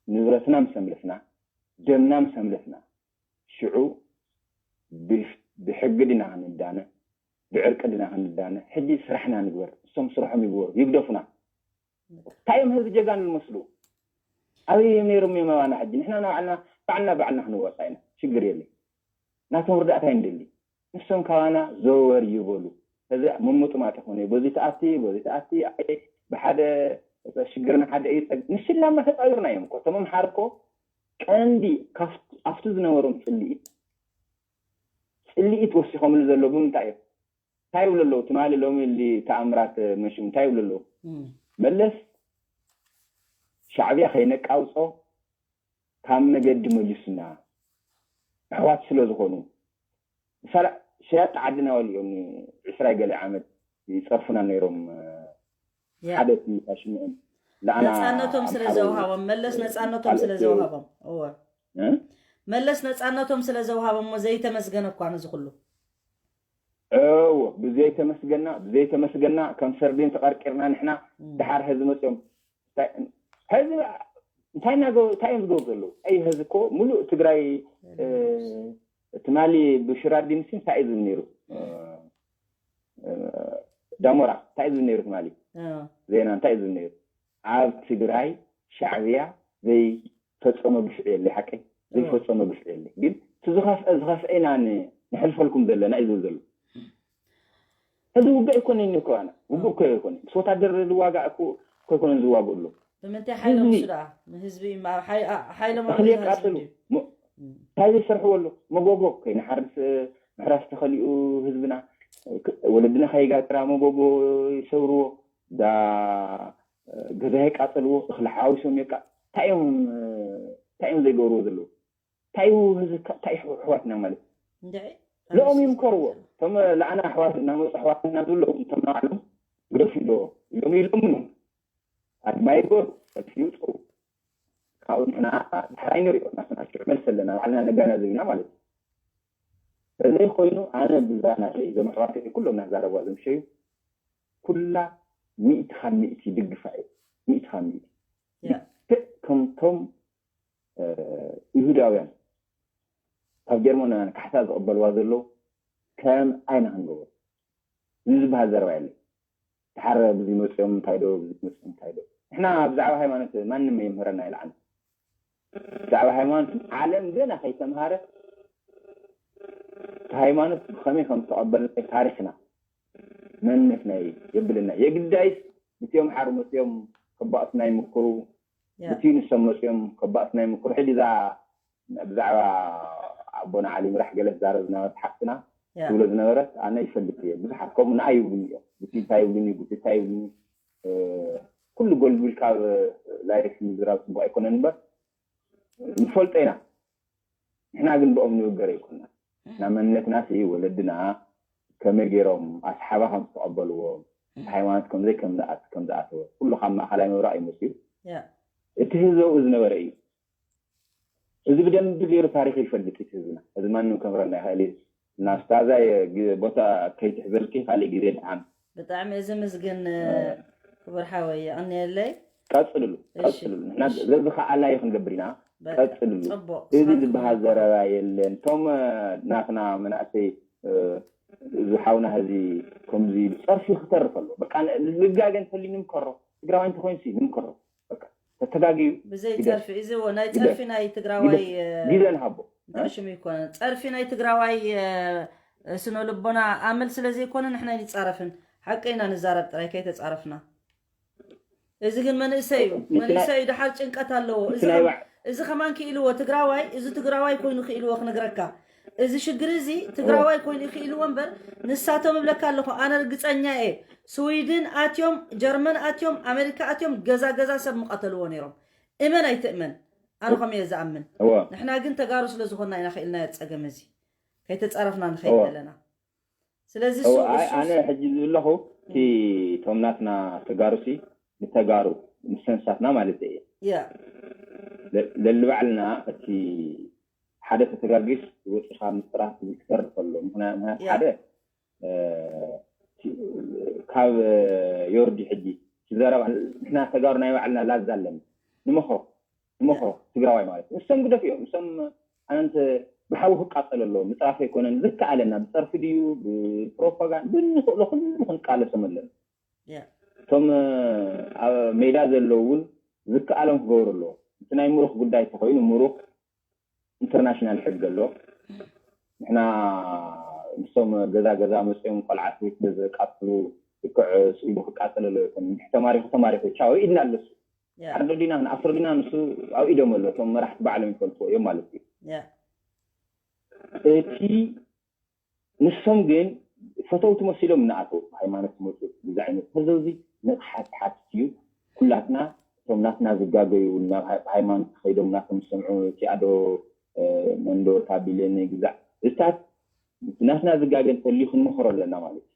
ንብረትና ምስ ኣምለስና ደምና ምስ ኣምለስና ሽዑ ብሕጊ ድና ክንዳነ ብዕርቂ ድና ክንዳነ። ሕጂ ስራሕና ንግበር፣ እሶም ስርሖም ይግበሩ ይግደፉና። እንታይ እዮም ህዝቢ ጀጋኑ ዝመስሉ? ኣበይ እዮም ነይሮም እዮም ኣባና? ሕጂ ንሕና ናባዕልና ባዕልና ባዕልና ክንወፃ ኢና፣ ሽግር የለን። ናቶም ርዳእታ ይንደሊ። ንሶም ካባና ዘወር ይበሉ። እዚ ምምጥማጥ ይኾነ በዚ ተኣቲ በዚ ተኣቲ ኣይ ብሓደ ሽግርና ሓደ እዩ። ንሽላማ ተፃዊርና እዮም እኮ እቶም ኣምሓር እኮ ቀንዲ ኣብቲ ዝነበሮም ፅልኢት ፅልኢት ወሲኾምሉ ዘሎ ብምንታይ እዮም? እንታይ ይብሉ ኣለዉ? ትማሊ ሎሚ ሊ ተኣምራት መሽም እንታይ ይብሉ ኣለዉ? መለስ ሻዕብያ ከይነቃውፆ ካብ መገዲ መሊሱና ኣሕዋት ስለ ዝኾኑ ሳላ ሸያጥ ዓድና ወሊኦም ዕስራይ ገለ ዓመት ይፀርፉና ነይሮም። ሓደ ሽምዕም ነፃነቶም ስለ ዘውሃቦም መለስ ነፃነቶም ስለ ዘውሃቦም እወ መለስ ነፃነቶም ስለ ዘውሃቦም ዘይተመስገነ እኳ ነዚ ኩሉ እዎ ብዘይተመስገና ብዘይተመስገና ከም ሰርዲን ተቐርቂርና ንሕና ድሓር ሕዚ መፅኦም ሕዚ እንታይ እናገበሩ እንታይ እዮም ዝገብሩ ዘለዉ? ቀይ ሕዚ እኮ ሙሉእ ትግራይ ትማሊ ብሽራዲን ሲ እንታይ እዩ ዝብል ነይሩ? ዳሞራ እንታይ እዩ ዝብል ነይሩ ትማሊ? ዜና እንታይ እዩ ዝብል ነይሩ? ኣብ ትግራይ ሻዕብያ ዘይፈፀሞ ግፍዒ የለ ሓቀይ ዘይፈፀሞ ግፍዒ የለ ግን እቲ ዝኸፍአ ዝኸፍአ ኢና ንሕልፈልኩም ዘለና እዩ ዝብል ዘሎ ሕዚ ውግእ ኣይኮነን እዩ ከዋና ውግእ እኮ ኣይኮነ ምስ ወታደር ዝዋጋእ እኮ ኣይኮነን ዝዋግእ ኣሎ ብምንታይ ሓይሎም እሱ ደኣ ንህዝቢ ሓይሎም እኽሊ የቃፅሉ እንታይ ዘይሰርሕዎ ኣሎ መጎጎ ከይንሓርስ ምሕራስ ተኸሊኡ ህዝብና ወለድና ከይጋጥራ መጎጎ ይሰብርዎ ዳ ገዛ የቃፅልዎ እኽሊ ሓዋዊሶም የቃ እንታይ እዮም እንታይ እዮም ዘይገብርዎ ዘለዉ እንታይ እዩ ህዝብካ እንታይ እዩ ኣሕዋትና ማለት እንድዒ ሎኦም ይምከርዎ እቶም ለኣና ኣሕዋት እናመፁ ኣሕዋትና ዝብለዉ እቶም ናባዕሎም ግደፉ ኢሎ ኢሎም ይለምኑ ኣድማ ይገሩ ሰልፊ ይውፅኡ ካብኡ ንሕና ድሕራይ ንሪኦ ናትና ሽዑ መልሲ ኣለና ባዕልና ነጋናዝብ ኢና ማለት እዩ ስለዚ ኮይኑ ኣነ ብዛ ናተይ እዞም ኣሕዋተይ ኩሎም ናዛረብዋ ዝምሸዩ ኩላ ሚእቲ ካብ ሚእቲ ይድግፋ እዩ ሚእቲ ካብ ሚእቲ ልክዕ ከምቶም ይሁዳውያን ካብ ጀርመናውያን ካሕሳ ዝቕበልዋ ዘለዉ ከም ኣይና ክንገብሮ እዚ ዝበሃል ዘረባ የለ ተሓረ ብዚ መፅኦም እንታይ ዶ ብዚ መፅኦም እንታይ ዶ ንሕና ብዛዕባ ሃይማኖት ማንም የምህረና ይልዓል ብዛዕባ ሃይማኖት ዓለም ገና ከይተምሃረ ሃይማኖት ብኸመይ ከም ዝተቐበልና ታሪክና መንነትና የብልና የግዳይስ ምስኦም ሓሩ መፅኦም ከባእሱና ይምክሩ እቲ ንሶም መፅኦም ከባእሱና ይምክሩ ሕጂ እዛ ብዛዕባ ኣቦና ዓሊ ምራሕ ገለ ትዛረብ ዝነበረት ሓፍትና ትብሎ ዝነበረት ኣነ ይፈልጥ እየ ብዙሓት ከምኡ ንኣ ይብሉኒ እዮም ጉቲታ ይብሉኒ ጉቲታ ይብሉኒ ኩሉ ጎልጉል ካብ ላይፍ ምዝራብ ፅቡቅ ኣይኮነን እምበር ንፈልጦ ኢና ንሕና ግን ብኦም ንብገር ኣይኮና እና መንነትና ሲ ወለድና ከመይ ገይሮም ኣስሓባ ከም ዝተቐበልዎም ሃይማኖት ከምዘይ ከም ዝኣተወ ኩሉ ካብ ማእኸላይ ምብራቕ እዩ መፅኡ እቲ ህዝቢ ኣብኡ ዝነበረ እዩ እዚ ብደንቢ ገይሩ ታሪክ ይፈልጥ እቲ ህዝብና እዚ ማንም ከምረና ይኽእል እዩ እና ስታዛ ቦታ ከይትሕዘልኪ ካሊእ ግዜ ድሓን ብጣዕሚ እዚ ምስግን ክቡር ሓወይ የቐንየለይ ቀፅልሉ ቀፅልሉ ንሕና ዘዝኸኣልናዮ ክንገብር ኢና ቀፅልሉ እዚ ዝበሃል ዘረባ የለን እቶም ናትና መናእሰይ እዚ ሓውና ህዚ ከምዚ ኢሉ ፀርፊ ክተርፍ ኣሎ በቃ ልጋገ እንተልዩ ንምከሮ ትግራዋይ እንተኮይንሲ ንምከሮ በቃ ተተጋግዩ ብዘይ ግደፍ። ፀርፊ እዚ እዎ ናይ ግደፍ። ፀርፊ ናይ ትግራዋይ ግደፍ። እ፣ ግደ ንሃቦ። እንታይ ሽሙ ይኮነ ፀርፊ ናይ ትግራዋይ እ፣ ስነ ልቦና ኣመል ስለ ዘይኮነ ንሕና ይንፃረፍን ሓቂ ኢና ንዛረብ ጥራይ ከይተፃረፍና እዚ ግን መንእሰይ እዩ እቲ ናይ- መንእሰይ እዩ ድሓር ጭንቀት ኣለዎ እቲ እዚ ናይ ከም- ባዕ- እዚ ከማን ክኢልዎ ትግራዋይ፣ እዚ ትግራዋይ ኮይኑ ክኢልዎ ክነግረካ። እዚ ሽግር እዚ ትግራዋይ ኮይኑ ክኢልዎ እምበር፣ ንሳቶም እብለካ ኣለኹ፣ ኣነ ርግፀኛ እየ። ስዊድን ኣትዮም፣ ጀርመን ኣትዮም፣ ኣሜሪካ ኣትዮም፣ ገዛ ገዛ ሰብ ምቐተልዎ ነይሮም። እመን ኣይትእመን፣ ኣነ ከም እየ ዝኣምን። ንሕና ግን ተጋሩ ስለ ዝኾንና ኢና ክኢልናዮ ጸገም እዚ። ከይተጻረፍና ንኸይድ ኣለና። ስለዚ ኣነ ሕጂ ዝብለኹ፣ እቲ እቶም ናትና ተጋሩሲ ንተጋሩ፣ ንሰንሳትና ማለት እየ። ለልባዕልና እቲ ሓደ ተተጋጊስ ወፂኻ ምፅራፍ ክተርፍ ኣሎ። ምክንያቱ ሓደ ካብ ዮርዲ ሕጂ ትዘረባ፣ ንሕና ተጋሩ ናይ ባዕልና ላዛ ኣለና። ንመኽሮ ንመኽሮ ትግራዋይ ማለት እዩ። እሶም ግደፍ እዮም። እሶም ኣነንተ ብሓዊ ክቃፀል ኣለዎ። ምፅራፍ ኣይኮነን ዝከኣለና፣ ብፀርፊ ድዩ ብፕሮፓጋንዳ ብንኽእሎ ኩሉ ክንቃለሶም ኣለና። እቶም ኣብ ሜዳ ዘለዉ እውን ዝከኣሎም ክገብሩ ኣለዎ። እቲ ናይ ምሩኽ ጉዳይ ተኮይኑ ምሩኽ ኢንተርናሽናል ሕጊ ኣሎ። ንሕና ንሶም ገዛ ገዛ መፅኦም ቆልዓት ቤት ዘቃፅሉ ልክዕ ስኢሉ ክቃፀል ኣለዎ ይኮን። እንድሕ ተማሪኹ ተማሪኹ ቻው ኢድና ኣለሱ። ዓርዶ ዲና ክንኣስሮ ዲና ንሱ ኣብ ኢዶም ኣሎ። እቶም መራሕቲ ባዕሎም ይፈልጥዎ እዮም ማለት እዩ። እቲ ንሶም ግን ፈተውቲ መሲሎም እናኣተው ብሃይማኖት ዝመፁ ብዚ ዓይነት ተዘውዚ ንቕሓት ሓትት እዩ። ኩላትና እቶም ናትና ዝጋገዩ ናብ ሃይማኖት ከይዶም ናቶም ዝሰምዑ እቲ ኣዶ መንዶ ታቢለ ንግዛዕ እታት ናትና ዝጋገ እንተልዩ ክንመኽሮ ኣለና ማለት እዩ።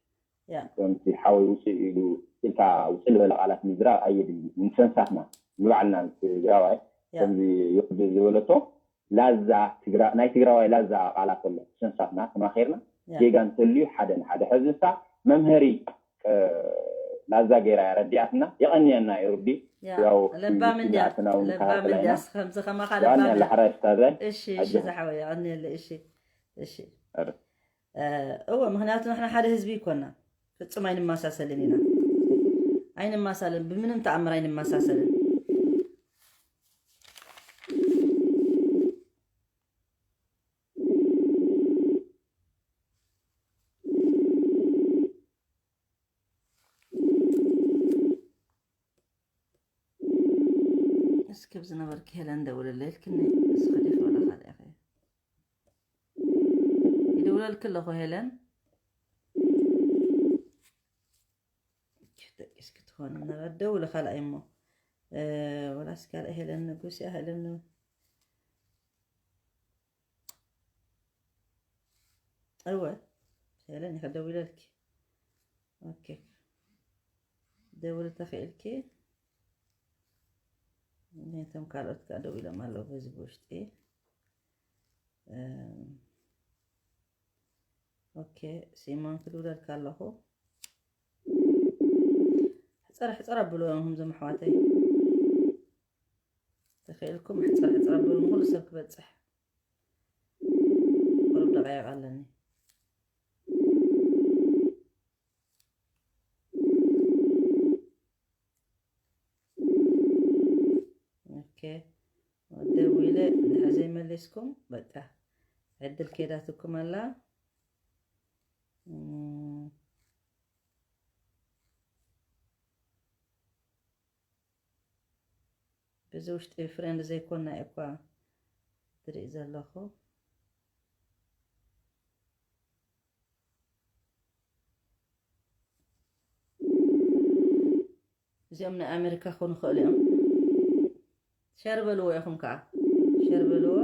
ከምቲ ሓወይ ውፅእ ኢሉ ኢልካ ውፅእ ዝበለ ቃላት ምዝራብ ኣየድሊ። ንሰንሳትና ንባዕልና ትግራዋይ ከምዚ ይወዲ ዝበለቶ ላዛ ናይ ትግራዋይ ላዛ ቃላት ኣሎ። ሰንሳትና ተማኺርና ጌጋ እንተልዩ ሓደ ንሓደ ሕዚ ንሳ መምሀሪ ላዛ ገይራ እያ ረዲኣትና። የቐንየና ዮርዲ። ያው ለባም እንዲያ ለባም እንዲያ ከምዚ ከማኻ ለባም እያ። ሓራይ ስታዛይ እሺ እሺ ዝሓወይ የቐንየለ እሺ እሺ እወ ምክንያቱ ንሕና ሓደ ህዝቢ ይኮና ፍጹም ኣይንመሳሰልን ኢና ኣይንመሳሰልን ብምንም ተኣምር ኣይንመሳሰልን። እስኪ ብዝነበርኪ ሄለን ደውልለይ ኢልክኒ እስኺ ዲኺ ወላ ካልእ ኢኺ? ይደውለልኪ ኣለኹ ሄለን። ደቂስ ክትኾን ነበረ ደውለ ካልኣይ እሞ ወላስ ካልኣይ ሄለን ንጉስ እያ ሄለን እወ ሄለን ኢኸ ደዊለልኪ ኦኬ ደውል ተኽኢልኪ ነቶም ካልኦት ከዓ ደው ኢሎም ኣለዉ በዚ ብውሽጢ ኦኬ ሲሞን ክድውለልካ ኣለኹ ሕፀር ሕፀር ኣብልዎም እዞም ኣሕዋተይ ተኽኢልኩም ሕፀር ሕፀር ኣብልዎም ኩሉ ሰብ ክበፅሕ ቁሩብ ደቃይቕ ኣለኒ ኦኬ ደዊለ እንድሕር ዘይመሊስኩም በቃ ዕድል ከይዳትኩም ኣላ በዚ ውሽጢ ፍሬንድ ዘይኮና እኳ ትርኢ ዘለኹ እዚኦም ናይ ኣሜሪካ ክኾኑ ይኽእሉ እዮም ሸር በልዎ ኢኹም ከዓ ሸር በልዎ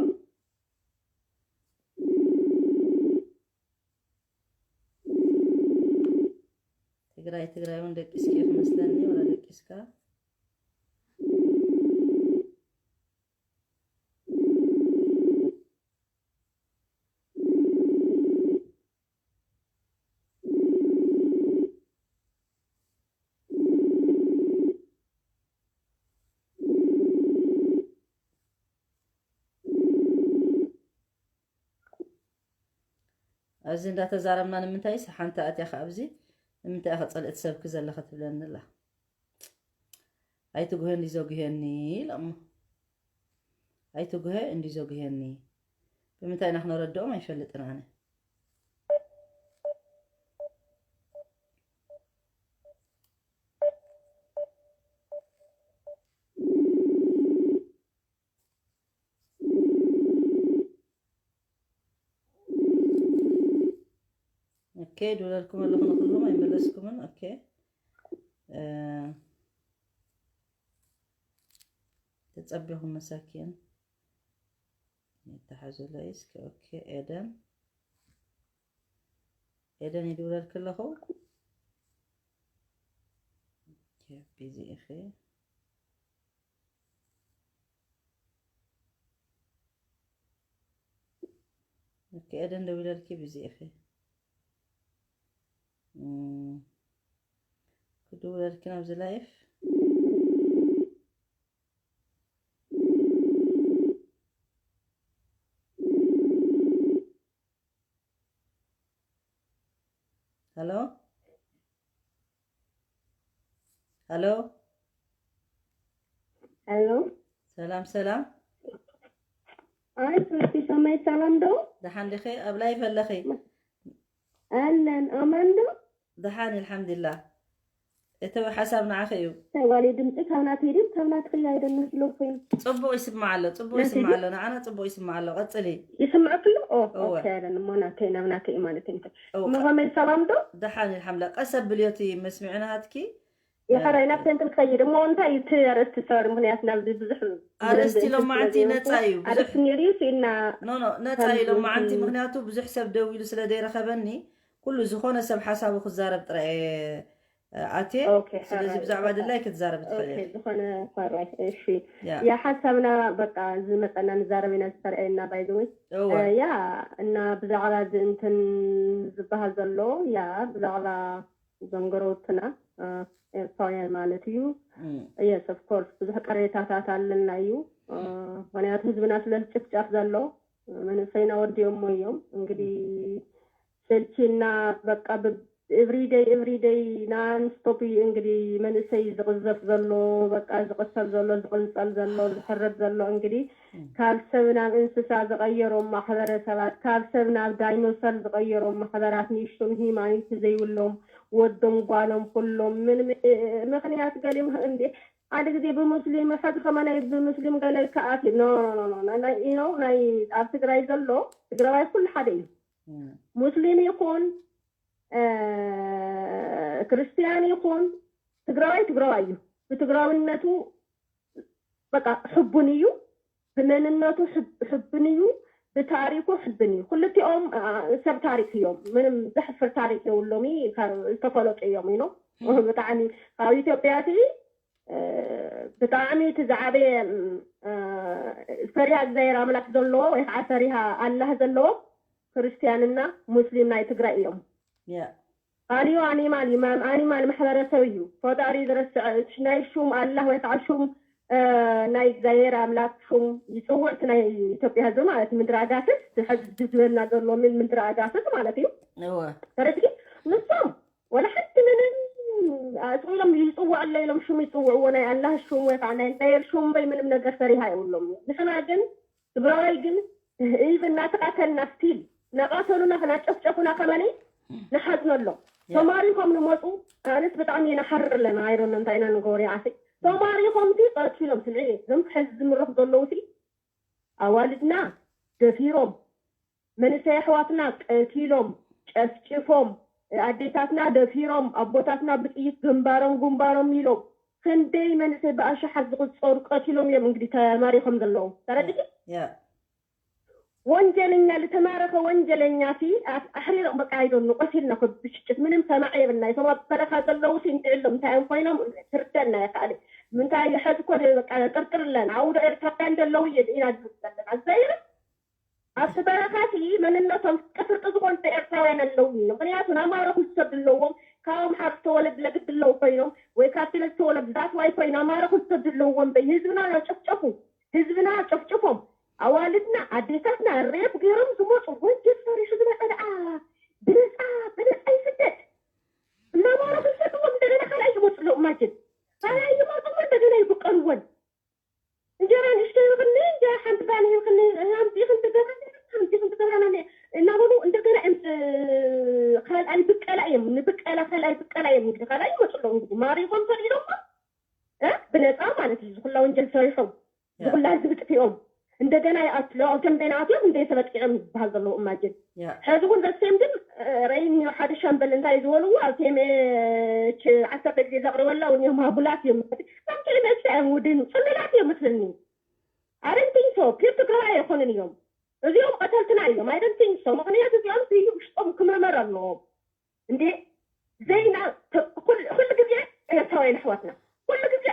ትግራይ ትግራይ እውን ደቂስኪ ክመስለኒ ወላ ደቂስካ ኣብዚ እንዳተዛረብና ንምንታይስ ሓንቲ ኣትያ ከ ኣብዚ ንምንታይ ኢኻ ጸልእቲ ሰብኪ ዘለኺ ትብለኒ ኣላ ኣይትጉሀ እንዲ ዘጉሀኒ ኢሎሞ ኣይትጉሀ እንዲ ዘጉሀኒ ብምንታይ ኢና ክነረድኦም ኣይፈልጥን ኣነ ኦኬ፣ ድውለልኩም ኣለኹ ንኹሎም ኣይመለስኩምን። ኦኬ፣ እ፣ ተጸቢኹም መሳኪን። ይተሓዙለይ እስኪ። ኦኬ፣ ኤደን፣ ኤደን ይድውለልኪ ኣለኹ። ኦኬ፣ ቢዚ ኢኺ። ኦኬ፣ ኤደን ደዊለልኪ ቢዚ ኢኺ። እም፣ ክድውለልኪ ናብዚ ላይፍ። ሃሎ? ሃሎ? ሃሎ? ሰላም፣ ሰላም። ኣይ፣ ሶፊ፣ ሰማይ ሰላም ዶ? ደሓን ዲኺ? ኣብ ላይፍ ኣለኺ? ኣለን፣ ኣማን ዶ? ደሓን፣ ኣልሓምዱሊላህ። እቲ ሓሳብ ንዓኺ እዩ። ተባሊ ድምፂ ካብ ናተይ ድዩ ካብ ናትኺ? ኣይደለሽ ሎኮይን። ጽቡቕ ይስማዕ ኣሎ፣ ጽቡቕ ናተይ ይስማዕ ድዩ? ኣሎ። ንዓና ጽቡቕ ይስማዕ ኣሎ። ቀጽሊ። ይስምዐኪ ኣሎ? ኦ፣ እወ። ኦኬ፣ ኣይደለም፣ እሞ ናተይ ናብ ናተይ ማለት እንተ። እወ። እሞ ከመይ ሰላም ዶ? ደሓን፣ ኣልሓምዱሊላህ። ቀስ ኣብልዮ እቲ መስሚዑ ናሃትኪ። የኸራይ ናብ ሰንትን ክኸይድ እሞ እንታይ እዩ እቲ ኣርእስቲ? ሶሪ፣ ምኽንያት ናብዚ ብዙሕ ኣርእስቲ ብደንቢ ሎማዓንቲ እንትን ነጻ እዩ። ብዙሕ ኣርእስቲ ነይሩ እዩ፣ ስኢልና ኖ፣ ኖ፣ ነጻ እዩ ከምዚ ሎማዓንቲ፣ ምኽንያቱ ብዙሕ ሰብ ደው ኢሉ ስለ ዘይረኸበኒ፣ ኩሉ ዝኾነ ሰብ ሓሳቡ ክዛረብ ጥራይ እየ፣ እ፣ ኣትየ። ኦኬ፣ ስለዚ ሓራይ፣ ብዛዕባ በቃ። ድላይ ክትዛረብ ትኽእል ኦኬ፣ ኢኺ። ዝኾነ ሓራይ፣ እሺ። ያ። ያ ሓሳብና በቃ ዝመጸና ንዛረብ ኢና ዝተረኣየና፣ ባይ ዘ ወይ። እወ። እ፣ ያ፣ እና ብዛዕባ እዚ እንትን ዝበሃል ዘሎ፣ ያ፣ ብዛዕባ እዞም ጎረውትና፣ እ፣ ኤርትራውያን ማለት እዩ። እም። የስ፣ ኦፍ ኮርስ፣ ብዙሕ ቅሬታታት ኣለና እዩ። እ፣ ምኽንያቱ ህዝብና ስለ ዝጭፍጨፍ ዘሎ፣ መንእሰይና ወዲኦሞ እዮም። እንግዲህ ሰልቺና በቃ ብ-፣ ኤቭሪደይ፣ ኤቭሪደይ ናን ስቶፕ እዩ እንግዲህ መንእሰይ ዝቕዘፍ ዘሎ፣ በቃ ዝቕተል ዘሎ፣ ዝቕንጸል ዘሎ፣ ዝሕረድ ዘሎ። እንግዲህ እም። ካብ ሰብ ናብ እንስሳ ዝቐየሮም ማሕበረሰባት፣ ካብ ሰብ ናብ ዳይኖሰር ዝቐየሮም ማሕበራት፣ ንእሽቶም ሂማኒቲ ዘይብሎም፣ ወዶም ጓሎም ኩሎም ምን-፣ ምኽንያት ገሊኦም እንዴ ሓደ ግዜ ብሙስሊም፣ ሕዚ ከማን ናይ ብሙስሊም ገለ ከኣት፣ ኖ፣ ኖ፣ ኖ፣ ኖ፣ ናይ፣ ናይ፣ ዩ ኖ፣ ናይ ኣብ ትግራይ ዘሎ ትግራዋይ ኩሉ ሓደ እዩ። እም። ሙስሊም ይኹን፣ እ፣ ክርስትያን ይኹን፣ ትግራዋይ ትግራዋይ እዩ። ብትግራውነቱ በቃ ሕቡን እዩ። ብመንነቱ ሕብ-፣ ሕቡን እዩ። ብታሪኩ ሕቡን እዩ። ክልቲኦም፣ እ፣ ሰብ ታሪክ እዮም። ምንም ዘሕፍር ታሪክ የብሎም። ካብ ዝተፈለጡ እዮም፣ ዩ ኖ። እም። ብጣዕሚ ካብ ኢትዮጵያ እቲ እ፣ ብጣዕሚ እቲ ዝዓበየ፣ እ፣ ፈሪሃ እግዚኣብሔር ኣምላክ ዘለዎ ወይ ከዓ ፈሪሃ ኣላህ ዘለዎ ክርስትያንና ሙስሊም ናይ ትግራይ እዮም። ያ። ኣልዩ ኣኒማል እዩ፣ ማ-፣ ኣኒማል ማሕበረሰብ እዩ። ፈጣሪ ዝረስዐ፣ ናይ ሹም ኣላህ ወይ ከዓ ሹም፣ እ፣ ናይ እግዚኣብሔር ኣምላክ ሹም ይፅውዕ፣ እቲ ናይ ኢትዮጵያ ህዝቢ ማለት እዩ። ምድሪ ኣጋስስ፣ እቲ ሕዚ ዝበልና ዘሎ ምን-፣ ምድሪ ኣጋስስ ማለት እዩ። እወ። ተረድኪ? ንሶም ወላ ሓንቲ ምንም ኣስቕ ኢሎም ይጽውዑ ኣሎ ኢሎም ሽሙ ይጽውዕዎ፣ ናይ ኣላህ ሹም ወይ ከዓ ናይ እግዚኣብሔር ሹም ወይ ምንም ነገር ፈሪሃ የብሎም። ንሕና ግን ትግራዋይ ግን ኢቭን እናተቃተልና ስቲል እናቃተሉና እናጨፍጨፉና ከመኒ ንሓዝነሎም። ያ። ተማሪኾም ንመፁ ኣነስ ብጣዕሚ ኢና ሓርር ኣለና። ኣይዶነ እንታይ ኢና ንገብር ይዓሲ። ተማሪኾም ሲ ቀትሎም ስምዒ እዞም ሕዚ ዝምረኹ ዘለዉ ሲ ኣዋልድና ደፊሮም መንእሰይ ኣሕዋትና ቀቲሎም፣ ጨፍጭፎም፣ ኣዴታትና ደፊሮም፣ ኣቦታትና ብጥይት ግንባሮም ግንባሮም ኢሎም፣ ክንደይ መንእሰይ ብኣሽሓት ዝቑጸሩ ቀቲሎም እዮም እንግዲህ ተማሪኾም ዘለዉ። ተረዲእኪ? ያ። ወንጀለኛ፣ ዝተማረኸ ወንጀለኛ ሲ ኣፍ-፣ ኣሕሪሮም በቃ ኣይዶኑ ቀቲልና ኮ ብሽጭት ምንም ሰማዕ የብልና። እቶም ኣብ በረኻ ዘለዉ ሲ እንድዕሎም እንታይ እዮም ኮይኖም ትርደና እያ ካልእ። ምንታይ ሕዚ ኮ በቃ ጥርጥር ኣለና። ኣብኡ ዶ ኤርትራውያን ዘለዉ እየ ኢና ዝብል ዘለና። ዘይርም ኣብቲ በረኻቲ መንነቶም ፍርቂ ዝኾኑ ኤርትራውያን ኣለዉ። ምኽንያቱ ንኣማሮ ክሰዱ ኣለዎም። ካብ ኣምሓሩ ዝተወለዱ ለግዲ ኣለዉ ኮይኖም ወይ ካብ ትግራይ ዝተወለዱ ዛትዋይ ኮይኖም ኣማሮ ክሰዱ ኣለዎም። በይ ህዝብና እናጨፍጨፉ፣ ህዝብና ጨፍጭፎም፣ ኣዋልድና ኣዴታትና ሬፕ ገይሮም ዝመፁ ወንጀል ሰሪሑ ዝመፀ ደኣ ብነፃ፣ ብነፃ ይስደድ። እናማሮ ክሰድዎም እንደገና ካልኣይ ይመፁ ኣለዉ። ኢማጅን ካልኣይ ይመፁ እንደገና ይብቀልዎን። እንጀራ ንእሽቶ ይብክኒ፣ እንጀራ ሓንቲ ባኒ ይብክኒ፣ ሓንቲ ክንዲ ገዛ፣ ሓንቲ ክንዲ ገዛ ናኒ እናበሉ እንደገና እዮም፣ እ፣ ካልኣይ ብቀላ እዮም፣ ንብቀላ፣ ካልኣይ ብቀላ እዮም፣ እንግዲህ ካልኣይ ይመፁ ኣለዉ። እንግዲህ ማሪኾም ሰዲዶም፣ እ፣ ብነፃ ማለት እዩ። ዝኹላ ወንጀል ሰሪሖም፣ ያ። ዝኹላ ህዝቢ ጥፊኦም፣ እንደገና ኣትለኦም ከም ደይናትዮም እንደ ተበቂዖም ዝበሃል ዘለዉ እማጅን ያ ሕዚ እውን ዘሴም ግን ረኢኒ ሓደ ሻምበል እንታይ ዝበልዎ ኣብ ቴምኤች ዓሰርተ ግዜ ዘቕርበላ እውን እዮም ሃቡላት እዮም ከም ቴምኤች እዮም ውድን ጽሉላት እዮም መስልኒ ኣረንቲንሶ ፒር ትግራዋይ ኣይኮኑን እዮም እዚኦም ቀተልትና እዮም ኣይደንቲንሶ ምክንያት እዚኦም ስዩ ውሽጦም ክመርመር ኣለዎም እንዴ ዘይና ኩሉ ግዜ ኤርትራውያን ኣሕዋትና ኩሉ ግዜ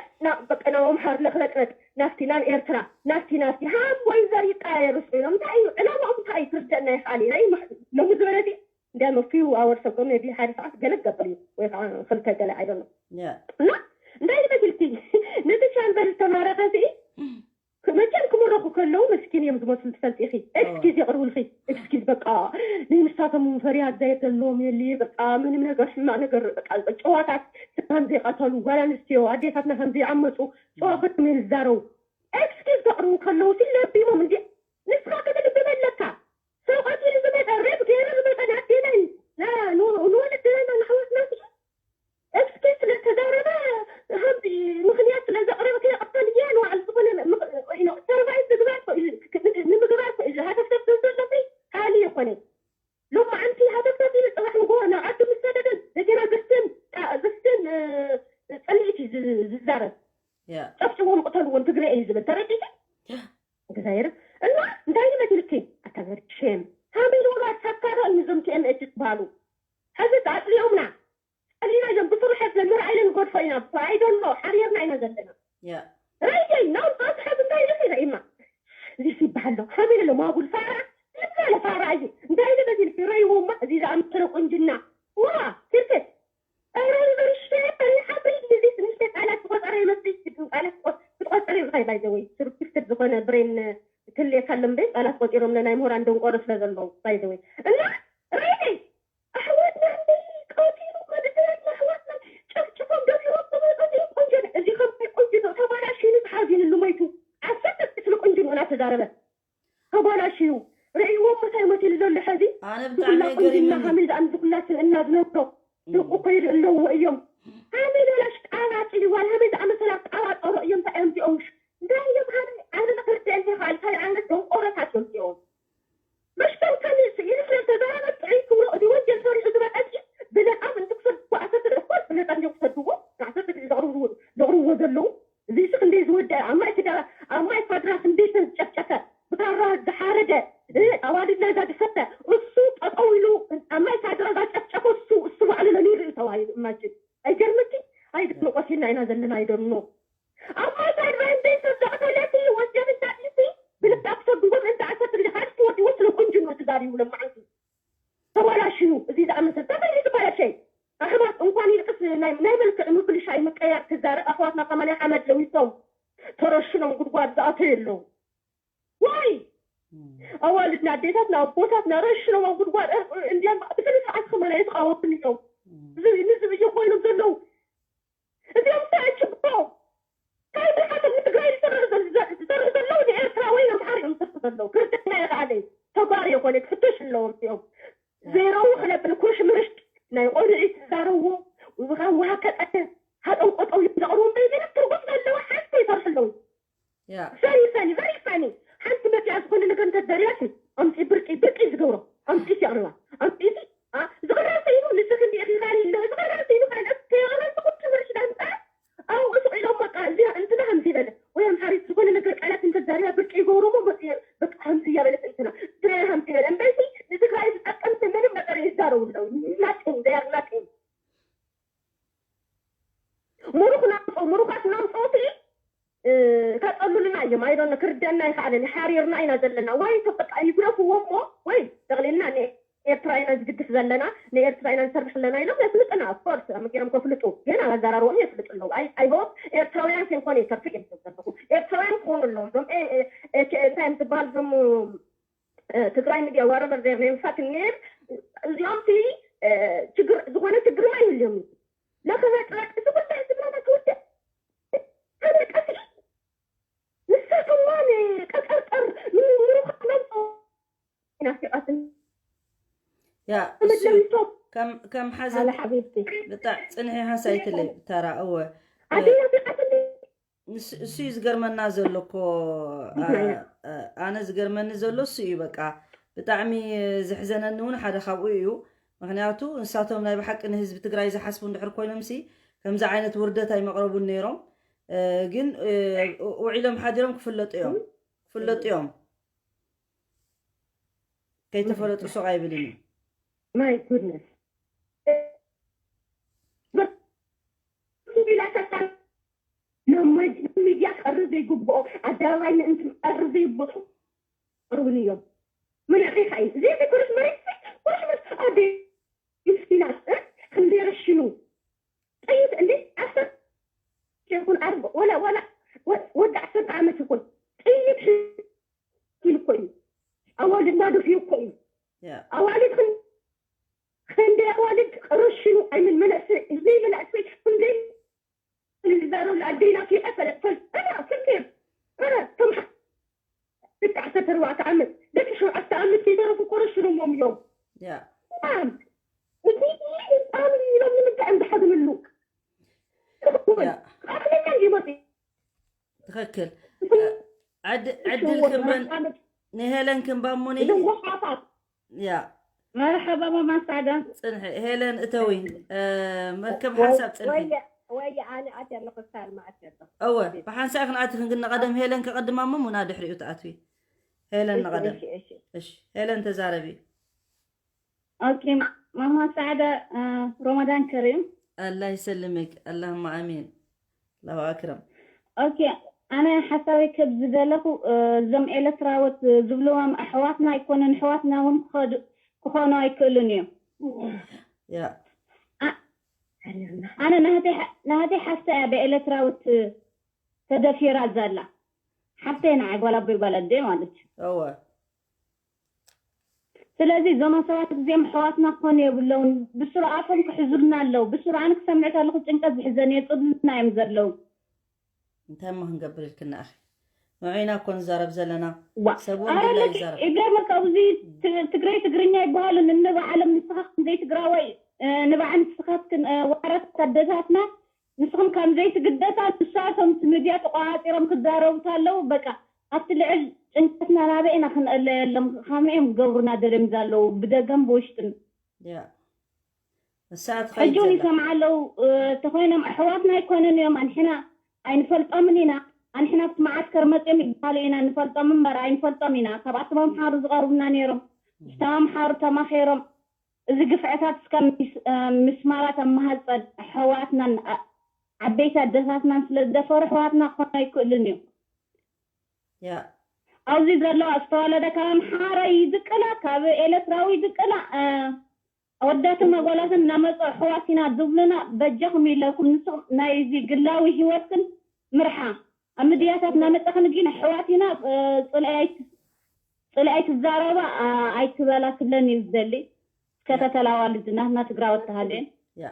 በቃ ናብ ኣምሓር ለክለጥለጥ ናፍቲ ናብ ኤርትራ ናፍቲ ናፍቲ ሃቦይ ዘሪጣ የርሱ ኢሎም እንታይ እዩ ዕላማኦም እንታይ እዩ ክርደና ይኽኣል እዩ ናይ ሎሚ ዝበለ እዚ እንዲያም ፊው ኣወር ሰጎም ነቢ ሓደ ሰዓት ገለ ክገብር እዩ ወይ ከዓ ክልተ ገለ ኣይደሎ እና እንታይ ይመስልኪ ነቲ ሻምበል ዝተማረኸ እዚ መቸም ክምረኹ ከለዉ መስኪን እዮም ዝመስሉ ትፈልጢ ኢኺ ኤክስኪዝ የቕርቡልኺ ኤክስኪዝ በቃ ናይ ንሳቶም ፈሪሃ እግዚኣብሔር ዘለዎም የለ በቃ ምንም ነገር ሕማቕ ነገር በቃ ጨዋታት ስድራን ዘይቐተሉ ጓል ኣንስትዮ ኣዴታትና ከም ዘይዓመፁ ጨዋ ኮይኖም እዮም ዝዛረቡ ኤክስኪዝ ከቕርቡ ከለዉ ሲ ለቢሞም እንዲ ንስኻ ክትልብም ኣለካ ሰብ ቀቲሉ ዝመፀ ሬፕ ገይሩ ዝመፀ ንኣዴና ንወለድና ንኣሕዋትና እስኪ ስለተዛረበ ሃምዚ ምክንያት ስለዘቕረበ ከየቐተል እየ ንባዕሉ ዝኾነ ሰርቫይቭ ምግባር ንምግባር ክእል ሃተፍተፍ ዝብል ዘሎ ሃሊ ይኾነ ሎማዓንቲ ሃተፍተፍ ኢሉ ፅባሕ ንጎ ንዓዱ ምስ ሰደደ እንደገና ዘስትን ዘስትን ፅልኢት እዩ ዝዛረብ ጨፍጭዎም ቅተልዎም ትግረ እዩ ዝብል ተረዲቲ እግዚኣብሔር እና እንታይ ይመስልኪ ኣታ ገርድ ሼም ሃመይ ልውላድ ሳካሮ እዩ ዞም ቲኤምኤች ዝበሃሉ ሕዚ ኣፅሊኦምና ጸሊና እዮም ብስርሐት ዘምር ኣይለን ጎድፎ ኢና ኣይደሎ ሓሪርና ኢና ዘለና ረይደይ ናው ጣት ሓዚ እንታይ ኢልኺ ረኢማ እዚስ ይበሃሎ ከመይ ኢለ ማጉል ፋራ ዝበለ ፋራ እዩ እንታይ ኢለ በዚ ኢልኪ ረይዎማ እዚ ዝኣምሰለ ቁንጅና ዋ ትርክት ረ ዩኒቨርሲቲ ሓብሪ እዚ ትንሽ ቃላት ትቆፀረ ይመስል ቃላት ክትቆፀረ እንታይ ባይዘወይ ስርክፍትር ዝኾነ ብሬን ክልየካ ኣሎ እምበይ ቃላት ቆፂሮም ናይ ምሁራን ደንቆሮ ስለ ዘለዉ ባይዘወይ እና ረይደይ ኣሕዋትና እንዲ ቀቲሉ መንእሰያትና ኣሕዋትና ጨፍጭፎም ደፊሮም ዝመፁ እዚኦም ቆንጆ እዚ ከምዚ ቆንጆ ተባላሽኑ ተሓዚንሉ ሞይቱ ዓሰርተ ክፍሊ ቆንጆ እናተዛረበ ተባላሽዩ ርእይዎም መሳይ መሲሉ ዘሎ ሕዚ ኣነ ብጣዕሚ ዝኩላ ቁንጅና ገሪሙኒ ከመይ ዝኣም ዝኩላ ስብእና ዝነብሮ ደቁ እኮ ይርኢ ኣለዎ እዮም ሃመይ በላሽ ጣባ ፂልዋል ሃመይ ዝኣመሰላ ጣባ ጠሮ እዮም እንታይ እዮም እዚኦም እንታይ እዮም ሃመይ ኣነ ንክርድአኒ ይኽኣል እንታይ ዓይነት ደንቆሮታት እዮም እዚኦም መሽተርካኒ ስኢሉ ስለዝተዛረበ ጥዑይ ክብሎ እቲ ወንጀል ሰሪሑ ዝመጸ ብነጻ ምእንቲ ክሰድዎ ኣሰር እኮ ብነጻ እንዲዮም ክሰድዎ ንዓሰርተ ክልተ ዘቕርብዎ ዘለዉ እዚ ሲ ክንደይ ዝወደአ ኣብ ማይ ክዳ ኣብ ማይ ካድራ ክንደይ ሰብ ዝጨፍጨፈ ብካራ ዝሓረደ ኣዋልድ ናይዛ ዝፈተ እሱ ጠጠው ኢሉ ኣብ ማይ ካድራ ዛጨፍጨፈ እሱ እሱ ባዕሉ ለሚሩ እዩ ተባሂሉ እማጅን ኣይገርምኪ ኣይገርም ቆሲልና ኢና ዘለና ኣይደኖ ኣብ ማይ ካድራ እንዴት ተዘቅተለት ወጀብ እንዳዲሲ ብልዳ ክሰድዎ ምእንቲ ዓሰርተ ግዜ ካልስ ትወዲዎ ስለ ቁንጅኖ ትዛሪቡ ለማዓንቲ ተባላሽዩ እዚ ዝኣመሰል ተፈሊ ዝበለሸይ ኣሕዋት እንኳን ይልቅስ ናይ ናይ መልክዕ ምብልሻይ ምቀያር ክዛረብ ኣሕዋትና ከማን ሓመድ ለዊሶም ተረሽኖም ጉድጓድ ዝኣተዩ ኣለዉ ዋይ ኣዋልድና ኣዴታትና ኣቦታትና ረሽኖም ኣብ ጉድጓድ እንዲያም ብስነ ስርዓት ከማን ኣይተቃወምን እዮም ንዝብዩ ኮይኖም ዘለዉ እዚኦም ተኣጅቦ ካብ ብሓሰብ ንትግራይ ዝሰርሑ ዘለዉ ንኤርትራ ወይ ኣምሓር እዮም ዝሰርሑ ዘለዉ ክርደና ይኽኣለ ተጓሪ ይኾነ ክፍተሽ ኣለዎም እዚኦም ዘይረቡ ክነብል ኩርሽ ምርሽ ናይ ቆልዒ ትዛረብዎ ውሃ ውሃ ከጠተ ሃጠው ቆጠው እዮም ዘቕርቡ እምበይ ግን ትርጉም ዘለዎ ሓንቲ ይሰርሑ ኣለዉ ያ ፈኒ ፈኒ ቨሪ ፈኒ ሓንቲ መፂኣ ዝኾነ ነገር እንተዘሪባሲ ኣምፂ ብርቂ ብርቂ ዝገብሮ ኣምፂ የቕርባ ኣምፂ ዝቕረብ ኮይኑ ንስኺ እንዲኢኺ ዛሪ ኣሎ ዝቕረብ ኮይኑ ካልኦት ከየቕረብ ዝቁጭ ምርሽ ዳምፃ ኣብኡ ስቕ ኢሎም በቃ እዚኣ እንትና ከምዚ በለ ወይ ኣምሓሪት ዝኾነ ነገር ቃላት እንተዛሪባ ብርቂ ይገብርሞ መፅእ በቃ ከምዚ እያበለት እንትና ትግራይ ከምዚ በለ እምበይሲ ንትግራይ ዝጠቅም ምንም ነገር ይዛረቡ ኣለዉ ናቲንግ they are nothing ምሩኽ ናምፀው ምሩኻት ናምፀውቲ ከፀሉልና እዮም ኣይዶነ ክርደና ይኽኣለን ሓሪርና ኢና ዘለና ወይ ተበቃ ይግረፍዎ እሞ ወይ ጠቕሊልና ኤርትራ ኢና ዝድግፍ ዘለና ንኤርትራ ኢና ንሰርሕ ኣለና ኢሎም የፍልጥና ኦፍኮርስ መገሮም ከፍልጡ ግን ኣብ ኣዘራርቦም የፍልጡ ኣለዉ ኣይ ሆፕ ኤርትራውያን ከይኮነ ይተርፍ እዮም ዘለኹ ኤርትራውያን ክኾኑ ኣለዎም ዞም እንታይ እዮም ዝበሃል ዞም ትግራይ ሚድያ ዋረበር ዘር ናይ ምፋት ኔር እዚኦም ሲ ችግር ዝኾነ ችግር ማ ይህልዮም ለኸበጥበጥ እዚ ጉዳይ ዝብለና ክውድእ ኣነ ቀስኢ ንሳቶማ ንቀጠርጠር ንምሩኻት መምፅኡ ናፊቓትን ያ እሱ ተመለዊሶም ከም ከም ኣለ ሓዘን ሓቢብቲ ብጣዕ ፅንሒ ሓንሳይትለይ ተራ እወ ኣደ ናፊቓትኒ እሱ እዩ ዝገርመና ዘሎ እኮ። ኣነ ዝገርመኒ ዘሎ እሱ እዩ። በቃ ብጣዕሚ ዝሕዘነኒ እውን ሓደ ካብኡ እዩ። ምክንያቱ ንሳቶም ናይ ብሓቂ ንህዝቢ ትግራይ ዝሓስቡ እንድሕር ኮይኖም ሲ ከምዚ ዓይነት ውርደት ኣይመቕረቡን ነይሮም። ግን ውዒሎም ሓዲሮም ክፍለጡ እዮም፣ ክፍለጡ እዮም። ከይተፈለጡ ሱቕ ኣይብልን እዩ። My goodness. ሚድያ ክቐርብ ዘይግብኦ፣ ኣደባባይ ምእንቲ ክቐርብ ዘይግብኦ ቅርብን እዮም። ምንዕሪኻ እዩ። ዘይዘይኮነስ መሬት፣ ኮነስ መሬት ኣደ ምስኪናት ክንደይ ረሽኑ ጥይት እንዴ ዓሰርተ ይኹን ኣርብ ወላ ወላ ወዲ ዓሰርተ ዓመት ይኹን ጥይት ሒዙ እኮ እዩ። ኣዋልድና ደፊኡ እኮ እዩ። ኣዋልድ ክንደይ ኣዋልድ ረሽኑ ኣይምን መናእሰይ ዘይመናእሰይ ክንደይ ዝዛረብ ኣደይና ከይቀተለት ፈል- ፈል- ፈል- ፈል- ከም ደቂ ዓሰርተ ኣርባዕተ ዓመት ደቂ ሸውዓተ ዓመት ከይተረፉ እኮ ረሽኖሞም እዮም። ያ ናም እቲ ህፃን ኢሎም ንምንታይ እዮም ዝሓዝንሉ? ያ ኣክለኛ እንጂ መፂ ትኽክል። ዕድ- ዕድል ክንበን ንሄለን ክንባሙኒ እዞም ጎሓፋት ያ መርሓባ ማማ ሳዕዳ ፅንሒ ሄለን እተዊ መርከብ ሓንሳብ ፅንሒ ወይ ወይ ኣነ ኣት ኣለኹ ሳልማ ኣት ኣለኹ እወ ብሓንሳብ ክንኣትኽን ግን ንቐደም ሄለን ከቐድማ እሞ ሙና ድሕሪኡ ትኣትዊ ሄለን ንቐደም እሺ እሺ እሺ ሄለን ተዛረቢ ኦኬ ማማ ሳዕዳ ሮመዳን ከሪም ኣላህ ይሰልምክ ኣላሁማ ኣሚን ኣላሁ ኣክረም ኦኬ ኣነ ሓሳበይ ከብ ዝደለኹ እዞም ኤለትራዎት ዝብልዎም ኣሕዋትና ኣይኮነን ኣሕዋትና እውን ክኸዱ ክኾኑ ኣይክእሉን እዮም ያ ኣነ ናህተይ ሓፍተ እያ ብኤለትራዊት ተደፊራ ዘላ ሓፍተይ ንዓይ ጓል ኣቦይ ጓል ኣደይ ማለት እዩ እወ ስለዚ እዞም ሰባት እዚኦም ኣሕዋትና ክኾኑ የብለውን ብስርዓቶም ክሕዙልና ኣለዉ ብስርዓን ክሰምዕ ከለኹ ጭንቀት ዝሕዘን የፅሉልና እዮም ዘለዉ እንታይ እሞ ክንገብር ኢልክና ኣኺ ንዑ ኢና እኮ ንዛረብ ዘለና ዋ ሰብ እውን ኣረ ድላ ልክ ይዛረብ ይገርመካ ኣብዚ ት- ትግረይ ትግርኛ ይበሃሉ ንንባዓሎም ንስኻ ከምዘይ ትግራዋይ እ፣ ንባዕ ንስኻትክን እ፣ ዋዕረት ኣደታትና ንስኹም ከምዘይ ትግደሳ ንሳቶም እቲ ሚድያ ተቆፃፂሮም ክዛረቡ ኣለዉ በቃ ኣብቲ ልዕል ጭንቀትና ናበይ ኢና ክንእለየሎም ከመይ እዮም ክገብሩና ደልዮም ዘለዉ ብደገን ብውሽጥን ያ ንሳ ሕጂ እውን ትኸይድ ይሰምዓ ኣለዉ እ፣ ተኾይኖም ኣሕዋትና ኣይኮነን እዮም ኣንሕና ኣይንፈልጦምን ኢና ኣንሕና ኣብቲ መዓስከር መፅኦም ይበሃሉ ኢና ንፈልጦም እምበር ኣይንፈልጦም ኢና ካብኣቶም ኣምሓሩ ዝቐርቡና ነይሮም ምስቶም ኣምሓሩ ተማኼሮም እዚ ግፍዕታት እስከ ምስ- እ፣ ምስማራት ኣብ ማህፀን ኣሕዋትናን ኣ- ዓበይቲ ኣደታትናን ስለ ዝደፈሩ ኣሕዋትና ክኾኑ ኣይክእሉን እዮም ያ ኣብዚ ዘለዋ ዝተወለደ ካብ ኣምሓራይ ይድቅላ ካብ ኤለትራዊ ይድቅላ እ፣ ኣወዳትን ኣጓላትን እናመፁ ኣሕዋት ኢና ዝብሉና በጃኹም ኢለኩም ንስኹም ናይ እዚ ግላዊ ሂወትክን ምርሓ ኣብ ምድያታት እናመፃኽን ግን ኣሕዋት ኢና እ፣ ፅልኣይ ፅልኣይ ትዛረባ ኣ፣ ኣይትበላ ክብለን እዩ ዝደሊ እስከ ተተላዋልድ ናትና ትግራወት ተሃልየን ያ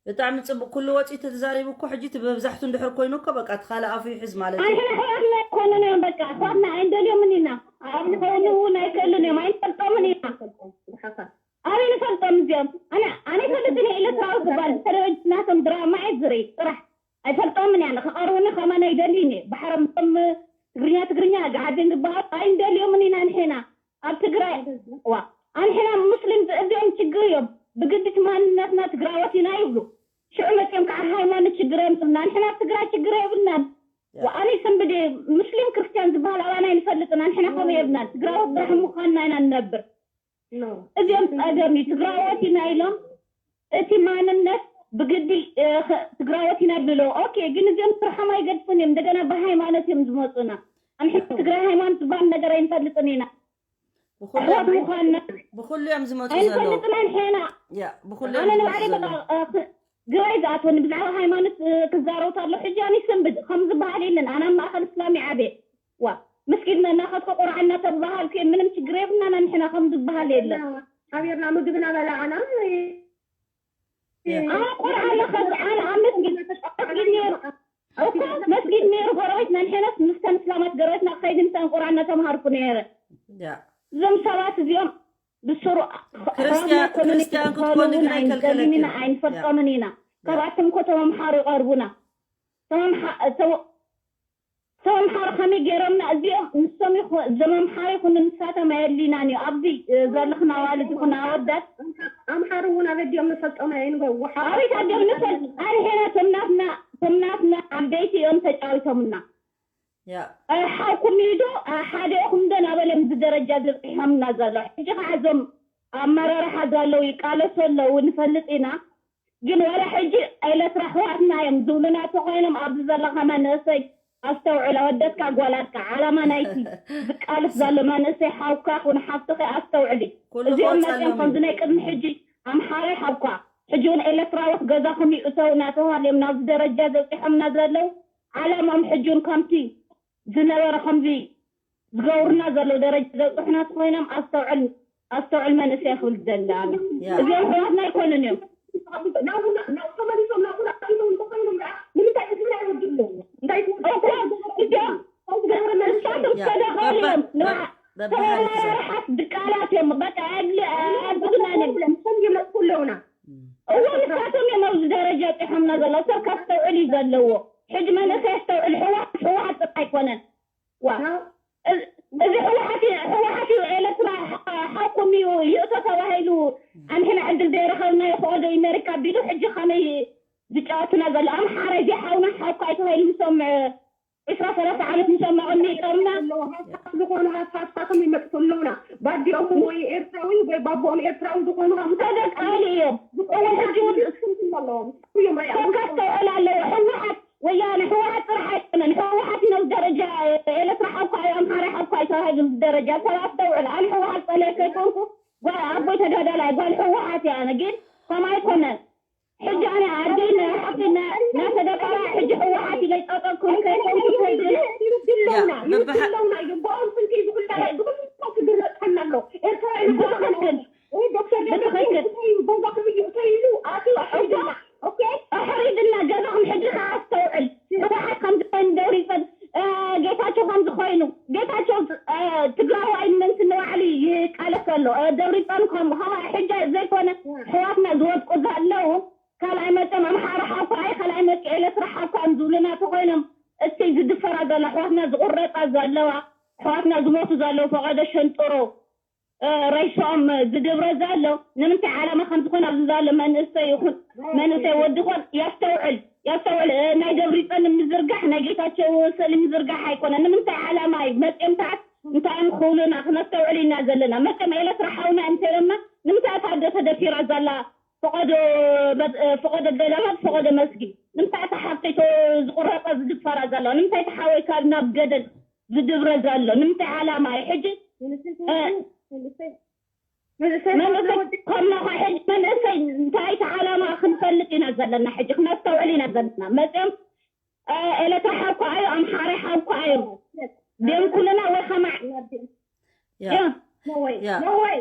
ብጣዕሚ ፅቡቅ ኩሉ ወፂኡ ተተዛሪቡ እኮ ሕጂ እቲ መብዛሕቱ እንድሕር ኮይኑ እኮ በቃ እቲ ካልእ ኣፉ ይሕዝ ማለት እዩ ኣንሕና ኣሕዋትና ኣይኮኑን እዮም በቃ ኣሕዋትና ኣይንደልዮምን ኢና ኣብ ንኸውን እውን ኣይክእሉን እዮም ኣይንፈልጦምን ኢና ኣበይ ንፈልጦም እዚኦም ኣነ ኣነ ይፈልጥን እየ ኤለትራዊ ክባል ብተለቨጅን ናቶም ድራማ እየ ዝርኢ ጥራሕ ኣይፈልጦምን እየ ኣነ ክቐርቡኒ ከማን ኣይደልይን እየ ባሕሮም እቶም ትግርኛ ትግርኛ ጋዓዴን ዝበሃሉ ኣይንደልዮምን ኢና ንሕና ኣብ ትግራይ ዋ ኣንሕና ሙስሊም እዚኦም ችግር እዮም ብግድት ማንነትና ትግራወት ኢና ይብሉ ሽዑ መፅኦም ከዓ ሃይማኖት ችግር የምፅልና ንሕና ኣብ ትግራይ ችግር የብልናን ኣነ ሰንብደ ሙስሊም ክርስትያን ዝበሃል ኣባና ኣይንፈልጥን ኣንሕና ከምኡ የብልናን ትግራወት ጥራሕ ምዃንና ኢና ንነብር እዚኦም ፀገም እዩ ትግራወት ኢና ኢሎም እቲ ማንነት ብግዲ ትግራወት ኢና ይብልዎ ኦኬ ግን እዚኦም ስርሖም ኣይገድፍን እዮም እንደገና ብሃይማኖት እዮም ዝመፁና ኣንሕና ትግራይ ሃይማኖት ዝበሃል ነገር ኣይንፈልጥን ኢና ብኩሉ ኣሕዋት ምዃንና ብኩሉ እዮም ዝመፁ ዘለዉ ኣይንፈልጥን ኣንሕና ያ ብኩሉ ኣነ እዮም ንባዕለይ ዝመፁ ዘለዉ በቃ እ፣ ግራ እዩ ዝኣትወኒ ብዛዕባ ሃይማኖት እ፣ ክዛረቡ ታሎ ሕጂ ኣነ ይሰንብድ ከም ዝበሃል የለን ኣነ ኣብ ማእኸል እስላም ይዓበ ዋ መስጊድ እናኸድኩ ቁርዓን እናተባሃልኩ እየ ምንም ችግር የብልናን ኣንሕና ከም ዝበሃል የለን ሓቢርና ምግብና በላዕና ያ ኣነ ቁርዓን እናኸድኩ ኣነ ኣብ መስጊድ መስጊድ ነይሩ እኮ መስጊድ ነይሩ ጎረቤት ነንሕናስ ምስተን እስላማት ጎረቤትና ክኸይድ ምስተን ቁርዓን እናተምሃርኩ ነይረ ያ እዞም ሰባት እዚኦም ብስሩ ክርስትያን- ክርስትያን ክትኮኒ ግን ኣይከልከለክን። ኣይንፈልጦምን ኢና ካብኣቶም እኮ ተመምሓሩ ይቐርቡና ተመምሓ- ተመ- ሰብ ኣምሓሩ ከመይ ገይሮምና እዚኦም ንሶም ይኹ- እዞም ኣምሓሩ ይኹኑ ንሳቶም ኣየድልዩናን እዩ። ኣብዚ እ፣ ዘለኽና ኣዋልድ ይኹን ኣወዳት ኣምሓሩ እውን ኣበዲኦም ንፈልጦም ኣይንገ ወሓ ኣቤት ኣዲኦም ንፈልጥ ኣድሄና ቶም ናትና ቶም ናትና ዓበይቲ እዮም ተጫዊቶምና። ያ ሓውኩም ኢዶ ሓደ ኢኹም ዶ ናበለ ምዚ ደረጃ ዘብፅሖምና ዘሎ። ሕጂ ከዓ እዞም ኣመራርሓ ዘለዉ ይቃለሱ ኣለዉ ንፈልጥ ኢና። ግን ዋላ ሕጂ ኤለትራ ኣሕዋትና እዮም ዝብሉና ተኾይኖም ኣብዚ ዘለኻ መንእሰይ ኣስተውዕል። ኣወደትካ ጓላትካ ዓላማ ናይቲ ዝቃልስ ዘሎ መንእሰይ ሓውካ ኩን ሓፍትኺ ኣስተውዕሊ። ኩሉ እዚኦም ክወፅኣሎም መፅኦም ከምዚ ናይ ቅድሚ ሕጂ ኣምሓራይ ሓውካ ሕጂ እውን ኤለትራዊ ገዛኹም ይእተው እናተባሃሉ እዮም ናብዚ ደረጃ ዘብፅሖምና ዘለዉ። ዓላምኦም ሕጂ እውን ከምቲ ዝነበረ ከምዚ ዝገብሩና ዘለዉ ደረጃ ዘብፅሑና ተኾይኖም ኣስተውዕል ኣስተውዕል መንእሰይ ክብል ዝደሊ ኣነ። ያ። እዚኦም ኣሕዋትና ኣይኮኑን እዮም። ናብና ናብ ተመሊሶም ናብና ከይዶም እንተኾይኖም ደኣ ንምንታይ ህዝብና ይወድሉ እንታይ እኮ እዚኦም ንሳቶም ያ፣ ዝተደኸሉ እዮም። በባ- በባህሪ ተመራርሓት ድቃላት እዮም። በቃ ኣድሊ ኣድግናን እዮም። ምሶም ይመፅኡ ኣለውና እዎ ንሳቶም እዮም ኣብዚ ደረጃ ፅሖምና ዘለዉ። ሰብ ከስተውዕል እዩ ዘለዎ። ሕጂ መንእሰይ ኣስተውዕል። ህወሓት ህወሓት ጥራሕ ኣይኮነን። ዋ እዚ ህወሓት ህወሓት እዩ ኤለትራ ሓኩም እዩ ይእቶ ተባሂሉ ኣንሕና ዕድል ዘይረኸብና ይኸዶ ኣሜሪካ ቢሉ ሕጂ ከመይ ዝጫወትና ዘሎ ኣምሓራ እዚ ሓውና ሓውካ ኣይተባሂሉ ምሶም ዕስራ ሰላሳ ዓመት ምሶም ኣቐሚጦምና ዝኾኑ ሃሳሳቶም ይመፅኡ ኣለውና ባዲኦም ወይ ኤርትራዊ ወይ ባቦኦም ኤርትራዊ ዝኾኑ ተደቃሊ እዮም እወ ሕጂ እውን ኣለዎም እዮም ሰብ ከስተውዕል ኣለዎ። ህወሓት ወያነ ህወሓት ጥራሕ ኣይኮነን። ህወሓት ነዚ ደረጃ ኤለትራ ሓውካ እዩ ኣምሓራ ሓውካ እዩ ተባሂሉ ደረጃ ሰብ ኣስተውዕል። ኣነ ህወሓት ፀለይ ከይኮንኩ ጓል ኣቦይ ተጋዳላይ ጓል ህወሓት እያ። ኣነ ግን ከምኡ ኣይኮነን። ሕጂ ኣነ ኣደይ ሓፍትና ናተደቀራ ሕጂ ህወሓት ኢለ ይፀቀኩ ከይኮንኩ ከይድን ይብድለውና በባሓ- ይብድለውና እዮም ብኦም ስንኪ ዝብላ ዝብልኮ ክግረፀና ኣሎ ኤርትራዊ ብትኽክል ብትኽክል ኣሕሪድና ገዛኹም ሕጂ ከዓ ኣስተውዕል። ህወሓት ከም ዝኾይኑ ደብሪፀን ጌታቸው ከም ዝኾይኑ ጌታቸው ትግራዋይ ምእንቲ ንባዕሉ ይቃለስ ኣሎ። ደብሪፀን ከም ከማ ሕጂ ዘይኮነ ኣሕዋትና ዝወድቁ ዘለዉ ካልኣይ መፅኦም ኣምሓራ ሓኳ ኣይ ካልኣይ መፂ ኤለትራ ሓኳ እዮም ዝብሉና ተኮይኖም እቲ ዝድፈራ ዘሎ ኣሕዋትና ዝቁረፃ ዘለዋ ኣሕዋትና ዝሞቱ ዘለዉ ፈቐዶ ሸንጥሮ ረይሶም ዝድብረ ዘሎ ንምንታይ ዓላማ ከም ዝኾነ ኣብዚ ዘሎ መንእሰይ ይኹን መንእሰይ ወዲ ኾን የስተውዕል የስተውዕል ናይ ደብሪፀን ምዝርጋሕ ናይ ጌታቸው ስእሊ ምዝርጋሕ ኣይኮነ ንምንታይ ዓላማ እዩ መፅኦም ተዓት እንታይ እዮም ክብሉና ክነስተውዕል ኢና ዘለና መፅኦም ኤለትራ ሓውና እንተይሎምና ንምንታይ እታ ኣዶ ተደፊራ ዘላ ፈቐዶ ፈቐዶ ገዳማት ፈቐዶ መስጊድ ንምንታይ እታ ሓብተይ ዝቁረፀ ዝድፈራ ዘላ ንምንታይ ተሓወይ ካብ ናብ ገደል ዝድብረ ዘሎ ንምንታይ ዓላማ እዩ ሕጂ መንእሰይ ከምናኻ ሕጂ መንእሰይ እንታይ እቲ ዓላማ ክንፈልጥ ኢና ዘለና ሕጂ ክነስተውዕል ኢና ዘለና መፅኦም ኤለትራ ሓብኳ ኣዩ ኣምሓራይ ሓብኳ ኣዩ ደንኩልና ወይ ከማዕ ያ ወይ ያ ወይ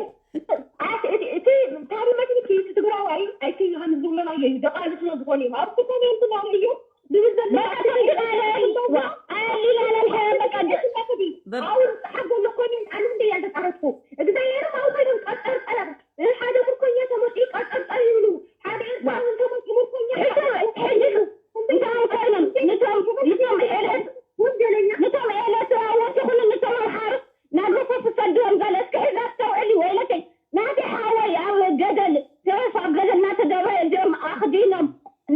እቲ ታሪመትኒክ እቲ ትግራዋይ ኣይከይሃን ዝብለናዮ እዩ ደቃልስና ዝኾነ እዩ ኣብ ክሰብ የንትናለ እዩ ዝብል ዘሎ በባ አሁን ጸሐፍ ዘሎ እኮ እኔ አሉ እንደ ያልተጻረፍኩ እግዚአብሔርም አውቀደም ቀጠርጠር ሓደ ምርኮኛ ተመጪ ቀጠርጠር ይብሉ ሓደ ኤርትራዊ ተመጪ ምርኮኛ እንታይ ኮይኖም ንቶም ንቶም ኤለት ወንጀለኛ ንቶም ኤለትራዎት ይኹኑ ንቶም ኣምሓሩ ናብ ርሑስ ዝሰድዎም ዘሎ እስኪ ሕዚ ኣስተውዕሊ ወይለከይ ናቲ ሓወይ ኣብ ገደል ተረፍ ኣብ ገደል እናተደብረ እዚኦም ኣኽዲኖም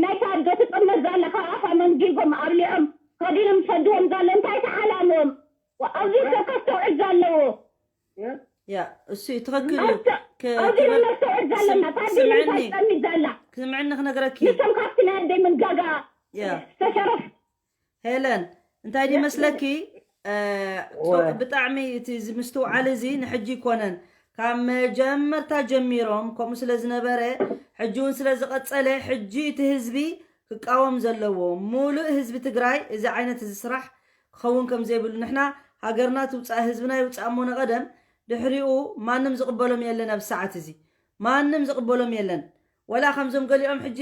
ናይታ ኣዶ ትጥመት ዘላ ካብ ኣፋ መንጊጎም ኣብሊዖም ከዲኖም ዝሰድዎም ዘሎ እንታይ ተዓላምኦም ኣብዚ ሰብ ከስተውዕል ዘለዎ ያ እሱ እዩ ትኽክል እዩ ኣብዚ ነስተውዕል ዘለና ታዲያ እንታይ ጸሚት ዘላ ስምዕኒ ክነግረኪ ንሶም ካብቲ ናይ ኣደይ ምንጋጋ ያ ዝተሸረፍ ሄለን እንታይ ድዩ መስለኪ ብጣዕሚ እቲ እዚ ምስትውዓል እዚ ንሕጂ ይኮነን ካብ መጀመርታ ጀሚሮም ከምኡ ስለ ዝነበረ ሕጂ እውን ስለ ዝቐፀለ ሕጂ እቲ ህዝቢ ክቃወም ዘለዎ ሙሉእ ህዝቢ ትግራይ እዚ ዓይነት እዚ ስራሕ ክኸውን ከም ዘይብሉ ንሕና ሃገርና ትውፃእ ህዝብና ይውፃእ እሞ ንቐደም ድሕሪኡ ማንም ዝቕበሎም የለን ኣብ ሰዓት እዚ ማንም ዝቕበሎም የለን ወላ ከምዞም ገሊኦም ሕጂ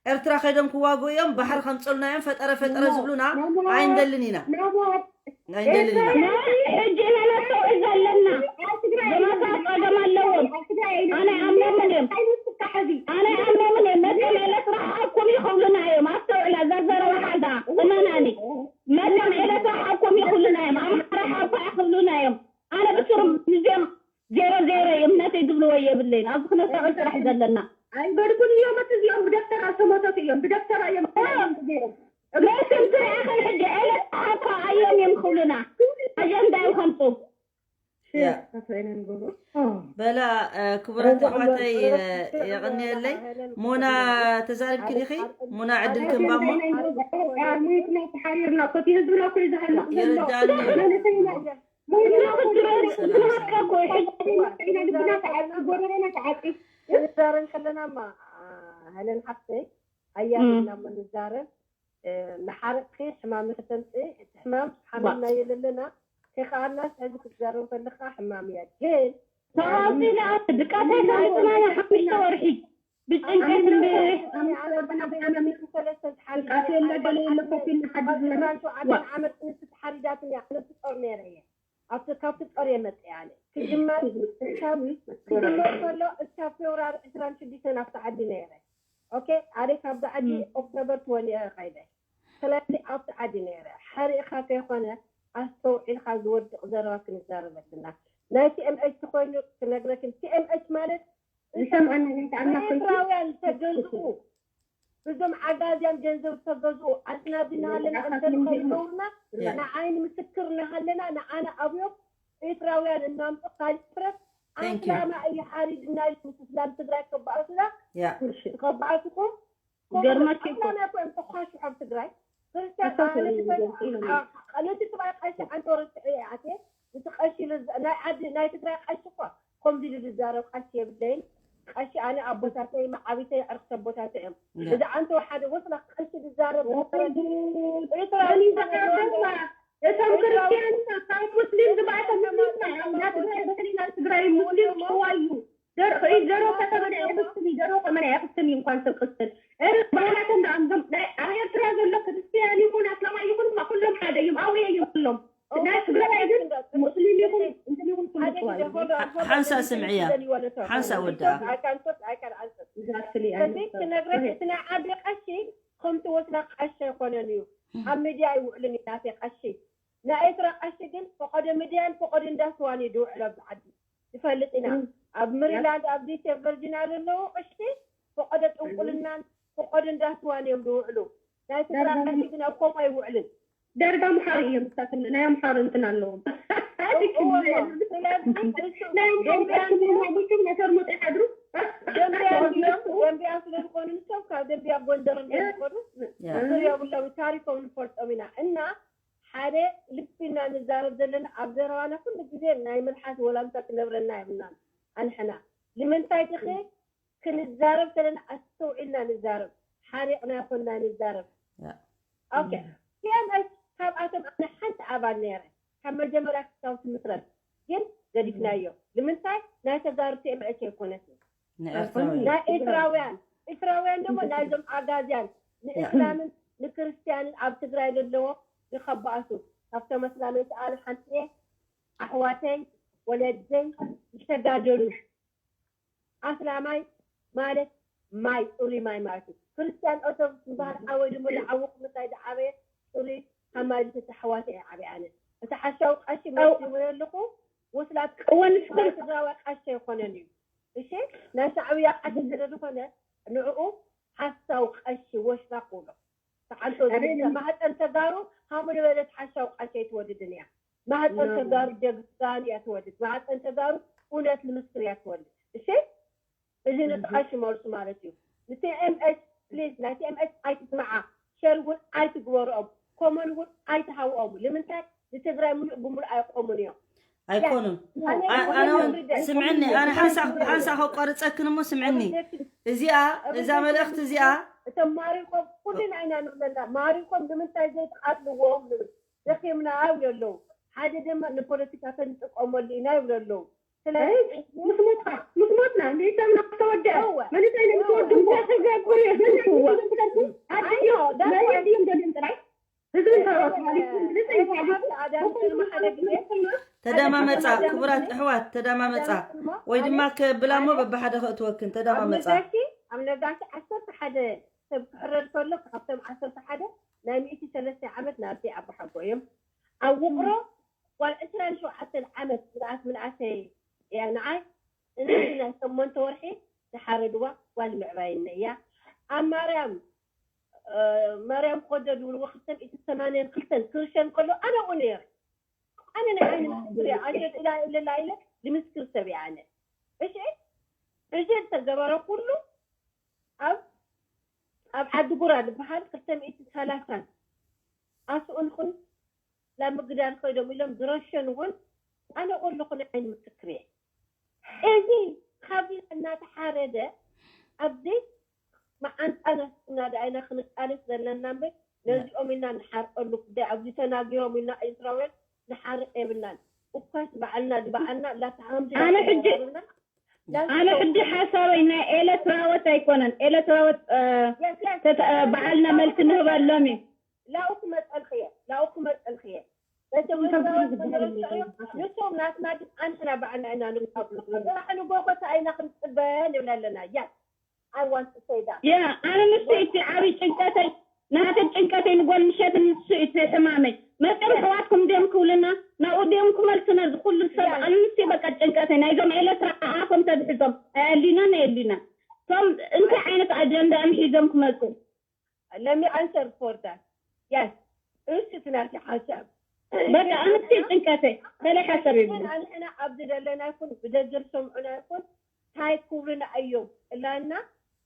ኤርትራ ከይዶም ክዋግኡ እዮም ባሕሪ ከምፀሉና እዮም ፈጠረ ፈጠረ ዝብሉና ኣይንደልን ኢና ኣይንደልን ኢና ሕጂ ኢና ነስተውዕል ዘለና ዘመታት ጸገም ኣለዎም ኣነ ኣምኖምን እዮም ኣነ ኣምኖምን እዮም መቸም ኤለትራ ሓኩም ይኸብሉና እዮም ኣስተውዕላ ዘዘረባ ሓዛ እመናኒ መቸም ኤለትራ ሓኩም ዝብልዎ የብለይን። ኣብዚ ክነሳቕል ጥራሕ ዘለና። ኣይበድኩን እዮም፣ እቲ እዚኦም ብደብተራ ዝተሞተቱ እዮም፣ ብደብተራ እዮም ተላኢሎም ተገይሮም። መቸም ትሪኣ ከም ሕጂ ኤለትሓካ ኣዮም እዮም ክብሉና። ኣጀንዳ እዮም ከምፁ። ያ። በላ ክቡራት ኣሕዋተይ፣ የቐንየለይ። ሙና፣ ተዛሪብኪ ዲኺ? ሙና፣ ዕድል ክንባ እሞ። ሙይትና ተሓሪርና ኮቲ ህዝብና ኮ ይዝሃልና ዘሎ ይርዳኒ። መንእሰይና ሙይትና ክትበሉ ዝሃቀ ኮ ሕጂ ኢና ልብና ተዓፂ ጎረረና ተዓፂ ንዛረብ ከለናማ፣ ሄለን ሓፍተይ፣ ኣያልና እሞ ንዛረብ። ንሓርቕኪ ሕማም ከተምፅኢ፣ እቲ ሕማም ሓሚምናዮ ዘለና። ከይከኣልናስ ሕዚ ክትዛረብ ከለካ ሕማም እያ። ግን ተዋፂና ድቃሰይ ተዋፂና ሓሙሽተ ወርሒ ብጭንቀት ሰለስተ ተሓሪዳ ዓመት ንስ ተሓሪዳትኒ ኣነ ትጦር ነይረ እየ። ኣብቲ ካብቲ ጦር እየ መፅእ ኣነ ክጅመር ክጅመር ከሎ እስካብ ፌብራሪ ዕስራን ሽዱሽተን ኣብቲ ዓዲ ነይረ። ኦኬ ኣደ ካብዚ ዓዲ ኦክቶበር ትወኒ እየ ከይደ። ስለዚ ኣብቲ ዓዲ ነይረ ሓሪእካ ከይኮነ ኣስተውዒልካ ዝወድቕ ዘረባ ክንዛረበልና ናይ ቲኤምኤች ኮይኑ ክነግረክን ቲኤምኤች ማለት ዝሰምዐና ዘይተኣምና ኤርትራውያን ዝተገዝኡ ብዞም ዓጋዝያን ገንዘብ ዝተገዝኡ ኣስናዲ እናሃለና እንተዝኸይደውና ንዓይኒ ምስክር እናሃለና ንዓና ኣብዮም ኤርትራውያን እናምፁ ካልእ ፍረት Thank you. ኣስላማ እዩ ሓሪድና ኢሉ ምስ እስላም ትግራይ ከበኣሱና ያ ከበኣሱኩም ገርመኪ እኮ። ኣስላማ እኮ እዮም ተኳሽሖም ትግራይ ክርስቲያን ተሳሰሩ ኣነ ይገልጹ ኢሎም። ነቲ ትባይ ቀሺ ኣንተ ወረስዒ ኣቴ እቲ ቀሺ ልዝ- ናይ ዓዲ ናይ ትግራይ ቀሺ እኮ ከምዚ ኢሉ ዝዛረብ ቀሺ የብለይን ቀሺ ኣነ ኣቦታተይ መዓቢተይ ዕርክተ ኣቦታተይ እዮም እዚ ኣንተ ሓደ ወስና ቀሺ ዝዛረብ ኤርትራ እቶም ክርስቲያን ካብ ሙስሊም ዝበኣሰ ሙስሊም ኢና ትግራይ ሙስሊም ሸዋ እዩ። ደሮ ከተመዳ የክስትን ደሮ ከመዳ የክስትን እዩ እንኳን ሰብ ቅስትን እር ባህላቶም ደኣምዞም ኣብ ኤርትራ ዘሎ ክርስቲያን ይኹን ኣስላማይ ይኹን ማ ኩሎም ሓደ እዮም ኣውየ እዮም ኩሎም ናይ ትግራይ ግን ሙስሊም ይኹን እንትን ይኹን ኩሉ ሸዋ እዩ። ሓንሳ ስምዕያ ሓንሳ ወድኣ exactly እቲ ክነግረኪ እቲ ናይ ዓዲ ቀሺ ከምቲ ወስና ቀሺ ኣይኮነን እዩ ኣብ ሚድያ ኣይውዕልን እዩ ናተይ ቀሺ ናይ ኤርትራ ቀሺ ግን ፈቐዶ ሚድያን ፈቐዶ እንዳስዋን እዩ ዝውዕል ኣብዚ ዓዲ ንፈልጥ ኢና ኣብ ምሪላንድ ኣብ ዲሴ ቨርጂና ዘለዉ ቀሺ ፈቐዶ ጥንቁልናን ፈቐዶ እንዳስዋን እዮም ዝውዕሉ ናይ ትግራይ ቀሺ ግን ኣብ ከምኡ ኣይውዕልን ደርጋ ምሓሩ እዮም ክሳትም ናይ ኣምሓሩ እንትን ኣለዎም ስለዚህ እሱ ናይ ኣምሓሩ ቀሺ ሙሽም ነተርሙጥ ይሓድሩ ደንቢያ እንዲዮም ደንቢያ ስለ ዝኾኑ ንሶም ካብ ደንቢያ ጎንደር እንዲዮም ዝኾኑ ያ ዝርዮ ብሎም ታሪኮም ንፈልጦም ኢና እና ሓደ ልቢ ኢና ንዛረብ ዘለና ኣብ ዘረባና ኩሉ ግዜ ናይ መልሓስ ወላምታ ክነብረና የብልናን ኣንሕና ንምንታይ ድኺ ክንዛረብ ከለና ኣስተውዒልና ንዛረብ ሓሪቕና ይኮንና ንዛረብ ያ ኦኬ ቲኤምኤች ካብኣቶም ኣነ ሓንቲ ኣባል ነይረ ካብ መጀመርያ ክሳብ ትምስረት ግን ገዲፍናዮ ንምንታይ ናይ ተጋሩ ቲኤምኤች ኣይኮነትን ንኤርትራዊ ናይ ኤርትራውያን ኤርትራውያን ድማ ናይዞም ኣጋዝያን ንእስላምን ንክርስትያንን ኣብ ትግራይ ዘለዎ ይኸባእሱ ካብቶም ኣስላመይቲ ኣነ ሓንቲ እየ ኣሕዋተይ ወለደይ ዝተጋደሉ ኣስላማይ ማለት ማይ ፅሩይ ማይ ማለት እዩ ክርስትያን ኦርቶዶክስ ዝበሃል ዓወይ ድማ ዝዓወኹ ምሳይ ዝዓበየ ፅሩይ ካብ ማይ ዝፍተ ኣሕዋተ እየ ዓበየ ኣነ እቲ ሓሻዊ ቀሺ መሲዎ ኣለኹ ወስላት እወ ንስኹም ናይ ትግራዋይ ቀሺ ኣይኮነን እዩ እሺ ናይ ሻዕብያ ቀሺ ስለ ዝኾነ ንዕኡ ሓሳዊ ቀሺ ወሽላቅ ውሎ ተዓንቶ ማህፀን ተጋሩ ሃሙ ዝበለት ሓሻዊ ቀሺ ኣይትወልድን እያ ማህፀን ተጋሩ ጀግዛን እያ ትወልድ ማህፀን ተጋሩ እውነት ንምስክር እያ ትወልድ እሺ እዚ ነቲ ቀሺ መልሱ ማለት እዩ ንቲኤምኤች ፕሊዝ ናይ ቲኤምኤች ኣይትስምዓ ሸር እውን ኣይትግበርኦም ኮመን እውን ኣይትሃውኦም ንምንታይ ንትግራይ ሙሉእ ብሙሉእ ኣይቆሙን እዮም ኣይኮኑን ኣነ እውን ስምዕኒ ኣነ ሓንሳ ከቋርፀክን እሞ ስምዕኒ እዚኣ እዛ መልእኽቲ እዚኣ እቶም ማሪኾም ኩልና ኢና ንብለና ማሪኾም ንምንታይ ዘይትቃትልዎም ንብል ደኺምና ይብሉ ኣለዉ ሓደ ድማ ንፖለቲካ ከንጥቀመሉ ኢና ይብሉ ኣለዉ ስለዚ ምስ ሞትካ ምስ ሞትና ንኢሰብና ዝተወደአ መንእሰይና ምስ ወዱ እንታይ ክገብሩ እዮም ኣድዮም ደልዮም ጥራይ ህዝቢ ተደማመፃ ክቡራት ኣሕዋት ተደማመፃ ወይ ድማ ከብላ እሞ በብሓደ ከእትወክን ተደማመፃ ኣብ ነጋሲ ዓሰርተ ሓደ ሰብ ክሕረድ ከሎ ካብቶም ዓሰርተ ሓደ ናይ ሚእቲ ሰለስተ ዓመት ናብቲ ኣባሓጎ እዮም ኣብ ውቕሮ ጓል ዕስራን ሸውዓተን ዓመት ዝኣት ምንኣሰይ እያ ንዓይ እዚ ናይ ሸሞንተ ወርሒ ዝሓረድዋ ጓል ምዕባይኒ እያ። ኣብ ማርያም ማርያም ኮደ ዝብልዎ ክልተ ሚእቲ ሰማንያን ክልተን ክርሸን ከሎ ኣነ ኡ ነይረ። ኣነ ንዓይ ንምስክር እየ። ኣሸት ኢላ ኢለላ ኢለ ዝምስክር ሰብ እየ ኣነ። እሺ፣ እዚ ዝተገበረ ኩሉ ኣብ ኣብ ዓዲ ጉራ ዝበሃል ክልተ ሚእቲ ሰላሳን ኣስኡን ኹን ናብ ምግዳል ከይዶም ኢሎም ዝረሸንዎን ኣነ ከለኹ ንዓይ ንምስክር እየ። እዚ ካብዚ እናተሓረደ ኣብዚ መዓንጣና ስና ደኣይና ክንቃለስ ዘለና እምበር ነዚኦም ኢና ንሓርቀሉ ጉዳይ ኣብዚ ተናጊሮም ኢልና ኤርትራውያን ንሓርቅ የብልናን። እኳስ ባዕልና ዝባዕልና ላታ ሓምድ ኣነ ሕጂ ኣነ ሕጂ ሓሳበይ ናይ ኤለትራወት ኣይኮነን ኤለትራወት ባዓልና መልሲ ንህበሎም እዩ። ላኡ ክመፀልክ እየ ላኡ ክመፀልክ እየ በተወሰዋት መመረስዕዮ ንሶም ናትና ግን ኣንሕና ባዕልና ኢና ንንካብሉ ስራሕ ንጎኾ ተኣይና ክንፅበ ንብል ኣለና እያ። I want to say that. ያ ኣነ ንሱ እቲ ዓብይ ጭንቀተይ ናተን ጭንቀተይ ንጎል ምሸት ንሱ እቲ ሕማመይ መፅኦም ሕዋትኩም ድዮም ክብሉና ናብኡ ድዮም ክመልሱና ዝኩሉ ሰብ ኣነ ንሱ በቃ ጭንቀተይ ናይዞም ኤለትራ ኣፎም ተዝሕዞም ኣየሊናን ኣየሊናን እቶም እንታይ ዓይነት ኣጀንዳ እዮም ሒዞም ክመፁ Let me answer for that. Yes. እሱ ትናቲ ሓሳብ በቃ ኣንስቲ ጭንቀተይ ከላይ ሓሳብ ይብሉ ኣንሕና ኣብዚ ዘለና ይኩን ብደገ ዝሰምዑና ይኩን ታይ ክብሉና እዮም እላና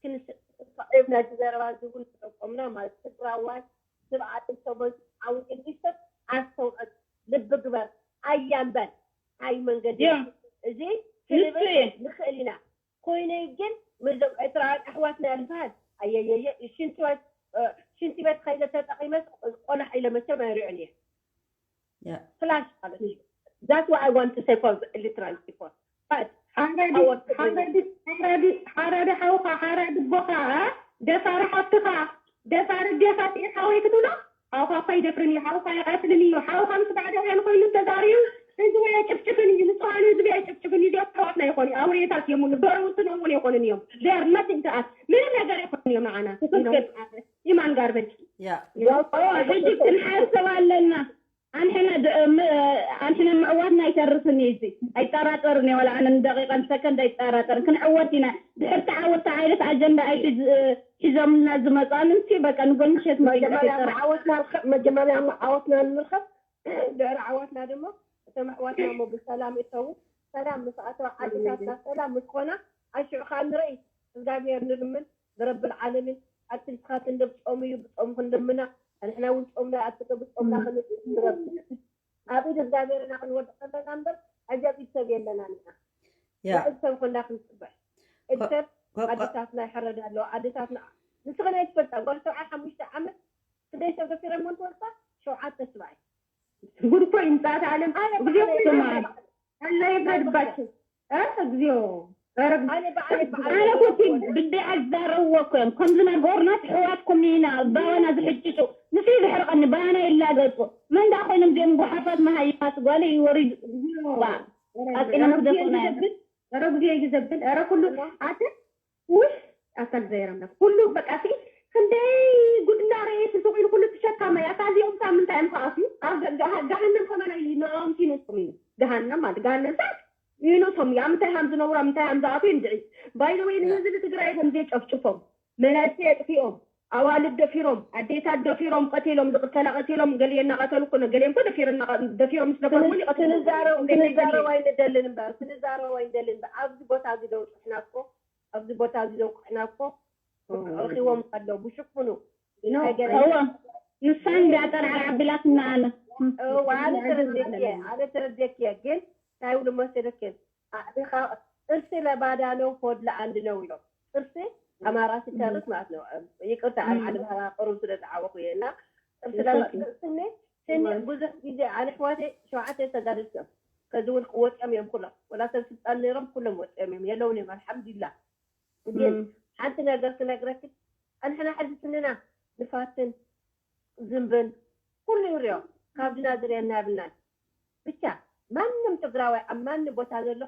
ክንስዕብ ናይቲ ዘረባ ዝብሉ ተጠቆምና ማለት ትግራዋይ ስብዓት ሰቦን ዓውቂ ሰብ ኣስተውዕል ልቢ ግበር ኣያምበል ታይ መንገዲ እዚ ክንብል ንኽእል ኢና ኮይነ ግን ምዞም ኤርትራውያን ኣሕዋትና ዝበሃል ኣየየየ ሽንቲ ቤት ሽንቲ ቤት ከይደ ተጠቂመስ ቆላሕ ኢለ መቸም ኣይሪዑን እየ ፍላሽ ማለት እዩ that's what I want to say for the illiterate people but ሓራዲ ሓውካ ሓራዲ ኣቦኻ ደፋሪ ሓፍትኻ ደፋሪ ዴኻ ስዒርካ ወይ ክትብሎ ሓውኻ እኳ ይደፍርን እዩ ሓውኻ ይቐትልን እዩ ሓውኻ ምስ ባዕዳውያን ኮይኑ ተዛሪቡ ህዝቢ ኣይጭፍጭፍን እዩ ንፅሃን ህዝቢ ኣይጭፍጭፍን እዩ እዚኦም ኣሕዋትና ይኾኑ ኣውሬታት እዮም ንበረውትን እውን ይኾኑን እዮም they are nothing to us ምንም ነገር ይኾኑ እዮም ንዓና ኢማን ጋርበጅ ሕጂ ክንሓስብ ኣለና ኣንሕና ኣንሕና ምዕዋትና ኣይተርስን እዩ እዚ ኣይጠራጠርን እየ ዋላ ኣነ ንደቂቃ ንሰከንድ ኣይጠራጠርን ክንዕወት ኢና ድሕር ተዓወት ዓይነት ኣጀንዳ ኣይሒዝ ሒዞምልና ዝመፁ ኣምንቲ በቃ ንጎል ምሸት መጀመርያ ዓወትና ንርኸብ መጀመርያ ዓወትና ንርኸብ ድሕሪ ዓወትና ድማ እቶም ኣሕዋትና እሞ ብሰላም እተዉ ሰላም ምስ ኣተዋ ዓድታትና ሰላም ምስ ኮና ኣሽዑ ከዓ ንርኢ እግዚኣብሔር ንልምን ንረብል ዓለሚን ኣትልስኻት እንደ ብጾም እዩ ብጾም ክንልምና ንሕና እውን ጾምና ኣትከ ብጾምና ክንብል ንረብል ኣብ ኢድ እግዚኣብሔር ኢና ክንወድቕ ዘለና እምበር ሕጂ ኣብ ኢድ ሰብ የለና ንሕና ንዕድ ሰብ ኮንዳ ክንጽበሕ እድ ሰብ ኣድታትና ይሕረድ ኣለዋ ኣድታትና ንስኽን ኣይትፈልጣ ጓል ሰብዓ ሓሙሽተ ዓመት ክንደይ ሰብ ደፊረሞ እንትወልካ ሸውዓተ ስብኣይ ጉድ እኮ ይምጻት ዓለም እግዚኣብሔር ኣላ ይፍረድባችሁ ኧረ እግዚኣብሔር ኧረ ኣነ ባዕለይ ባዕለይ ኣነ ኮቲ ብደይ ኣዛረብዎ እኮ እዮም ከምዚ ነገሩና ትሕዋትኩም ኢና ባባና ዝሕጭጩ ንሱ ዝሕርቀኒ ባና ይላገጹ መን ዳ ኮይኖም እዚኦም ጓሓፋት መሃይማት ጓለ ይወሪዱ ዋ ኣጺና ክደፍኡና እዮም ኧረ እግዚኣብሔር እዩ ዘብል ኧረ ኩሉ ኣተ ውይ ኣታ እግዚኣብሔር ኣምላክ ኩሉ በቃ ሲ ክንደይ ጉድ እንዳረኤት እንተኮይኑ ኩሉ ትሸካመ እያ እታ እዚኦም ሳ ምንታይ እዮም ከኣትዩ ኣብ ገሃነም ከማና እዩ ንዕኦም ሲ ነቶም እዩ ገሃነም ማለት ገሃነም ሳ ይነቶም እዩ ኣብ ምንታይ ሃም ዝነብሩ ኣብ ምንታይ ሃም ዝኣትዩ እንድዒ ባይዘወይ ንህዝቢ ትግራይ ከም ዘይጨፍጭፎም መናእሰይ ኣጥፊኦም ኣዋልድ ደፊሮም ኣዴታት ደፊሮም ቀቲሎም ዝቅተላ ቀቲሎም ገሊኤ እናቀተሉ እኮ ገሊኤ እኮ ደፊር ደፊሮም ምስ ነበሩ እውን ይቀትሉ ክንዛረብ ክንዛረብ ኣይንደልን እምበር ክንዛረብ ኣይንደልን እምበር ኣብዚ ቦታ እዚ ደውፅሕና እኮ ኣብዚ ቦታ እዚ ደውፅሕና እኮ ረኪቦም ኣለዉ ብሽፍኑ እዋ ንሳ እንድያ ጠልዓል ዓቢላትና ኣነ እዋ ኣነ ተረዲኤክየ ኣነ ተረዲኤክየ ግን እንታይ ይብሉ መሰለክን ኣዕቢኻ ጥርሲ ለባዳ ነው ሆድ ለአንድ ነው ኢሎም ጥርሲ ኣማራ ሲተርፍ ማለት ነው ይቅርታ ኣብ ዓዲ ባህራ ቅሩብ ስለ ዝዓወኩ እየ እና ጥርሲ ለስኒ ስኒ ብዙሕ ግዜ ኣነ ኣሕዋተይ ሸውዓተ ተጋደልቲ እዮም ከዚ እውን ወፂኦም እዮም ኩሎም ወላ ሰብ ስልጣን ነይሮም ኩሎም ወፂኦም እዮም የለውን እዮም ኣልሓምዱሊላ ግን ሓንቲ ነገር ክነግረክን ኣንሕና ሕዚ ስንና ንፋስን ዝንብን ኩሉ ይርዮ ካብድና ዝርየና የብልናን ብቻ ማንም ትግራዋይ ኣብ ማንም ቦታ ዘሎ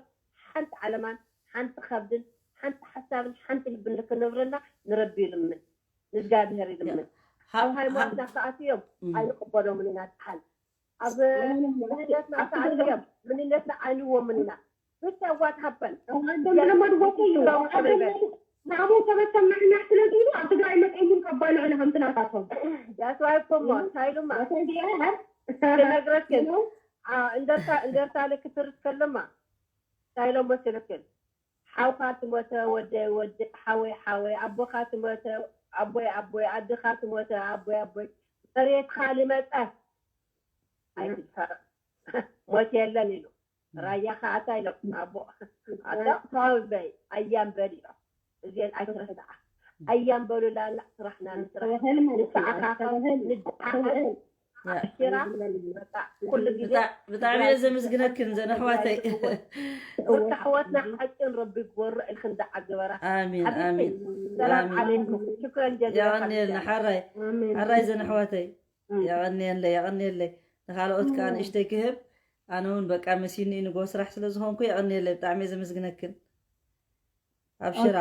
ሓንቲ ዓለማን ሓንቲ ከብድን ሓንቲ ሓሳብን ሓንቲ ልብን ንክነብረና ንረቢ ይልምን ንእግዚኣብሔር ይልምን ኣብ ሃይማኖትና ክኣትዮም ኣይንቅበሎምን ኢና ድሓን ኣብ መንነትና ክኣትዮም መንነትና ኣይንህቦምን ኢና ብቻ what happened? ንዓሞም ተበተምናዕና ስለዝብሉ ኣብ ትግራይ መፀሙን ከባልዑ ንከምቲ ናታቶም that's why እኮ እሞ እንታይ ኢሉማ ክነግረክን እንደርታ ልክትርስ ከለማ እንታይ ኢሎም መስልክን ሓውካ ትሞተ ወደ ወደ ሓወይ ሓወይ ኣቦካ ትሞተ ኣቦይ ኣቦይ ኣድካ ትሞተ ኣቦይ ኣቦይ መሬትካ ልመፀ ኣይትድፈር ሞት የለን ኢሉ ራያ ከዓ እንታይ ኢሎም ኣቦ ኣታ ታውበይ ኣያም በል ኢሎም እዚአን ኣይትረስዓ ኣያም በሉላና ስራሕና ንስራሕ ንሰዓካኸም ንድዓኸም ሽራ ኩሉ ግዜ ብጣዕሚ እየ ዘመስግነክን ዘነሕዋተይ ብርካ ኣሕዋትና ሓቂ ንረቢ ግበሮ ኢልክን ደዓ ግበራ ኣሚን ኣሚን ሰላም ዓለይኩም ሽክረን ጀዚላ የቐንየልና ሓራይ ሓራይ ዘነሕዋተይ የቐንየለይ የቐንየለይ ንካልኦት ከዓ ንእሽተይ ክህብ ኣነ እውን በቃ መሲኒ ንጎ ስራሕ ስለ ዝኾንኩ የቐንየለይ ብጣዕሚ እየ ዘመስግነክን ኣብሽራ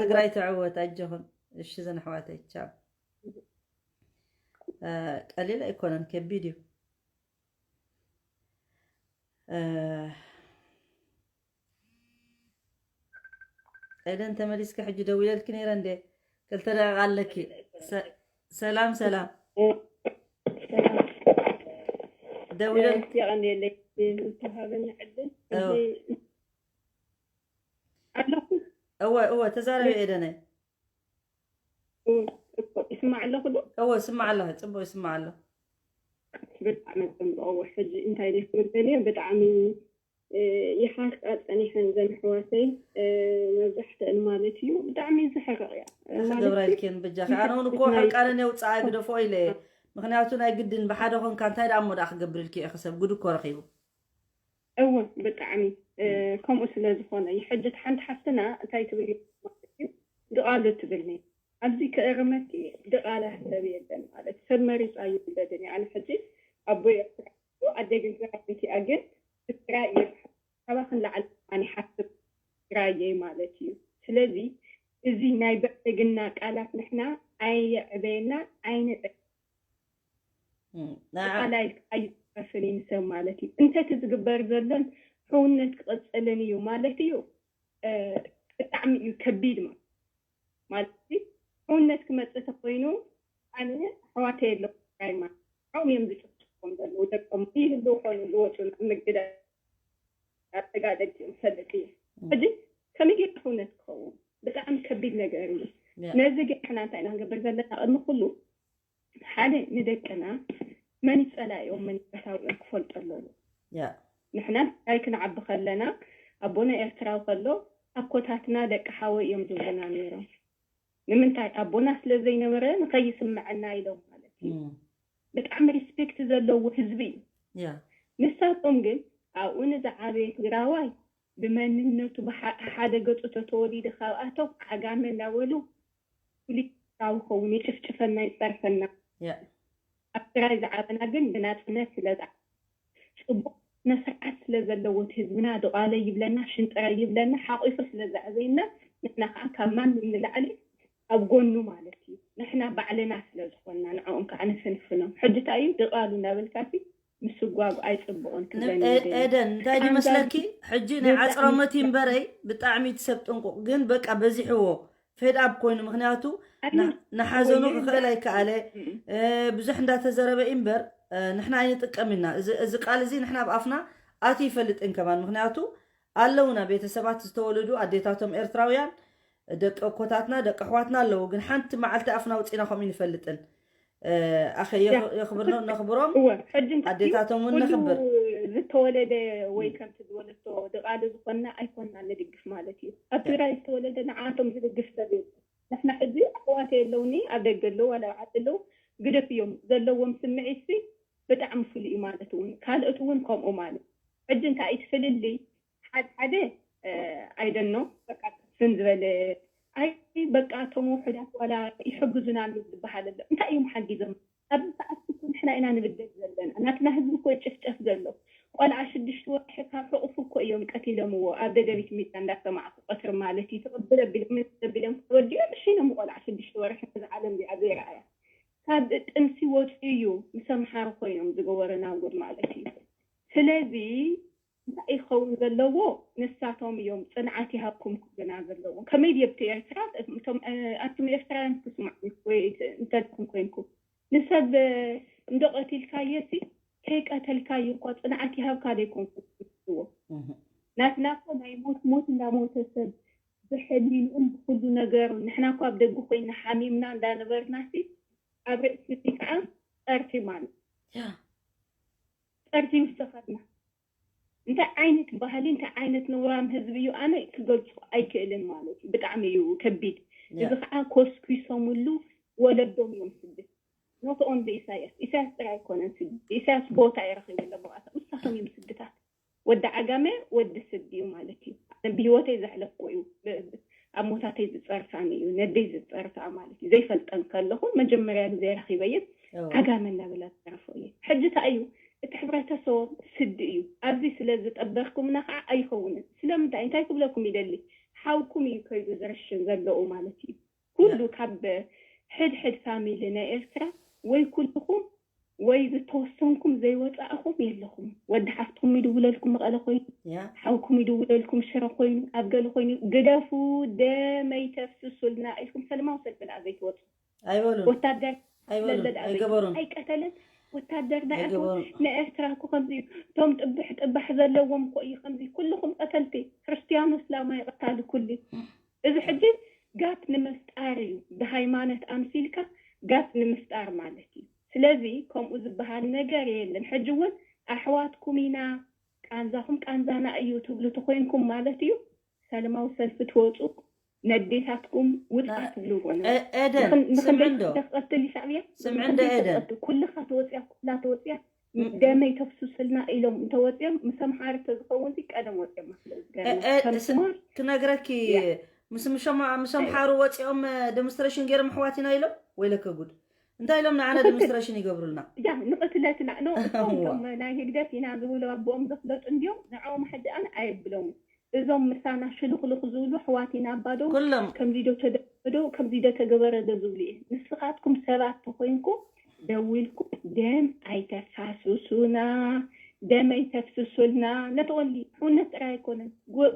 ትግራይ ትዕወት ኣጆኹን እሺ ዘነሕዋተይ ቻው ቀሊል ኣይኮነን ከቢድ እዩ ኤደን ተመሊስኪ ሕጂ ደዊለልኪ ነይረ እንዴ ክልተ ደቂቃ ኣለኪ ሰላም ሰላም ደዊለል የቐንየለይ ዝተሃበኒ ዕድል ኣለኹ እወ እወ ተዛረቢ ኤደነይ ይስማዕ ኣለኹ ዶ እወ ስማዕ ኣለኺ ፅቡቅ ይስማዕ ኣሎ ብጣዕሚ ፅቡቅ እወ ሕጂ እንታይ ኢለ ክብል ደልየ ብጣዕሚ ይሓርቃ ፀኒሐን ዘን ኣሕዋተይ መብዛሕትአን ማለት እዩ ብጣዕሚ ዝሕርቕ እያ ገብራ ኢልክን በጃኺ ኣነ እውን እኮ ሕርቃነን የውፅኣ ግደፎ ኢለ እየ ምክንያቱ ናይ ግድን ብሓደ ኮንካ እንታይ ደኣ እሞ ደኣ ክገብር ኢልኪ ኢኺ ሰብ ጉድ እኮ ረኺቡ እወ ብጣዕሚ ከምኡ ስለ ዝኾነ እዩ ሕጂ እቲ ሓንቲ ሓፍትና እንታይ ትብል ማለት እዩ ድቓሉ ትብልኒ ኣብዚ ክእርመኪ ድቓላ ሰብ የለን ማለት ሰብ መሪፃ ይውለድን እዩ ኣነ ሕጂ ኣቦይ ኣደ ግንዝራዊት እያ ግን ብስራይ እየ ካባኽን ላዕሊ ከማን ይሓስብ ትግራየይ ማለት እዩ ስለዚ እዚ ናይ ብዕልግና ቃላት ንሕና ኣየዕበየና ኣይነጠ ቃላይ ኣይትረፍን እዩ ንሰብ ማለት እዩ እንተ እቲ ዝግበር ዘሎን ሕውነት ክቕፅልን እዩ ማለት እዩ ብጣዕሚ እዩ ከቢድ ማለት ማለት ሕውነት ክመፅእ ተኮይኑ ኣነ ኣሕዋተይ ኣለኹ ትግራይ ማለት ንዖም እዮም ዝጭፍጭፎም ዘለዉ ደቆም ይህልው ኮኑ ዝወፁ ምግዳል ኣተጋደልቲ እዮም ዝፈልጥ እዩ ሕጂ ከመይ ጌርካ ሕውነት ክኸውን ብጣዕሚ ከቢድ ነገር እዩ ነዚ ግን ንሕና እንታይ ኢና ክንገብር ዘለና ቅድሚ ኩሉ ሓደ ንደቅና መን ይፀላእዮም መን ይፈታውዮም ክፈልጡ ኣለዎ ንሕና ትግራይ ክንዓቢ ከለና ኣቦና ኤርትራዊ ከሎ ኣኮታትና ደቂ ሓወይ እዮም ዝብሉና ነይሮም ንምንታይ ኣቦና ስለ ዘይነበረ ንኸይስምዐና ኢሎም ማለት እዩ ብጣዕሚ ሪስፔክት ዘለዎ ህዝቢ እዩ ንሳቶም ግን ኣብኡ ንዝዓበየ ትግራዋይ ብመንነቱ ብሓደ ገፁ ተተወሊደ ካብኣቶም ዓጋመ እናበሉ ፍሉይ ኤርትራዊ ኸውን ይጭፍጭፈና ይፀርፈና ኣብ ትግራይ ዝዓበና ግን ብናፅነት ስለ ዝዓ ፅቡቅ ስነስርዓት ስለ ዘለዎ እቲ ህዝብና ድቓለ ይብለና ሽንጥረ ይብለና ሓቂፉ ስለ ዘዕበየና ንሕና ከዓ ካብ ማንም ንላዕሊ ኣብ ጎኑ ማለት እዩ ንሕና ባዕልና ስለ ዝኾንና ንዕኦም ከዓ ንፍንፍኖም ሕጂ እንታይ እዩ ድቓሉ እናበልካሲ ምስጓጉ ኣይፅቡቅን ክብለኒ ኤደን እንታይ ድመስለኪ ሕጂ ናይ ዓፅረመት ይንበረይ ብጣዕሚ ትሰብ ጥንቁቅ ግን በቃ በዚሕዎ ፌድ ኣብ ኮይኑ ምክንያቱ ንሓዘኑ ክኽእል ኣይከኣለ ብዙሕ እንዳተዘረበ እዩ እምበር ንሕና ኣይንጥቀም ኢና እዚ ቃል እዚ ንሕና ኣብ ኣፍና ኣት ይፈልጥን ከማን ምክንያቱ ኣለውና ቤተሰባት ዝተወለዱ ኣዴታቶም ኤርትራውያን ደቂ ኣኮታትና ደቂ ኣሕዋትና ኣለዉ ግን ሓንቲ መዓልቲ ኣፍና ውፂና ከምኡ ንፈልጥን ኣኸ የኽብርኖ ነኽብሮም ኣዴታቶም እውን ነኽብር ዝተወለደ ወይ ከምቲ ዝወለቶ ድቓሊ ዝኾንና ኣይኮንና ንድግፍ ማለት እዩ ኣብ ትግራይ ዝተወለደ ንዓቶም ዝድግፍ ሰብ ንሕና ሕዚ ኣሕዋተ የለውኒ ኣብ ደገ ኣለዉ ዋላ ኣብ ዓዲ ኣለዉ ግደፍ እዮም ዘለዎም ስምዒት ሲ ብጣዕሚ ፍሉይ እዩ ማለት እውን ካልኦት እውን ከምኡ ማለት ሕጂ እንታይ እቲ ፍልልይ ሓደ ሓደ ኣይደኖ በቃ ፍን ዝበለ ኣይ በቃ እቶም ውሑዳት ዋላ ይሕግዙና ኣሎ ዝበሃል ኣሎ እንታይ እዮም ሓጊዞም ኣብዚ ሰዓት እኮ ንሕና ኢና ንብደል ዘለና ናትና ህዝቢ እኮ ይጭፍጨፍ ዘሎ ቆልዓ ሽዱሽተ ወርሒ ካብ ሕቑፉ እኮ እዮም ቀቲሎምዎ ኣብ ደደቢት ሚድያ እንዳሰማዕኩ ቀትሪ ማለት እዩ ትቕብል ኣቢሎም ተቢሎም ተወዲኦም እሺኖም ቆልዓ ሽዱሽተ ወርሒ ነዚ ዓለም እዚኣ ዘይረኣያ ካብ ጥንሲ ወፂኡ እዩ ምስ ኣምሓሩ ኮይኖም ዝገበሩ ናውጉድ ማለት እዩ ስለዚ እንታይ ክኸውን ዘለዎ? ንሳቶም እዮም ጽንዓት ይሃብኩም ክብሉና ዘለዎም። ከመይ ድየ ኣብቲ ኤርትራ፣ እቶም ኣቱም ኤርትራውያን ክትስምዑ ወይ እንተልኩም ኮይንኩም፣ ንሰብ እንዶ ቀቲልካዮ ሲ ከይቀተልካዮ እኳ ጽንዓት ይሃብካ ዶ ኣይኮንኩም ትብልዎ? ናትና እኮ ናይ ሞት ሞት እንዳሞተ ሰብ ብሕሊንኡን ብኩሉ ነገሩ፣ ንሕና እኮ ኣብ ደገ ኮይና ሓሚምና እንዳነበርና ሲ ኣብ ርእሲ ከዓ ጸርቲ ማለት ጸርቲ ምስ ተኸድና እንታይ ዓይነት ባህሊ እንታይ ዓይነት ነውራም ህዝቢ እዩ ኣነ ክገልፁ ኣይክእልን ማለት እዩ። ብጣዕሚ እዩ ከቢድ። እዚ ከዓ ኮስኪሶምሉ ወለዶም እዮም ስድት not only ኢሳያስ ኢሳያስ ጥራይ ኣይኮነን ስድት ኢሳያስ ቦታ ይረኪቡ ኣለዎ ንሳቶም እዮም ስድታት። ወዲ ዓጋመ ወዲ ስዲ እዩ ማለት እዩ። ኣነ ብህይወተይ ዘሕለፍኩ እዩ። ኣብ ሞታተይ ዝፀርሳኒ እዩ ነደይ ዝፀርሳ ማለት እዩ። ዘይፈልጠን ከለኹ መጀመርያ ግዜ ረኪበየን ዓጋመ እናበላ ዝፀረፎ እየ። ሕጂ እንታይ እዩ እቲ ሕብረተሰቦም ስዲ እዩ። ኣብዚ ስለ ዝጠበርኩምና ከዓ ኣይኸውንን። ስለምንታይ እንታይ ክብለኩም ይደሊ ሓውኩም እዩ ከይዱ ዝረሽን ዘለዉ ማለት እዩ። ኩሉ ካብ ሕድሕድ ፋሚሊ ናይ ኤርትራ ወይ ኩልኹም ወይ ዝተወሰንኩም ዘይወፃእኹም የለኹም። ወዲ ሓፍትኩም ይድውለልኩም መቐለ ኮይኑ ሓውኩም ይድውለልኩም ሽረ ኮይኑ ኣብ ገለ ኮይኑ ግደፉ። ደመይ ተፍስሱልና ኢልኩም ሰልማዊ ሰልፊ ደኣ ዘይትወፁ። ኣይበሉን ወታደር ኣይበሉን ለለድ ኣበይ ኣይገበሩን ኣይቀተለን ወታደር ደኣ እኮ ኣይገበሩን። ንኤርትራ እኮ ከምዚ እዩ። እቶም ጥብሕ ጥባሕ ዘለዎም እኮ እዩ ከምዚ ኩልኹም ቀተልቲ ክርስትያኖ እስላማይ ቀታሊ ኩሉ እዚ ሕጂ ጋፕ ንምፍጣር እዩ። ብሃይማኖት ኣምሲልካ ጋፕ ንምፍጣር ማለት እዩ። ስለዚ ከምኡ ዝበሃል ነገር የለን። ሕጂ እውን ኣሕዋትኩም ኢና ቃንዛኹም ቃንዛና እዩ ትብሉ ተኮይንኩም ማለት እዩ ሰለማዊ ሰልፊ ትወፁ ነዴታትኩም ውፃ ትብልዎ ነበሩ። ኤደን ስምዕንዶ ተቀትል ሻዕብያ ስምዕንዶ ኤደን ኩልካ ተወፅያ ኩላ ተወፅያ ደመይ ተፍሱስልና ኢሎም እንተወፅዮም ምስ ኣምሓሩ ተዝኸውን ሲ ቀደም ወፅዮም መስለ ዝገርመ ከም ትማል ክነግረኪ ምስ ምሸማ ምስ ኣምሓሩ ወፂኦም ደምስትሬሽን ገይሮም ኣሕዋት ኢና ኢሎም ወይለከ ጉድ እንታይ ኢሎም ንዓና ደምስትሬሽን ይገብሩልና ያ ንቅትለትና ኖ እቶም ናይ ህግደፍ ኢና ዝብሉ ኣቦኦም ዘፍለጡ እንዲዮም ንዕኦም ሕጂ ኣነ ኣየብሎምን እዞም ምሳና ሽልኽልኽ ዝብሉ ኣሕዋት ኢና ኣባዶ ኩሎም ከምዚ ዶ ተደረገ ዶ ከምዚ ዶ ተገበረ ዶ ዝብሉ እየ ንስኻትኩም ሰባት ተኮይንኩም ደዊልኩም ደም ኣይተፋስሱና ደም ኣይተፍስሱልና not only ሕውነት ጥራይ ኣይኮነን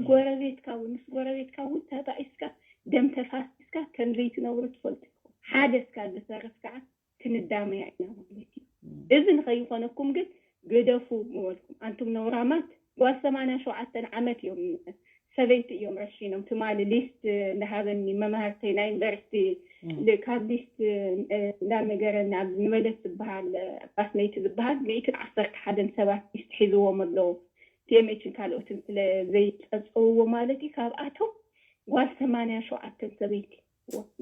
ጎረቤትካ እውን ምስ ጎረቤትካ እውን ተባኢስካ ደም ተፋሲስካ ከምዘይትነብሩ ትፈልጡ ኢኹም ሓደ እስካ ዝተርፍ ከዓ ክንዳመያ ኢና ማለት እዩ። እዚ ንኸይኾነኩም ግን ግደፉ ምበልኩም ኣንቱም ነውራማት። ጓል ሰማንያ ሸውዓተ ዓመት እዮም ሰበይቲ እዮም ረሺኖም ትማሊ ሊስት እንዳሃበኒ መማህርተይ ናይ ዩኒቨርሲቲ ካብ ሊስት እንዳነገረኒ ኣብዚ ንበለት ዝበሃል ባስነይቲ ዝበሃል ሚእትን ዓሰርተ ሓደን ሰባት ሊስት ሒዝዎም ኣለዉ ቲኤምኤችን ካልኦትን ስለ ዘይፀፀውዎ ማለት እዩ ካብኣቶም ጓል ሰማንያ ሸውዓተን ሰበይቲ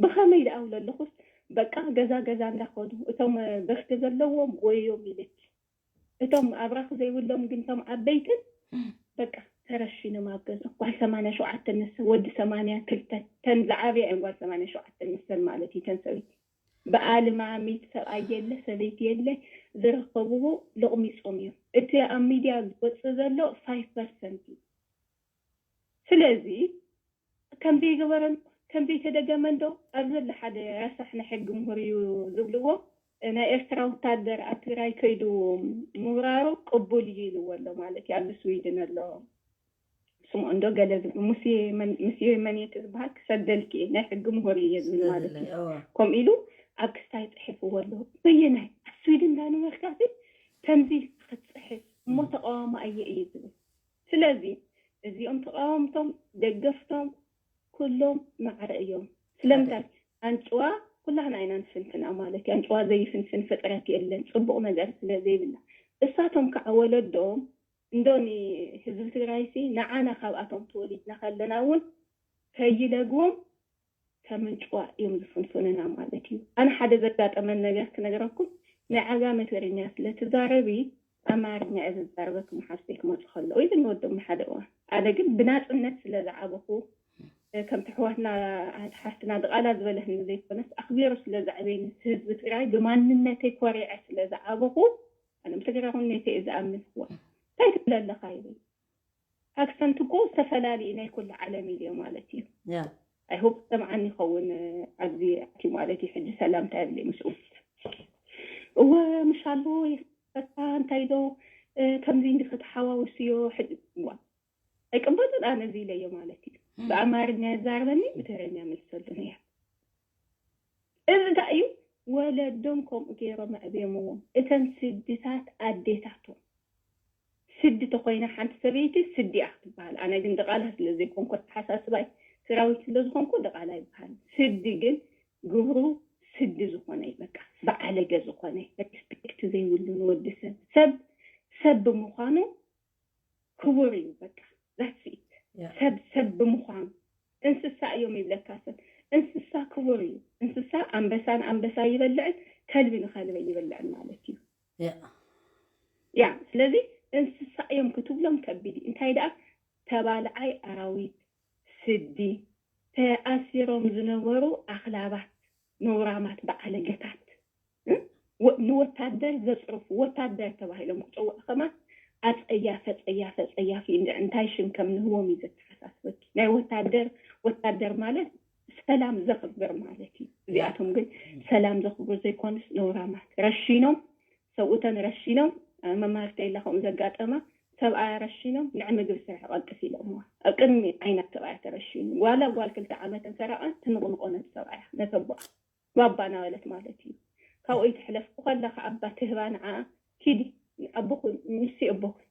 ብኸመይ ደኣ ውለ ኣለኹስ በቃ ገዛ ገዛ እንዳኸዱ እቶም ብርኪ ዘለዎም ጎዮም ኢለች እቶም ኣብራኽ ዘይብሎም ግን እቶም ዓበይትን በቃ ተረሺኖም ኣብ ገዛ ጓል ሰማንያ ሸውዓተ ንስ ወዲ ሰማንያ ክልተ ተን ዝዓብያ እየን ጓል ሰማንያ ሸውዓተ ንሰን ማለት እዩ ተን ሰበይቲ ብኣልማሚት ሰብኣይ የለ ሰበይቲ የለ ዝረከብዎ ሎቕሚፆም እዮም እቲ ኣብ ሚድያ ዝወፅእ ዘሎ ፋይቭ ፐርሰንት እዩ ስለዚ ከም ዘይገበረን ከም ዘይተደገመን ዶ ኣብ ዘሎ ሓደ ረሳሕ ናይ ሕጊ ምሁር እዩ ዝብልዎ ናይ ኤርትራ ወታደር ኣብ ትግራይ ከይዱ ምውራሩ ቅቡል እዩ ኢልዎ ኣሎ ማለት እዩ ኣብዚ ስዊድን ኣሎ ስምዑ እንዶ ገለ ዝብሉ ሙሴ መን- ሙሴ መንየት ዝበሃል ክሰደልኪ እየ ናይ ሕጊ ምሁር እየ ዝብል ማለት እዩ ከምኡ ኢሉ ኣብ ክስታይ ፅሒፍዎ ኣሎ በየናይ ኣብ ስዊድን እንዳነበርካ ሲ ከምዚ ክትፅሕፍ እሞ ተቃዋማ እየ እዩ ዝብል ስለዚ እዚኦም ተቃወምቶም ደገፍቶም ኩሎም ማዕረ እዮም ስለምንታይ ኣንጭዋ ኩላህና ኢና ንፍንፍና ማለት እዩ ኣንጭዋ ዘይፍንፍን ፍጥረት የለን ፅቡቅ ነገር ስለ ዘይብላ እሳቶም ከዓ ወለዶም እንዶ ንህዝቢ ትግራይሲ ንዓና ካብኣቶም ተወሊድና ከለና እውን ከይለግቦም ከም ኣንጭዋ እዮም ዝፍንፍኑና ማለት እዩ ኣነ ሓደ ዘጋጠመን ነገር ክነግረኩም ናይ ዓጋመ ትግርኛ ስለ ትዛረቢ ኣማርኛ እየ ዝዛረበ ክመሓዝተይ ክመፁ ከለዉ ኢለ ንወዶም ንሓደ እዋን ኣነ ግን ብናፅነት ስለ ዝዓበኹ ከምቲ ኣሕዋትና ሓፍትና ድቓላ ዝበለትኒ ዘይኮነስ ኣኽቢሩ ስለ ዘዕበየኒ ህዝቢ ትግራይ ብማንነተይ ኮሪዐ ስለ ዝዓበኹ ኣነ ብትግራውነተይ እየ ዝኣምን እዋ እንታይ ትብል ኣለኻ ኢለኒ ኣክሰንት እኮ ዝተፈላለዩ ናይ ኩሉ ዓለም ኢልዮ ማለት እዩ I hope ሰምዓኒ ይኸውን ኣብዚ ኣትዩ ማለት እዩ ሕጂ ሰላምታ የብለይ ምስኡ እወ ምሻሎ ይፈታ እንታይ ዶ ከምዚ እንዲ ከተሓዋውስዮ ሕጂ ዋ ኣይቅበጡን ኣነ እዚ ኢለዮ ማለት እዩ። ብኣማርኛ የዛርበኒ ብትግርኛ መልሰሉ ነያ። እዚ እንታይ እዩ? ወለዶም ከምኡ ገይሮም ኣዕብዮምዎም። እተን ስድታት ኣዴታቶም ስዲ ተኮይና ሓንቲ ሰበይቲ ስዲ እያ ክትበሃል። ኣነ ግን ድቓላ ስለ ዘይኮንኩ ኣተሓሳስባይ ሰራዊት ስለ ዝኾንኩ ድቓላ ይበሃል። ስዲ ግን ግብሩ ስዲ ዝኾነ እዩ። በቃ በዓለገ ዝኾነ ሪስፔክት ዘይብሉ ንወዲ ሰብ ሰብ ሰብ ብምዃኑ ክቡር እዩ። በቃ that's it። ሰብ ሰብ ብምዃኑ እንስሳ እዮም ይብለካ ሰብ። እንስሳ ክቡር እዩ። እንስሳ ኣንበሳ ንኣንበሳ ይበልዕን ከልቢ ንኸልቢ ይበልዕን ማለት እዩ። ያ ስለዚ እንስሳ እዮም ክትብሎም ከቢድ እዩ። እንታይ ደኣ ተባልዓይ ኣራዊት ስዲ ተኣሲሮም ዝነበሩ ኣኽላባት ነውራማት በዓለገታት ንወታደር ዘፅርፉ ወታደር ተባሂሎም ክፅውዑ ከማን ኣፀያፊ ኣፀያፊ ኣፀያፊ እዩ። እንታይ ሽም ከም ንህቦም እዩ ዘተሓሳስበኪ። ናይ ወታደር ወታደር ማለት ሰላም ዘኽብር ማለት እዩ። እዚኣቶም ግን ሰላም ዘኽብሩ ዘይኮኑስ ነውራማት ረሺኖም ሰብኡተን ረሺኖም መማርተይ ኢላ ከምኡ ዘጋጠማ ሰብኣያ ረሺኖም ንዕ ምግቢ ስራሕ ቀልጥፍ ኢሎምዋ ኣብ ቅድሚ ዓይና ሰብኣያ ተረሺኑ ዋላ ጓል ክልተ ዓመትን ሰራቐን ትንቕንቆ ነቲ ሰብኣያ ነተቦኣ ባባ ናበለት ማለት እዩ። ካብኡ ይትሕለፍ ከለኻ ኣባ ትህባ ንዓ ኪዲ ኣቦኹን ንሲ ኣቦኹን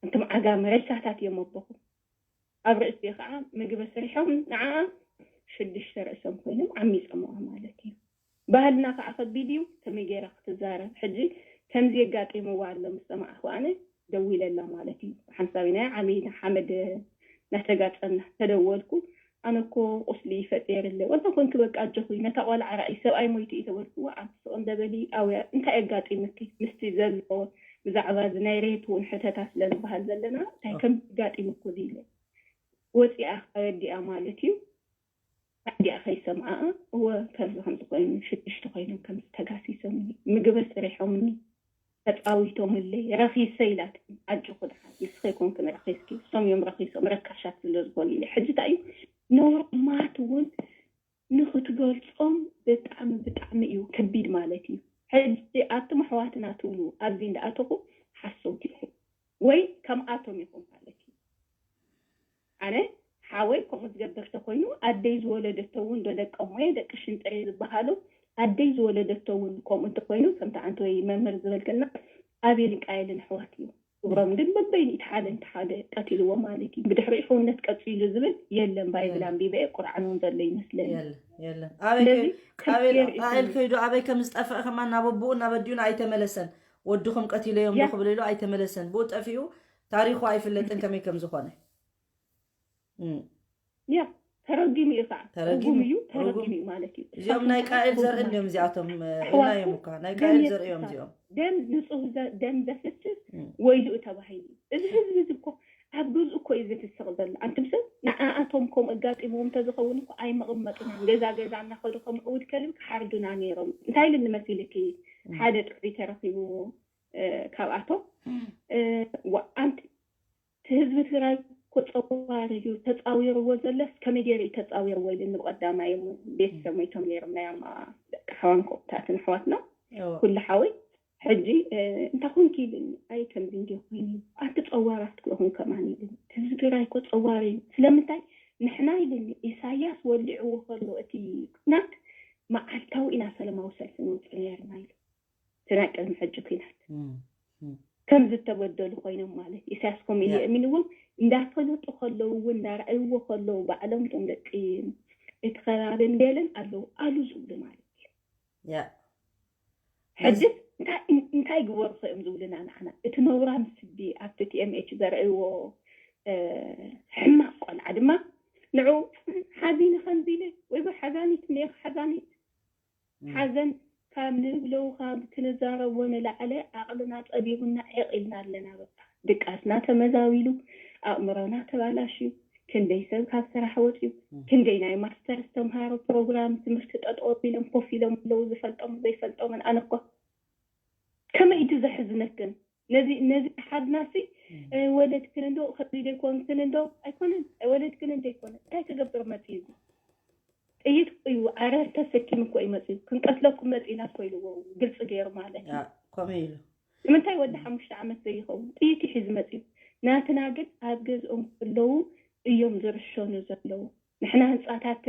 እንቶም ዓጋመ ሬሳታት እዮም ኣቦኹም ኣብ ርእሲ ከዓ ምግቢ ስሪሖም ንዓ ሽዱሽተ ርእሶም ኮይኖም ዓሚፀምዋ ማለት እዩ። ባህልና ከዓ ከቢድ እዩ። ከመይ ገይራ ክትዛረብ ሕጂ ከምዚ የጋጢምዋ ኣሎ ምስ ሰማዕኹ ኣነ ደዊለላ ማለት እዩ። ሓንሳብ ኢና ዓብና ሓመድ እናተጋፀና ተደወልኩ። ኣነ እኮ ቁስሊ ፈጢርለ ወላ ኮንኪ በቃ ኣጆኺ ነታ ቆልዓ ራእይ ሰብኣይ ሞይቱ እዩ ተበልክዎ ኣንቲ ስቕ እንደ በሊ ኣውያ እንታይ የጋጢምኪ ምስቲ ዘሎ ብዛዕባ እዚ ናይ ሬት እውን ሕተታ ስለ ዝበሃል ዘለና እንታይ ከም ጋጢምኩ ኢለ ወፂኣ ኣረዲኣ ማለት እዩ። ኣዲኣ ከይሰምዓኣ እወ ከምዚ ከምዚ ኮይኑ ሽዱሽተ ኮይኖም ከምዚ ተጋሲሶም ምግቢ ስሪሖምኒ ተፃዊቶምለይ ረኺሰ ኢላትኒ ኣጆኹ ደሓን ንስኺ ኣይኮንክን ረኺስኪ እሶም እዮም ረኺሶም ረካሻት ስለ ዝኾኑ ኢለ ሕጂ እንታይ እዩ ነውራማት እውን ንኽትገልፆም ብጣዕሚ ብጣዕሚ እዩ ከቢድ ማለት እዩ። ሕጂ ኣቱም ኣሕዋትና ትብሉ ኣብዚ እንዳኣተኹ ሓሰውቲ ኢኹም ወይ ከምኣቶም ኢኹም ማለት እዩ። ኣነ ሓወይ ከምኡ ዝገብር ተኮይኑ ኣደይ ዝወለደቶ እውን ዶ ደቀሞ እየ ደቂ ሽንጥሬ ዝበሃሉ ኣደይ ዝወለደቶ እውን ከምኡ እንተኮይኑ ከምቲ ዓንተወይ መምህር ዝበልክልና ኣቤልን ቃየልን ኣሕዋት እዩ። ግብሮም ግን በበይኑ እቲ ሓደ እንተ ሓደ ቀቲልዎ ማለት እዩ። ብድሕሪኡ ሕውነት ቀፂሉ ዝብል የለን። ባይብል ኣንቢበ እየ ቁርዓን እውን ዘሎ ይመስለኒ። የለን የለን። ኣበይ ስለዚ ከ- ኣበይ ከስየር እዩ ቃኤል ከይዱ ኣበይ ከም ዝጠፍአ ከማን ናብ ኣቦኡ ናብ ኣዲኡን ኣይተመለሰን። ወድኹም ቀቲለዮም ያ። ዶ ክብል ኢሉ ኣይተመለሰን። ብኡ ጠፊኡ ታሪኹ ኣይፍለጥን ከመይ ከም ዝኾነ። እም። ያ ተረጊሙ እዩ ከዓ ተረጊሙ፣ ርጉም እዩ ርጉም። ተረጊሙ እዩ ማለት እዩ። እዚኦም ናይ ቃኤል ዘርኢ እንዲዮም እዚኣቶም። ኣሕዋቱ እናዮም እኳ ናይ ደም ቃኤል የፍስስ ዘርእዮም ኣሎ። እዚኦም። ደም ንፁህ ዘ- ደም ዘፍስስ እም። ወይልኡ ተባሂሉ እዩ። እዚ ህዝቢ እዚ እኮ ኣብ ገዝኡ እኮ እዩ ዝፍስቕ ዘሎ። ኣንቱም ሰብ ንዓኣቶም ከምኡ ኣጋጢምዎም እንተዝኸውን እኮ ኣይምቕመጡናን። ገዛ ገዛ እናኸዱ ከም ዕውድ ከልቢ ክሓርዱና ነይሮም። እንታይ ኢሉኒ መሲልኪ? እም። ሓደ ጥዑይ ተረኺብዎ እ፣ ካብኣቶም እም። እ፣ ዋ- ኣንቲ እቲ ህዝቢ ትግራይ እኮ ፀዋር እዩ ተፃዊርዎ ዘለስ ከመይ ገይሩ እዩ ተፃዊርዎ ኢልኒ ብቐዳማይ እሞ ቤተሰብ ሞይቶም ነይሮም ናይ ኣማ ደቂ ሓዋን ከምኡታትን ኣሕዋትና እዎ። ኩሉ ሓወይ ሕጂ እ፣ እንታይ ኮንኪ ኢልኒ ኣይ ከምዚ እንዲ ኮይኑ ኣንቲ ፀዋራት ክለኹም ከማን ኢልኒ እቲ ህዝቢ ትግራይ እኮ ፀዋር እዩ ስለምንታይ ንሕና ኢልኒ ኢሳያስ ወሊዕዎ ከሎ እቲ ኩናት መዓልታዊ ኢና ሰለማዊ ሰልፊ ንውፅእ ነይርና ኢሉ እቲ ናይ ቅድሚ ሕጂ ኩናት እም፣ እም። ከም ዝተበደሉ ኮይኖም ማለት እዩ። ኢሳያስ ከምኡ ኢሉ ያ። የእሚንዎም እንዳፈለጡ ከለዉ እውን እንዳረኣይዎ ከለዉ ባዕሎም እቶም ደቂ እቲ ከባብን ገለን ኣለዉ ኣሉ ዝብሉ ማለት እዩ። ያ። ሕጂ እንታይ እንታይ ግበሩ ከዮም ዝብሉና ንዓና እቲ ነውራም ስዲ ኣብቲ ቲ ኤም ኤች ዘርእይዎ እ፣ ሕማቅ ቆልዓ ድማ ንዑ ሓዚነ ከምዚ ኢለ ወይ ሓዛኒት እኒኤ ሓዛኒት ሓዘን ካብ ንብለው ካብ ክንዛረቦ ንላዕለ ዓቕልና ጸቢቡና ዒቕ ኢልና ኣለና። በቃ ድቃስና ተመዛቢሉ፣ ኣእምሮና ተባላሽዩ፣ ክንደይ ሰብ ካብ ስራሕ ወጺኡ፣ ክንደይ ናይ ማስተርስ ተምሃሮ ፕሮግራም ትምህርቲ ጠጠው ኣቢሎም ኮፍ ኢሎም ኣለዉ፣ ዝፈልጦምን ዘይፈልጦምን። ኣነ እኳ ከመይ ድዩ ዘሕዝነክን? ነዚ ነዚ ሓዝናሲ ወለድክን እንዶ ከምዚ ዘይኮንክን እንዶ ኣይኮነን ወለድክን እንዶ ኣይኮነን እንታይ ክገብር መፂኡ እዚ ጥይት እዩ ዓረር ተሰኪሙ እኮ እዩ መፂኡ ክንቀትለኩም መፂና እኮ ኢልዎ ግልፂ ገይሩ ማለት እዩ ከምኡ ኢሉ ንምንታይ ወዲ ሓሙሽተ ዓመት ዘይኸውን ጥይት እዩ ሒዙ መፂኡ ናትና ግን ኣብ ገዝኦም ከለዉ እዮም ዝርሸኑ ዘለዉ። ንሕና ህንፃታት፣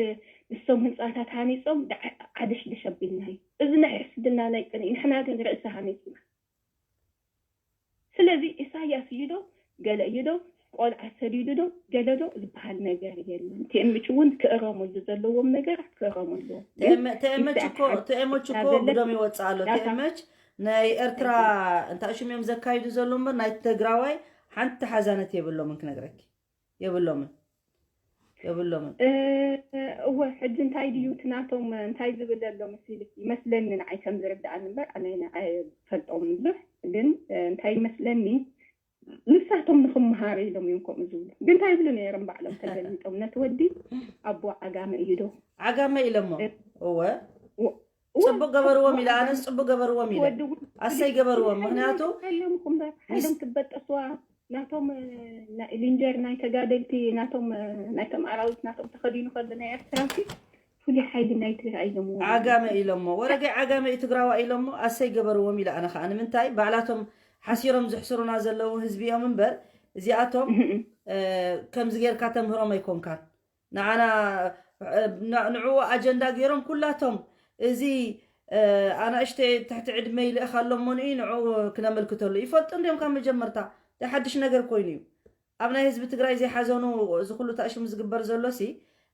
ንሶም ህንፃታት ሃኒፆም ደዓ-፣ ዓደሽደሽ ኣቢልና እዩ። እዚ ናይ ሕስድና ናይ ቅንኢ፣ ንሕና ግን ርእሲ ሃኒፅና። ስለዚ ኢሳያስ እዩ ዶ ገለ እዩ ዶ ቆልዓ ሰዲዱ ዶ ገለ ዶ ዝበሃል ነገር የለን። ቲኤምች እውን ክእረመሉ ዘለዎም ነገራት ክእረሙ ኣለዎም። ግን ተኤመች እኮ ይስዕት ተኤመች እኮ እናበለ ብዶም ይወፅእ ኣሎ። ዳታ ተኤመች ናይ ኤርትራ እንታይ ሽም እዮም ዘካይዱ ዘሎ እምበር ናይ ትግራዋይ ሓንቲ ሓዛነት የብሎምን ክነግረኪ የብሎምን የብሎምን። እ፣ እወ፣ ሕጂ እንታይ ድዩ እቲ ናቶም እንታይ ዝብል ኣሎ መሲልኪ? ይመስለኒ ንዓይ ከም ዝርድኣኒ እምበር ኣነ ንዓይ ፈልጦም ብዙሕ ግን እ፣ እንታይ ይመስለኒ ንሳቶም ንክመሃሩ ኢሎም እዮም ከምኡ ዝብሉ። ግን እንታይ ይብሉ ነይሮም ባዕሎም ተገሊጦም ነቲ ወዲ ኣቦ ዓጋመ እዩ ዶ ዓጋመ ኢለሞ እ፣ እወ ወ- እወ ፅቡቅ ገበርዎም ኣቦ ኢለ ኣነስ ዓጋመ ፅቡቅ ገበርዎም ኢለ ወዲ እውን ኣሰይ ገበርዎም። ምክንያቱ ሓይሎም ኩምበር ምስ ሓይሎም ትበጠስዋ ናቶም እ፣ ናይ ሊንጀር ናይ ተጋደልቲ ናቶም እ፣ ናይቶም ኣራዊት ናቶም ተኸዲኑ ከሎ ናይ ኤርትራሲ ፍሉይ ሓይሊ ናይ ትግራይ ኢሎም ዓጋመ ኢሎሞ ወረገይ ዓጋመ እዩ ትግራዋ ኢሎሞ ኣሰይ ገበርዎም ኢለ ኣነ ከዓ ንምንታይ ባዕላቶም ሓሲሮም ዝሕስሩና ዘለዉ ህዝቢ እዮም እምበር እዚኣቶም እ፣ ከምዚ ጌርካ ተምህሮም ኣይኮንካን ንዓና እ፣ ን- ንዕኡ ኣጀንዳ ገይሮም ኩላቶም እዚ እ፣ ኣናእሽተይ ትሕቲ ዕድመ ይልእኽ ኣሎ እሞ ንኡ ንዕኡ ክነመልክተሉ ይፈልጡ እንዲዮም ካብ መጀመርታ እንታይ ሓድሽ ነገር ኮይኑ እዩ ኣብ ናይ ህዝቢ ትግራይ ዘይሓዘኑ እዚ ኩሉ ታእሽሙ ዝግበር ዘሎ ሲ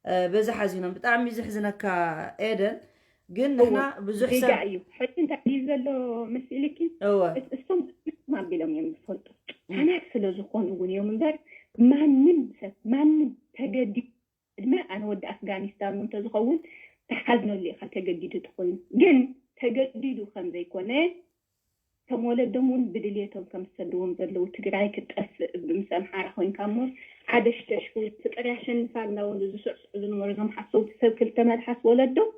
እ፣ በዚ ሓዚኖም ብጣዕሚ ዘሕዝነካ ኤደን ግን ንሕና ብዙሕ ጌጋ ሰብ እዩ። ሕጂ እንታይ እዩ ዘሎ መሲልኪ? እወ እስ- እሶም ማቢሎም እዮም ዝፈልጡ። ኣናት ስለ ዝኾኑ እውን እዮም እምበር ማንም ሰብ ማንም ተገዲ ቅድሚ ኣነ ወዲ ኣፍጋኒስታን እውን እንተዝኸውን ተሓዝነሉ ኢኻ ተገዲዱ ተኾይኑ። ግን ተገዲዱ ከም ዘይኮነ ከም ወለዶም እውን ብድልየቶም ከም ዝሰድዎም ዘለዉ ትግራይ ክትጠፍእ ምስ ኣምሓራ ኮይንካ እሞ ዓደሽተሽ ክብል ፍቅር ያሸንፋል እናበሉ ዝስዕስዑ ዝነበሩ እዞም ሓሰውቲ ሰብ ክልተ መልሓስ ወለዶም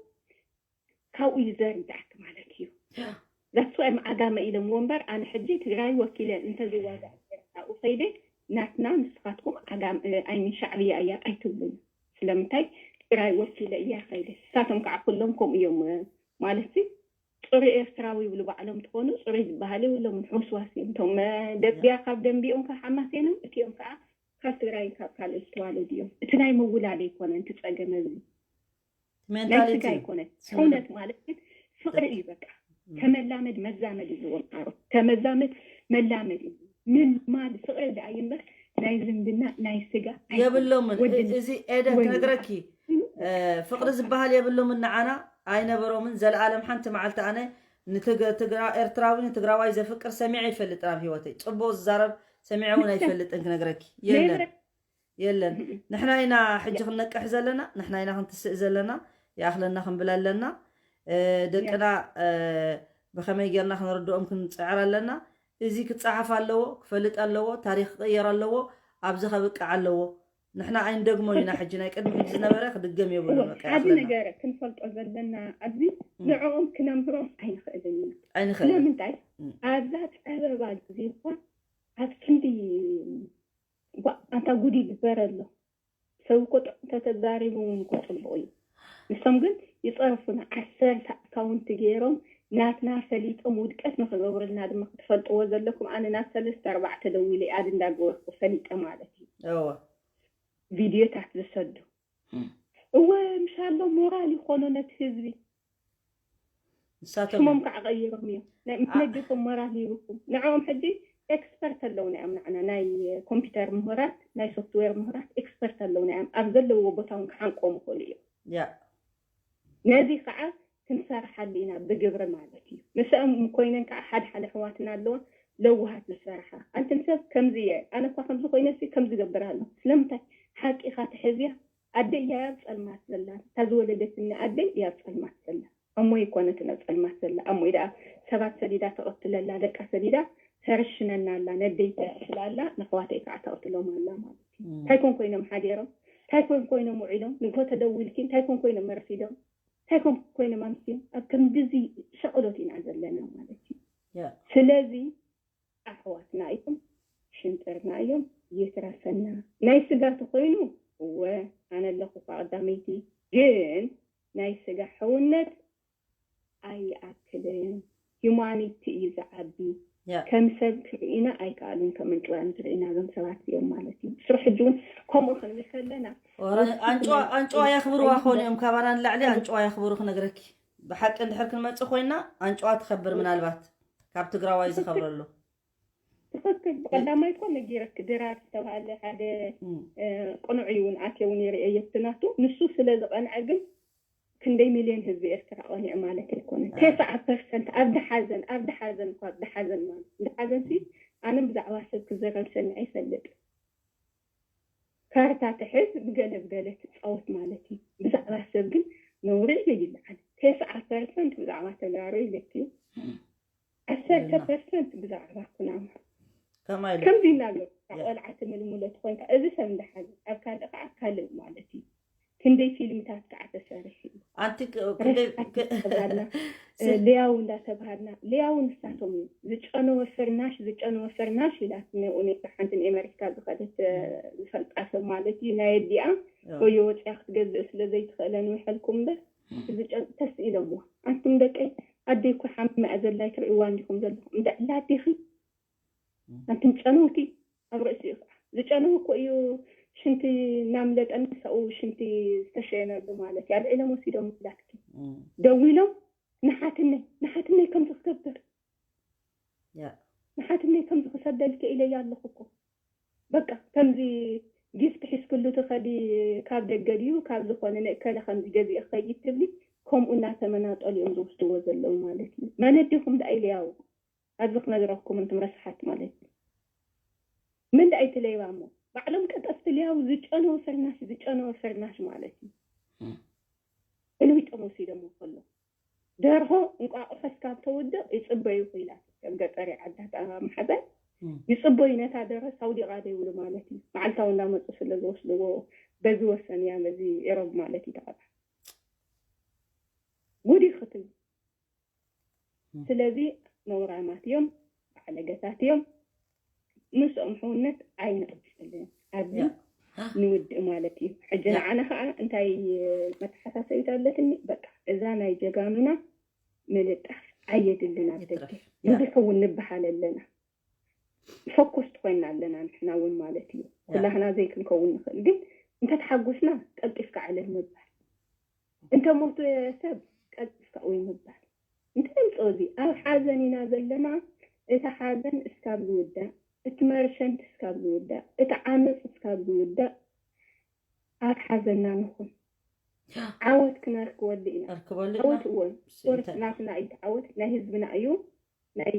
ካብኡ እዩ ዘርዳእክ ማለት እዩ። ዛስዋይ ዓጋመ ኢሎምዎ እምበር ኣነ ሕጂ ትግራይ ወኪለ እንተዝዋጋእ ኣብኡ ከይደ ናትና ንስኻትኩም ዓጋም ኣይሚን ሻዕብያ እያ ኣይትብሉን። ስለምንታይ ትግራይ ወኪለ እያ ከይደ ንሳቶም ከዓ ኩሎም ከምኡ እዮም ማለት ሲ ፅሩይ ኤርትራዊ ይብሉ ባዕሎም ትኾኑ ፅሩይ ዝበሃል የብሎምን ሕውስዋስ እዮም እቶም ደቢያ ካብ ደንቢኦም ካብ ሓማሴኖም እቲኦም ከዓ ካብ ትግራይ ካብ ካልእ ዝተዋለዱ እዮም። እቲ ናይ ምውላድ ኣይኮነን እቲ ፀገም ኣብዚ ናይ ስጋ ሜንታሊቲ ኣይኮነን። ሕውነት ማለት ግን ፍቅሪ እዩ በቃ ከመላመድ መዛመድ እዩ ዝወምዓሩ ከመዛመድ መላመድ እዩ ምልማድ ፍቅሪ ደኣ እዩ እምበር ናይ ዝምድና ናይ ስጋ ኣይኮነን። የብሎምን እ- ወድን እዚ ኤደን ወይ ክነግረኪ እ፣ ፍቅሪ ዝበሃል የብሎምን ንዓና ኣይነበሮምን ዘለኣለም ሓንቲ መዓልቲ ኣነ ንትግ- ትግራ- ኤርትራዊ ንትግራዋይ ዘፍቅር ሰሚዐ ይፈልጥን ኣብ ህይወተይ ፅቡቅ ዝዛረብ ሰሚዐ እውን ኣይፈልጥን ክነግረኪ የለን ነይረ የለን ንሕና ኢና ሕጂ ክንነቅሕ ዘለና ንሕና ኢና ክንትስእ ዘለና ይኣኽለና ክንብል ኣለና እ፣ ደቅና እ፣ ብኸመይ ጌርና ክንርድኦም ክንፅዕር ኣለና እዚ ክፀሓፍ ኣለዎ ክፈልጥ ኣለዎ ታሪክ ክቅየር ኣለዎ ኣብዚ ከብቅዕ ኣለዎ ንሕና ኣይንደግሞን ኢና ሕጂ ናይ ቅድሚ ሕጂ ዝነበረ ክድገም የብሉን በቃ ሓደ ይኣኽለና ነገር ክንፈልጦ ዘለና ኣብዚ ንዕኦም ክነምህሮም ኣይንኽእልን ኢና ኣይንኽእልን ስለምንታይ እም። ኣብዛ ፀበባ ግዜ እኳ ኣብ ክንዲ ዋ ኣንታ ጉድ ይግበር ኣሎ ሰብ እኮ ጥዑም ተተዛሪቡ እውን እኮ ፅቡቅ እዩ ንሶም ግን ይፀርፉና ዓሰርተ ኣካውንቲ ገይሮም ናትና ፈሊጦም ውድቀት ንክገብሩልና ድማ ክትፈልጥዎ ዘለኩም ኣነ ናብ ሰለስተ ኣርባዕተ ደዊለ ኣድ እንዳገበርኩ ፈሊጠ ማለት እዩ እወ ቪድዮታት ዝሰዱ እም። እወ ምሻሎ ሞራል ይኾኖ ነቲ ህዝቢ ንሳቶም ሽሞም እዮም። ከዓ ቀይሮም እዮም ናይ መነጀቶም ሞራል ይብኩም ንዕኦም ሕጂ ኤክስፐርት ኣለውና እዮም ንዓና ናይ ኮምፒውተር ምሁራት ናይ ሶፍትዌር ምሁራት ኤክስፐርት ኣለውና እዮም ኣብ ዘለውዎ ቦታ እውን ክሓንቆም ይኽእሉ እዮም ያ ነዚ ከዓ ክንሰርሓሉ ኢና ብግብሪ ማለት እዩ ምስኦም ኮይነን ከዓ ሓደ ሓደ ኣሕዋትና ኣለዋ ለውሃት ዝሰርሓ ኣንትን ሰብ ከምዚ እየ ኣነ እኳ ከምዚ ኮይነ ሲ ከምዚ ገብር ኣሎ ስለምንታይ ሓቂኻ ትሕዝያ ኣደ እያ ኣብ ፀልማት ዘላ እታ ዝወለደትኒ ኣደ እያ ኣብ ፀልማት ዘላ ኣሞ ይኮነትን ኣብ ፀልማት ዘላ ኣሞ ደኣ ሰባት ሰዲዳ ተቐትለላ ደቃ ሰዲዳ ተረሽነና ኣላ ነደይ ተስላላ ንኣሕዋተይ ከዓ ተቕትሎም ኣላ ማለት እዩ እንታይ ኮን ኮይኖም ሓዲሮም እንታይ ኮን ኮይኖም ውዒሎም ንግሆ ተደዊልኪ እንታይ ኮን ኮይኖም መርፊዶም እንታይ ኮን ኮይኖም ኣምስዮም ኣብ ከምዚ ሸቕሎት ኢና ዘለና ማለት እዩ ያ ስለዚ ኣሕዋትና እዮም ሽንጥርና እዮም ይትረፈና ናይ ስጋ ተኮይኑ እወ ኣነ ኣለኹ እኳ ቀዳመይቲ ግን ናይ ስጋ ሕውነት ኣይኣክልን ሂማኒቲ እዩ ዝዓቢ ያ ከም ሰብ ክርእዩና ኣይከኣሉን። ከም ኣንጭዋ እዮም ዝርእዩና እዞም ሰባት እዚኦም ማለት እዩ። ስራሕ ሕጂ እውን ከምኡ ክንብል ከለና ወረ ኣንጭዋ ኣንጭዋ የኽብርዋ ኾኑ እዮም። ካባና ንላዕሊ ኣንጭዋ የኽብሩ ክነግረኪ። ብሓቂ እንድሕር ክንመጽእ ኮይና ኣንጭዋ ትኸብር ምናልባት ካብ ትግራዋይ ዝኸብረሉ። ትኽክል። ብቀዳማይ እኮ ነጊረክ ድራር ዝተባሃለ ሓደ እም፣ እ፣ ቅኑዕ እዩ እውን ኣትየ እውን የርእየ የብትናቱ ንሱ ስለ ዝቐንዐ ግን ክንደይ ሚልዮን ህዝቢ ኤርትራ ቀኒዑ ማለት ኣይኮነን። አ፣ ተስዓ ፐርሰንት ኣብ ድሓዘን ኣብ ድሓዘን እኳ ኣብ ድሓዘን ማለት ድሓዘን ሲ ኣነ ብዛዕባ ሰብ ክዘረብ ሰሚዐ ይፈልጥ። ካርታ ትሕዝ ብገለ ብገለ ትፃወት ማለት እዩ። ብዛዕባ ሰብ ግን ነውሪ እዩ ይለዓል። ተስዓ ፐርሰንት ብዛዕባ ተጋሩ ይለኪ። ዓሰርተ ይልና ፐርሰንት ብዛዕባ ኩናማ ከማይ ኢሉ ከምዚ እናገሩ ያ ቆልዓ ትምልምሎ ትኾንካ እዚ ሰብ እንዳሓዘ ኣብ ካልእ ከዓ ካልእ ማለት እዩ። ክንደይ ፊልምታት ከዓ ተሰሪሑ እዩ። ኣንቲ ክ- ክንደይ ሬሳታት ክ- እንዳተባሃልና እ፣ ስ- ሊያው እንዳተባሃልና ሊያው ንሳቶም እዩ ዝጨነወ ፍርናሽ ዝጨነወ ፍርናሽ ኢላት ንኡኔታ ሓንቲ ንኤመሪካ ዝኸደት እ፣ ዝፈልጣ ሰብ ማለት እዩ ናይ ኣዲኣ ዮ፣ ወዮ ወፂኣ ክትገዝእ ስለ ዘይትኽእለ ንውሐልኩም እምበር ዝጨን ተስኢሎምዋ ኣንቱም ደቀይ ኣደይ እኮ ሓሚማ እያ ዘላ ኣይትርእይዋ እንዲኹም ዘለኹም እንዳ ዕላ ኣዴኺ ኣንቱም ጨነውቲ ኣብ ርእሲኡ ከዓ ዝጨነው እኮ እዩ ሽንቲ እናምለጠ ንሳኡ ሽንቲ ዝተሸየነሉ ማለት እዩ ኣልዒሎም ወሲዶም ላትኪ እም፣ ደዊሎም ንሓትነይ ንሓትነይ ከምዚ ክገብር ያ ንሓትነይ ከምዚ ክሰደልኪ ኢለያ ኣለኹ እኮ በቃ ከምዚ ጊፍት ሒዝክሉ ትኸዲ ካብ ደገ ድዩ ካብ ዝኾነ ንእከለ ከምዚ ገዚእ ክኸይድ ትብሊ ከምኡ እናተመናጠሉ እዮም ዝወስድዎ ዘለዉ ማለት እዩ መን ኣዴኹም ደኣ ኢለያው ኣብዚ ክነግረኩም እንቱም ረስሓት ማለት እዩ መን ደኣ ይትለይባ እሞ ባዕሎም ቀጠፍቲ ልያው ዝጨነወ ፍርናሽ ዝጨነወ ፍርናሽ ማለት እዩ እም፣ እልዊጦም ወሲዶም ከሎ ደርሆ እንቋቑሖ እስካብ ተውድቕ ይፅበዩ ኢላት ከም ገጠር ዓዳት ኣማሓዛይ እም፣ ይፅበዩ ነታ ደርሆ ሳውዲቓ ዘይብሉ ማለት እዩ መዓልታዊ እንዳመፁ ስለ ዝወስድዎ በዚ ወሰን እያ በዚ ኤሮብ ማለት እዩ ተቐጣ ጉድ እዩ ክትብል እም፣ ስለዚ ነውራማት እዮም ባዕለገታት እዮም ምስኦም ሕውነት ኣይንቕፅልን ኣብዚ ያ ንውድእ ማለት እዩ ሕጂ ያ ንዓና ከዓ እንታይ መተሓሳሰቢት ኣለትኒ በቃ እዛ ናይ ጀጋኑና ምልጣፍ ኣየድልን ኣብ ደገ ይትረፍ ያ ንብሕው ንበሃል ኣለና ፎኮስት ኮይና ኣለና ንሕና እውን ማለት እዩ ያ ኩላህና ዘይክንከውን ንኽእል ግን እንተተሓጎስና ቀልጢፍካ ዕለል ምባል እንተሞተ ሰብ ቀልጢፍካ ወይ ምባል እንተምፅኦ እዚ ኣብ ሓዘን ኢና ዘለና እቲ ሓዘን እስካብ ዝውዳእ እቲ መርሸንት እስካብ ዝውዳእ እቲ ዓመፅ እስካብ ዝውዳእ ኣብ ሓዘንና ንኹን ዓወት ክነርክበሉ ኢና ኣርክበሉ ኢና ዓወት እወን ስ- ስፖርት እንተ- ናትና እዩ ዓወት ናይ ህዝብና እዩ ናይ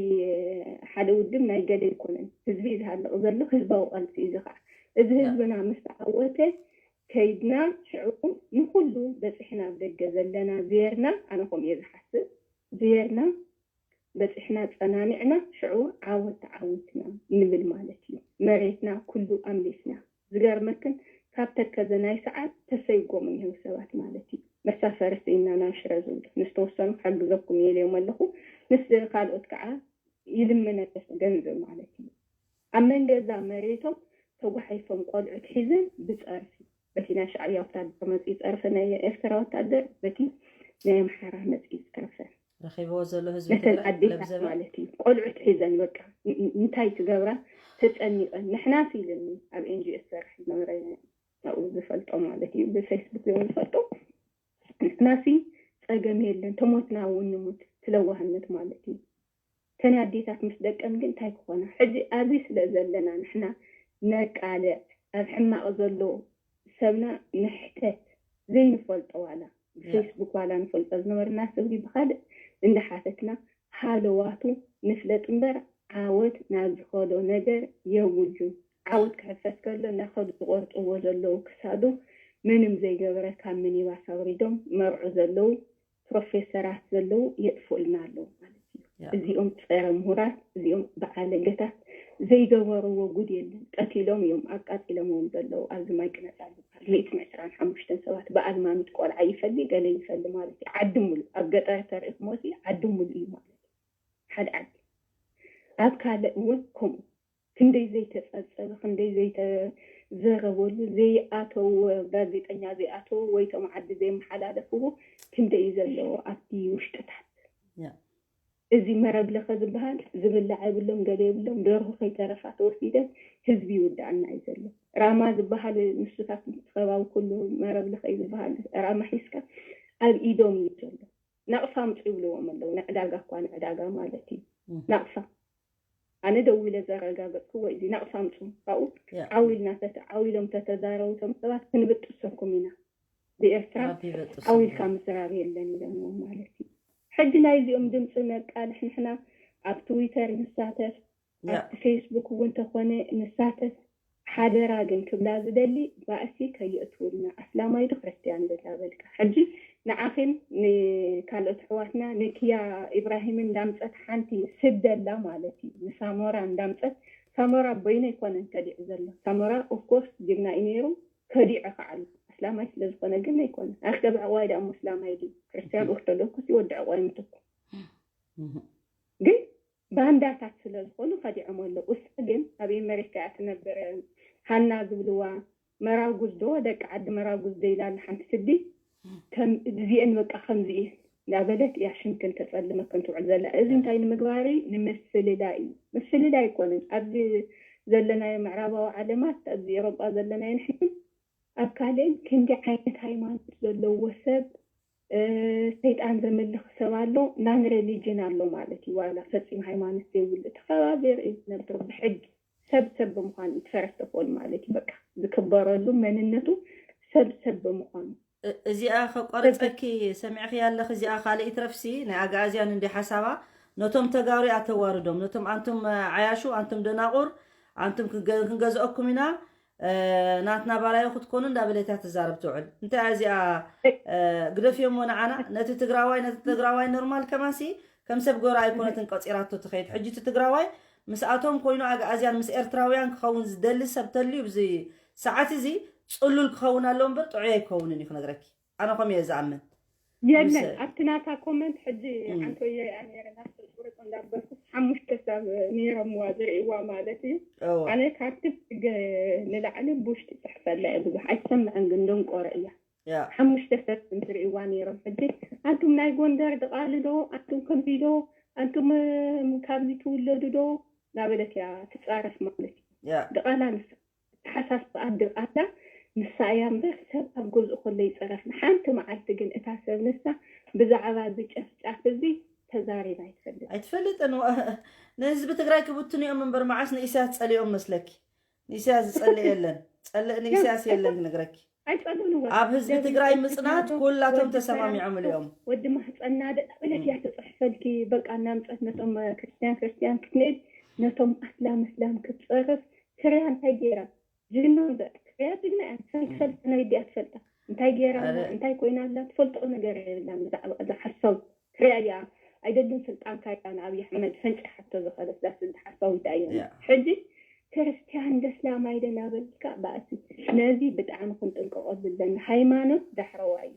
ሓደ ውድብ ናይ ገለ ኣይኮነን ህዝቢ እዩ ዝሃልቕ ዘሎ ህዝባዊ ቃልሲ እዩ እዚ ከዓ እዚ ያ ህዝብና ምስ ተዓወተ ከይድና ሽዑ ንኩሉ በፂሕና ኣብ ደገ ዘለና ዝየርና ኣነ ከምኡ እየ ዝሓስብ ዝየርና በፂሕና ፀናኒዕና ሽዑ ዓወት ተዓዊትና ንብል ማለት እዩ መሬትና ኩሉ ኣምሊስና ዝገርመክን ካብ ተከዘ ናይ ሰዓት ተሰይጎም እኒሄው ሰባት ማለት እዩ መሳፈሪ ስኢና ናብ ሽረ ዝብሉ ንዝተወሰኑ ክሕግዘኩም እየ ኢለዮም ኣለኹ ምስ ካልኦት ከዓ ይልምን ኣለኹ ገንዘብ ማለት እዩ ኣብ መንገዛ መሬቶም ተጓሒፎም ቆልዑት ሒዘን ብፀርፊ በቲ ናይ ሻዕብያ ወታደር መፅኡ ፀርፊ ናይ ኤርትራ ወታደር በቲ ናይ ኣምሓራ መፅኡ ፀርፈን ረኺብዎ ዘሎ ህዝቢ ነተን ትግራይ ኣዴታት ለብዘበ ማለት እዩ ቆልዑት ሒዘን በቃ ን- ን- እንታይ ትገብራ ተጨኒቐን ንሕናስ ኢልኒ ኣብ ኤንጂኦ ዝሰርሕ ዝነበረ ኣብኡ ዝፈልጦ ማለት እዩ ብፌስቡክ እዮም ዝፈልጦ ንሕናሲ ፀገም የለን ተሞትና እውን ንሙት ስለዋህነት ማለት እዩ ተን ኣዴታት ምስ ደቀን ግን እንታይ ክኾና ሕዚ ኣብዚ ስለ ዘለና ንሕና ነቃልዕ ኣብ ሕማቕ ዘሎ ሰብና ንሕተት ዘይንፈልጦ ዋላ ያ ብፌስቡክ ዋላ ንፈልጦ ዝነበርና ሰብ ድዩ ብኻልእ እንዳሓተትና ሃለዋቱ ንፍለጥ እምበር ዓወት ናብ ዝኸዶ ነገር የውጁ ዓወት ክሕፈስ ከሎ እናኸዱ ዝቆርጥዎ ዘለዉ ክሳዱ ምንም ዘይገበረ ካብ ሚኒባስ ኣውሪዶም መርዑ ዘለዉ ፕሮፌሰራት ዘለዉ የጥፍኡልና ኣለዉ ማለት እዩ ያ እዚኦም ፀረ ምሁራት እዚኦም በዓለገታት ዘይገበርዎ ጉድ የለን ቀቲሎም እዮም ኣቃጢሎምዎም ዘለዉ ኣብዚ ማይ ቅነፃ ዝበሃል ሚእትን ዕስራን ሓሙሽተን ሰባት ብኣልማሚት ቆልዓ ይፈሊ ገለ ይፈሊ ማለት እዩ ዓዲ ሙሉ ኣብ ገጠር ተሪእኩሞ ሲ ዓዲ ሙሉ እዩ ማለት እዩ ሓደ ዓዲ ኣብ ካልእ እውን ከምኡ ክንደይ ዘይተፀብፀበ ክንደይ ዘይተዘረበሉ ዘይኣተዎ ጋዜጠኛ ዘይኣተዎ ወይ ቶም ዓዲ ዘይመሓላለፍዎ ክንደይ እዩ ዘለዎ ኣብቲ ውሽጥታት ያ እዚ መረብ ለኸ ዝበሃል ዝብላዕ የብሎም፣ ገለ የብሎም። ደርሁ ከይተረፋ ተወሲደን ህዝቢ ይውዳእና እዩ ዘሎ። ራማ ዝበሃል ንሱታት ከባቢ ኩሉ መረብ ለኸ እዩ ዝበሃል ራማ ሒዝካ ኣብ ኢዶም እዩ ዘሎ። ናቕፋ ኣምፁ ይብልዎም ኣለዉ። ንዕዳጋ እኳ ንዕዳጋ ማለት እዩ። ናቕፋ ኣነ ደዊለ ዘረጋገፅክዎ እዚ ናቕፋ ኣምፁ ካብኡ ዓው ኢልና ዓው ኢሎም ተተዛረቡ ቶም ሰባት ክንብጥሰኩም ኢና ብኤርትራ ዓው ኢልካ ምዝራብ የለን ኢለምዎም ማለት እዩ። ሕጂ ናይ እዚኦም ድምፂ ነቃልሕ ንሕና ኣብ ትዊተር ንሳተፍ ኣብቲ ፌስቡክ እውን ተኾነ ንሳተፍ ሓደራ ግን ክብላ ዝደሊ ባእሲ ከየእትውልና ኣስላማይ ዶ ክርስትያን ዶ እንዳበልካ ሕጂ ንዓኺን ንካልኦት ኣሕዋትና ንክያ ኢብራሂምን እንዳምፀት ሓንቲ ስደላ ማለት እዩ ንሳሞራ እንዳምፀት ሳሞራ በይኑ ኣይኮነን ከዲዑ ዘሎ ሳሞራ ኦፍኮርስ ጅግና እዩ ነይሩ ከዲዑ ከዓ ኣሎ ኣስላማይ ስለዝኾነ ግን ኣይኮነን ኣክደብ ዕዋይ ደኣ ኣስላማይ ድዩ ክርስትያን ኦርቶዶክስ ይወዲ ዕዋይ ምትኩ ግን ባንዳታት ስለ ዝኾኑ ከዲዖም ኣለዉ። እሳ ግን ኣብ ኤመሪካ እያ ትነብር። ሃና ዝብልዋ መራጉዝ ዶ ደቂ ዓዲ መራጉዝ ዶ ኢላ ኣላ ሓንቲ ስዲ። ከም እዚኤን በቃ ከምዚ እየን እንዳበለት እያ ሽምክን ተጸልመክን ትውዕል ዘላ። እዚ እንታይ ንምግባር እዩ? ንምፍልላይ እዩ። ምፍልላይ ኣይኮነን። ኣብዚ ዘለናዮ ምዕራባዊ ዓለማት ኣብዚ ኤሮጳ ዘለናዮ ንሕና ኣብ ካልእን ክንዲ ዓይነት ሃይማኖት ዘለዎ ሰብ ሰይጣን ዘምልኽ ሰብ ኣሎ፣ ናን ሬሊጅን ኣሎ ማለት እዩ። ዋላ ፈጺም ሃይማኖት ዘይብሉ እቲ ከባቢ የርኢ ዝነብር ብሕጊ ሰብ ሰብ ብምዃኑ እዩ ትፈረስተፎን ማለት እዩ። በቃ ዝክበረሉ መንነቱ ሰብ ሰብ ብምዃኑ እዚኣ ከቋርፀኪ ሰሚዕኺ ያለኺ እዚኣ ካልእ ይትረፍሲ ናይ ኣግኣዝያን እንዲ ሓሳባ ነቶም ተጋሩ እያ ተዋርዶም ነቶም ኣንቱም ዓያሹ ኣንቱም ደናቑር ኣንቱም ክንገዝኦኩም ኢና ናትና ባራዮ ክትኮኑ እንዳበለት እያ ትዛረብ ትውዕል እንታይ እዚኣ ግደፍዮሞ ንዓና ነቲ ትግራዋይ ነቲ ትግራዋይ ኖርማል ከማሲ ከም ሰብ ጎራ ኣይኮነትን ቀፂራቶ ትኸይድ ሕጂ እቲ ትግራዋይ ምስኣቶም ኮይኑ ኣግኣዝያን ምስ ኤርትራውያን ክኸውን ዝደሊ ሰብ ተልዩ ብዚ ሰዓት እዚ ፅሉል ክኸውን ኣለዎ እምበር ጥዑይ ኣይከውንን እዩ ክነግረኪ ኣነ ከም እየ ዝኣምን የለን ኣብቲ ናታ ኮመንት ሕጂ ዓንቶየ እያ ነረ ናፍቲ ቁርፅ እንዳበልኩ ሓሙሽተ ሰብ ነይሮምዋ ዝርእይዋ ማለት እዩ ኣነ ካብቲ ሕግ ንላዕሊ ብውሽጢ ፅሕፈላ እየ ብዙሕ ኣይትሰምዕን ግን ደንቆሮ እያ ሓሙሽተ ሰብ እንትርእይዋ ነይሮም ሕጂ ኣንቱም ናይ ጎንደር ድቓሊ ዶ ኣንቱም ከምዚ ዶ ኣንቱም ካብዚ ትውለዱ ዶ ናበለት እያ ትፃረፍ ማለት እዩ ድቓላ ንሳ ኣተሓሳስባኣ ድቓላ ንሳ እያ እምበር ሰብ ኣብ ገዝኡ ከሎ ይፀረፍ ንሓንቲ መዓልቲ ግን እታ ሰብ ንሳ ብዛዕባ እዚ ጨፍጫፍ እዚ ተዛሪባ ኣይትፈልጥ ኣይትፈልጥን ንህዝቢ ትግራይ ክብትኑ እዮም እምበር መዓስ ንኢሳያስ ፀሊኦም መስለኪ ንኢሳያስ ዝፀልእ የለን ፀልእ ንኢሳያስ የለን ክነግረኪ ኣብ ህዝቢ ትግራይ ምፅናት ኩላቶም ተሰማሚዖምሉ እዮም። ወዲ ማህፀና ደላ በለት እያ ትፅሕፈልኪ በቃ እናምፀት ነቶም ክርስትያን ክርስትያን ክትንእል ነቶም ኣስላም እስላም ክትፀርፍ ክሪያ እንታይ ገይራ ጅግና እምበር ክሪያ ጅግና እያ ንሳ ይትፈልጣ ናይ ድያ ትፈልጣ እንታይ ገይራ እንታይ ኮይና ኣላ ትፈልጦ ነገር የብላን ብዛዕባ እዛ ሓሳዊ ክሪያ እያ ኣይደልን ስልጣንካ እያ ንኣብይ ኣሕመድ ፈንጭሓቶ ዝኸደት ዛስንቲ ሓሳዊት እያ ሕጂ ክርስትያን ደስላማይ ደ ናበልካ ባእሲ ነዚ ብጣዕሚ ክንጥንቀቀሉ ኣለና ሃይማኖት ዳሕረዋይ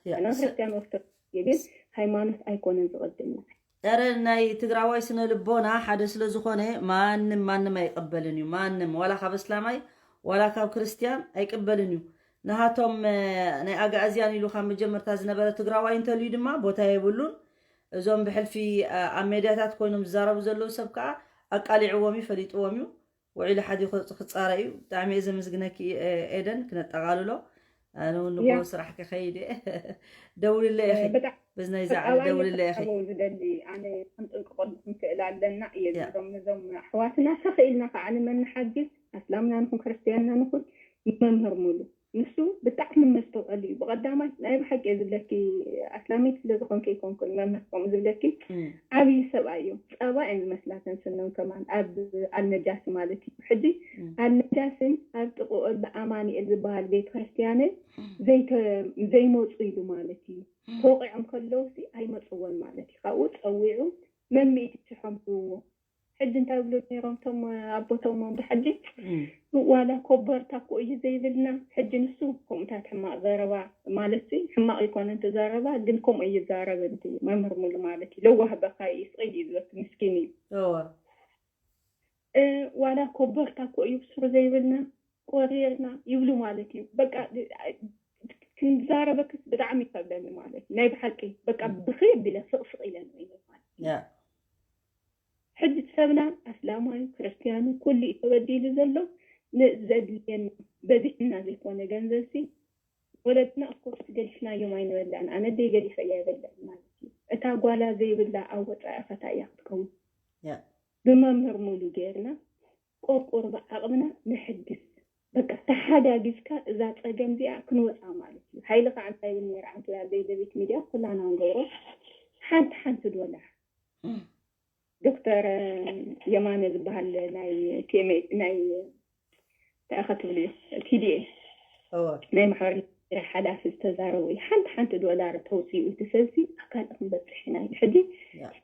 እዩ ኣና ክርስትያን ኦርቶዶክስ ግን ሃይማኖት ኣይኮነን ዝቀድም ንዓይ ኧረ ናይ ትግራዋይ ስነ ልቦና ሓደ ስለ ዝኾነ ማንም ማንም ኣይቀበልን እዩ ማንም ዋላ ካብ እስላማይ ዋላ ካብ ክርስትያን ኣይቅበልን እዩ ንሃቶም ናይ ኣግኣዝያን ኢሉ ካብ መጀመርታ ዝነበረ ትግራዋይ እንተልዩ ድማ ቦታ የብሉን እዞም ብሕልፊ ኣብ ሜድያታት ኮይኖም ዝዛረቡ ዘለዉ ሰብ ከዓ ኣቃሊዕዎም እዩ ፈሊጥዎም እዩ ውዒሉ ሓዲኡ ክወፅእ ክፃረ እዩ ብጣዕሚ እየ ዘመስግነኪ ኤደን ክነጠቃልሎ ኣነ እውን ንጎ ስራሕ ክኸይድ እየ ደውልለ ኢኺ በዚ ናይ ዛዕለ ደውልለ ኢኺ ዝደሊ ኣነ ክንጥንቅቀሉ ክንክእል ኣለና እየ ዝብሎም ነዞም ኣሕዋትና ተኽኢልና ከዓ ንመን ንሓግዝ ኣስላምና ንኹን ክርስትያንና ንኹን ንመምህር ሙሉ ንሱ ብጣዕሚ መስተውዐሊ እዩ ብቐዳማይ ናይ ብሓቂ እየ ዝብለኪ ኣስላሚት ስለ ዝኾንኪ ኣይኮንኩን መምህር ከምኡ ዝብለኪ ዓብዪ ሰብኣይ እዮም ጸባ እየን ዝመስላተን ስነን ከማን ኣብ ኣልነጃሲ ማለት እዩ ሕጂ ኣልነጃስን ኣብ ጥቕኡ ኣሎ ኣማኒኤል ዝበሃል ቤተ ክርስትያንን ዘይተ ዘይመፁ ኢሉ ማለት እዩ ተወቂዖም ከለውሲ ኣይመፅዎን ማለት እዩ ካብኡ ፀዊዑ መምኢቲ ሽሖም ህብዎ ሕጂ እንታይ ይብሉ ነይሮም እቶም ኣቦቶሞም ብሕጂ ዋላ ኮበርታ እኮ እዩ ዘይብልና ሕጂ ንሱ ከምኡታት ሕማቕ ዘረባ ማለት ሕማቕ ይኮነ እቲ ዘረባ ግን ከምኡ እዩ ይዛረብ እቲ መምህር ሙሉ ማለት እዩ ለዋህ በካ እዩ ስቕ ኢሉ እዩ ዝበክ ምስኪን እዩ ዋላ ኮበርታ እኮ እዩ ብስሩ ዘይብልና ቆሪርና ይብሉ ማለት እዩ በቃ ክንዛረበክስ ብጣዕሚ ይከብደኒ ማለት እዩ ናይ ብሓቂ በቃ ብኽይ ኣቢለ ስቕስቕ ኢለ ንርኢ ማለት እዩ ሕጂ ሰብና ኣስላማዩ ክርስትያኑ ኩሉ እዩ ተበዲሉ ዘሎ። ንዘድልየና በዚሕና ዘይኮነ ገንዘብሲ ወለድና ኦፍኮርስ ገዲፍናዮም ኣይንበልዕን። ኣነ ደይ ገዲፈ እያ ይበልዕ ማለት እዩ። እታ ጓላ ዘይብላ ኣብ ወፃኢ ፈታ እያ ክትከውን። ብመምህር ሙሉ ገይርና ቆርቆር ብዓቕምና ንሕግዝ። በቃ ተሓጋጊዝካ እዛ ፀገም እዚኣ ክንወፃ ማለት እዩ። ሓይሊ ከዓ እንታይ ይብል ነይሩ? ዓንቱ ኣብ ደይደቤት ሚድያ ኩላና ንገብሮ ሓንቲ ሓንቲ ዶላር ዶክተር የማነ ዝበሃል ናይ ቲኤምኤ ናይ እንታይ ኢኻ ትብልዮ ቲዲኤ ናይ ማሕበር ሓላፊ ዝተዛረቡ እዩ። ሓንቲ ሓንቲ ዶላር ተውፅኡ እቲ ሰብሲ ኣብ ካልእ ክንበፅሕ ኢና። ሕጂ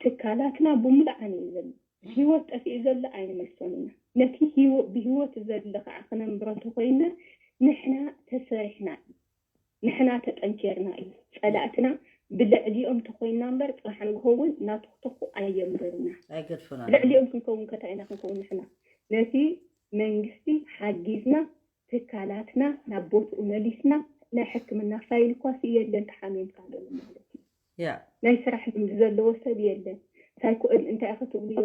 ትካላትና ብምሉእ ዓነ እዩ ዘሎ። ህይወት ጠፊኡ ዘሎ ኣይንመልሶን ኢና። ነቲ ብህይወት ዘሎ ከዓ ክነንብሮ እንተኮይና ንሕና ተሰሪሕና እዩ። ንሕና ተጠንኪርና እዩ። ፀላእትና ብልዕሊኦም ተኮይና እምበር ፅባሕ ንግሆ እውን እናተኽተኹ ኣየንብሩና። ኣይገድፉና። ልዕሊኦም ክንከውን ከታ ኢና ክንከውን ንሕና ነቲ መንግስቲ ሓጊዝና ትካላትና ናብ ቦትኡ መሊስና ናይ ሕክምና ፋይል እኳ ሲ የለን ተሓሚምካ ዶ ማለት እዩ። ናይ ስራሕ ልምዲ ዘለዎ ሰብ የለን። ሳይኮ እንታይ ኢኸ ትብልዮ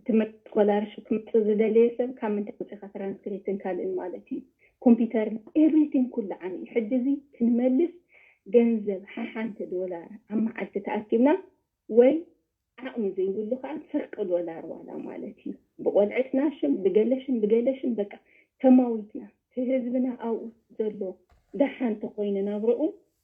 ትምህርቲ ስኮላርሽፕ ክምፅእ ዝደለየ ሰብ ካብ ምንታይ ወፂኻ ትራንስክሪፕትን ካልእን ማለት እዩ። ኮምፒውተር ኤቭሪቲንግ ኩሉ ዓነ እዩ። ሕጂ እዚ ክንመልስ ገንዘብ ሓሓንቲ ዶላር ኣብ መዓልቲ ተኣኪብና ወይ ዓቕሚ ዘይብሉ ከዓ ፍርቂ ዶላር ዋላ ማለት እዩ። ብቆልዕትና ሽም ብገለሽም ብገለሽም በቃ ተማዊትና እቲ ህዝብና ኣብኡ ዘሎ ደሓን ተኮይኑ ናብረኡ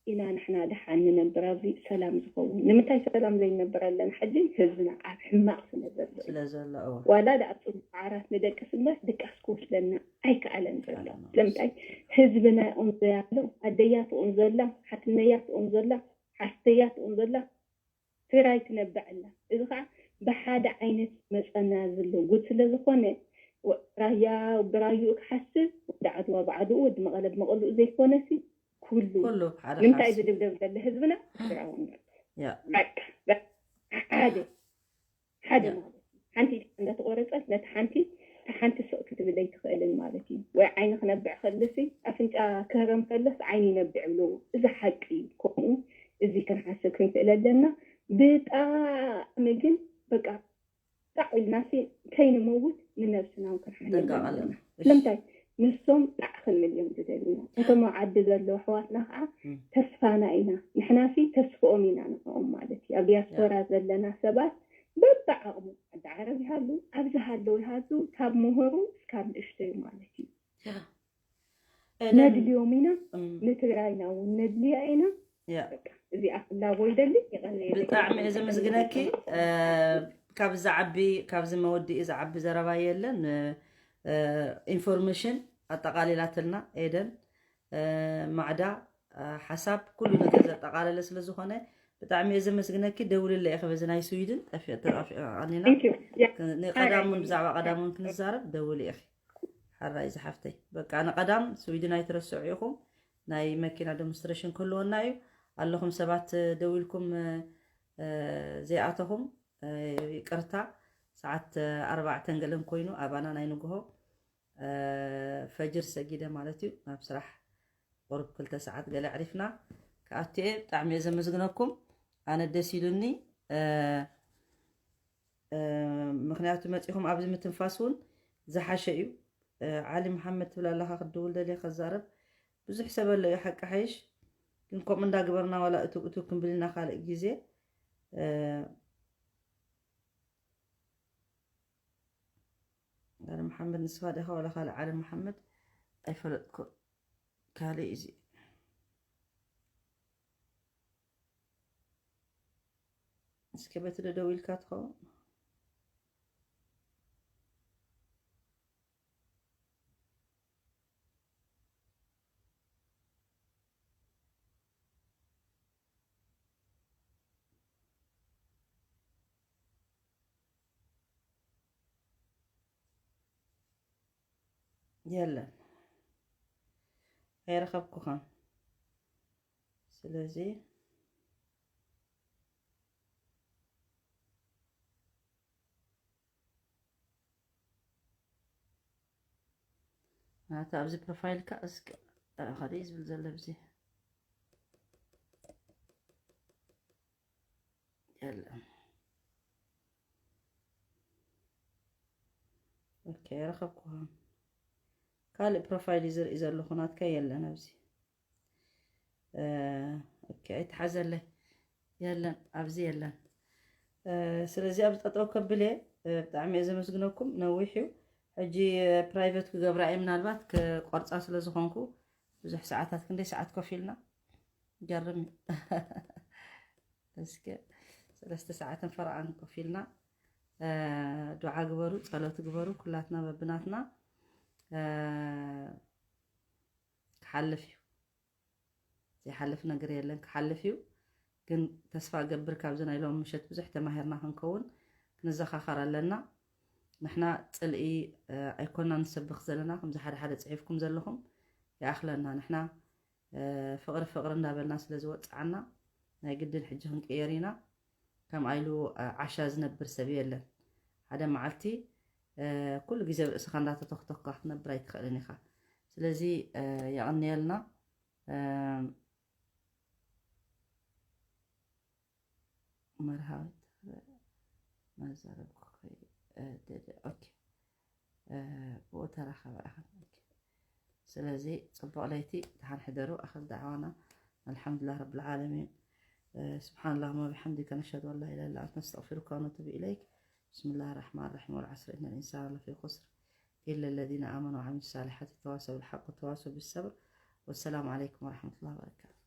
ኢና ንሕና ደሓን ንነብር ኣብዚ ሰላም ዝኸውን። ንምንታይ ሰላም ዘይነብር ኣለና? ሕጂ ህዝብና ኣብ ሕማቕ ስለ ዘሎ እዩ። ስለ ዘሎ እወ። ዋላ ደኣ ኣብ ፅቡቅ ዓራት ንደቅስ እምበር ድቃስ ክወስደና ኣይከኣለን ዘሎ። ኣይከኣለን። ስለምንታይ ህዝብና ኦም ዘያሎ ኣደያትኦም ዘላ ሓትነያትኦም ዘላ ሓስተያትኦም ዘላ ትግራይ ትነብዕ ኣላ። እዚ ከዓ ብሓደ ዓይነት መፀና ዘሎ ጉድ ስለ ዝኾነ ራያ ብራዩኡ ክሓስብ ወዲ ዓድዋ ብዓድኡ ወዲ መቐለ ብመቐልኡ ዘይኮነሲ ኩሉ ኩሉ ሓደ ንምንታይ ሓስ- ዝድብደብ ዘሎ ህዝብና ስራውን ያ በቃ በቃ ሓደ ሓደ ያ ማለት እዩ። ሓንቲ ኢድካ እንዳተቆረፀት ነቲ ሓንቲ እታ ሓንቲ ስቕ ክትብል ኣይትኽእልን ማለት እዩ። ወይ ዓይኒ ክነብዕ ከለሲ ኣፍንጫ ክህረም ከለስ ዓይኒ ይነብዕ ብለዎ። እዚ ሓቂ እዩ። ከምኡ እዚ ክንሓስብ ክንክእል ኣለና። ብጣዕሚ ግን በቃ ጣዕ ኢልናሲ ከይንመውት ንነብስና እውን ክንሓልየላ ጥንቃቕ ኣለና። ኣለና። እሺ። ስለምንታይ ንሶም ጣዕ ክንብል እዮም ዝደልዩና። እቶም ኣብ ዓዲ ዘለዉ ኣሕዋትና ከዓ እም። ተስፋና ኢና። ንሕናሲ ተስፍኦም ኢና ንዕኦም ማለት እዩ። ኣብ ዲያስፖራ ዘለና ሰባት በብዓቕሙ ዓዲ ዓረብ ይሃሉ፣ ኣብዚ ሃለዉ ይሃሉ፣ ካብ ምሁሩ እስካብ ንእሽተዩ ማለት እዩ። ያ። ኤደን፣ ነድልዮም ኢና፣ እም። ንትግራይና እውን ነድልያ ኢና። ያ። በቃ እዚኣ ክላቦ ይደሊ። የቐንየለይ። ብጣዕሚ እየ ዘመስግነኪ። እ፣ ካብ ዝዓቢ፣ ካብዚ መወዲኢ ዝዓቢ ዘረባ የለን። እ፣ ኢንፎርሜሽን ኣጠቓሊላትልና ኤደን። እ፣ ማዕዳ፣ እ፣ ሓሳብ ኩሉ ነገር ዘጠቓለለ ስለ ዝኾነ ብጣዕሚ እየ ዘመስግነኪ። ደውልለ ኢኺ በዚ ናይ ስዊድን ጠፊ-፣ ተጠፊኣኒና። Thank you። ያ። ክ-፣ ንቀዳም እውን ሓራይ። ብዛዕባ ቀዳም እውን ክንዛረብ ደውል ኢኺ። ሓራይ ዝሓፍተይ። በቃ ንቀዳም ስዊድን ኣይትረስዑ ኢኹም። ናይ መኪና ዴሞንስትሬሽን ክህልወና እዩ። ኣለኹም ሰባት ደዊልኩም፣ እ፣ ዘይኣተኹም፣ እ፣ ይቅርታ። ሰዓት፣ እ፣ ኣርባዕተን ገለን ኮይኑ ኣባና ናይ ንግሆ፣ እ፣ ፈጅር ሰጊደ ማለት እዩ። ናብ ስራሕ ቁሩብ ክልተ ሰዓት ገለ ኣዕሪፍና ክኣቱ እየ። ብጣዕሚ እየ ዘመስግነኩም። ኣነ ደስ ኢሉኒ። እ፣ እ፣ ምኽንያቱ መፂኹም ኣብዚ ምትንፋስ እውን ዝሓሸ እዩ። እ፣ ዓሊ መሓመድ ትብል ኣለኻ፣ ክድውል ደልየ ከዛረብ። ብዙሕ ሰብ ኣሎ እዩ ሓቂ ሓይሽ። ግን ከምኡ እንዳግበርና ዋላ እቱብ እቱብ ክንብል ኢና ካልእ ግዜ። እ፣ ዓሊ መሓመድ ንስኻ ዲኻ ዋላ ካልእ ዓሊ መሓመድ? ኣይፈለጥኩ። ካልእ እዩ እዚ። እስኪ በቲ ዶ ደዊልካ ትኸውን? የለን፣ ኣይረኸብኩኻን። ስለዚ ናታ ኣብዚ ፕሮፋይልካ እስከ፣ እ፣ ካልእ ዝብል ዘሎ ኣብዚ የለን። ኦኬ፣ ረኸብኩኻ። ካልእ ፕሮፋይል እዩ ዝርኢ ዘለኹ፣ ናትካ የለን ኣብዚ። ኦኬ፣ ኣይተሓዘለይ። የለን፣ ኣብዚ የለን። ስለዚ ኣብዚ ጠጠው ከብል እየ። ብጣዕሚ እየ ዘመስግነኩም። ነዊሕ እዩ። ሕጂ ፕራይቬት ክገብራ እየ፣ ምናልባት ክቆርፃ ስለ ዝኾንኩ ብዙሕ ሰዓታት፣ ክንደይ ሰዓት ኮፍ ኢልና? ገርም እዩ። እስከ ሰለስተ ሰዓትን ፈረቓን ኮፍ ኢልና ዱዓ ግበሩ፣ ፀሎት ግበሩ። ኩላትና በብናትና ክሓልፍ እዩ። ዘይሓልፍ ነገር የለን፣ ክሓልፍ እዩ። ግን ተስፋ እገብር ካብዚ ናይ ሎም ምሸት ብዙሕ ተማሂርና ክንከውን ክንዘኻኸር ኣለና። ንሕና ፅልኢ ኣይኮና ንሰብኽ ዘለና፣ ከምዚ ሓደ ሓደ ፅሒፍኩም ዘለኹም ይኣኽለና። ንሕና ፍቕሪ ፍቕሪ እንዳበልና ስለ ዝወፅዓና ናይ ግድን ሕጂ ክንቅየር ኢና። ከምኣ ኢሉ ዓሻ ዝነብር ሰብ የለን። ሓደ መዓልቲ ኩሉ ግዜ ርእስኻ እንዳተተኽተኽካ ክትነብር ኣይትኽእልን ኢኻ። ስለዚ የቐንየልና። መርሃዊት መዛረብኩ። ኦኬ፣ ብኡ ተራኸበ። ስለዚ ፅቡቕ ለይቲ፣ ደሓን ሕደሩ ኣኸል ዳዕዋና። ኣልሓምዱሊላህ ረብል ዓለሚን። سبحان الله وبحمده، نشهد أن لا إله إلا أنت، نستغفرك ونتوب إليك. بسم الله الرحمن الرحيم، والعصر إن الإنسان لفي خسر، إلا الذين آمنوا وعملوا الصالحات وتواصوا بالحق وتواصوا بالصبر. والسلام عليكم ورحمة الله وبركاته.